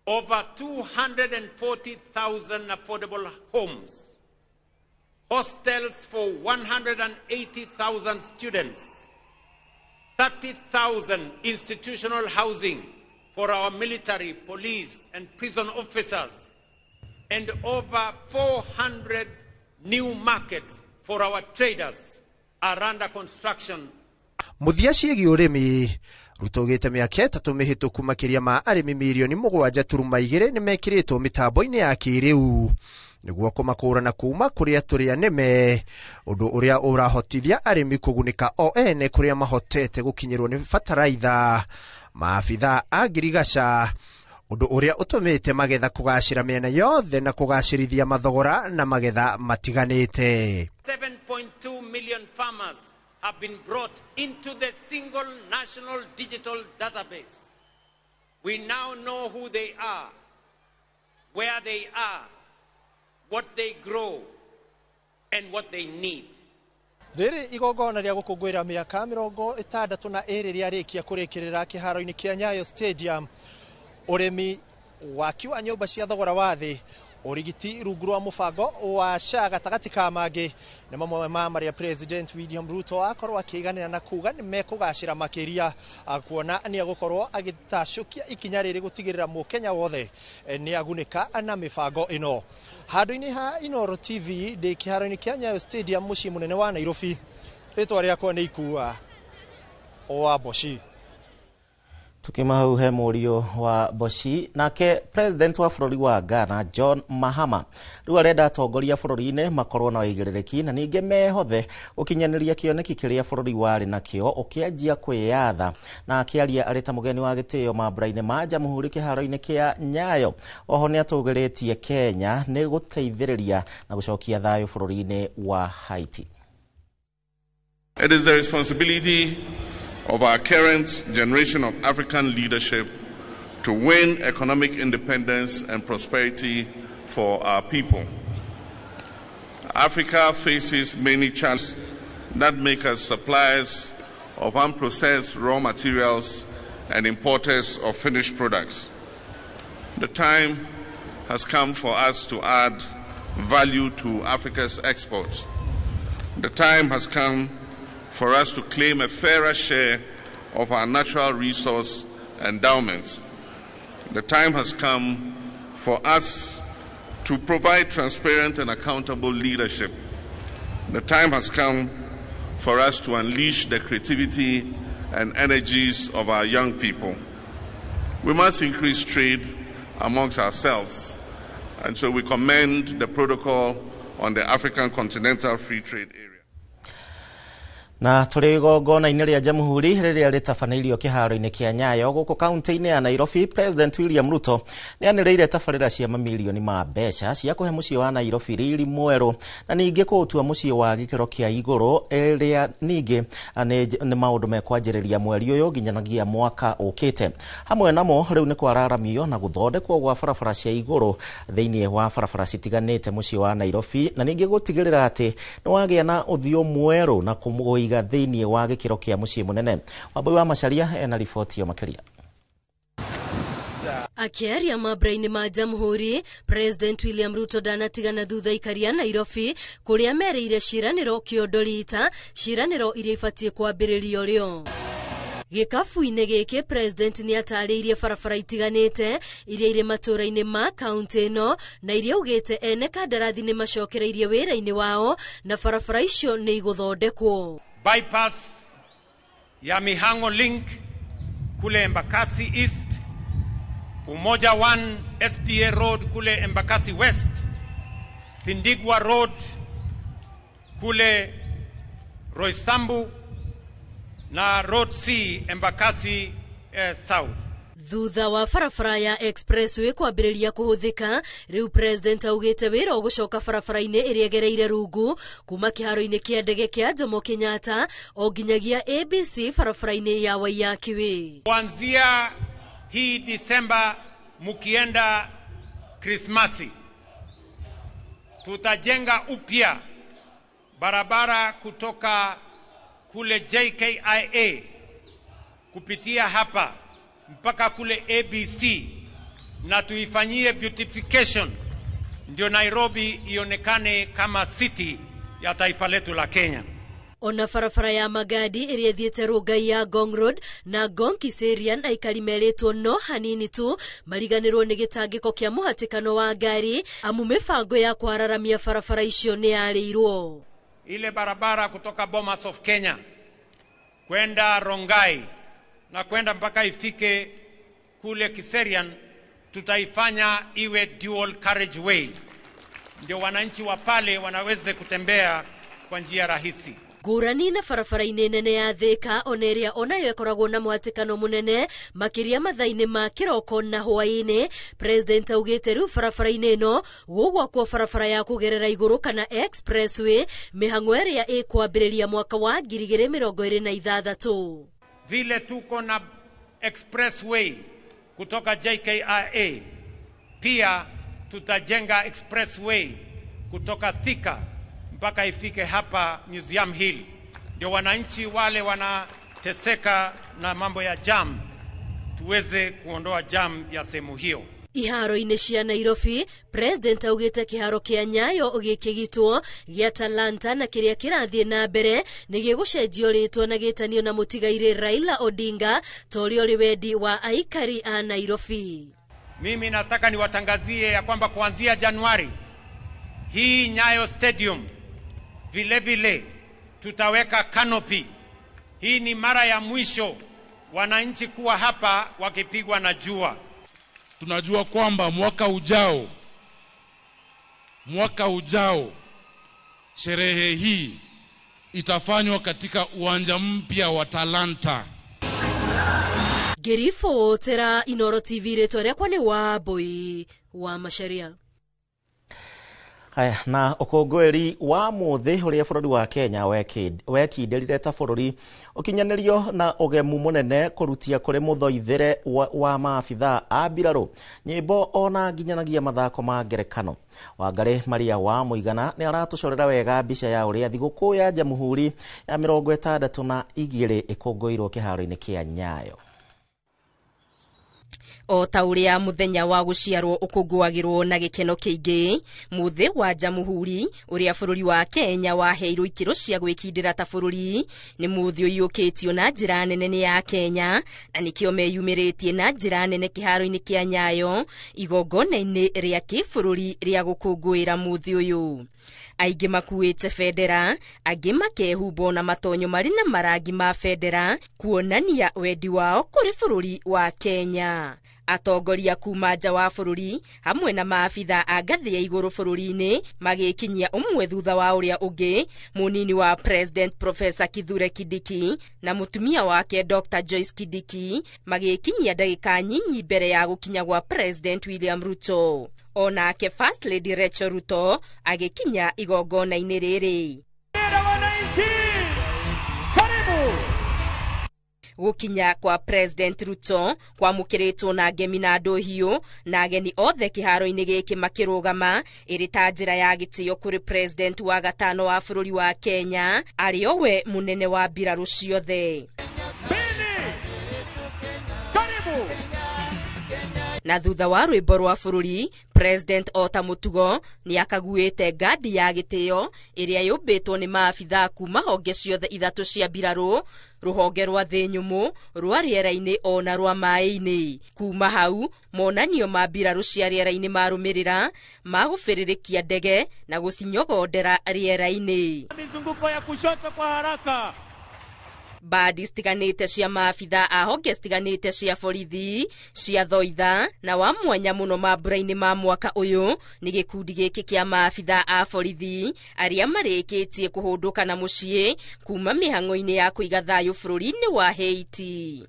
over 240,000 affordable homes, hostels for 180,000 students, 30,000 institutional housing for our military, police, and prison officers, and over 400 new markets for our traders are under construction. Mũthia ciĩgiĩ ũrĩmi, Ruto augĩte mĩaka 3 mĩhĩtũku makĩria ma arĩmi 7.2 mirioni nĩ mekĩrĩtwo mĩtambo-inĩ ya kĩrĩu nĩguo kũmakũrana kuma kũrĩa tũrĩa nĩme, ũndũ ũrĩa ũrahotithia arĩmi kũgunĩka o ene kũrĩa mahotete gũkinyĩrwo nĩ bataraitha, maabitha a ngirigaca, ũndũ ũrĩa ũtũmĩte magetha kũgacĩra mĩena yothe na kũgacĩrithia mathogora na magetha matiganĩte. 7.2 million farmers have been brought into the single national digital database. We now know who they are, where they are, what they grow, and what they need. Rĩrĩ igongona rĩa gũkũngũĩra mĩaka 62 rĩarĩkia kũrĩkĩrĩra kĩharo-inĩ kĩa Nyayo Stadium. Ũrĩmi, waki wa nyũmba cia thogora wa thĩ, ũrigiti rungu rwa mũbango wa SHA gatagatĩ ka mangĩ nĩ mamwe ma marĩa President William Ruto akorwo akĩiganĩra na kuga nĩ mekũgacĩra makĩria, kuona nĩ egũkorwo agĩtacũkia ikinya rĩrĩ gũtigĩrĩra mũkenya wothe nĩ agunĩka na mĩbango ĩno. Handũ-inĩ ha Inooro TV, ndĩ kĩharo-inĩ kĩa Nyayo Stadium, mũciĩ mũnene wa Nairobi, rĩtwa rĩakwa nĩ Ikua wa Mboci. Tukima hau he mũriũ wa Boshi. Nake president wa bũrũri wa Ghana John Mahama rĩu arenda atongoria bũrũri-inĩ makorwo na ũigĩrĩrĩki na ningĩ mehothe gũkinyanĩria kĩoneki kĩrĩa bũrũri warĩ nakĩo ũkĩanjia kwĩyatha. Na akĩaria arĩ ta mũgeni wa gĩtĩo mambura-inĩ ma Jamhuri kĩharo-inĩ kĩa Nyayo, oho nĩ atũgĩrĩtie Kenya nĩ gũteithĩrĩria na gũcokia thayũ bũrũri-inĩ wa Haiti. It is the responsibility of our current generation of African leadership to win economic independence and prosperity for our people. Africa faces many challenges that make us suppliers of unprocessed raw materials and importers of finished products. The time has come for us to add value to Africa's exports. The time has come for us to claim a fairer share of our natural resource endowments. The time has come for us to provide transparent and accountable leadership. The time has come for us to unleash the creativity and energies of our young people. We must increase trade amongst ourselves, and so we commend the protocol on the African Continental Free Trade Area. Na tũrĩ igongona-inĩ rĩa Jamhuri rĩrĩa rĩtabanĩirio kĩharo-inĩ kĩa Nyayo gũkũ kaunti-inĩ ya Nairobi, President William Ruto nĩ anĩrĩire tabarĩra cia mamirioni ma mbeca cia kũhe mũciĩ wa Nairobi riri mwerũ na ningĩ kũũtua mũciĩ wa gĩkĩro kĩa igũrũ, ĩrĩa ningĩ nĩ maũndũ mekwanjĩrĩria mweri ũyũ nginyanagia mwaka ũkĩte. Hamwe namo rĩu nĩ kwararamio na gũthondekwo gwa barabara cia igũrũ thĩinĩ wa barabara citiganĩte mũciĩ wa Nairobi, na ningĩ gũtigĩrĩra atĩ nĩ wagĩa na ũthiũ mwerũ na kũmũiga thĩinĩ wa gĩkĩro kĩa mũciĩ mũnene. Wambui wa Macharia ena riboti ĩyo makĩria. Akĩaria mambura-inĩ ma Jamhuri, President William Ruto ndanatigana thutha ikaria Nairobi kũrĩa merĩire ciĩranĩro kĩondo rita, ciĩranĩro iria ibatiĩ kwambĩrĩrio rĩo. Gĩkabu-inĩ gĩkĩ president nĩ atarĩirie barabara itiganĩte iria irĩ matũũra-inĩ ma kaunti ĩno na iria augĩte ene kandarathi nĩ macokereirie wĩra-inĩ wao na barabara icio nĩ igũthondekwo. Bypass ya Mihango Link kule Embakasi East, Umoja 1 SDA Road kule Embakasi West, Thindigua Road kule Roysambu na Road C Embakasi South. Thutha wa barabara ya expressway kwambĩrĩria kũhũthĩka, rĩu president augĩte wĩra ũgũcoka barabara-inĩ ĩrĩa ĩgereire rungu kuma kĩharo-inĩ kĩa ndege kĩa Jomo Kenyatta o nginyagia ABC barabara-inĩ ya Waiyaki Way. Kuanzia hii Disemba mukienda Krismasi, tutajenga upya barabara kutoka kule JKIA kupitia hapa mpaka kule ABC, na tuifanyie beautification ndio Nairobi ionekane kama city ya taifa letu la Kenya. Ona barabara ya Magadi ĩrĩa ĩthiĩte Rongai ya Ngong Road na Ngong Kiserian aikari merĩtwo no hanini tu mariganĩrwo nĩ gĩtangĩko kĩa mũhatĩkano wa ngari amu mĩbango ya kwararamia barabara icio nĩ yarĩirwo. Ile barabara kutoka Bomas of Kenya kwenda Rongai na kwenda mpaka ifike kule Kiserian, tutaifanya iwe dual carriageway ndio wananchi wa pale wanaweze kutembea kwa njia rahisi. Ngũrani na barabara-inĩ nene ya Thika ona ĩrĩa onayo ĩkoragwo na mũhatĩkano mũnene makĩria mathaa-inĩ ma kĩroko na hwaĩ-inĩ, president augĩte rĩu barabara-inĩ ĩno gũgwakwo barabara ya kũgerera igũrũ kana expressway mĩhang'o ĩrĩa ĩkwambĩrĩria mwaka wa 2026. Vile tuko na expressway kutoka JKIA, pia tutajenga expressway kutoka Thika mpaka ifike hapa Museum Hill, ndio wananchi wale wanateseka na mambo ya jam tuweze kuondoa jam ya sehemu hiyo. Iharo-inĩ cia Nairobi, president augĩte kĩharo kĩa Nyayo gĩkĩgitwo gĩa Talanta na kĩrĩa kĩrathiĩ na mbere nĩ gĩgũcenjio rĩtwa na gĩtanio na mũtigairĩ Raila Odinga ta ũrĩa ũrĩ wendi wa aikari a Nairobi. Mimi nataka niwatangazie ya kwamba kuanzia Januari hii Nyayo Stadium vile vile tutaweka canopy. Hii ni mara ya mwisho wananchi kuwa hapa wakipigwa na jua. Tunajua kwamba mwaka ujao sherehe hii itafanywa katika uwanja mpya wa Talanta. Ngĩribotera Inooro TV rĩtwa rĩakwa nĩ Wambui wa Macharia. Haya, na ũkũngũĩri wa mũthĩ ũrĩa bũrũri wa Kenya wekindĩrire ta bũrũri ũkinyanĩrio na ũgemu mũnene kũrutia kũrĩ mũthoithĩre wa maabithaa a mbirarũ nyĩmbo ona nginyanagia mathako ma ngerekano. Wangarĩ Maria wa Mũigana nĩ aratũcorera wega mbica ya ũrĩa thigũkũ ya Jamhuri ya 62 ĩkũngũĩirwo kĩharo-inĩ kĩa Nyayo. O ta ũrĩa mũthenya wa gũciarwo ũkũngũagĩrwo na gĩkeno kĩingĩ, mũthĩ wa Jamhuri ũrĩa bũrũri wa Kenya waheirwo ikĩro cia gwĩkindĩra ta bũrũri nĩ mũthĩ ũiyũkĩtio na njĩra nene nĩ ya Kenya, na nĩkĩo meyumĩrĩtie na njĩra nene kĩharo-inĩ kĩa Nyayo igongona-inĩ rĩa kĩbũrũri rĩa gũkũngũĩra mũthĩ ũyũ. Aingĩ makuĩte bendera, angĩ makehumbwo na matonyo marĩ na marangi ma bendera kuonania wendi wao kũrĩ bũrũri wa Kenya. Atongoria kuma nja wa bũrũri hamwe na maabitha a ngathĩ ya igũrũ bũrũri-inĩ magĩkinyia ũmwe thutha wa ũrĩa ũngĩ, mũnini wa President Professor Kithure Kindiki na mũtumia wake Dr. Joyce Kindiki magĩkinyia ndagĩka nyinyi mbere ya gũkinya gwa President William Ruto. Onake First Lady Rachel Ruto agĩkinya igongona-inĩ rĩrĩ. Gũkinya kwa President Ruto kwamũkĩrĩtwo na ngemi na ndũhiũ na ageni othe kĩharo-inĩ gĩkĩ makĩrũgama ĩrĩ ta njĩra ya gĩtĩo kũrĩ President wa gatano wa bũrũri wa Kenya arĩ o we mũnene wa mbirarũ ciothe. Na thutha wa rwĩmbo rwa bũrũri, President ota mũtugo nĩ akaguĩte ngandi ya gĩtĩo ĩrĩa yũmbĩtwo nĩ maabithaa kuma honge ciothe ithatũ cia mbirarũ, rũhonge rwa thĩ nyũmũ, rwa rĩera-inĩ ona rwa maĩ-inĩ. Kuma hau monanio ma mbirarũ cia rĩera-inĩ marũmĩrĩra magũbĩrĩrĩkia ndege na gũcinyogondera rĩera-inĩ. Mizunguko ya kushoto kwa haraka. Bandi citiganĩte cia maabithaa a honge citiganĩte cia borithi cia thoitha na wa mwanya mũno mambura-inĩ ma mwaka ũyũ nĩ gĩkundi gĩkĩ kĩa maabithaa a borithi arĩa marĩkĩtie kũhũndũka na mũciĩ kuma mĩhang'o-inĩ ya kũiga thayũ bũrũri-inĩ wa Haiti.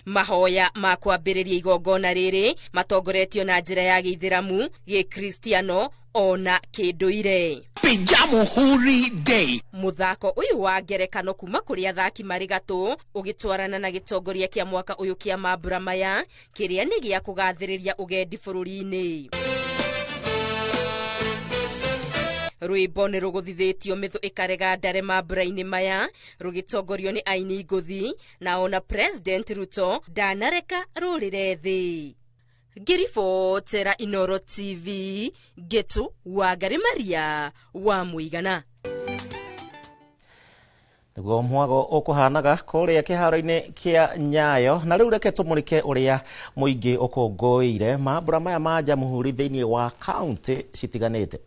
Mahoya ma kwambĩrĩria igongona rĩrĩ matongoretio na njĩra ya gĩithĩramu, gĩkristiano ona kĩndũire. Jamhuri Day. Muthako ũyũ wa ngerekano kuma kũrĩ athaki marĩ gatũ ũgĩtwarana na gĩtongoria kĩa mwaka ũyũ kĩa mambura maya kĩrĩa nĩ gĩa kũgathĩrĩria ũgendi bũrũri-inĩ. Rwĩmbo nĩ rũgũthithĩtio mĩthũ ĩkarega ndare mambura-inĩ maya rũgĩtongorio nĩ aini ngũthi na ona President Ruto ndanareka rũrĩre thĩ. Ngĩribotera Inoro TV, Ngetu Wangari Maria wa Mũigana. Niguo mwago ukuhanaga kuria kiharo-inĩ kia Nyayo. Na rĩu reke tũmũrĩke ũrĩa mũingĩ ũkũngũĩire mambura maya ma Jamhuri thĩinĩ wa kaunti citiganĩte.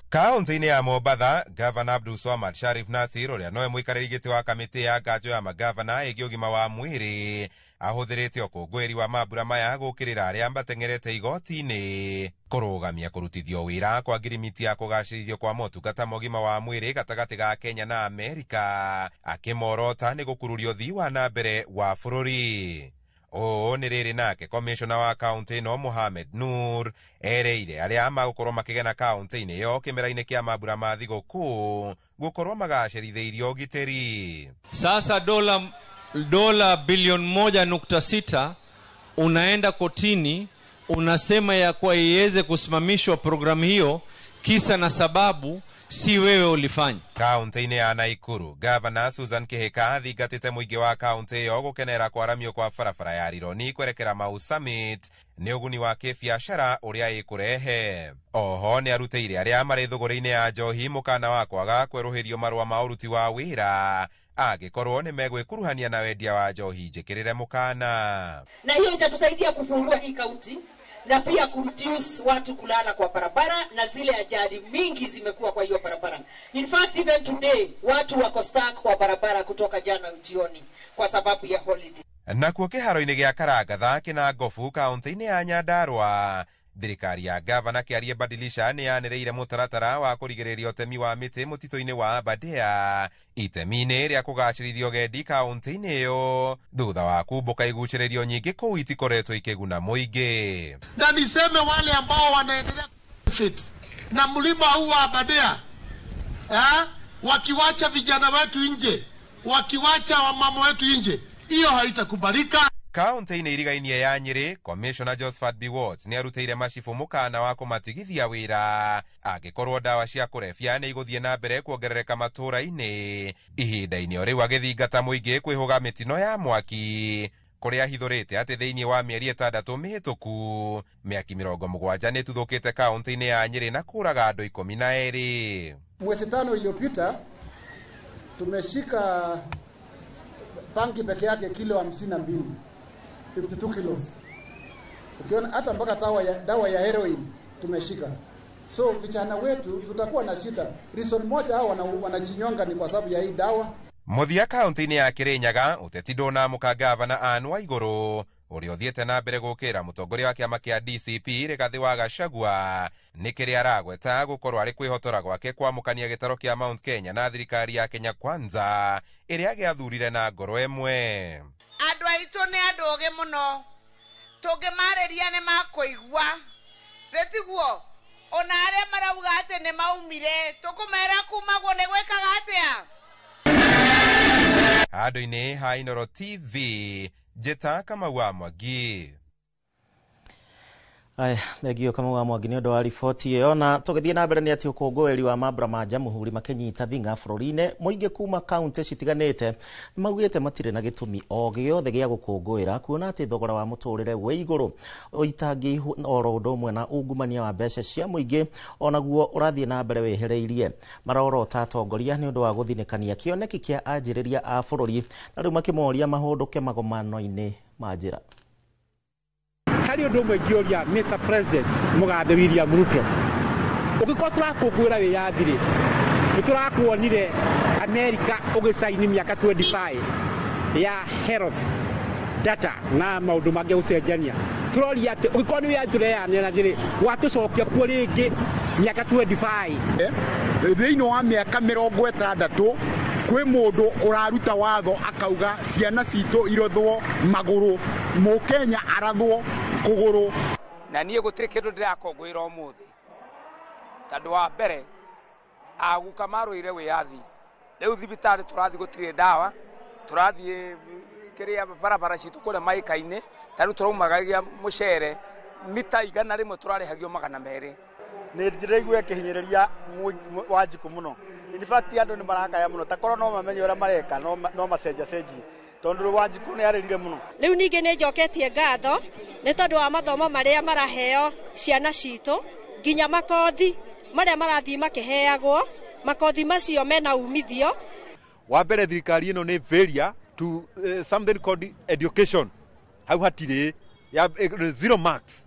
Kaunti-inĩ ya Mombatha, Gavana Abdul Swamad Sharif Nasir ũrĩa nowe mũikarĩri gĩtĩ wa kamĩtĩ ya nganjo ya magavana ĩgiĩ ũgima wa mwĩrĩ ahũthĩrĩte ũkũngũĩri wa mambura maya gũkĩrĩra arĩa mateng'erete igoti-inĩ kũrũgamia kũrutithio wĩra kwa ngirimiti ya kũgacĩrithio kwa motungata ma ũgima wa mwĩrĩ gatagatĩ ga Kenya na Amerika, akĩmorota nĩ gũkururia ũthii wa na mbere wa bũrũri. Ũũ nĩ rĩrĩ nake komishona wa kaunti ĩno Mohamed Nur ereire arĩa magũkorwo makĩgena kaunti-inĩ ĩyo kĩmera-inĩ kĩa mambura ma thigũkũ gũkorwo magacĩrithĩirio ũgitĩri. Sasa dola bilioni 1.6 unaenda kotini unasema ya kuwa iweze kusimamishwa programu hiyo, kisa na sababu si wewe ulifanya. Kaunti-inĩ ya Naikuru, Gavana Susan Kihika athingatĩte mũingĩ wa kaunti ĩyo gũkenera kwaramio kwa barabara ya Rironi kwerekera Mau Summit nĩ ũguni wa kĩbiacara ũrĩa ĩkũrehe. Oho nĩ arutĩire arĩa marĩ thũgũrĩ-inĩ ya njohi mũkana wa kwaga kwerũhĩrio marũa ma ũruti wa wĩra angĩkorwo nĩ megwĩkuruhania na wendia wa njohi njĩkĩrĩre mũkana. Na hiyo itatusaidia kufungua hii kaunti na pia kureduce watu kulala kwa barabara na zile ajali mingi zimekuwa kwa hiyo barabara. In fact even today watu wako stuck kwa barabara kutoka jana jioni kwa sababu ya holiday. Nakuo kĩharo-inĩ gĩa Karangatha kĩna Ngobu kaunti-inĩ ya Nyandarua, thirikari ya gavana Kĩarie Badilisha nĩ yanĩrĩire mũtaratara wa kũrigĩrĩria ũtemi wa mĩtĩ mũtitũ-inĩ wa Aberdare itemi-inĩ rĩa kũgacĩrithia ũgendi kaunti-inĩ ĩyo thutha wa kumbũka igucĩrĩrio nyingĩ kũu itikoretwo ikĩguna mũingĩ. Na niseme wale ambao wanaendelea fit na mlima huu wa Aberdare, wakiwacha vijana wetu nje, wakiwacha wamama wetu nje, hiyo haitakubalika. Kaunti-inĩ irigainie ya Nyĩrĩ, Commissioner Josephat Biwott nĩ arutĩire macibũ mũkana wa kũmatigithia wĩra angĩkorwo ndawa cia kũrebia nĩ igũthiĩ na mbere kuongerereka matũũra-inĩ ihinda-inĩ o rĩu agĩthingata mũingĩ kwĩhũga mĩtino ya mwaki kũrĩa ahithũrĩte atĩ thĩinĩ wa mĩeri 6 mĩhĩtũku mĩaki 70 nĩ ĩtuthũkĩte kaunti-inĩ ya Nyĩrĩ na kũraga andũ 12. Mwezi 5 iliyopita tumeshika bangi peke yake kilo 52, 52 kilos. Ukiona hata mpaka dawa ya heroin tumeshika. So vijana wetu tutakuwa na shida. Reason moja hao wanajinyonga ni kwa sababu ya hii dawa. Mũthia kaunti-inĩ ya Kirinyaga, ũteti ndũnamũka gavana Anne Waigũrũ ũrĩa ũthiĩte na mbere gũkĩra mũtongoria wa kĩama kĩa DCP Rigathĩ wa Gachagua nĩ kĩrĩa aragweta gũkorwo arĩ kwĩhotora gwake kwamũkania gĩtaro kĩa Mount Kenya na thirikari ya Kenya Kwanza ĩrĩa gĩathurire na ngoro ĩmwe. Andũ aitũ nĩ andũ ogĩ mũno, tũngĩmarĩria nĩ makũigua, gĩtiguo ona arĩa marauga atĩ nĩ maumire tũkũmera kumagwo nĩ gwĩkaga atĩa. Handũ-inĩ ha Inoro TV, Njĩta Kamau wa Mwangi. Aya, thengio Kamau wa Mwangi nĩ ũndũ wa riboti ĩyo. Na tũgĩthiĩ na mbere nĩ atĩ ũkũngũĩri wa mambura ma Jamhuri makĩnyita thing'a bũrũri-inĩ, mũingĩ kuma kaunti citiganĩte nĩmaugĩte matirĩ na gĩtũmi o gĩothe gĩa gũkũngũĩra, kuona atĩ thogora wa mũtũrĩre wĩ igũrũ, ũitangi oro ũndũ ũmwe na ungumania wa mbeca cia mũingĩ onaguo ũrathiĩ na mbere wĩhereirie. Marorota atongoria nĩ ũndũ wa gũthinĩkania kĩoneki kĩa anjĩrĩria a bũrũri, na rĩu makĩmoria mahũndũke magomano-inĩ ma njĩra. Harĩ ũndũ ũmwe ingĩũria Mr President Mũgathe William Ruto, ũngĩkorwo tũrakũngũĩra wĩyathi rĩ, nĩ tũrakuonire America ũgĩcaini mĩaka 25 ya health data na maũndũ mangĩ gũcenjania. Tũroria atĩ ũngĩkorwo nĩ wĩyathi tũreyanĩra rĩ, watũcokia kuo rĩngĩ mĩaka 25. Thĩinĩ wa mĩaka 60 kwĩ mũndũ ũraruta watho akauga ciana citũ irothwo magũrũ, mũkenya arathwo kũgũrũ. Na niĩ gũtirĩ kĩndũ ndĩrakũngũĩra ũmũthĩ, tondũ wa mbere aguka marũire wĩyathi, rĩu thibitarĩ tũrathiĩ gũtirĩ ndawa, tũrathiĩ kĩrĩa barabara citũ kũrĩa maĩka-inĩ, ta rĩu tũraumagagia mũcere mita 100 tũrarĩhagio 200. Nĩ ndĩraigua ĩkĩhinyĩrĩria Wanjikũ mũno. In fact andũ nĩ marakaya mũno, ta korwo no mamenye ũrĩa mareka no macenjacenjie, tondũ Wanjikũ nĩ arĩrire mũno. Rĩu ningĩ nĩ njoketie ngatho nĩ tondũ wa mathomo marĩa maraheo ciana citũ, nginya makothi marĩa marathiĩ makĩheagwo, makothi macio mena umithio. Wa mbere thirikari ĩno nĩ failure to something called education, hau hatirĩ ya zero marks.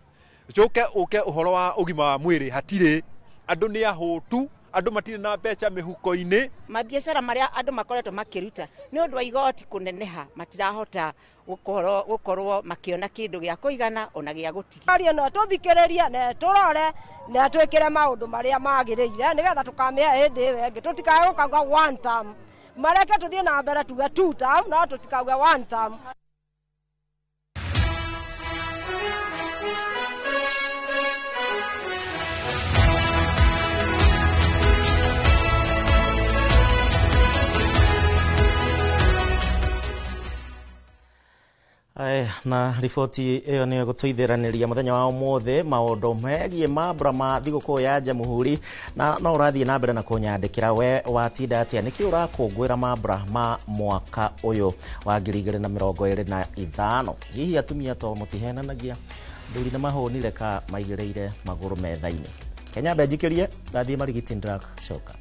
Coke ũke ũhoro wa ũgima wa mwĩrĩ hatirĩ, andũ nĩ ahũtu, andũ matirĩ na mbeca mĩhuko-inĩ. Mabiacara marĩa andũ makoretwo makĩruta nĩ ũndũ wa igoti kũneneha, matirahota gũkorwo makĩona kĩndũ gĩa kũigana ona gĩa gũtigia. Aria no tũthikĩrĩrie na tũrore na twĩkĩre maũndũ marĩa magĩrĩire nĩgetha tũkamĩhe hĩndĩ ĩyo ĩngĩ, tũtikae gũkauga one term, mareke tũthiĩ na mbere tuge two term, no tũtikauge one term. Na riboti ĩyo nĩyo gũtũithĩranĩria mũthenya wa ũmũthĩ maũndũ megiĩ mambura ma thigũkũ ya Jamhuri, na no ũrathiĩ na mbere na kũnyandĩkĩra we watinda atĩa, nĩkĩ ũrakũngũĩra mambura ma mwaka ũyũ wa 2025. Hihi atumia to mũtihenanagia, thuri nĩ mahũnire ka maigĩrĩire magũrũ metha-inĩ. Kenya mbenjikĩrie ndathiĩ Marigiti ndĩracoka.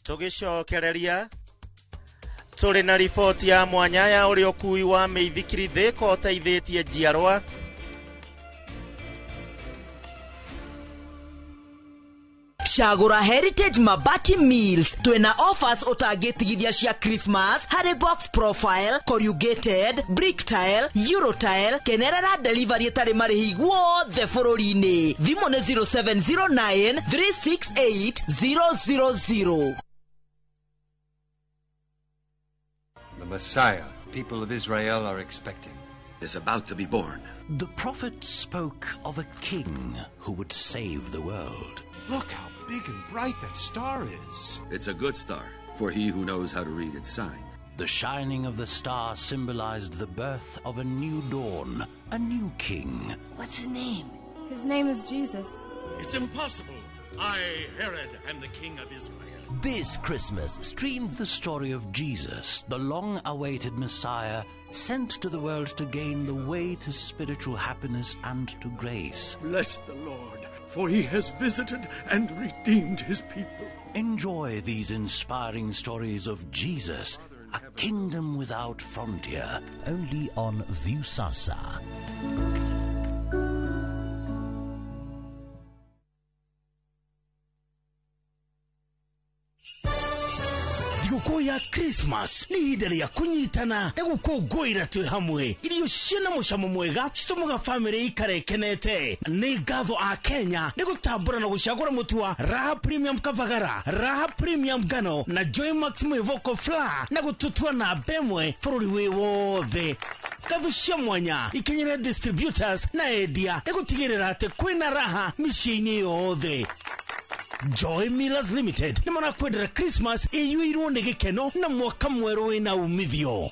Tũgĩcokereria tũrĩ na riboti ya mwanya ya ũrĩa ũkui wa mĩithikiri Thika ũteithĩtie njiarwa. Cagũra Heritage Mabati Mills, twĩna offers ũtangĩtigithia cia Christmas harĩ box profile, corrugated, brick tile, euro tile, kenerera delivery ĩtarĩ marĩhi guothe bũrũri-inĩ. Thimũ nĩ 0709 368 000. The Messiah people of Israel are expecting is about to be born. The prophet spoke of a king who would save the world. Look how big and bright that star is. It's a good star for he who knows how to read its sign. The shining of the star symbolized the birth of a new dawn, a new king. What's his name? His name is Jesus. It's impossible. I, Herod, am the king of Israel. This Christmas, stream the story of Jesus, the long-awaited Messiah, sent to the world to gain the way to spiritual happiness and to grace. Bless the Lord, for he has visited and redeemed his people. Enjoy these inspiring stories of Jesus, a kingdom without frontier, only on Viusasa. Thigũkũ ya Christmas nĩ ihinda rĩa kũnyitana na gũkũngũĩra twĩ hamwe. Irio ciĩna mũcamo mwega citũmaga bamĩrĩ ikare ĩkenete. Nĩ ngatho a Kenya nĩ gũtambũra na gũcagũra mũtu wa Raha Premium Kavagara, Raha Premium Ngano na Joy Max Mwĩvoko Flour na gũtũtua namba ĩmwe bũrũri wĩ wothe. Ngatho cia mwanya ikinyĩre distributors na endia nĩ gũtigĩrĩra atĩ kwĩna raha mĩciĩ-inĩ yothe. Joy Millers Limited nĩ marakwendera Christmas ĩiyũirwo nĩ gĩkeno na mwaka mwerũ wĩna umithio.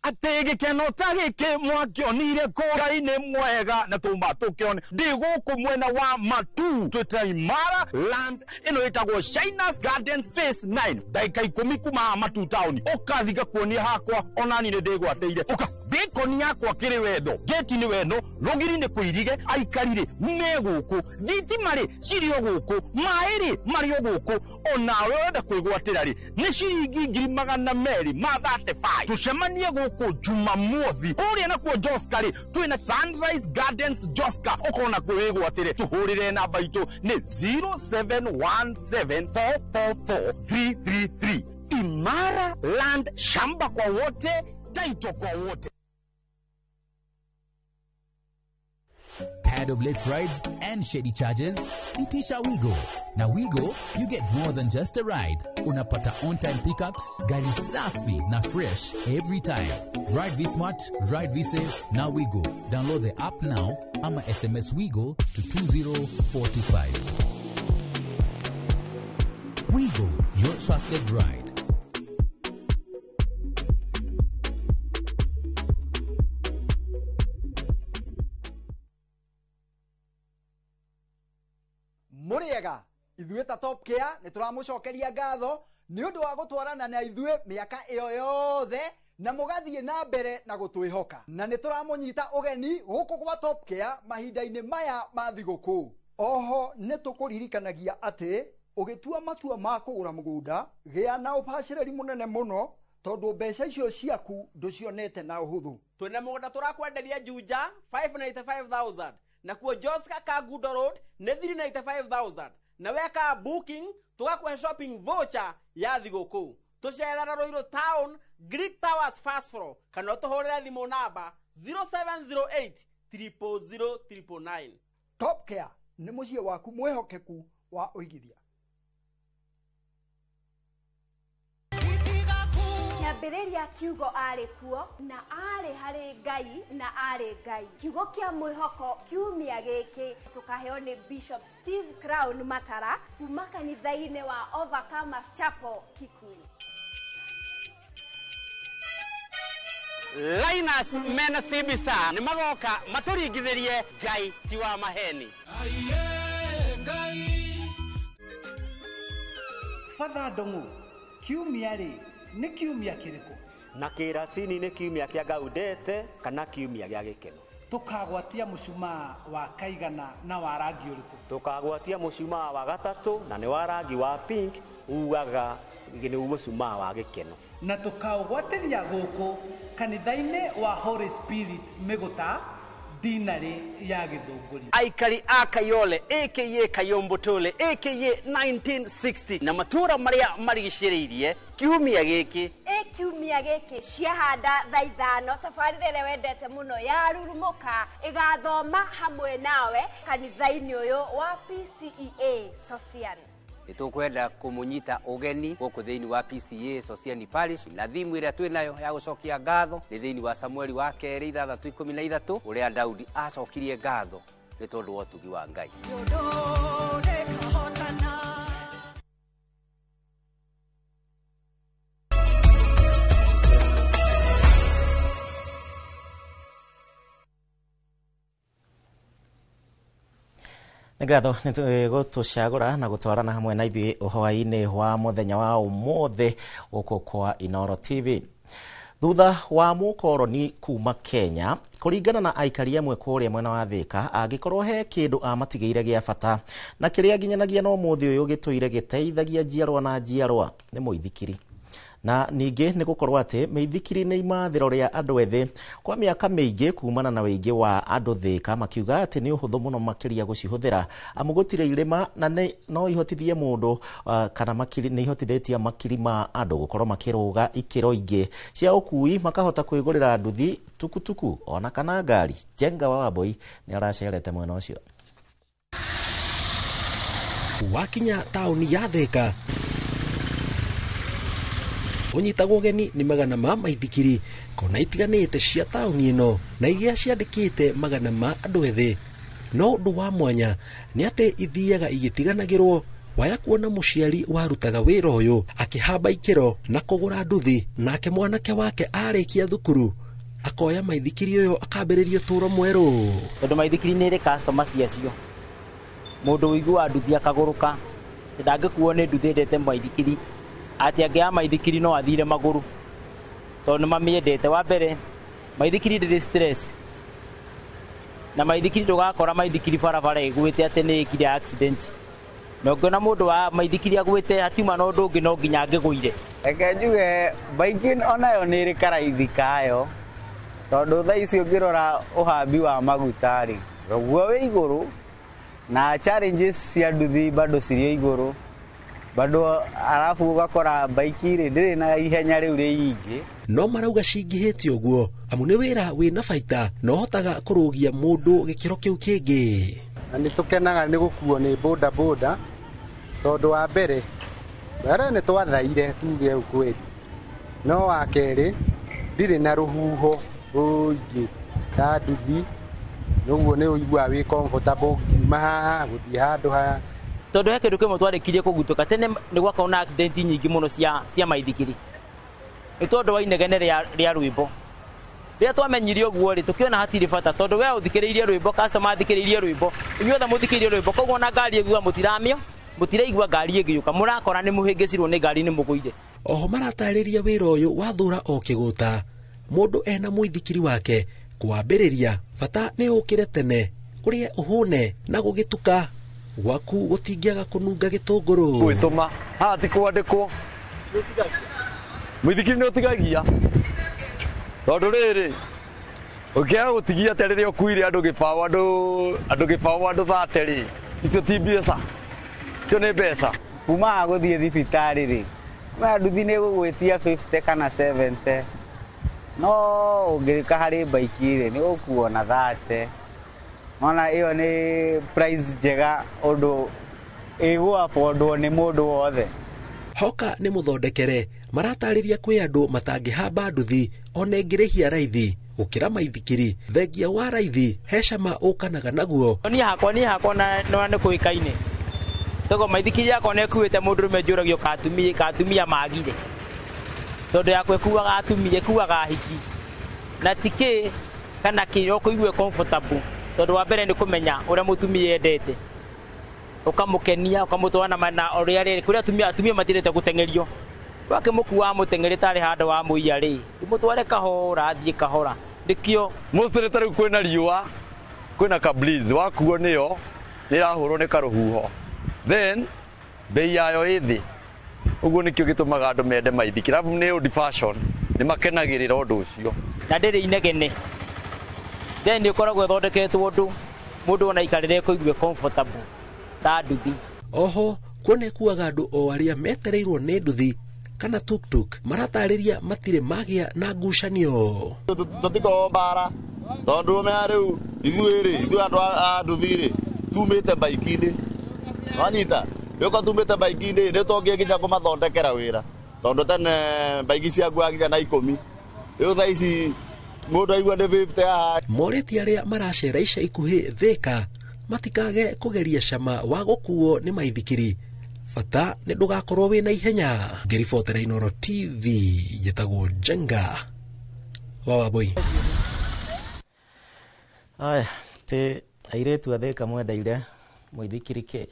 Atĩ gĩkeno ta gĩkĩ mwakĩonire kũra-inĩ mwega na tũma tũkĩone ndĩ gũkũ mwena wa Matu twĩta Imara Land ĩno ĩtagwo Shinas Garden Phase 9 ndagĩka 10 kuma haha Matu town ũkathi ngakuonia hakwa onani nĩ ndĩgwatĩire ũka bĩkoni yakwa kĩrĩ wendo geti nĩ wendo rũgiri nĩ kũirige aikari rĩ me gũkũ thitima rĩ cirĩ o gũkũ maĩ rĩ marĩ o gũkũ onawe ũrenda kwĩgwatĩra rĩ nĩ ciringi 235,000 tũcemanie gũkũ Jumamothi kũrĩa nakuo Joska rĩ twĩna Sunrise Gardens Joska ũkona kwĩgwatĩre tũhũrĩre namba itũ nĩ 0717444333 Imara Land, shamba kwa wote, title kwa wote. Tired of late rides and shady charges? Itisha Wigo. Na Wigo, you get more than just a ride. Unapata on-time pickups, gari safi na fresh every time. Ride V-Smart, ride V-Safe, na Wigo. Download the app now ama SMS Wigo to 20425. Wigo, your trusted ride. Muriega ithuĩ ta Top Care nĩ tũramũcokeria ngatho nĩ ũndũ wa gũtwarana na ithuĩ mĩaka ĩyo yothe na mũgathiĩ na mbere na gũtwĩhoka na nĩ tũramũnyita ũgeni gũkũ gwa Top Care mahinda-inĩ maya ma thigũkũ. Oho nĩ tũkũririkanagia atĩ ũgĩtua matua ma kũgũra mũgũnda gĩa na ũbacĩrĩri mũnene mũno tondũ mbeca icio ciaku ndũcionete na ũhũthũ. Twĩna mũgũnda tũrakwenderia Juja 595,000 na kuo Joska Kangundo Road nĩ 395,000 na weka booking tũgakũhe shopping voucher ya thigũkũ. Tũcerera Ruiru Town Greek Towers first floor kana ũtũhũrĩre thimũ namba 0708 000 999. Top Care nĩ mũciĩ waku mwĩhokeku wa ũigithia. Kĩambĩrĩria kiugo arĩ kuo na arĩ harĩ Ngai na arĩ Ngai. Kiugo kĩa mwĩhoko kiumia gĩkĩ tũkaheo nĩ Bishop Steve Crown Matara kuma kanitha-inĩ wa Overcomers Chapel Kikuyu. Linus mena Sibisa nĩ magoka matũringithĩrie Ngai ti wa maheni. Father Ndung'u, kiumia rĩ nĩ kiumia kĩrĩkũ? Na kĩratini nĩ kiumia kĩa Gaudete kana kiumia gĩa gĩkeno. Tũkagwatia mũcumaa wa kaigana na wa rangi ũrĩkũ? Tũkagwatia mũcumaa wa gatatũ na nĩ wa rangi wa pink, ugaga nĩ mũcumaa wa gĩkeno. Na tũkaũgwatĩria gũkũ kanitha-inĩ wa Holy Spirit Mĩgũta dinarĩ ya Gĩthũngũri. Aikari a Kayole aka Kayombotole aka 1960 na matura marĩa marigicĩrĩirie kiumia gĩkĩ kiumia gĩkĩ ciahanda thaa 5 tabarĩra ĩrĩa wendete mũno ya Rurumũka ĩgathoma hamwe nawe kanitha-inĩ ũyũ wa PCEA Sosian. Nĩtũkwenda kũmũnyita ũgeni gũkũ thĩinĩ wa PCEA Sosiani Parish na thimu ĩrĩa twĩ nayo ya gũcokia ngatho nĩ thĩinĩ wa Samueli wa kerĩ 6:13 ũrĩa Daudi acokirie ngatho nĩ tondũ wa ũtugi wa Ngai. Nĩ ngatho nĩ gũtũcagũra na gũtwarana hamwe na ithuĩ ũhwaĩ-inĩ wa mũthenya wa ũmũthĩ gũkũ kwa Inooro TV. Thutha wa mũkoroni kuma Kenya kũringana na aikari amwe kũrĩa mwena wa Thika angĩkorwo he kĩndũ amatigĩire gĩa bata na kĩrĩa nginyanagia no mũthĩ ũyũ gĩtũire gĩteithagia njiarwa na njiarwa nĩ mũithikiri. Na ningĩ nĩ gũkorwo atĩ mĩithikiri nĩ imathĩro rĩa andũ ethĩ kwa mĩaka mĩingĩ kumana na wĩingĩ wa andũ Thika makiuga atĩ nĩ ũhũthũ mũno makĩria gũcihũthĩra amu gũtirĩ irĩma na no ihotithie mũndũ kana makiri nĩ ihotithĩtie makiri ma andũ gũkorwo makĩrũga ikĩro ingĩ cia ũkui makahota kwĩgũrĩra nduthi tukutuku ona kana ngari. Jenga wa Wambui nĩ aracerete mwena ũcio. Wakinya taũni ya Thika ũnyitagwo ũgeni nĩ magana ma maithikiri kona itiganĩte cia taũni ĩno na iria ciandĩkĩte magana ma andũ ethĩ. No ũndũ wa mwanya nĩ atĩ ithiaga igĩtiganagĩrwo Waya kuona mũciari warutaga wĩra ũyũ akĩhamba ikĩro na kũgũra nduthi, nake mwanake wake arĩkia thukuru akoya maithikiri ũyũ akambĩrĩria ũtũũro mwerũ. Tondũ maithikiri nĩ ĩrĩ customer ciacio, mũndũ ũiguaga nduthi akagũrũka, ndangĩkuo nĩ nduthi endete maithikiri, atĩ angĩoya maithikiri no athire magũrũ tondũ nĩ mamĩendete. Wa mbere maithikiri ndĩrĩ stress, na maithikiri ndũgakora maithikiri barabara ĩgwĩte atĩ nĩ ĩkire accident, na ũngĩona mũndũ wa maithikiri agwĩte hatiuma na ũndũ ũngĩ no nginya angĩgũire. Reke njuge baiki onayo nĩ ĩrĩ karaithi kayo, tondũ thaa ici ũngĩrora ũhambi wa maguta rĩ, guo wĩ igũrũ, na challenges cia nduthi bado cirĩ igũrũ bado, arabu ũgakora baiki rĩ ndĩrĩ na ihenya rĩu rĩingĩ. No marauga cingĩhĩte ũguo amu nĩ wĩra wĩna baita na ũhotaga kũrũgia mũndũ gĩkĩro kĩu kĩngĩ. Na nĩ tũkenaga nĩ gũkuo nĩ boda boda, tondũ wa mbere nĩ twathaire tuge ukweli, no wa kerĩ ndirĩ na rũhuho rũingĩ ta nduthi, noguo nĩ ũiguaga wĩ comfortable ũkiuma haha gũthiĩ handũ haha. Tondũ he kĩndũ kĩmwe twarĩkirie kũgutũka tene, nĩ gwakorwo na accident nyingĩ mũno cia maithikiri nĩ tondũ wa inegene rĩa rwĩmbo. Rĩrĩa twamenyire ũguo rĩ, tũkĩona hatirĩ bata, tondũ we ũthikĩrĩirie rwĩmbo, customer athikĩrĩirie rwĩmbo, inyuothe mũthikĩrĩirie rwĩmbo, koguo ona ngari ĩthutha mũtiramio, mũtiraigua ngari ĩgĩũka, mũrakora nĩ mũhĩngĩcirwo nĩ ngari nĩ mũgũire. Oho maratarĩria wĩra ũyũ wathũra o kĩgũta, mũndũ ena mũithikiri wake kwambĩrĩria bata nĩ ũkĩre tene kũrĩa ũhũne na gũgĩtuka gwaku gũtingĩaga kũnunga gĩtũngũrũ. Gwĩtũma haha ti kwandĩkwo, mũithikiri nĩ ũtigagia, tondũ rĩrĩ ũngĩaga gũtigia atĩa rĩrĩa ũkuire andũ gĩbaũ, andũ gĩbaũ andũ 30 rĩ, icio ti mbeca, icio nĩ mbeca. Kuma haha gũthiĩ thibitarĩ rĩ, nduthi nĩ ĩgũgwĩtia 50 kana 70, no ũngĩka harĩ baiki rĩ nĩ ũgũkuo na 30. Ona ĩyo nĩ price njega ũndũ ĩgũ-affordwo nĩ mũndũ wothe. Hoka nĩ mũthondekere maratarĩria kwĩ andũ matangĩhamba nduthi ona ĩngĩrĩhia raithi gũkĩra maithikiri, thengia wa raithi he cama ũkanaga naguo. Niĩ hakwa na nĩ kũĩkaine togo maithikiri yakwa nĩ ĩkuĩte mũndũrũme njũragio ka atumia magire, tondũ yakwa ĩkuaga atumia, ĩkuaga ahiki, na ti kĩ kana kĩ no kũigue comfortable, tondũ wa mbere nĩ kũmenya ũrĩa mũtumia endete, ũkamũkenia ũkamũtwara na ũrĩa rĩrĩ kũrĩa atumia matiendete gũteng'erio, wakĩmũkua amũteng'erie tarĩ handũ wa mũiya rĩ, ũmũtware kahora athiĩ kahora, nĩkĩo mostly ta rĩu kwĩna riũa, kwĩna ka breeze, wakuo nĩyo nĩ ĩrahũrwo nĩ karũhuho, then bei yayo ĩ thĩ, ũguo nĩkĩo gĩtũmaga andũ mende maithikiri, arabu nĩ old fashion, nĩ makenagĩrĩra ũndũ ũcio. Na ndĩrĩ inegene, then nĩ ũkoragwo ĩthondeketwo ũndũ mũndũ ona aikarĩre kũigue comfortable ta nduthi. Oho kuona ĩkuaga andũ o arĩa metereirwo nĩ nduthi kana tuktuk, maratarĩria matirĩ magĩa na ngucanio. Tũtikoragwo mbara tondũ ũmenya rĩu ithuĩ rĩ, ithuĩ andũ a nduthi rĩ tumĩte baiki-inĩ, wanyita rĩu tumĩte baiki-inĩ nĩ tũngĩ nginya kũmathondekera wĩra, tondũ tene baiki ciakuaga nginya na 10, rĩu thaa ici mũndũ aigua nĩ 50 haha. Morĩtie arĩa maracera ica ikuhĩ Thĩka matikage kũgeria cama wa gũkuo nĩ maithikiri, bata nĩ ndũgakorwo wĩna ihenya. Ngĩribotera Inooro TV njĩtagwo Njenga wa Wambui. Aya ti airĩtu a Thĩka mwendeire mũithikiri kĩ.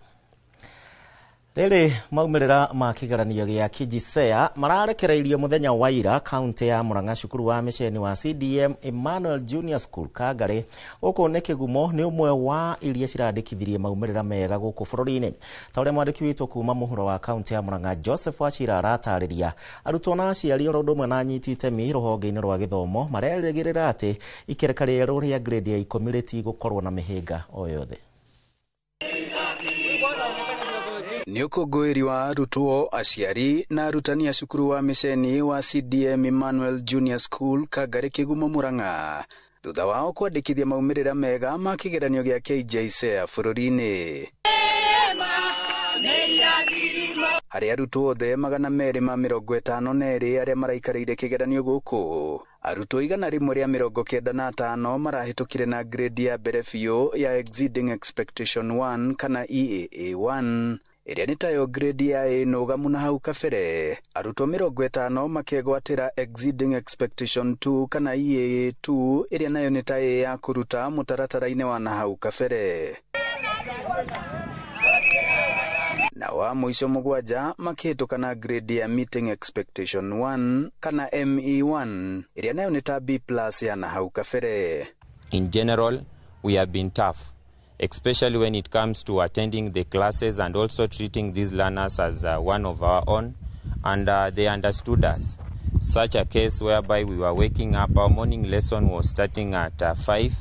Rĩrĩ maumĩrĩra ma kĩgeranio gĩa KJSEA mararekereirio mũthenya wa ira kaunti ya Murang'a cukuru wa mĩceni wa CDM Emmanuel Junior School Kangari. Gũkũ nĩ kĩgumo nĩ ũmwe wa iria cirandĩkithirie maumĩrĩra mega gũkũ bũrũri-inĩ. Ta ũrĩa mwandĩki witũ kuma mũhuro wa kaunti ya Murang'a Joseph Wachira aratarĩria, arutwo na aciari oro ũndũ ũmwe na anyiti itemi rũhonge-inĩ rwa gĩthomo marerĩgĩrĩra atĩ ikereka rĩerũ rĩa grade ya 10 rĩtigũkorwo na mĩhĩnga o yothe. Nĩ ũkũngũĩri wa arutwo, aciari na arutani a cukuru wa mĩceni wa CDM Emmanuel Junior School Kangari Kĩgumo Murang'a thutha wao kwandĩkithia maumĩrĩra mega ma kĩgeranio gĩa KJSEA bũrũri-inĩ. Harĩ arutwo othe 252 arĩa maraikarĩire kĩgeranio gũkũ, arutwo 195 marahĩtũkire na grade ya mbere biũ ya Exceeding Expectation 1 kana EAA1, Ĩrĩa nĩ tayo grade ya A nũgamu na hau kabere. Arutwo 50 makegwatĩra Exceeding Expectation 2 kana EA2 ĩrĩa nayo nĩ ta A ya kũruta mũtaratara-inĩ wa na hau kabere. Na wa mũico 7 makĩhĩtũka na grade ya Meeting Expectation 1 kana ME1 ĩrĩa nayo nĩ ta B+ ya na hau kabere. In general, we have been tough, especially when it comes to attending the classes and also treating these learners as one of our own, and they understood us. Such a case whereby we were waking up, our morning lesson was starting at 5,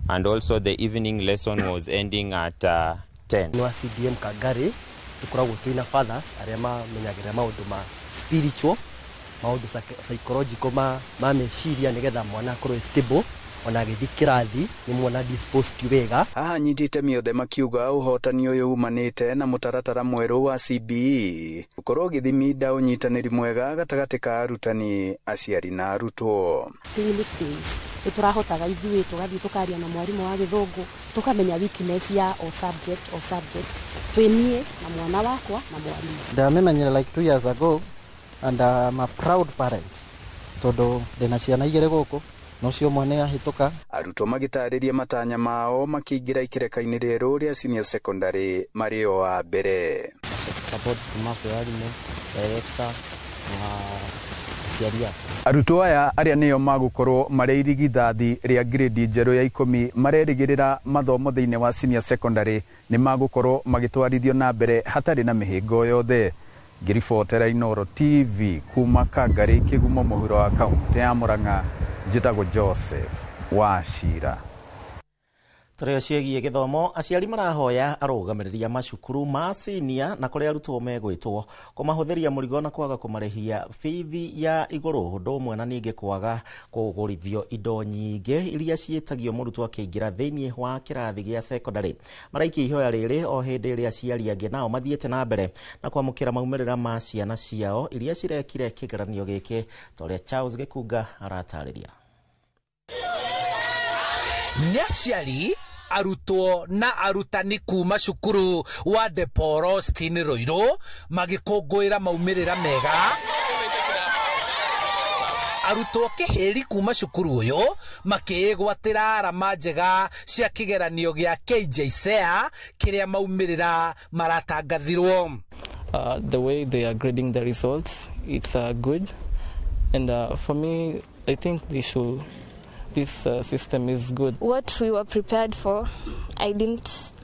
and also the evening lesson was ending at 10. Wa CDM Kangari tukoragwo twina fathers arĩa mamenyagĩrĩra maũndũ ma spiritual, maũndũ psychological ma meciria nĩgetha mwana akorwo stable ona agĩthiĩ kĩrathi nĩ mwana disposed wega. Haha nyitite mĩothe makiuga ũhotani ũyũ umanĩte na mũtaratara mwerũ wa CBE ũkorwo ũgĩthiminda ũnyitanĩri mwega gatagatĩ ka arutani, aciari na arutwo. Nĩ tũrahotaga ithuĩ tũgathiĩ tũkaria na mwarimũ wa gĩthũngũ tũkamenya weakness ya o subject twĩ niĩ na mwana wakwa na mwarimũ. Ndamĩmenyire like 2 years ago and I'm a proud parent tondũ ndĩna ciana igĩrĩ gũkũ nocio mwana ahĩtũka. Arutwo magĩtarĩria matanya mao makĩingĩra ikereka-inĩ rĩerũ rĩa senior secondary marĩ o a mbere. Support kuma kwĩ arimũ, director na aciari akwa. Arutwo aya arĩa nĩo magũkorwo marĩ irigithathi rĩa grade njerũ ya 10 marerĩgĩrĩra mathomo thĩinĩ wa senior secondary nĩ magũkorwo magĩtwarithio na mbere hatarĩ na mĩhĩngo yothe. Ngĩribotera Inooro TV kuma Kangari Kĩgumo mũhuro wa kaũntĩ ya Murang'a, njĩtagwo Joseph Wachira. Tũrĩ ciĩgiĩ gĩthomo, aciari marahoya arũgamĩrĩri a macukuru ma senior na kũrĩa arutwo megwĩtwo kũmahũthĩria mũrigo na kwaga kũmarĩhia bithi ya igũrũ, ũndũ ũmwe na ningĩ kwaga kũgũrithio indo nyingĩ iria ciĩtagio mũrutwo akĩingĩra thĩinĩ wa kĩrathi gĩa secondary. Maraikia ihoya rĩrĩ o hĩndĩ ĩrĩa aciari angĩ nao mathiĩte na mbere na kwamũkĩra maumĩrĩra ma ciana ciao iria cirekire kĩgeranio gĩkĩ, ta ũrĩa Charles Gĩkunga aratarĩria. Nĩ aciari, arutwo na arutani kuma cukuru wa De Paul Austin Ruiru magĩkũngũĩra maumĩrĩra mega. Arutwo kĩhĩri kuma cukuru ũyũ makĩĩgwatĩra arama njega cia kĩgeranio gĩa KJSEA kĩrĩa maumĩrĩra maratangathirwo. The way they are grading the results, it's good, and for me I think they should. This system is good. What we were prepared for, I didn't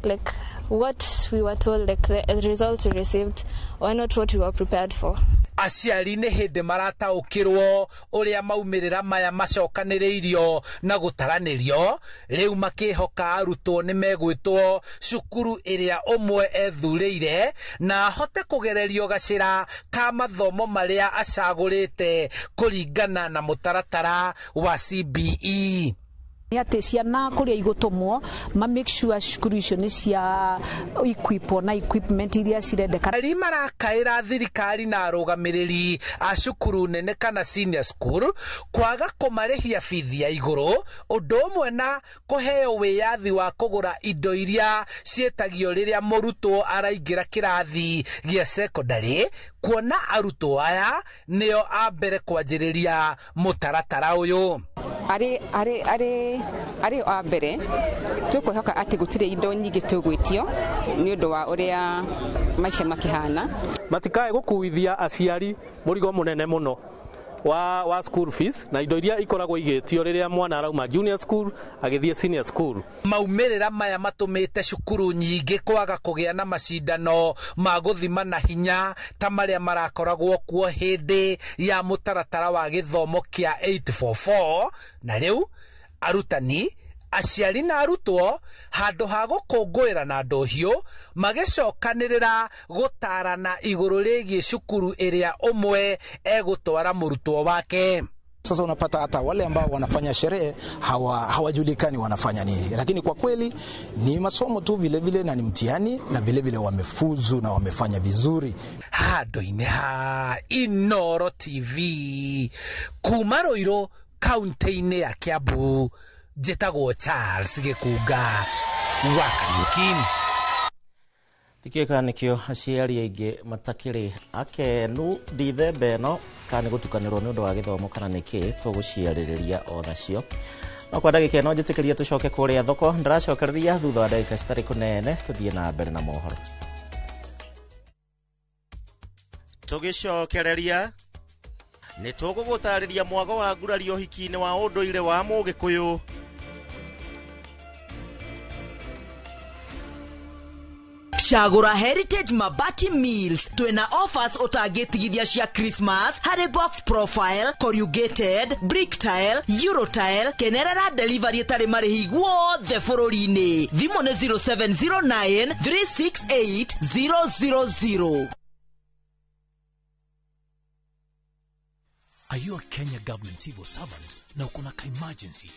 like what we were told, like the results we received were not what we were prepared for. Aciari nĩ hĩndĩ marataũkĩrwo ũrĩa maumĩrĩra maya macokanĩrĩirio na gũtaranĩrio, rĩu makĩhoka arutwo nĩ megwĩtwo cukuru ĩrĩa ũmwe ethurĩire na ahote kũgererio gacĩra ka mathomo marĩa acagũrĩte kũringana na mũtaratara wa CBE. Nĩ atĩ ciana kũrĩa igũtũmwo ma make sure cukuru icio nĩ cia equip na equipment iria cirendeka. Aciari marakaĩra thirikari na arũgamĩrĩri a cukuru nene kana senior school kwaga kũmarĩhia bithi ya igũrũ, ũndũ ũmwe na kũheo wĩyathi wa kũgũra indo iria ciĩtagio rĩrĩa mũrutwo araingĩra kĩrathi gĩa secondary, kuona arutwo aya nĩo a mbere kwanjĩrĩria mũtaratara ũyũ. Arĩ a mbere tũkwĩhoka atĩ gũtirĩ indo nyingĩ tũgwĩtio nĩ ũndũ wa ũrĩa maica makĩhana. Matikae gũkuithia aciari mũrigo mũnene mũno wa school fees na indo iria ikoragwo igĩtio rĩrĩa mwana arauma junior school agĩthiĩ senior school. Maumĩrĩra maya matũmĩte cukuru nyingĩ kwaga kũgĩa na macindano ma gũthima na hinya ta marĩa marakoragwo kuo hĩndĩ ya mũtaratara wa gĩthomo kĩa 844, na rĩu arutani, aciari na arutwo handũ ha gũkũngũĩra na ndũhiũ magĩcokanĩrĩra gũtarana igũrũ rĩgiĩ cukuru ĩrĩa ũmwe egũtwara mũrutwo wake. Sasa unapata hata wale ambao wanafanya sherehe hawajulikani wanafanya nini, lakini kwa kweli ni masomo tu vile vile na ni mtihani na vile vile wamefuzu na wamefanya vizuri. Handũ-inĩ ha Inooro TV kuma Ruiru kaunti-inĩ ya Kiambu, njĩtagwo Charles Gĩkunga wa Kariuki. Tikĩũĩ kana nĩkĩo aciari aingĩ matakĩrĩ akenu ndithemba ĩno, kana nĩ gũtukanĩrwo nĩ ũndũ wa gĩthomo, kana nĩkĩ tũgũciarĩrĩria onacio. No kwa ndagĩka ĩno njĩtĩkĩrie tũcoke kũrĩa thoko, ndĩracokereria thutha wa ndagĩka citarĩ kũnene tũthiĩ na mbere na mohoro. Tũgĩcokereria nĩ tũgũgũtarĩria mwago wa ngurario ũhiki-inĩ wa ũndũire wa Mũgĩkũyũ. Cagũra Heritage Mabati Mills, twĩna offers ũtangĩtigithia cia Christmas harĩ box profile, corrugated, brick tile, euro tile. Kenerera delivery ĩtarĩ marĩhi guothe bũrũri-inĩ. Thimũ nĩ 0709 368 000. Are you a Kenya government civil servant na uko na ka-emergency?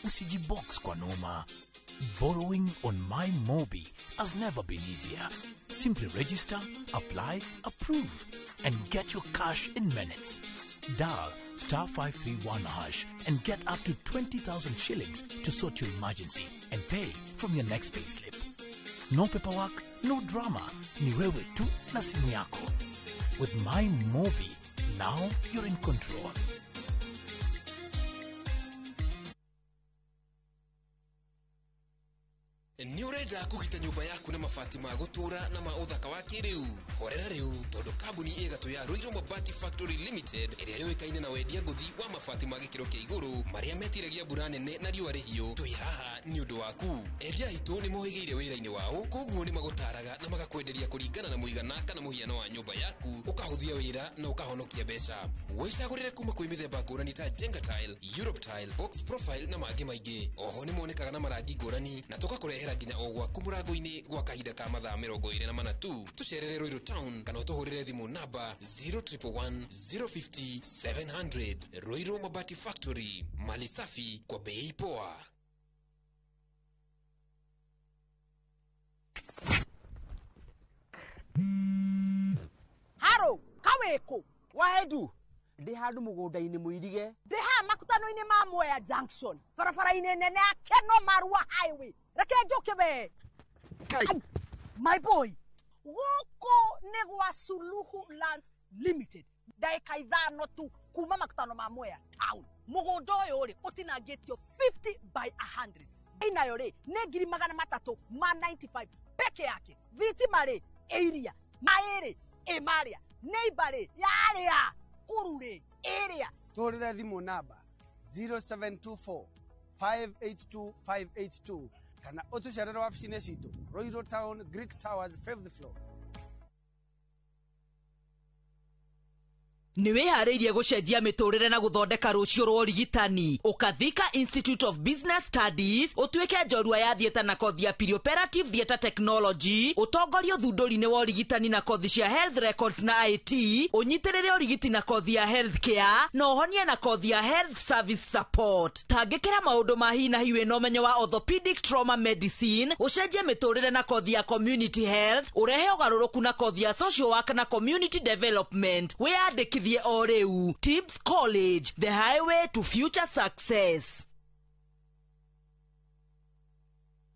Usijibox kwa noma. Borrowing on MyMobi has never been easier. Simply register, apply, approve, and get your cash in minutes. Dial star 531 hash and get up to 20,000 shillings to sort your emergency and pay from your next payslip. No paperwork, no drama. Ni wewe tu na simu yako. With MyMobi, now you're in control. Nĩ ũrenda kũgita nyũmba yaku na mabati ma gũtũũra na ma ũthaka wa kĩrĩu? Horera rĩu, tondũ kambuni ĩgatũ ya Ruiru Mabati Factory Limited, ĩrĩa yũĩkaine na wendia ngũthi wa mabati ma gĩkĩro kĩa igũrũ marĩa metiragia mbura nene na riũa rĩhiũ, twĩ haha nĩ ũndũ waku. Endia aitũ nĩ mohĩgĩire wĩra-inĩ wao, koguo nĩ magũtaraga na magakwenderia kũringana na mũigana kana mũhiano wa nyũmba yaku, ũkahũthia wĩra na ũkahonokia mbeca. Wĩcagũrĩre kuma kwĩ mĩthemba ngũrani ta Jenga tile, Europe tile, box profile na mangĩ maingĩ. Oho nĩ monekaga na marangi ngũrani na tũgakũrehera nginya o gwaku mũrango-inĩ gwa kahinda ka mathaa 24 tu. Tũcerere Ruiru Town kana ũtũhũrĩre thimũ namba 0111 050 700. Ruiru Mabati Factory, mali safi kwa bei poa. Haro, kaweko. Waedu. Ndĩ handũ mũgũnda-inĩ mũirige. Ndĩ haha makutano-inĩ ma Mwea Junction, barabara-inĩ nene ya Keno Marua Highway. Reke njũke we. My boy, gũkũ nĩ gwa Suluhu Land Limited. Ndagĩka 5 tu kuma makutano ma Mwea Town. Mũgũnda ũyũ rĩ ũtinangĩtio 50 by 100. Inayo rĩ nĩ 395 peke yake. Thitima rĩ ĩiria, maĩ rĩ ĩmarĩa, neighbor rĩ yarĩa, kuru rĩ ĩrĩa. Tũhũrĩre thimũ namba 0724 582 582 kana ũtũcerere wabici-inĩ citũ Ruiru Town, Greek Towers, 5th floor. Nĩ wĩharĩirie gũcenjia mĩtũrĩre na gũthondeka rũciũ rwa ũrigitani? Ũkathika Institute of Business Studies, ũtuĩke njorua ya theatre na kothi ya perioperative theatre technology, ũtongorie ũthundũri-inĩ wa ũrigitani na kothi cia health records na IT, ũnyitĩrĩre ũrigiti na kothi ya health care, na ũhonie na kothi ya health service support. Tangĩkĩra maũndũ ma hi na hi wĩna ũmenyo wa orthopedic trauma medicine, ũcenjie mĩtũrĩre na kothi ya community health, ũrehe ũgarũrũku na kothi ya social work na community development. Wĩyandĩkithie o rĩu. Tibbs College, the highway to future success.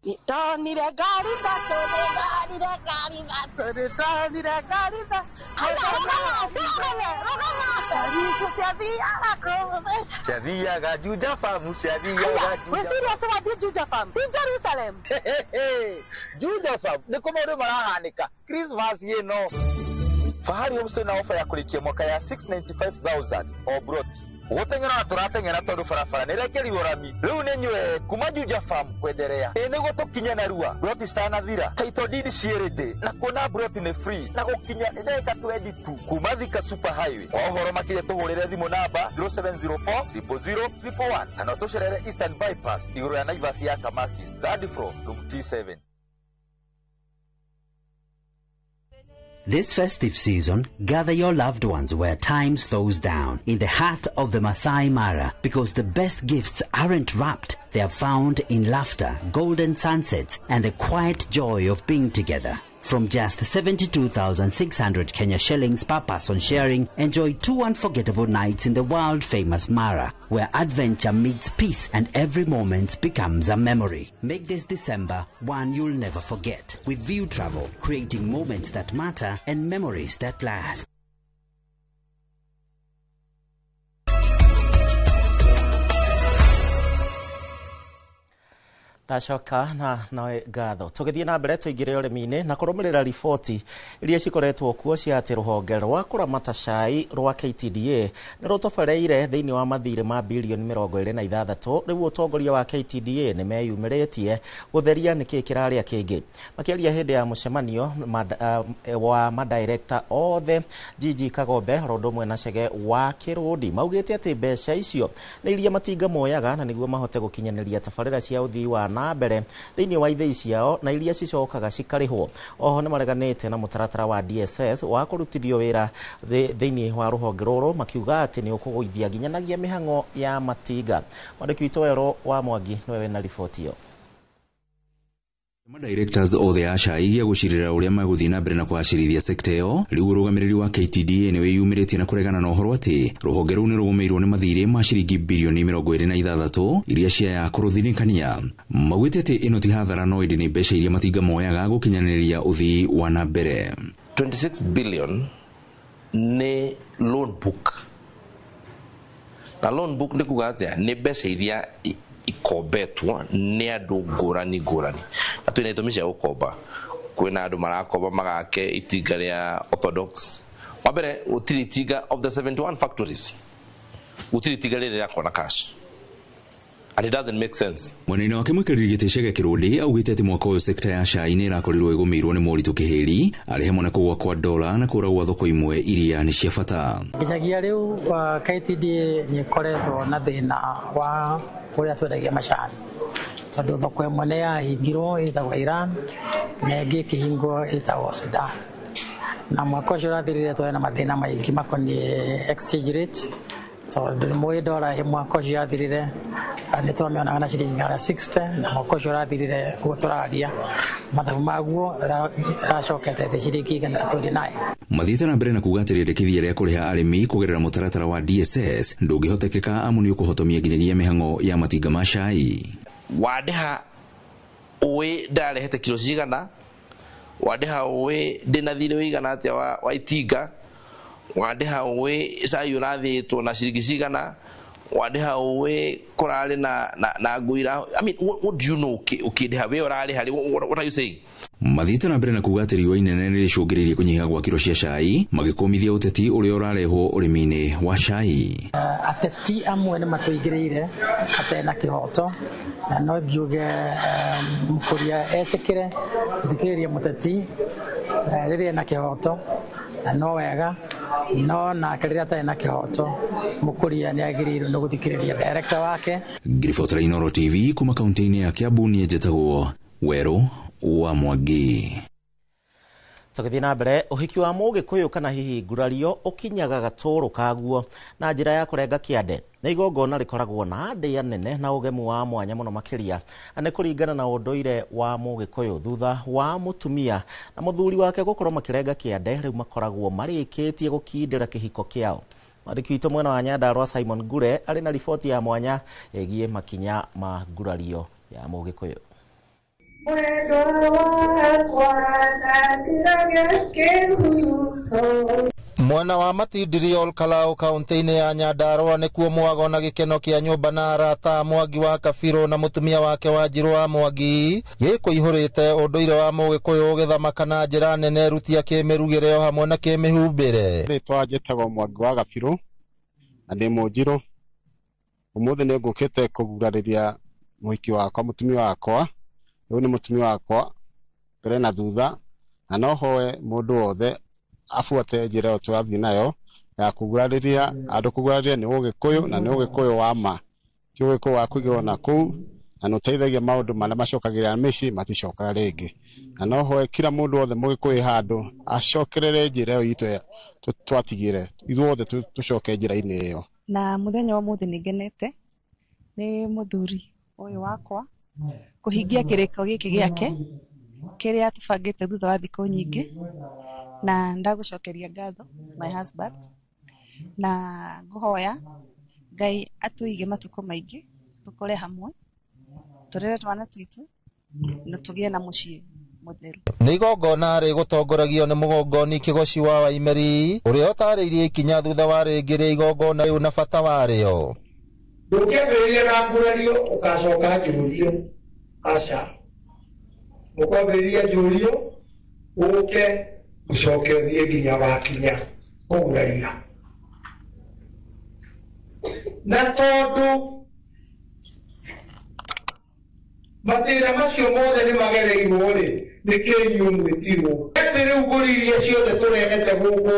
Nĩndonire ngari ithatũ, nĩndonire ngari ithatũ, nĩndonire ngari ithatũ. Rũgama, rũgama, rũgama. Icio ciathiaga kũu. Ciathiaga Juja Farm, ciathiaga Juja. Wĩ serious wathiĩ Juja Farm? Ti Jerusalem. Juja Farm, nĩkuo maũndũ marahanĩka. Christmas ĩno. Fahari Homestay na ofa ya kũrĩkia mwaka ya 695,000 o broti. Gũteng'era na tũrateng'era tondũ barabara nĩ ĩrekerirwo rami. Rĩu nĩ nyue kuma Juja Farm kwenderea. Ĩ nĩguo tũkinye narua. Broti citanathira. Title deed ciĩ ready na kuona broti nĩ free na gũkinya nĩ ndagĩka 20 tu kuma Thika Super Highway. Kwa ũhoro makĩria tũhũrĩre thimũ namba 0704 000 111 kana ũtũcerere Eastern Bypass igũrũ ya Naivas ya Kamakis, third floor, room T7. This festive season, gather your loved ones where time slows down, in the heart of the Masai Mara, because the best gifts aren't wrapped. They are found in laughter, golden sunsets, and the quiet joy of being together. From just 72,600 Kenya shillings per person sharing, enjoy 2 unforgettable nights in the world-famous Mara, where adventure meets peace and every moment becomes a memory. Make this December one you'll never forget. With View Travel, creating moments that matter and memories that last. Ndacoka na nawe ngatho tũgĩthiĩ na mbere tũingĩre ũrĩmi-inĩ na kũrũmĩrĩra riboti iria cikoretwo kuo cia atĩ rũhonge rwa kũramata cai rwa KTDA nĩ rũtobereire thĩinĩ wa mathirĩ ma bilioni 26. Rĩu ũtongoria wa KTDA nĩ meyumĩrĩtie gũtheria nĩkĩ kĩrarĩa kĩngĩ. Makĩaria hĩndĩ ya mũcemanio wa madirekta othe Gigi Kagombe oro ũndũ ũmwe na Chege wa Kĩrũndi maugĩte atĩ mbeca icio nĩ iria matinga moyaga na nĩguo mahote gũkinyanĩria tabarĩra cia ũthii wa na mbere thĩinĩ wa ithĩi ciao na iria cicokaga cikarĩhwo. Oho nĩ mareganĩte na mũtaratara wa DSS wa kũrutithio wĩra thĩinĩ wa rũhonge rũrũ makiuga atĩ nĩ ũkũgũithia nginyanagia mĩhang'o ya matinga. Mwandĩki witũ Werũ wa Mwangi nĩwe wĩna riboti ĩyo. Madirectors othe a cai gĩa gũcirĩra ũrĩa magũthiĩ na mbere na kũgacĩrithia sekta ĩyo. Rĩu ũrũgamĩrĩri wa KTDA nĩ wĩyumĩrĩtie na kũregana na ũhoro atĩ rũhonge rũu nĩ rũgũmĩirwo nĩ mathirĩ ma ciringi bilioni 26 iria ciaya kũrũthinĩkania. Maugĩte atĩ ĩno ti hathara no ĩndĩ nĩ mbeca iria matinga moyaga gũkinyanĩria ũthii wa na mbere. 26 billion nĩ loan book, na loan book nĩ kuga atĩa? Nĩ mbeca iria ikombetwo nĩ andũ ngũrani ngũrani, na twĩna itũmi cia gũkomba. Kwĩna andũ marakomba magake itinga rĩa orthodox. Wa mbere gũtirĩ itinga of the 71 factories, gũtirĩ itinga rĩrĩ rĩrakorwo na cash, and it doesn't make sense. Mwena-inĩ wake mũikarĩri gĩtĩ Chege Kĩrũndi augĩte atĩ mwaka ũyũ sekta ya cai nĩ ĩrakorirwo ĩgũmĩirwo nĩ moritũ kĩhĩri arĩ hamwe na kũgũa kwa dola na kũra gwa thoko imwe iria nĩ cia bata. Nginyagia rĩu KTDA nĩ ĩkoretwo na thĩna wa kũrĩa twendagia macani, tondũ thoko ĩmwe nĩ yahingirwo ĩtagwo Iran na ĩngĩ ĩkĩhingwo ĩtagwo Sudan, na mwaka ũcio ũrathirire twarĩ na mathĩna maingĩ makoniĩ exchange rate, tondũ nĩ mũĩ dola mwaka ũcio yathirire nĩ twamĩonaga na ciringi 160, na mwaka ũcio ũrathirire ũguo tũraria mathabu maguo ĩracokete thĩ ciringi 129. Mathiĩte na mbere na kuga atĩ rĩendekithia rĩa kũrĩha arĩmi kũgerera mũtaratara wa DSS ndũngĩhotekeka amu nĩ ũkũhotomia nginyagia mĩhang'o ya matinga ma cai. Wandĩha ũĩ ndarehete kiro cigana, wandĩha ũĩ ndĩna thirĩ wĩigana atĩa wa itinga, wandĩha ũĩ cai ũrathĩĩtwo na ciringi cigana, wandĩha ũĩ kũrarĩ na ngũira. I mean, what do you know ũkĩndĩha we ũrarĩha rĩ? What are you saying? Mathiĩte na mbere na kuga atĩ riũa inene nĩ rĩcũngĩrĩirie kũnyiha gwa kiro cia cai magĩkũmithia ũteti ũrĩa ũrarehwo ũrĩmi-inĩ wa cai. Ateti amwe nĩ matũingĩrĩire hatarĩ na kĩhoto, na no ngiuge mũkũria etĩkĩre gũthikĩrĩria mũteti rĩrĩa ena kĩhoto, na no wega, no nake rĩrĩa atarĩ na kĩhoto mũkũria nĩ agĩrĩirwo nĩ gũthikĩrĩria director wake. Ngiribotera Inooro TV kuma kaunti-inĩ ya Kiambu, niĩ njĩtagwo Werũ wa Mwangi. Tũgĩthiĩ na mbere, ũhiki wa mũgĩkũyũ kana hihi ngurario ũkinyaga gatũrũ kaguo na njĩra ya kũrenga kĩande. Nĩ igongona rĩkoragwo na ndĩa nene na ũgemu wa mwanya mũno makĩria nĩ kũringana na ũndũire wa mũgĩkũyũ. Thutha wa mũtumia na mũthuri wake gũkorwo makĩrenga kĩande, rĩu makoragwo marĩkĩtie gũkindĩra kĩhiko kĩao. Mwandĩki witũ mwena wa Nyandarua Simon Ngure arĩ na riboti ya mwanya ĩgiĩ makinya ma ngurario ya mũgĩkũyũ. Mwena wa Matindiri Olkalau kaunti-inĩ ya Nyandarua nĩkuo mwago na gĩkeno kĩa nyũmba na arata Mwangi wa Kabirũ na mũtumia wake Wanjirũ wa Mwangi gĩkũihũrĩte ũndũire wa mũgĩkũyũ ũgĩthamaka na njĩra nene rutia kĩmĩrugĩre o hamwe na kĩmĩhumbĩre. Rĩtwa njĩtagwo Mwangi wa Kabirũ na ndĩ Mũnjirũ. Ũmũthĩ nĩ ngũkĩte kũgurarĩria mũhiki wakwa, mũtumia wakwa. Rĩu nĩ mũtumia wakwa mbere na thutha, na no hoe mũndũ wothe abuate njĩra ĩyo tũrathiĩ nayo ya kũgurarĩria andũ. Kũgurarĩria nĩ ũgĩkũyũ na nĩ ũgĩkũyũ wa ma, ti ũgĩkũyũ wa kũigĩrwo na kũu, na nĩ ũteithagia maũndũ marĩa macokagĩrĩra mĩciĩ maticokaga rĩngĩ. Na no hoe kila mũndũ wothe mũgĩkũyũ handũ acokerere njĩra ĩyo itũ twatigire, ithuothe tũcoke njĩra-inĩ ĩyo. Na mũthenya wa ũmũthĩ nĩ ngenete nĩ mũthuri ũyũ wakwa kũhingia kĩrĩko gĩkĩ gĩake Kĩrĩa tũbangĩte thutha wa thikũ nyingĩ, na ndagũcokeria ngatho my husband, na ngũhoya Ngai atũige matukũ maingĩ, tũkũre hamwe, tũrere twana twitũ na tũgĩe na mũciĩ mũtheru. Nĩ igongona rĩgũtongoragio nĩ mũgongoni Kĩgoci wa Waimeri ũrĩa ũtarĩirie ikinya thutha wa rĩngĩ rĩa igongona rĩu na bata warĩo. Ndũngĩambĩrĩria na ngurario ũgacoka njũrio, aca. Ũkwambĩrĩria njũrio ũke ũcoke ũthiĩ nginya wakinya kũguraria. Na tondũ mathĩna macio mothe nĩ magereirwo rĩ, nĩkĩo inyuĩ mwĩtirwo. Atĩ rĩu mbũri iria ciothe tũrehete gũkũ,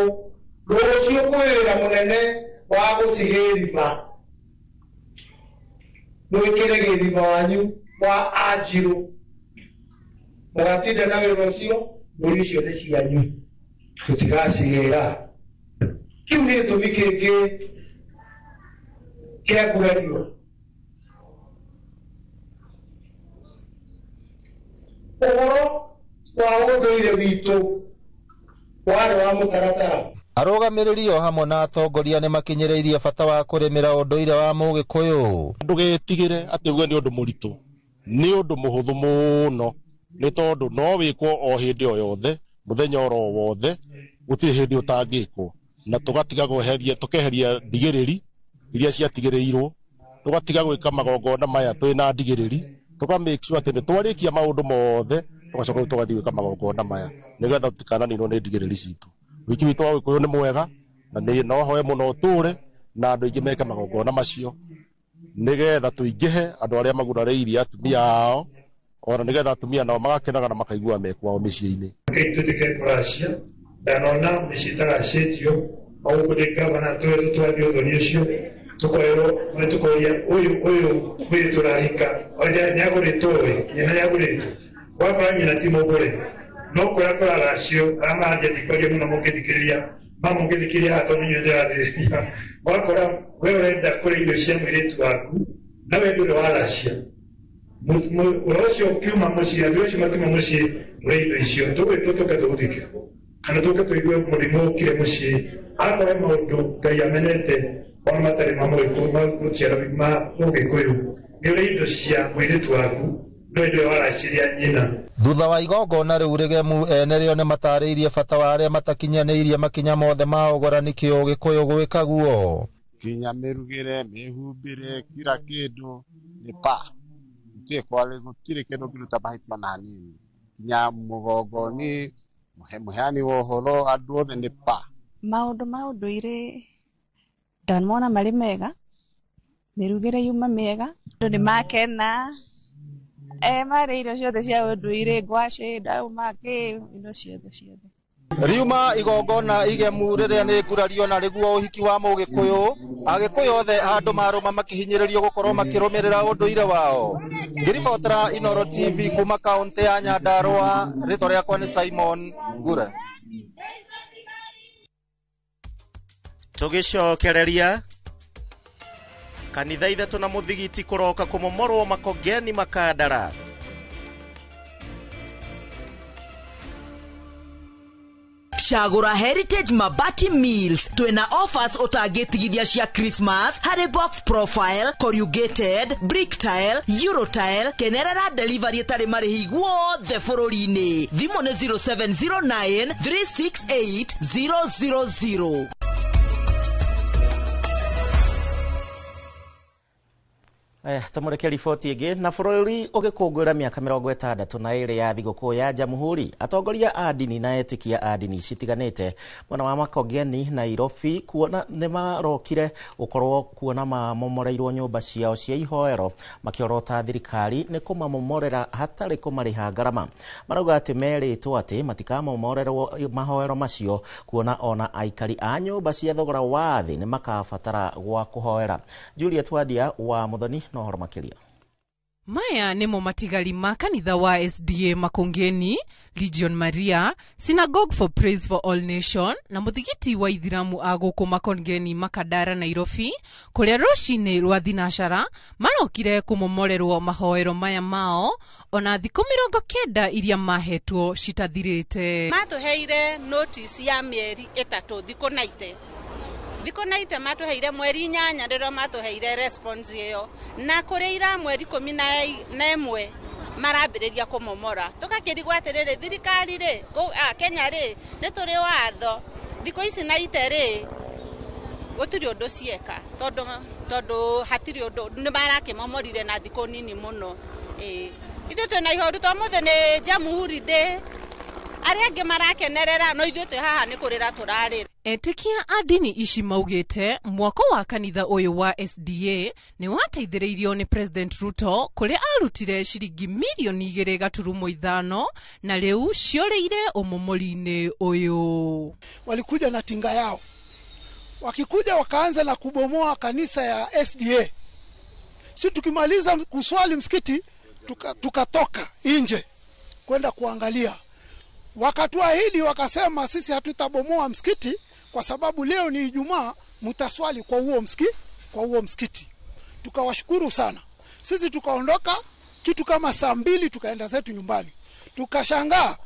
rũciũ kwĩ wĩra mũnene wa gũcigĩrima. Mwĩkĩre gĩthima wanyu wa anjirũ, mũgatinda na wĩra ũcio, mbũri icio nĩ cianyu, tũtigacigĩra. Kĩu nĩ gĩtũmi kĩngĩ kĩa ngurario. Ũhoro wa ũndũire witũ warĩ wa mũtaratara. Arũgamĩrĩri o hamwe na atongoria nĩ makinyĩrĩirie bata wa kũrĩmĩra ũndũire wa Mũgĩkũyũ. Ndũgetigĩre atĩ uge nĩ ũndũ mũritũ, nĩ ũndũ mũhũthũ mũno, nĩ tondũ no wĩkwo o hĩndĩ o yothe, mũthenya oro wothe, gũtirĩ hĩndĩ ũtangĩkwo. Na tũgatiga kweheria, tũkeheria ndigĩrĩri iria ciatigĩrĩirwo, tũgatiga gwĩka magongona maya twĩna ndigĩrĩri, tũka make sure atĩ nĩ twarĩkia maũndũ mothe, tũgacoka rĩu tũgathiĩ gwĩka magongona maya nĩgetha tũtikananinwo nĩ ndigĩrĩri citũ. Wĩki witũ wa Gĩkũyũ nĩ mwega na nĩ no hoe mũno ũtũre na andũ aingĩ meke magongona macio nĩgetha tũingĩhe andũ arĩa magurarĩirie atumia ao, ona nĩgetha atumia nao magakenaga na makaigua me kwao mĩciĩ-inĩ. Tũtĩke kũracia ndanona mĩciĩ ĩtaracĩtio o gũkũ ndĩ gavana twetwo twathiĩ ũthoni ũcio tũkoerwo tũkoria ũyũ ũyũ mũirĩtu ũrahika nĩagũrĩtwo ĩ nyina nĩagũrĩtwo wakora nyina ti mũgũre no kũrĩa kũraracio arĩa mararia ndikwaria mũno mũngĩthikĩrĩria ma mũngĩthikĩrĩria haha tondũ inyuĩ ndĩrarĩrĩria wakora we ũrenda kũrĩa irio cia mũirĩtu waku na we ndũrĩ waracia ũhoro ũcio ũkiuma mũciĩ athuri acio makiuma mũciĩ ũrĩa indo icio tũgwĩtwo tũke tũgũthike kana tũke tũigue mũrimũ ũkire mũciĩ akorwo maũndũ Ngai amenete ona matarĩ ma mũciaro ma Ũgĩkũyũ nĩ ũrĩa indo cia mũirĩtu waku no indo waraciria nyina. Thutha wa igongona rĩu rĩgemu, ene rĩo nĩ matarĩirie bata wa arĩa matakinyanĩirie makinya mothe ma ũgorani kĩũgĩkũyũ gwĩka guo. Kinya mĩrugĩre, mĩhumbĩre, kila kĩndũ nĩ pa gũtirĩ kwarĩ gũtirĩ kĩndũ kĩruta mahĩtia na hanini kinya mũgongoni mũheani wa ũhoro andũ othe nĩ pa. Maũndũ ma ũndũire ndanamona marĩ mega, mĩrugĩre yuma mĩega, andũ nĩ makena, marĩ irio ciothe cia ũndũire, ngwacĩ, ndauma, kĩ, indo ciothe ciothe. Riuma igongona igemu rĩrĩa nĩ ngurario na rĩguo ũhiki wa Mũgĩkũyũ, Agĩkũyũ othe handũ marũma makĩhinyĩrĩrio gũkorwo makĩrũmĩrĩra ũndũire wao. Ngĩribotera Inooro TV kuma kaũntĩ ya Nyandarũa, rĩtwa rĩakwa nĩ Simon Ngure. Tũgĩcokereria kanitha ithatũ na mũthigiti kũroka kũmomorwo Makongeni Makandara. Cagũra Heritage Mabati Mills twĩna offers ũtangĩtigithia cia Christmas harĩ box profile, corrugated, brick tile, euro tile, kenerera delivery ĩtarĩ marĩhi guothe bũrũri-inĩ. Thimũ nĩ 0709 368 000. Tamũreke riboti ĩngĩ. Na bũrũri ũgĩkũngũĩra mĩaka 62 ya thigũkũ ya Jamhuri, atongoria a ndini na etĩkia a ndini citiganĩte mwena wa Makongeni Nairobi kuona nĩ marokire gũkorwo kuona mamomoreirwo nyũmba ciao cia ihoero, makĩorota thirikari nĩ kũmamomorera hatarĩ kũmarĩha ngarama. Marauga atĩ merĩtwo atĩ matikamomorerwo mahoero macio kuona ona aikari a nyũmba cia thogora wa thĩ nĩ makabatara gwa kũhoera. Juliet Wadia wa Muthoni no horo makĩria. Maya nĩmo matigari ma kanitha wa SDA Makongeni, Legion Maria, Synagogue for Praise for All Nation na mũthigiti wa ithiramu a gũkũ Makongeni Makadara Nairobi, kũrĩa rũcinĩ rwa thinacara marokire kũmomorerwo mahoero maya mao ona thikũ 90 iria mahetwo citathirĩte. Matũheire notice ya mĩeri 3 thikũ 90 thikũ 90 matũheire mweri 8 rĩrĩa matũheire response ĩyo, na kũrĩ ira mweri 11 marambĩrĩria kũmomora. Tũgakĩrigwo atĩrĩrĩ, thirikari rĩ Kenya rĩ nĩ tũrĩ watho thikũ ici 90 rĩ gũtirĩ ũndũ cieka, tondũ hatirĩ ũndũ, nĩ marakĩmomorire na thikũ nini mũno. Ithuĩ twĩna ihoru to mũthĩ nĩ Jamhuri Day, arĩa angĩ marakenerera no ithuĩ twĩ haha nĩ kũrĩra tũrarĩra. Etĩkia a ndini ici maugĩte mwako wa kanitha ũyũ wa SDA nĩ wateithĩrĩirio nĩ President Ruto kũrĩa arutire ciringi mirioni 2.5 na rĩu ciorĩire ũmomori-inĩ ũyũ. Walikuja na tinga yao, wakikuja wakaanza na kubomoa kanisa ya SDA. Si tukimaliza kuswali msikiti tukatoka nje kwenda kuangalia. Wakatuahidi wakasema sisi hatutabomoa msikiti kwa sababu leo ni Ijumaa, mtaswali kwa huo msikiti. Tukawashukuru sana. Sisi tukaondoka kitu kama saa 2 tukaenda zetu nyumbani. Tukashangaa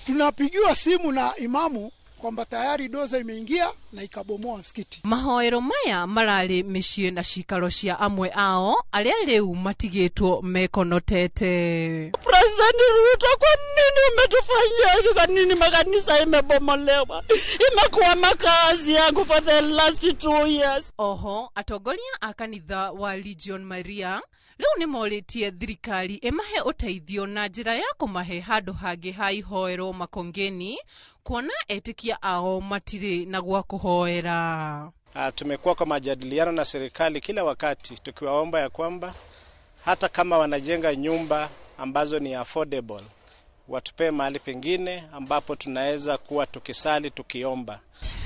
tunapigiwa simu na imamu kwamba tayari doza imeingia na ikabomoa msikiti. Mahoero maya mararĩ mĩciĩ na cikaro cia amwe ao arĩa rĩu matigĩtwo mekonotete. President Ruto, kwa nini umetufanyia hivi? Kwa nini makanisa imebomolewa? Imekuwa makazi yangu for the last 2 years. Oho, atongoria a kanitha wa Legion Maria rĩu nĩmorĩtie thirikari ĩmahe ũteithio na njĩra ya kũmahe handũ hangĩ ha ihoero Makongeni, kuona etĩkia ao matirĩ na gwa kũhoera. Tumekuwa kwa majadiliano na serikali kila wakati tukiwaomba ya kwamba hata kama wanajenga nyumba ambazo ni affordable watupe mahali pengine ambapo tunaweza kuwa tukisali tukiomba.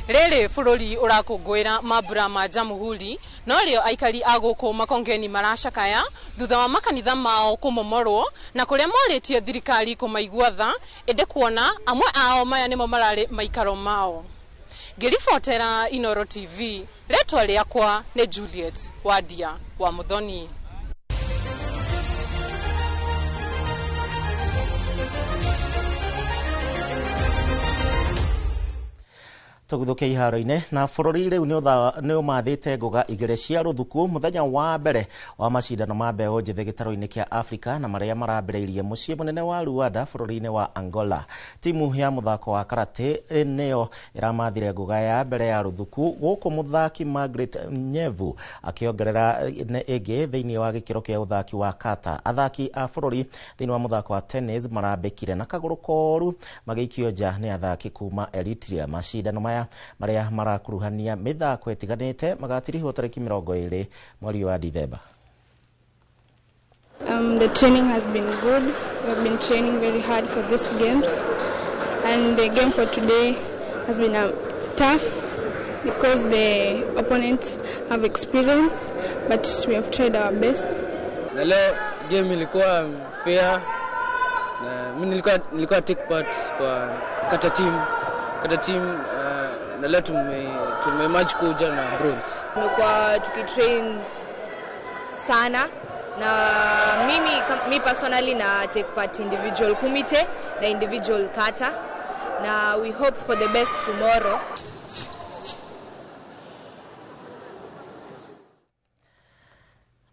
Rĩrĩ bũrũri ũrakũngũĩra mambura ma Jamhuri, no rĩo aikari a gũkũ Makongeni maracakaya thutha wa makanitha mao kũmomorwo na kũrĩa morĩtie thirikari kũmaigua tha, ĩndĩ kuona amwe ao maya nĩmo mararĩ maikaro mao. Ngĩribotera Inooro TV, rĩtwa rĩakwa nĩ Juliet Wadia wa Muthoni. Tũgũthũkia iharo-inĩ na bũrũri rĩu nĩ ũmathĩte ngũga 2 cia rũthuku mũthenya wa mbere wa macindano ma mbeũ njĩthĩ gĩtarũ-inĩ kĩa Afrika na marĩa marambĩrĩirie mũciĩ mũnene wa Luanda bũrũri-inĩ wa Angola. Timu ya mũthako wa karate nĩyo ĩramathire ngũga ya mbere ya rũthuku gũkũ mũthaki Margaret Nyevu akĩongerera ĩngĩ thĩinĩ wa gĩkĩro kĩa ũthaki wa kata. Athaki a bũrũri thĩinĩ wa mũthako wa tennis marambĩkire na kagũrũ koru magĩikio nja nĩ athaki kuma Eritrea. Macindano maya marĩa marakuruhania mĩthako ĩtiganĩte magatirihwo tarĩki 20 mweri wa Dithemba. The training has been good. We have been training very hard for these games, and the game for today has been tough because the opponents have experience, but we have tried our best. Na leo game ilikuwa fair na mimi nilikuwa take part kwa kata team na leo tumematch kuja na bronze. Tumekuwa tukitrain sana na mimi personally na take part individual kumite na individual kata, na we hope for the best tomorrow.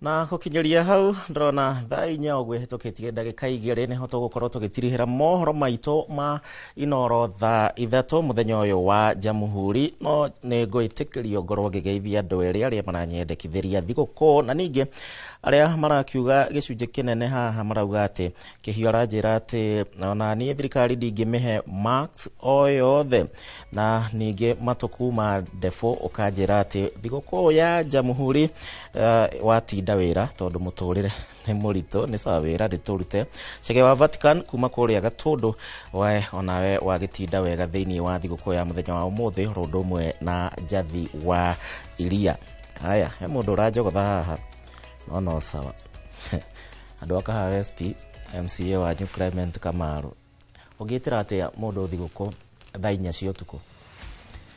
Na gũkinyĩria hau ndĩrona thaa 4 ũguo ĩhĩtũkĩtie ndagĩka 2 nĩho tũgũkorwo tũgĩtirihĩra mohoro maitũ ma Inooro thaa 3 mũthenya ũyũ wa Jamhuri. No nĩ ngwĩtĩkĩrio ngorwo ngĩgeithia andũ erĩ arĩa maranyendekithĩria thigũkũ, na ningĩ arĩa marakiuga gĩcunjĩ kĩnene haha marauga atĩ Kĩhiũ aranjĩra atĩ ona niĩ thirikari ndingĩmĩhe marks o yothe, na ningĩ matũkuma ndebũ ũkanjĩra atĩ thigũkũ ya Jamhuri watinda wĩra tondũ mũtũrĩre nĩ mũritũ, nĩ sawa wĩra ndĩtũrute. Chege wa Vatican kuma kũrĩa Gatũndũ, we onawe wagĩtinda wega thĩinĩ wa thigũkũ ya mũthenya wa ũmũthĩ ũndũ ũmwe na Njathi wa Iria. Haya, he mũndũ ũranjogotha haha no sawa. Andũ a Kahawa West, MCA wanyu Clement Kamaru, ũngĩtĩra atĩa mũndũ thigũkũ thaa 4 cia ũtukũ?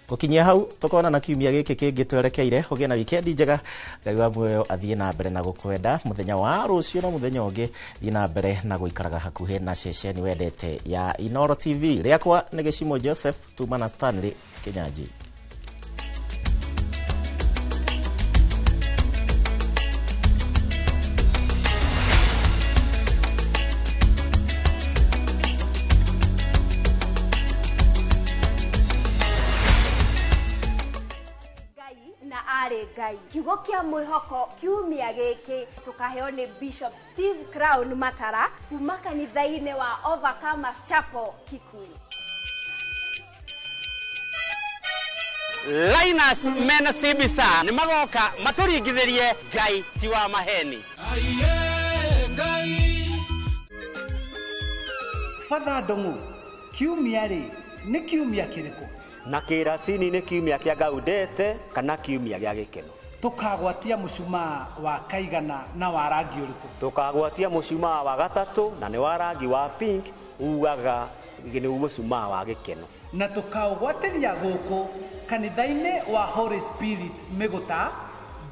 Gũkinyia hau tũkonana kiumia gĩkĩ kĩngĩ twerekeire. Ũgĩe na wikendi njega. Ngai wa muoyo athiĩ na mbere na gũkwenda. Mũthenya wa rũciũ na mũthenya ũngĩ thiĩ na mbere na gũikaraga hakuhĩ na ceceni wendete ya Inooro TV. Rĩakwa nĩ Gĩcimo Joseph, tuma na Stanley Kĩnyanjui. Ngai kiugo kia mwihoko kiumia giki tukaheo ni Bishop Steve Crown Matara kuma kanitha-inĩ wa Overcomers Chapel Kikuyu. Linus mena Sibisa nĩ magoka matũringithĩrie Ngai ti wa maheni. Father Ndung'u, kiumia rĩ nĩ kiumia kĩrĩkũ? Na kĩratini nĩ kiumia kĩa Gaudete kana kiumia gĩa gĩkeno. Tũkagwatia mũcumaa wa kaigana na wa rangi ũrĩkũ? Tũkagwatia mũcumaa wa gatatũ na nĩ wa rangi wa pink, ugaga nĩ mũcumaa wa gĩkeno. Na tũkaũgwatĩria gũkũ kanitha-inĩ wa Holy Spirit Mĩgũta,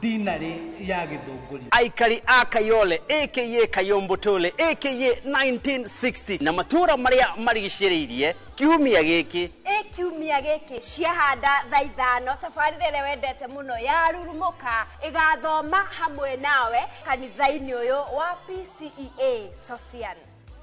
dinarĩ ya Gĩthũngũri. Aikari a Kayole aka Kayombotole aka 1960 na matũra marĩa marigicĩrĩirie kiumia gĩkĩ. Kiumia gĩkĩ ciahanda thaa 5 tabarĩra ĩrĩa wendete mũno ya Rurumũka ĩgathoma hamwe nawe kanitha-inĩ ũyũ wa PCEA Sosian.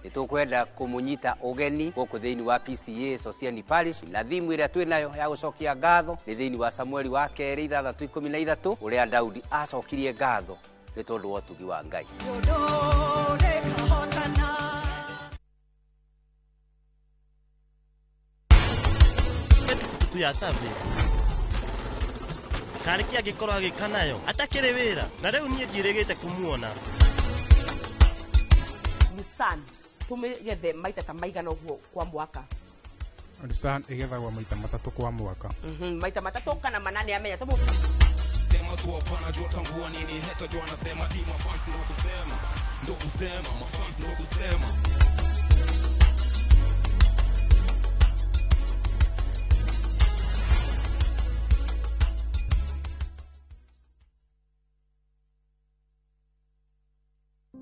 Nĩtũkwenda kũmũnyita ũgeni gũkũ thĩinĩ wa PCEA Sosiani Parish, na thimu ĩrĩa twĩ nayo ya gũcokia ngatho nĩ thĩinĩ wa Samueli wa kerĩ 6:13 ũrĩa Daudi acokirie ngatho nĩ tondũ wa ũtugi wa Ngai. Ya survey tarĩ kĩ angĩkorwo agĩka nayo atakĩrĩ wĩra na rĩu niĩ ndiĩrĩgĩte kũmuona. Lucerne tũmĩgethe maita ta maigana ũguo kwa mwaka? Lucerne ĩgethagwo maita matatũ kwa mwaka. Maita matatũ kana manane amenya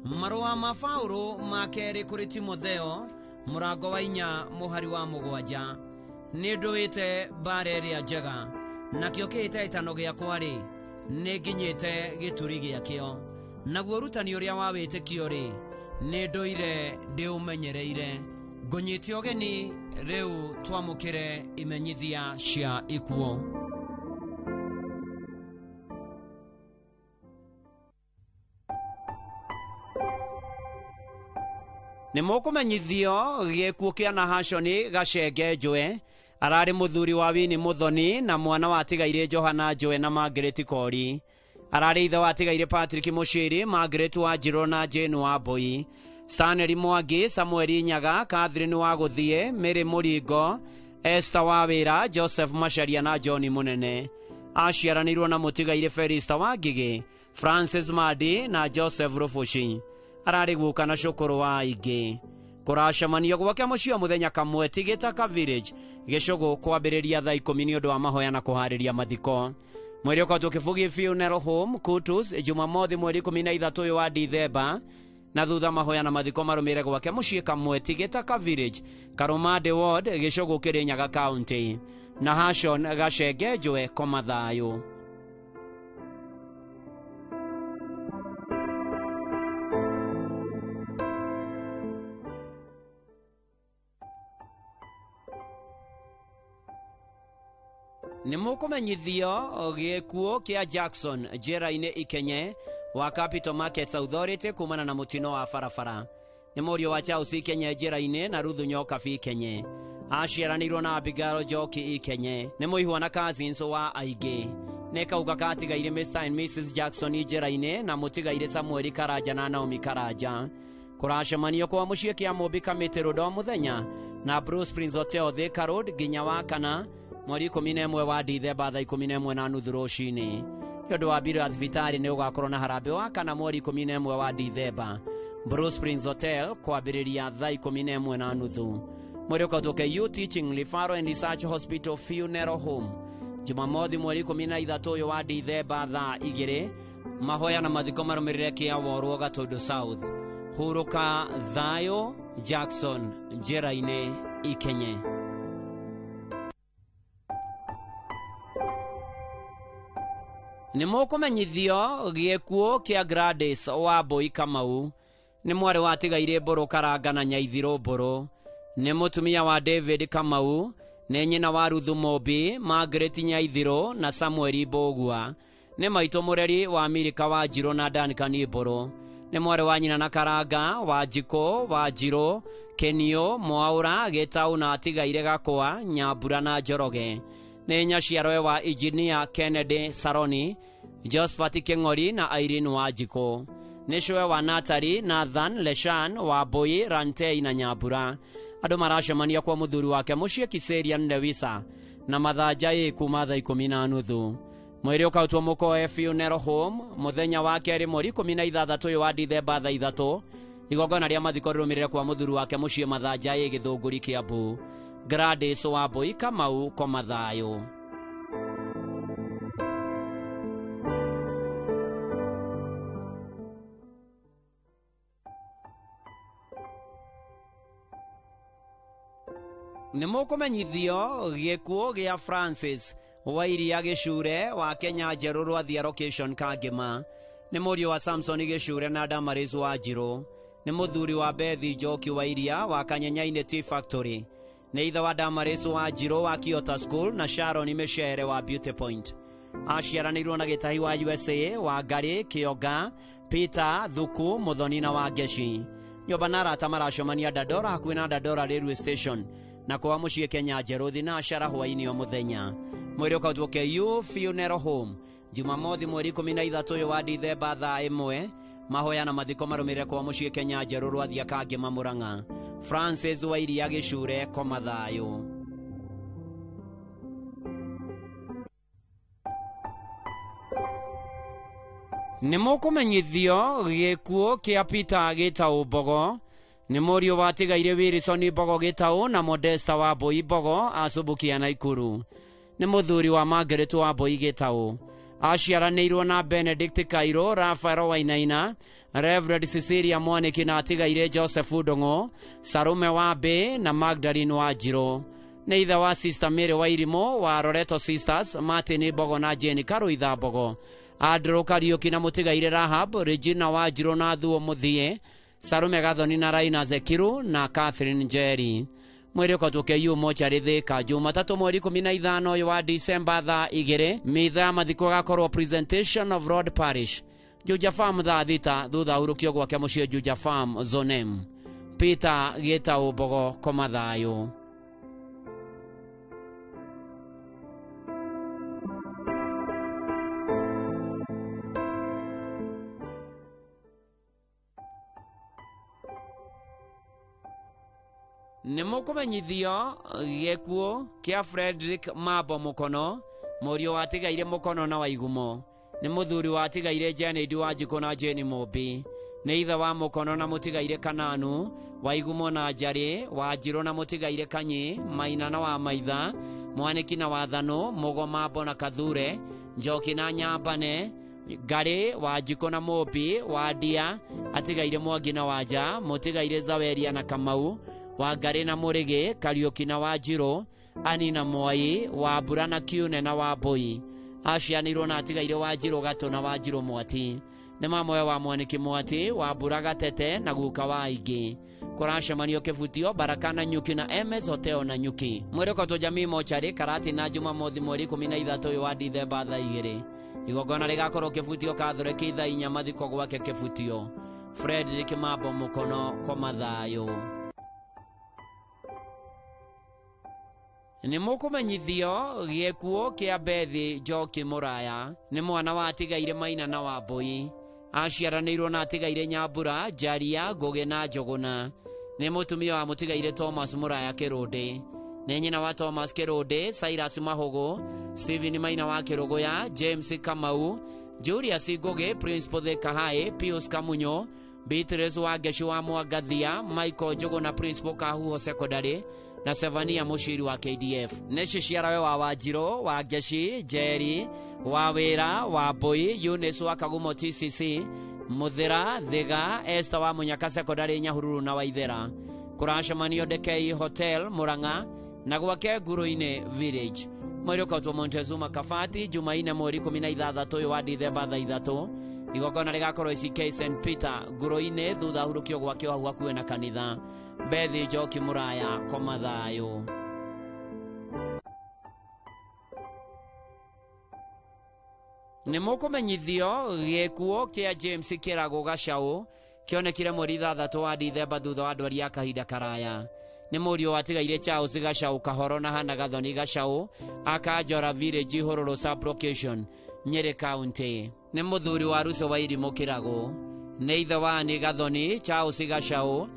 Marũa ma Paũlũ ma kerĩ kũrĩ Timotheo mũrango wa 4 mũhari wa 7. Nĩ ndũĩte mbara ĩrĩa njega, nakĩo kĩhĩtahĩtano gĩakwa-rĩ, nĩ nginyĩte gĩturi gĩakĩo. Naguo ũrutani ũrĩa wa wĩtĩkio-rĩ, nĩ ndũire ndĩũmenyereire. Ngũnyite ũgeni rĩu twamũkĩre imenyithia cia ikuũ. Nĩ mũkũmenyithio gĩkuũ kĩa Nahashoni Gacenge Njue, ararĩ mũthuri wa Wini Muthoni na mwana wa tigaire Johana Njue na Margaret Kori. Ararĩ ithe wa tigaire Patrick Mushiri, Margaret wa Njirũ na Jane wa Mbui, Stanley Mwangi, Samuel Nyaga, Catherine wa Gũthiĩ, Mary Mũringo, Esther wa Wĩra, Joseph Macharia na John Mũnene. Aciaranĩirwo na mũtigaire Felista wa Ngigĩ, Francis Madi na Joseph Rubuci. Ararĩ guka na cũkũrũ wa aingĩ. Kũracemanio gwake mũciĩ mũthenya kamwe Tigĩtaka Village, Gĩcũgũ, kwambĩrĩria thaa 10 nĩ ũndũ wa mahoya na kũharĩria mathiko. Mweri ũkoretwo Kĩbugi Funeral Home, Kutus, Jumamothi mweri 13 ũyũ wa Dithemba, na thutha mahoya na mathiko marũmĩrĩre gwake mũciĩ kamwe Tigĩtaka Village, Karũmandĩ Ward, Gĩcũgũ, Kĩrĩnyaga County. Na Hashon Gacenge Njue, koma thayũ. Nĩ mũkũmenyithio gĩkuũ kĩa Jackson njĩra-inĩ Ikenye wa Capital Markets Authority kumana na mũtino wa barabara. Nĩ mũriũ wa Charles Ikenye njĩra-inĩ na Ruthu Nyokabi Ikenye. Aciaranĩirwo na Abigail Njoki Ikenye. Nĩ mũihwa na cousins wa aingĩ. Nĩ kauga gatigaire Mr and Mrs Jackson njĩra-inĩ na mũtigaire Samuel Karanja na Naomi Karanja. Kũracemanio kwa mũciĩ kĩa Mũmbi Kamĩtĩ Road o mũthenya na Bruce Prince Hotel Thika Road nginya wa kana mweri 11 wa Dithemba thaa 11:30 rũcinĩ. Nĩ ũndũ wa mbiro ya thibitarĩ nĩ ũgakorwo na harambĩ wa kana mweri 11 wa Dithemba. Blue Springs Hotel kwambĩrĩria thaa 11:30. Mwĩrĩ ũkautwo KU Teaching Referral and Research Hospital Funeral Home Jumamothi mweri 13 ũyũ wa Dithemba thaa 2. Mahoya na mathiko marũmĩrĩre kĩa Worwo Gatũndũ South. Hurũka thayũ Jackson njĩra-inĩ Ikenye. Nĩ mũkũmenyithio gĩkuũ kĩa Gladys wa Mbũi Kamau. Nĩ mwarĩ wa Tigairĩ Mbũrũ Karanga na Nyaithirũ Mbũrũ. Nĩ mũtumia wa David Kamau. Nĩ nyina wa Ruthu Mũmbi, Margaret Nyaithirũ na Samuel Mbũgua. Nĩ maitũ mũreri wa Milika wa Njirũ na Duncan Mbũrũ. Nĩ mwarĩ wa nyina na Karanga wa Njikũ wa Njirũ, Kenio Mwaũra Gĩtaũ na Atigaire Gakwa, Nyambura na Njoroge. Nĩ nyaciarwe wa Engineer Kennedy Saroni, Josephat Kĩng'ori na Irene wa Njikũ. Nĩ cũwe wa Natari, Nathan Leshan wa Mbũi, Rantei na Nyambura. Andũ maracemania kwa mũthuri wake mũciĩ Kiserian Lewisa na Mathanja ĩ kuma thaa 10:30. Mwĩrĩ ũkautwo Mũkoe Funeral Home mũthenya wa kerĩ mweri 16 ũyũ wa Dithemba thaa 3. Igongona rĩa mathiko rĩrũmĩrĩre kwa mũthuri wake mũciĩ Mathanja ĩ Gĩthũngũri Kĩambu. Gladys wa Mbũi Kamau koma thayũ. Nĩ mũkũmenyithio gĩkuũ gĩa Francis Wairia Gĩcure wa Kenya Njerũ Rwathia Location Kangĩma. Nĩ mũriũ wa Samson Gĩcure na Damaris wa Njirũ. Nĩ mũthuri wa Bethi Njoki Wairia wa Kanyenyainĩ Tea Factory. Nĩ ithe wa Damaris wa Njirũ wa Kiota School na Sharon Mĩcere wa Beauty Point. Aciaranĩirwo na Gĩtahi wa USA wa Ngarĩ Kĩonga, Peter Thuku Mũthoni na wa Ngeci. Nyũmba na arata maracemania Dandora hakuhĩ na Dandora Railway Station na kwa mũciĩ Kenya Njerũ thinacara hwaĩ-inĩ o mũthenya. Mwĩrĩ ũkautwo KU Funeral Home Jumamothi mweri 13 ũyũ wa Dithemba thaa 1. Mahoya na mathiko marũmĩrĩre kwa mũciĩ Kenya Njerũ Rwathia Kangĩma Mũrang'a. Francis Wairia Gĩcure koma thayũ. Nĩ mũkũmenyithio gĩkuũ kĩa Peter Gĩtaũ Mbogo. Nĩ mũriũ wa Tigaire Wilson Mbogo Gĩtaũ na Modesta wa Mbũi Mbogo acumbukia Naikuru. Nĩ mũthuri wa Margaret wa Mbũi Gĩtaũ. Aciaranĩirwo na Benedict Kairo, Rafael Wainaina, Reverend Cecilia Mwaniki na Atigaire Joseph Ndong'o, Sarume wa Mbĩ na Magdalene wa Njirũ. Nĩ ithe wa Sister Mary Wairimũ wa Loreto Sisters, Martin Mbogo na Jane Karuitha Mbogo. Andrew Kariũki na mũtigaire Rahab, Regina wa Njirũ na Thuo Mũthiĩ, Sarume Gathoni na Raina Zekiru na Catherine Njeri. Mwĩrĩ ũkautwo KU mocarĩ Thĩka Jumatatũ mweri 15 ũyũ wa Disemba thaa 2. Mitha ya mathiko ĩgakorwo Presentation of Road Parish Juja Farm thaa 6 thutha hurũkio gwake mũciĩ Juja Farm Zone M. Peter Gĩtaũ Mbogo koma thayũ. Nĩ mũkũmenyithio gĩkuũ kĩa Frederick Mambo Mũkono, mũriũ wa Tigaire Mũkono na Waigumo. Nĩ mũthuri wa Tigaire Janet wa Njikũ na Jane Mũmbi. Nĩ ithe wa Mũkono na mũtigaire Kananu, Waigumo na Njarĩ, wa Njirũ na mũtigaire Kanyi, Maina na wa Maitha, Mwaniki na Wathanũ, Mũgo Mambo na Kathure, Njoki na Nyambane, Ngarĩ wa Njikũ na Mũmbi, wa Ndia, Atigaire Mwangi na Wanja, mũtigaire Zaweria na Kamau, wa Ngarĩ na Mũrĩgĩ, Kariũki na Wanjirũ, Ani na Mwai, wa Mbura na Kiune na wa Mbũi. Acianĩirwo na Atigaire Wanjirũ Gatũ na Wanjirũ Mwati. Nĩ mamoe wa Mwaniki Mwati, wa Mbura Gatete na guka wa aingĩ. Kũracemanio Kĩbutio, Baraka na Nyuki na MS Hotel na Nyuki. Mwĩrĩ ũkautwo Jamii Mochari, Karati na Jumamothi mweri 13 ũyũ wa Dithemba thaa 2. Igongona rĩgakorwo Kĩbutio Catholic thaa 4 mathiko gwake Kĩbutio. Frederick Mambo Mũkono koma thayũ. Nĩ mũkũmenyithio gĩkuũ kĩa Bethi Njoki Mũraya. Nĩ mwana wa Atigaire Maina na wa Mbũi. Aciaranĩirwo na Atigaire Nyambura, Njaria, Ngũgĩ na Njũgũna. Nĩ mũtumia wa mũtigaire Thomas Mũraya Kĩrũndĩ. Nĩ nyina wa Thomas Kĩrũndĩ, Cyrus Mahũgũ, Stephen Maina wa Kĩrũgũya, James Kamau, Julius Ngũgĩ, Prince Thika High, Pius Kamunyo, Beatrice wa Ngeci wa Mwangathia, Michael Njũgũ na Principal Kahuho Secondary na Sevania Mũciri wa KDF. Nĩ ciciarawe wa Wanjirũ wa Ngeci, Njeri wa Wĩra wa Mbui, Eunice wa Kagumo TCC, Muthira Thiga, Esther wa Munyaka Secondary Nyahururu na Waithera. Kũracemanio Ndekei Hotel Murang'a na gwake Nguru-inĩ Village. Mweri ũkautwo Montezuma Kabati Jumaine mweri 16 ũyũ wa Dithemba thaa 3. Igongona rĩgakorwo ICK St Peter Nguru-inĩ thutha hurũkio gwake o hau hakuhĩ na kanitha. Bethi Njoki Mũraya, koma thayũ. Nĩ mũkũmenyithio gĩkuũ kĩa James Kĩragũ Gacau kĩonekire mweri 6 wa Dithemba thutha wa ndwari ya kahinda karaya. Nĩ mũriũ watigaire Charles Gacau Kahoro na Hana Gathoni Gacau aka Njora Village Hũrũrũ sub-location Nyeri County. Nĩ mũthuri wa Ruco wa Irimũ Kĩragũ. Nĩ ithe wa Anĩ Gathoni, Charles Gacau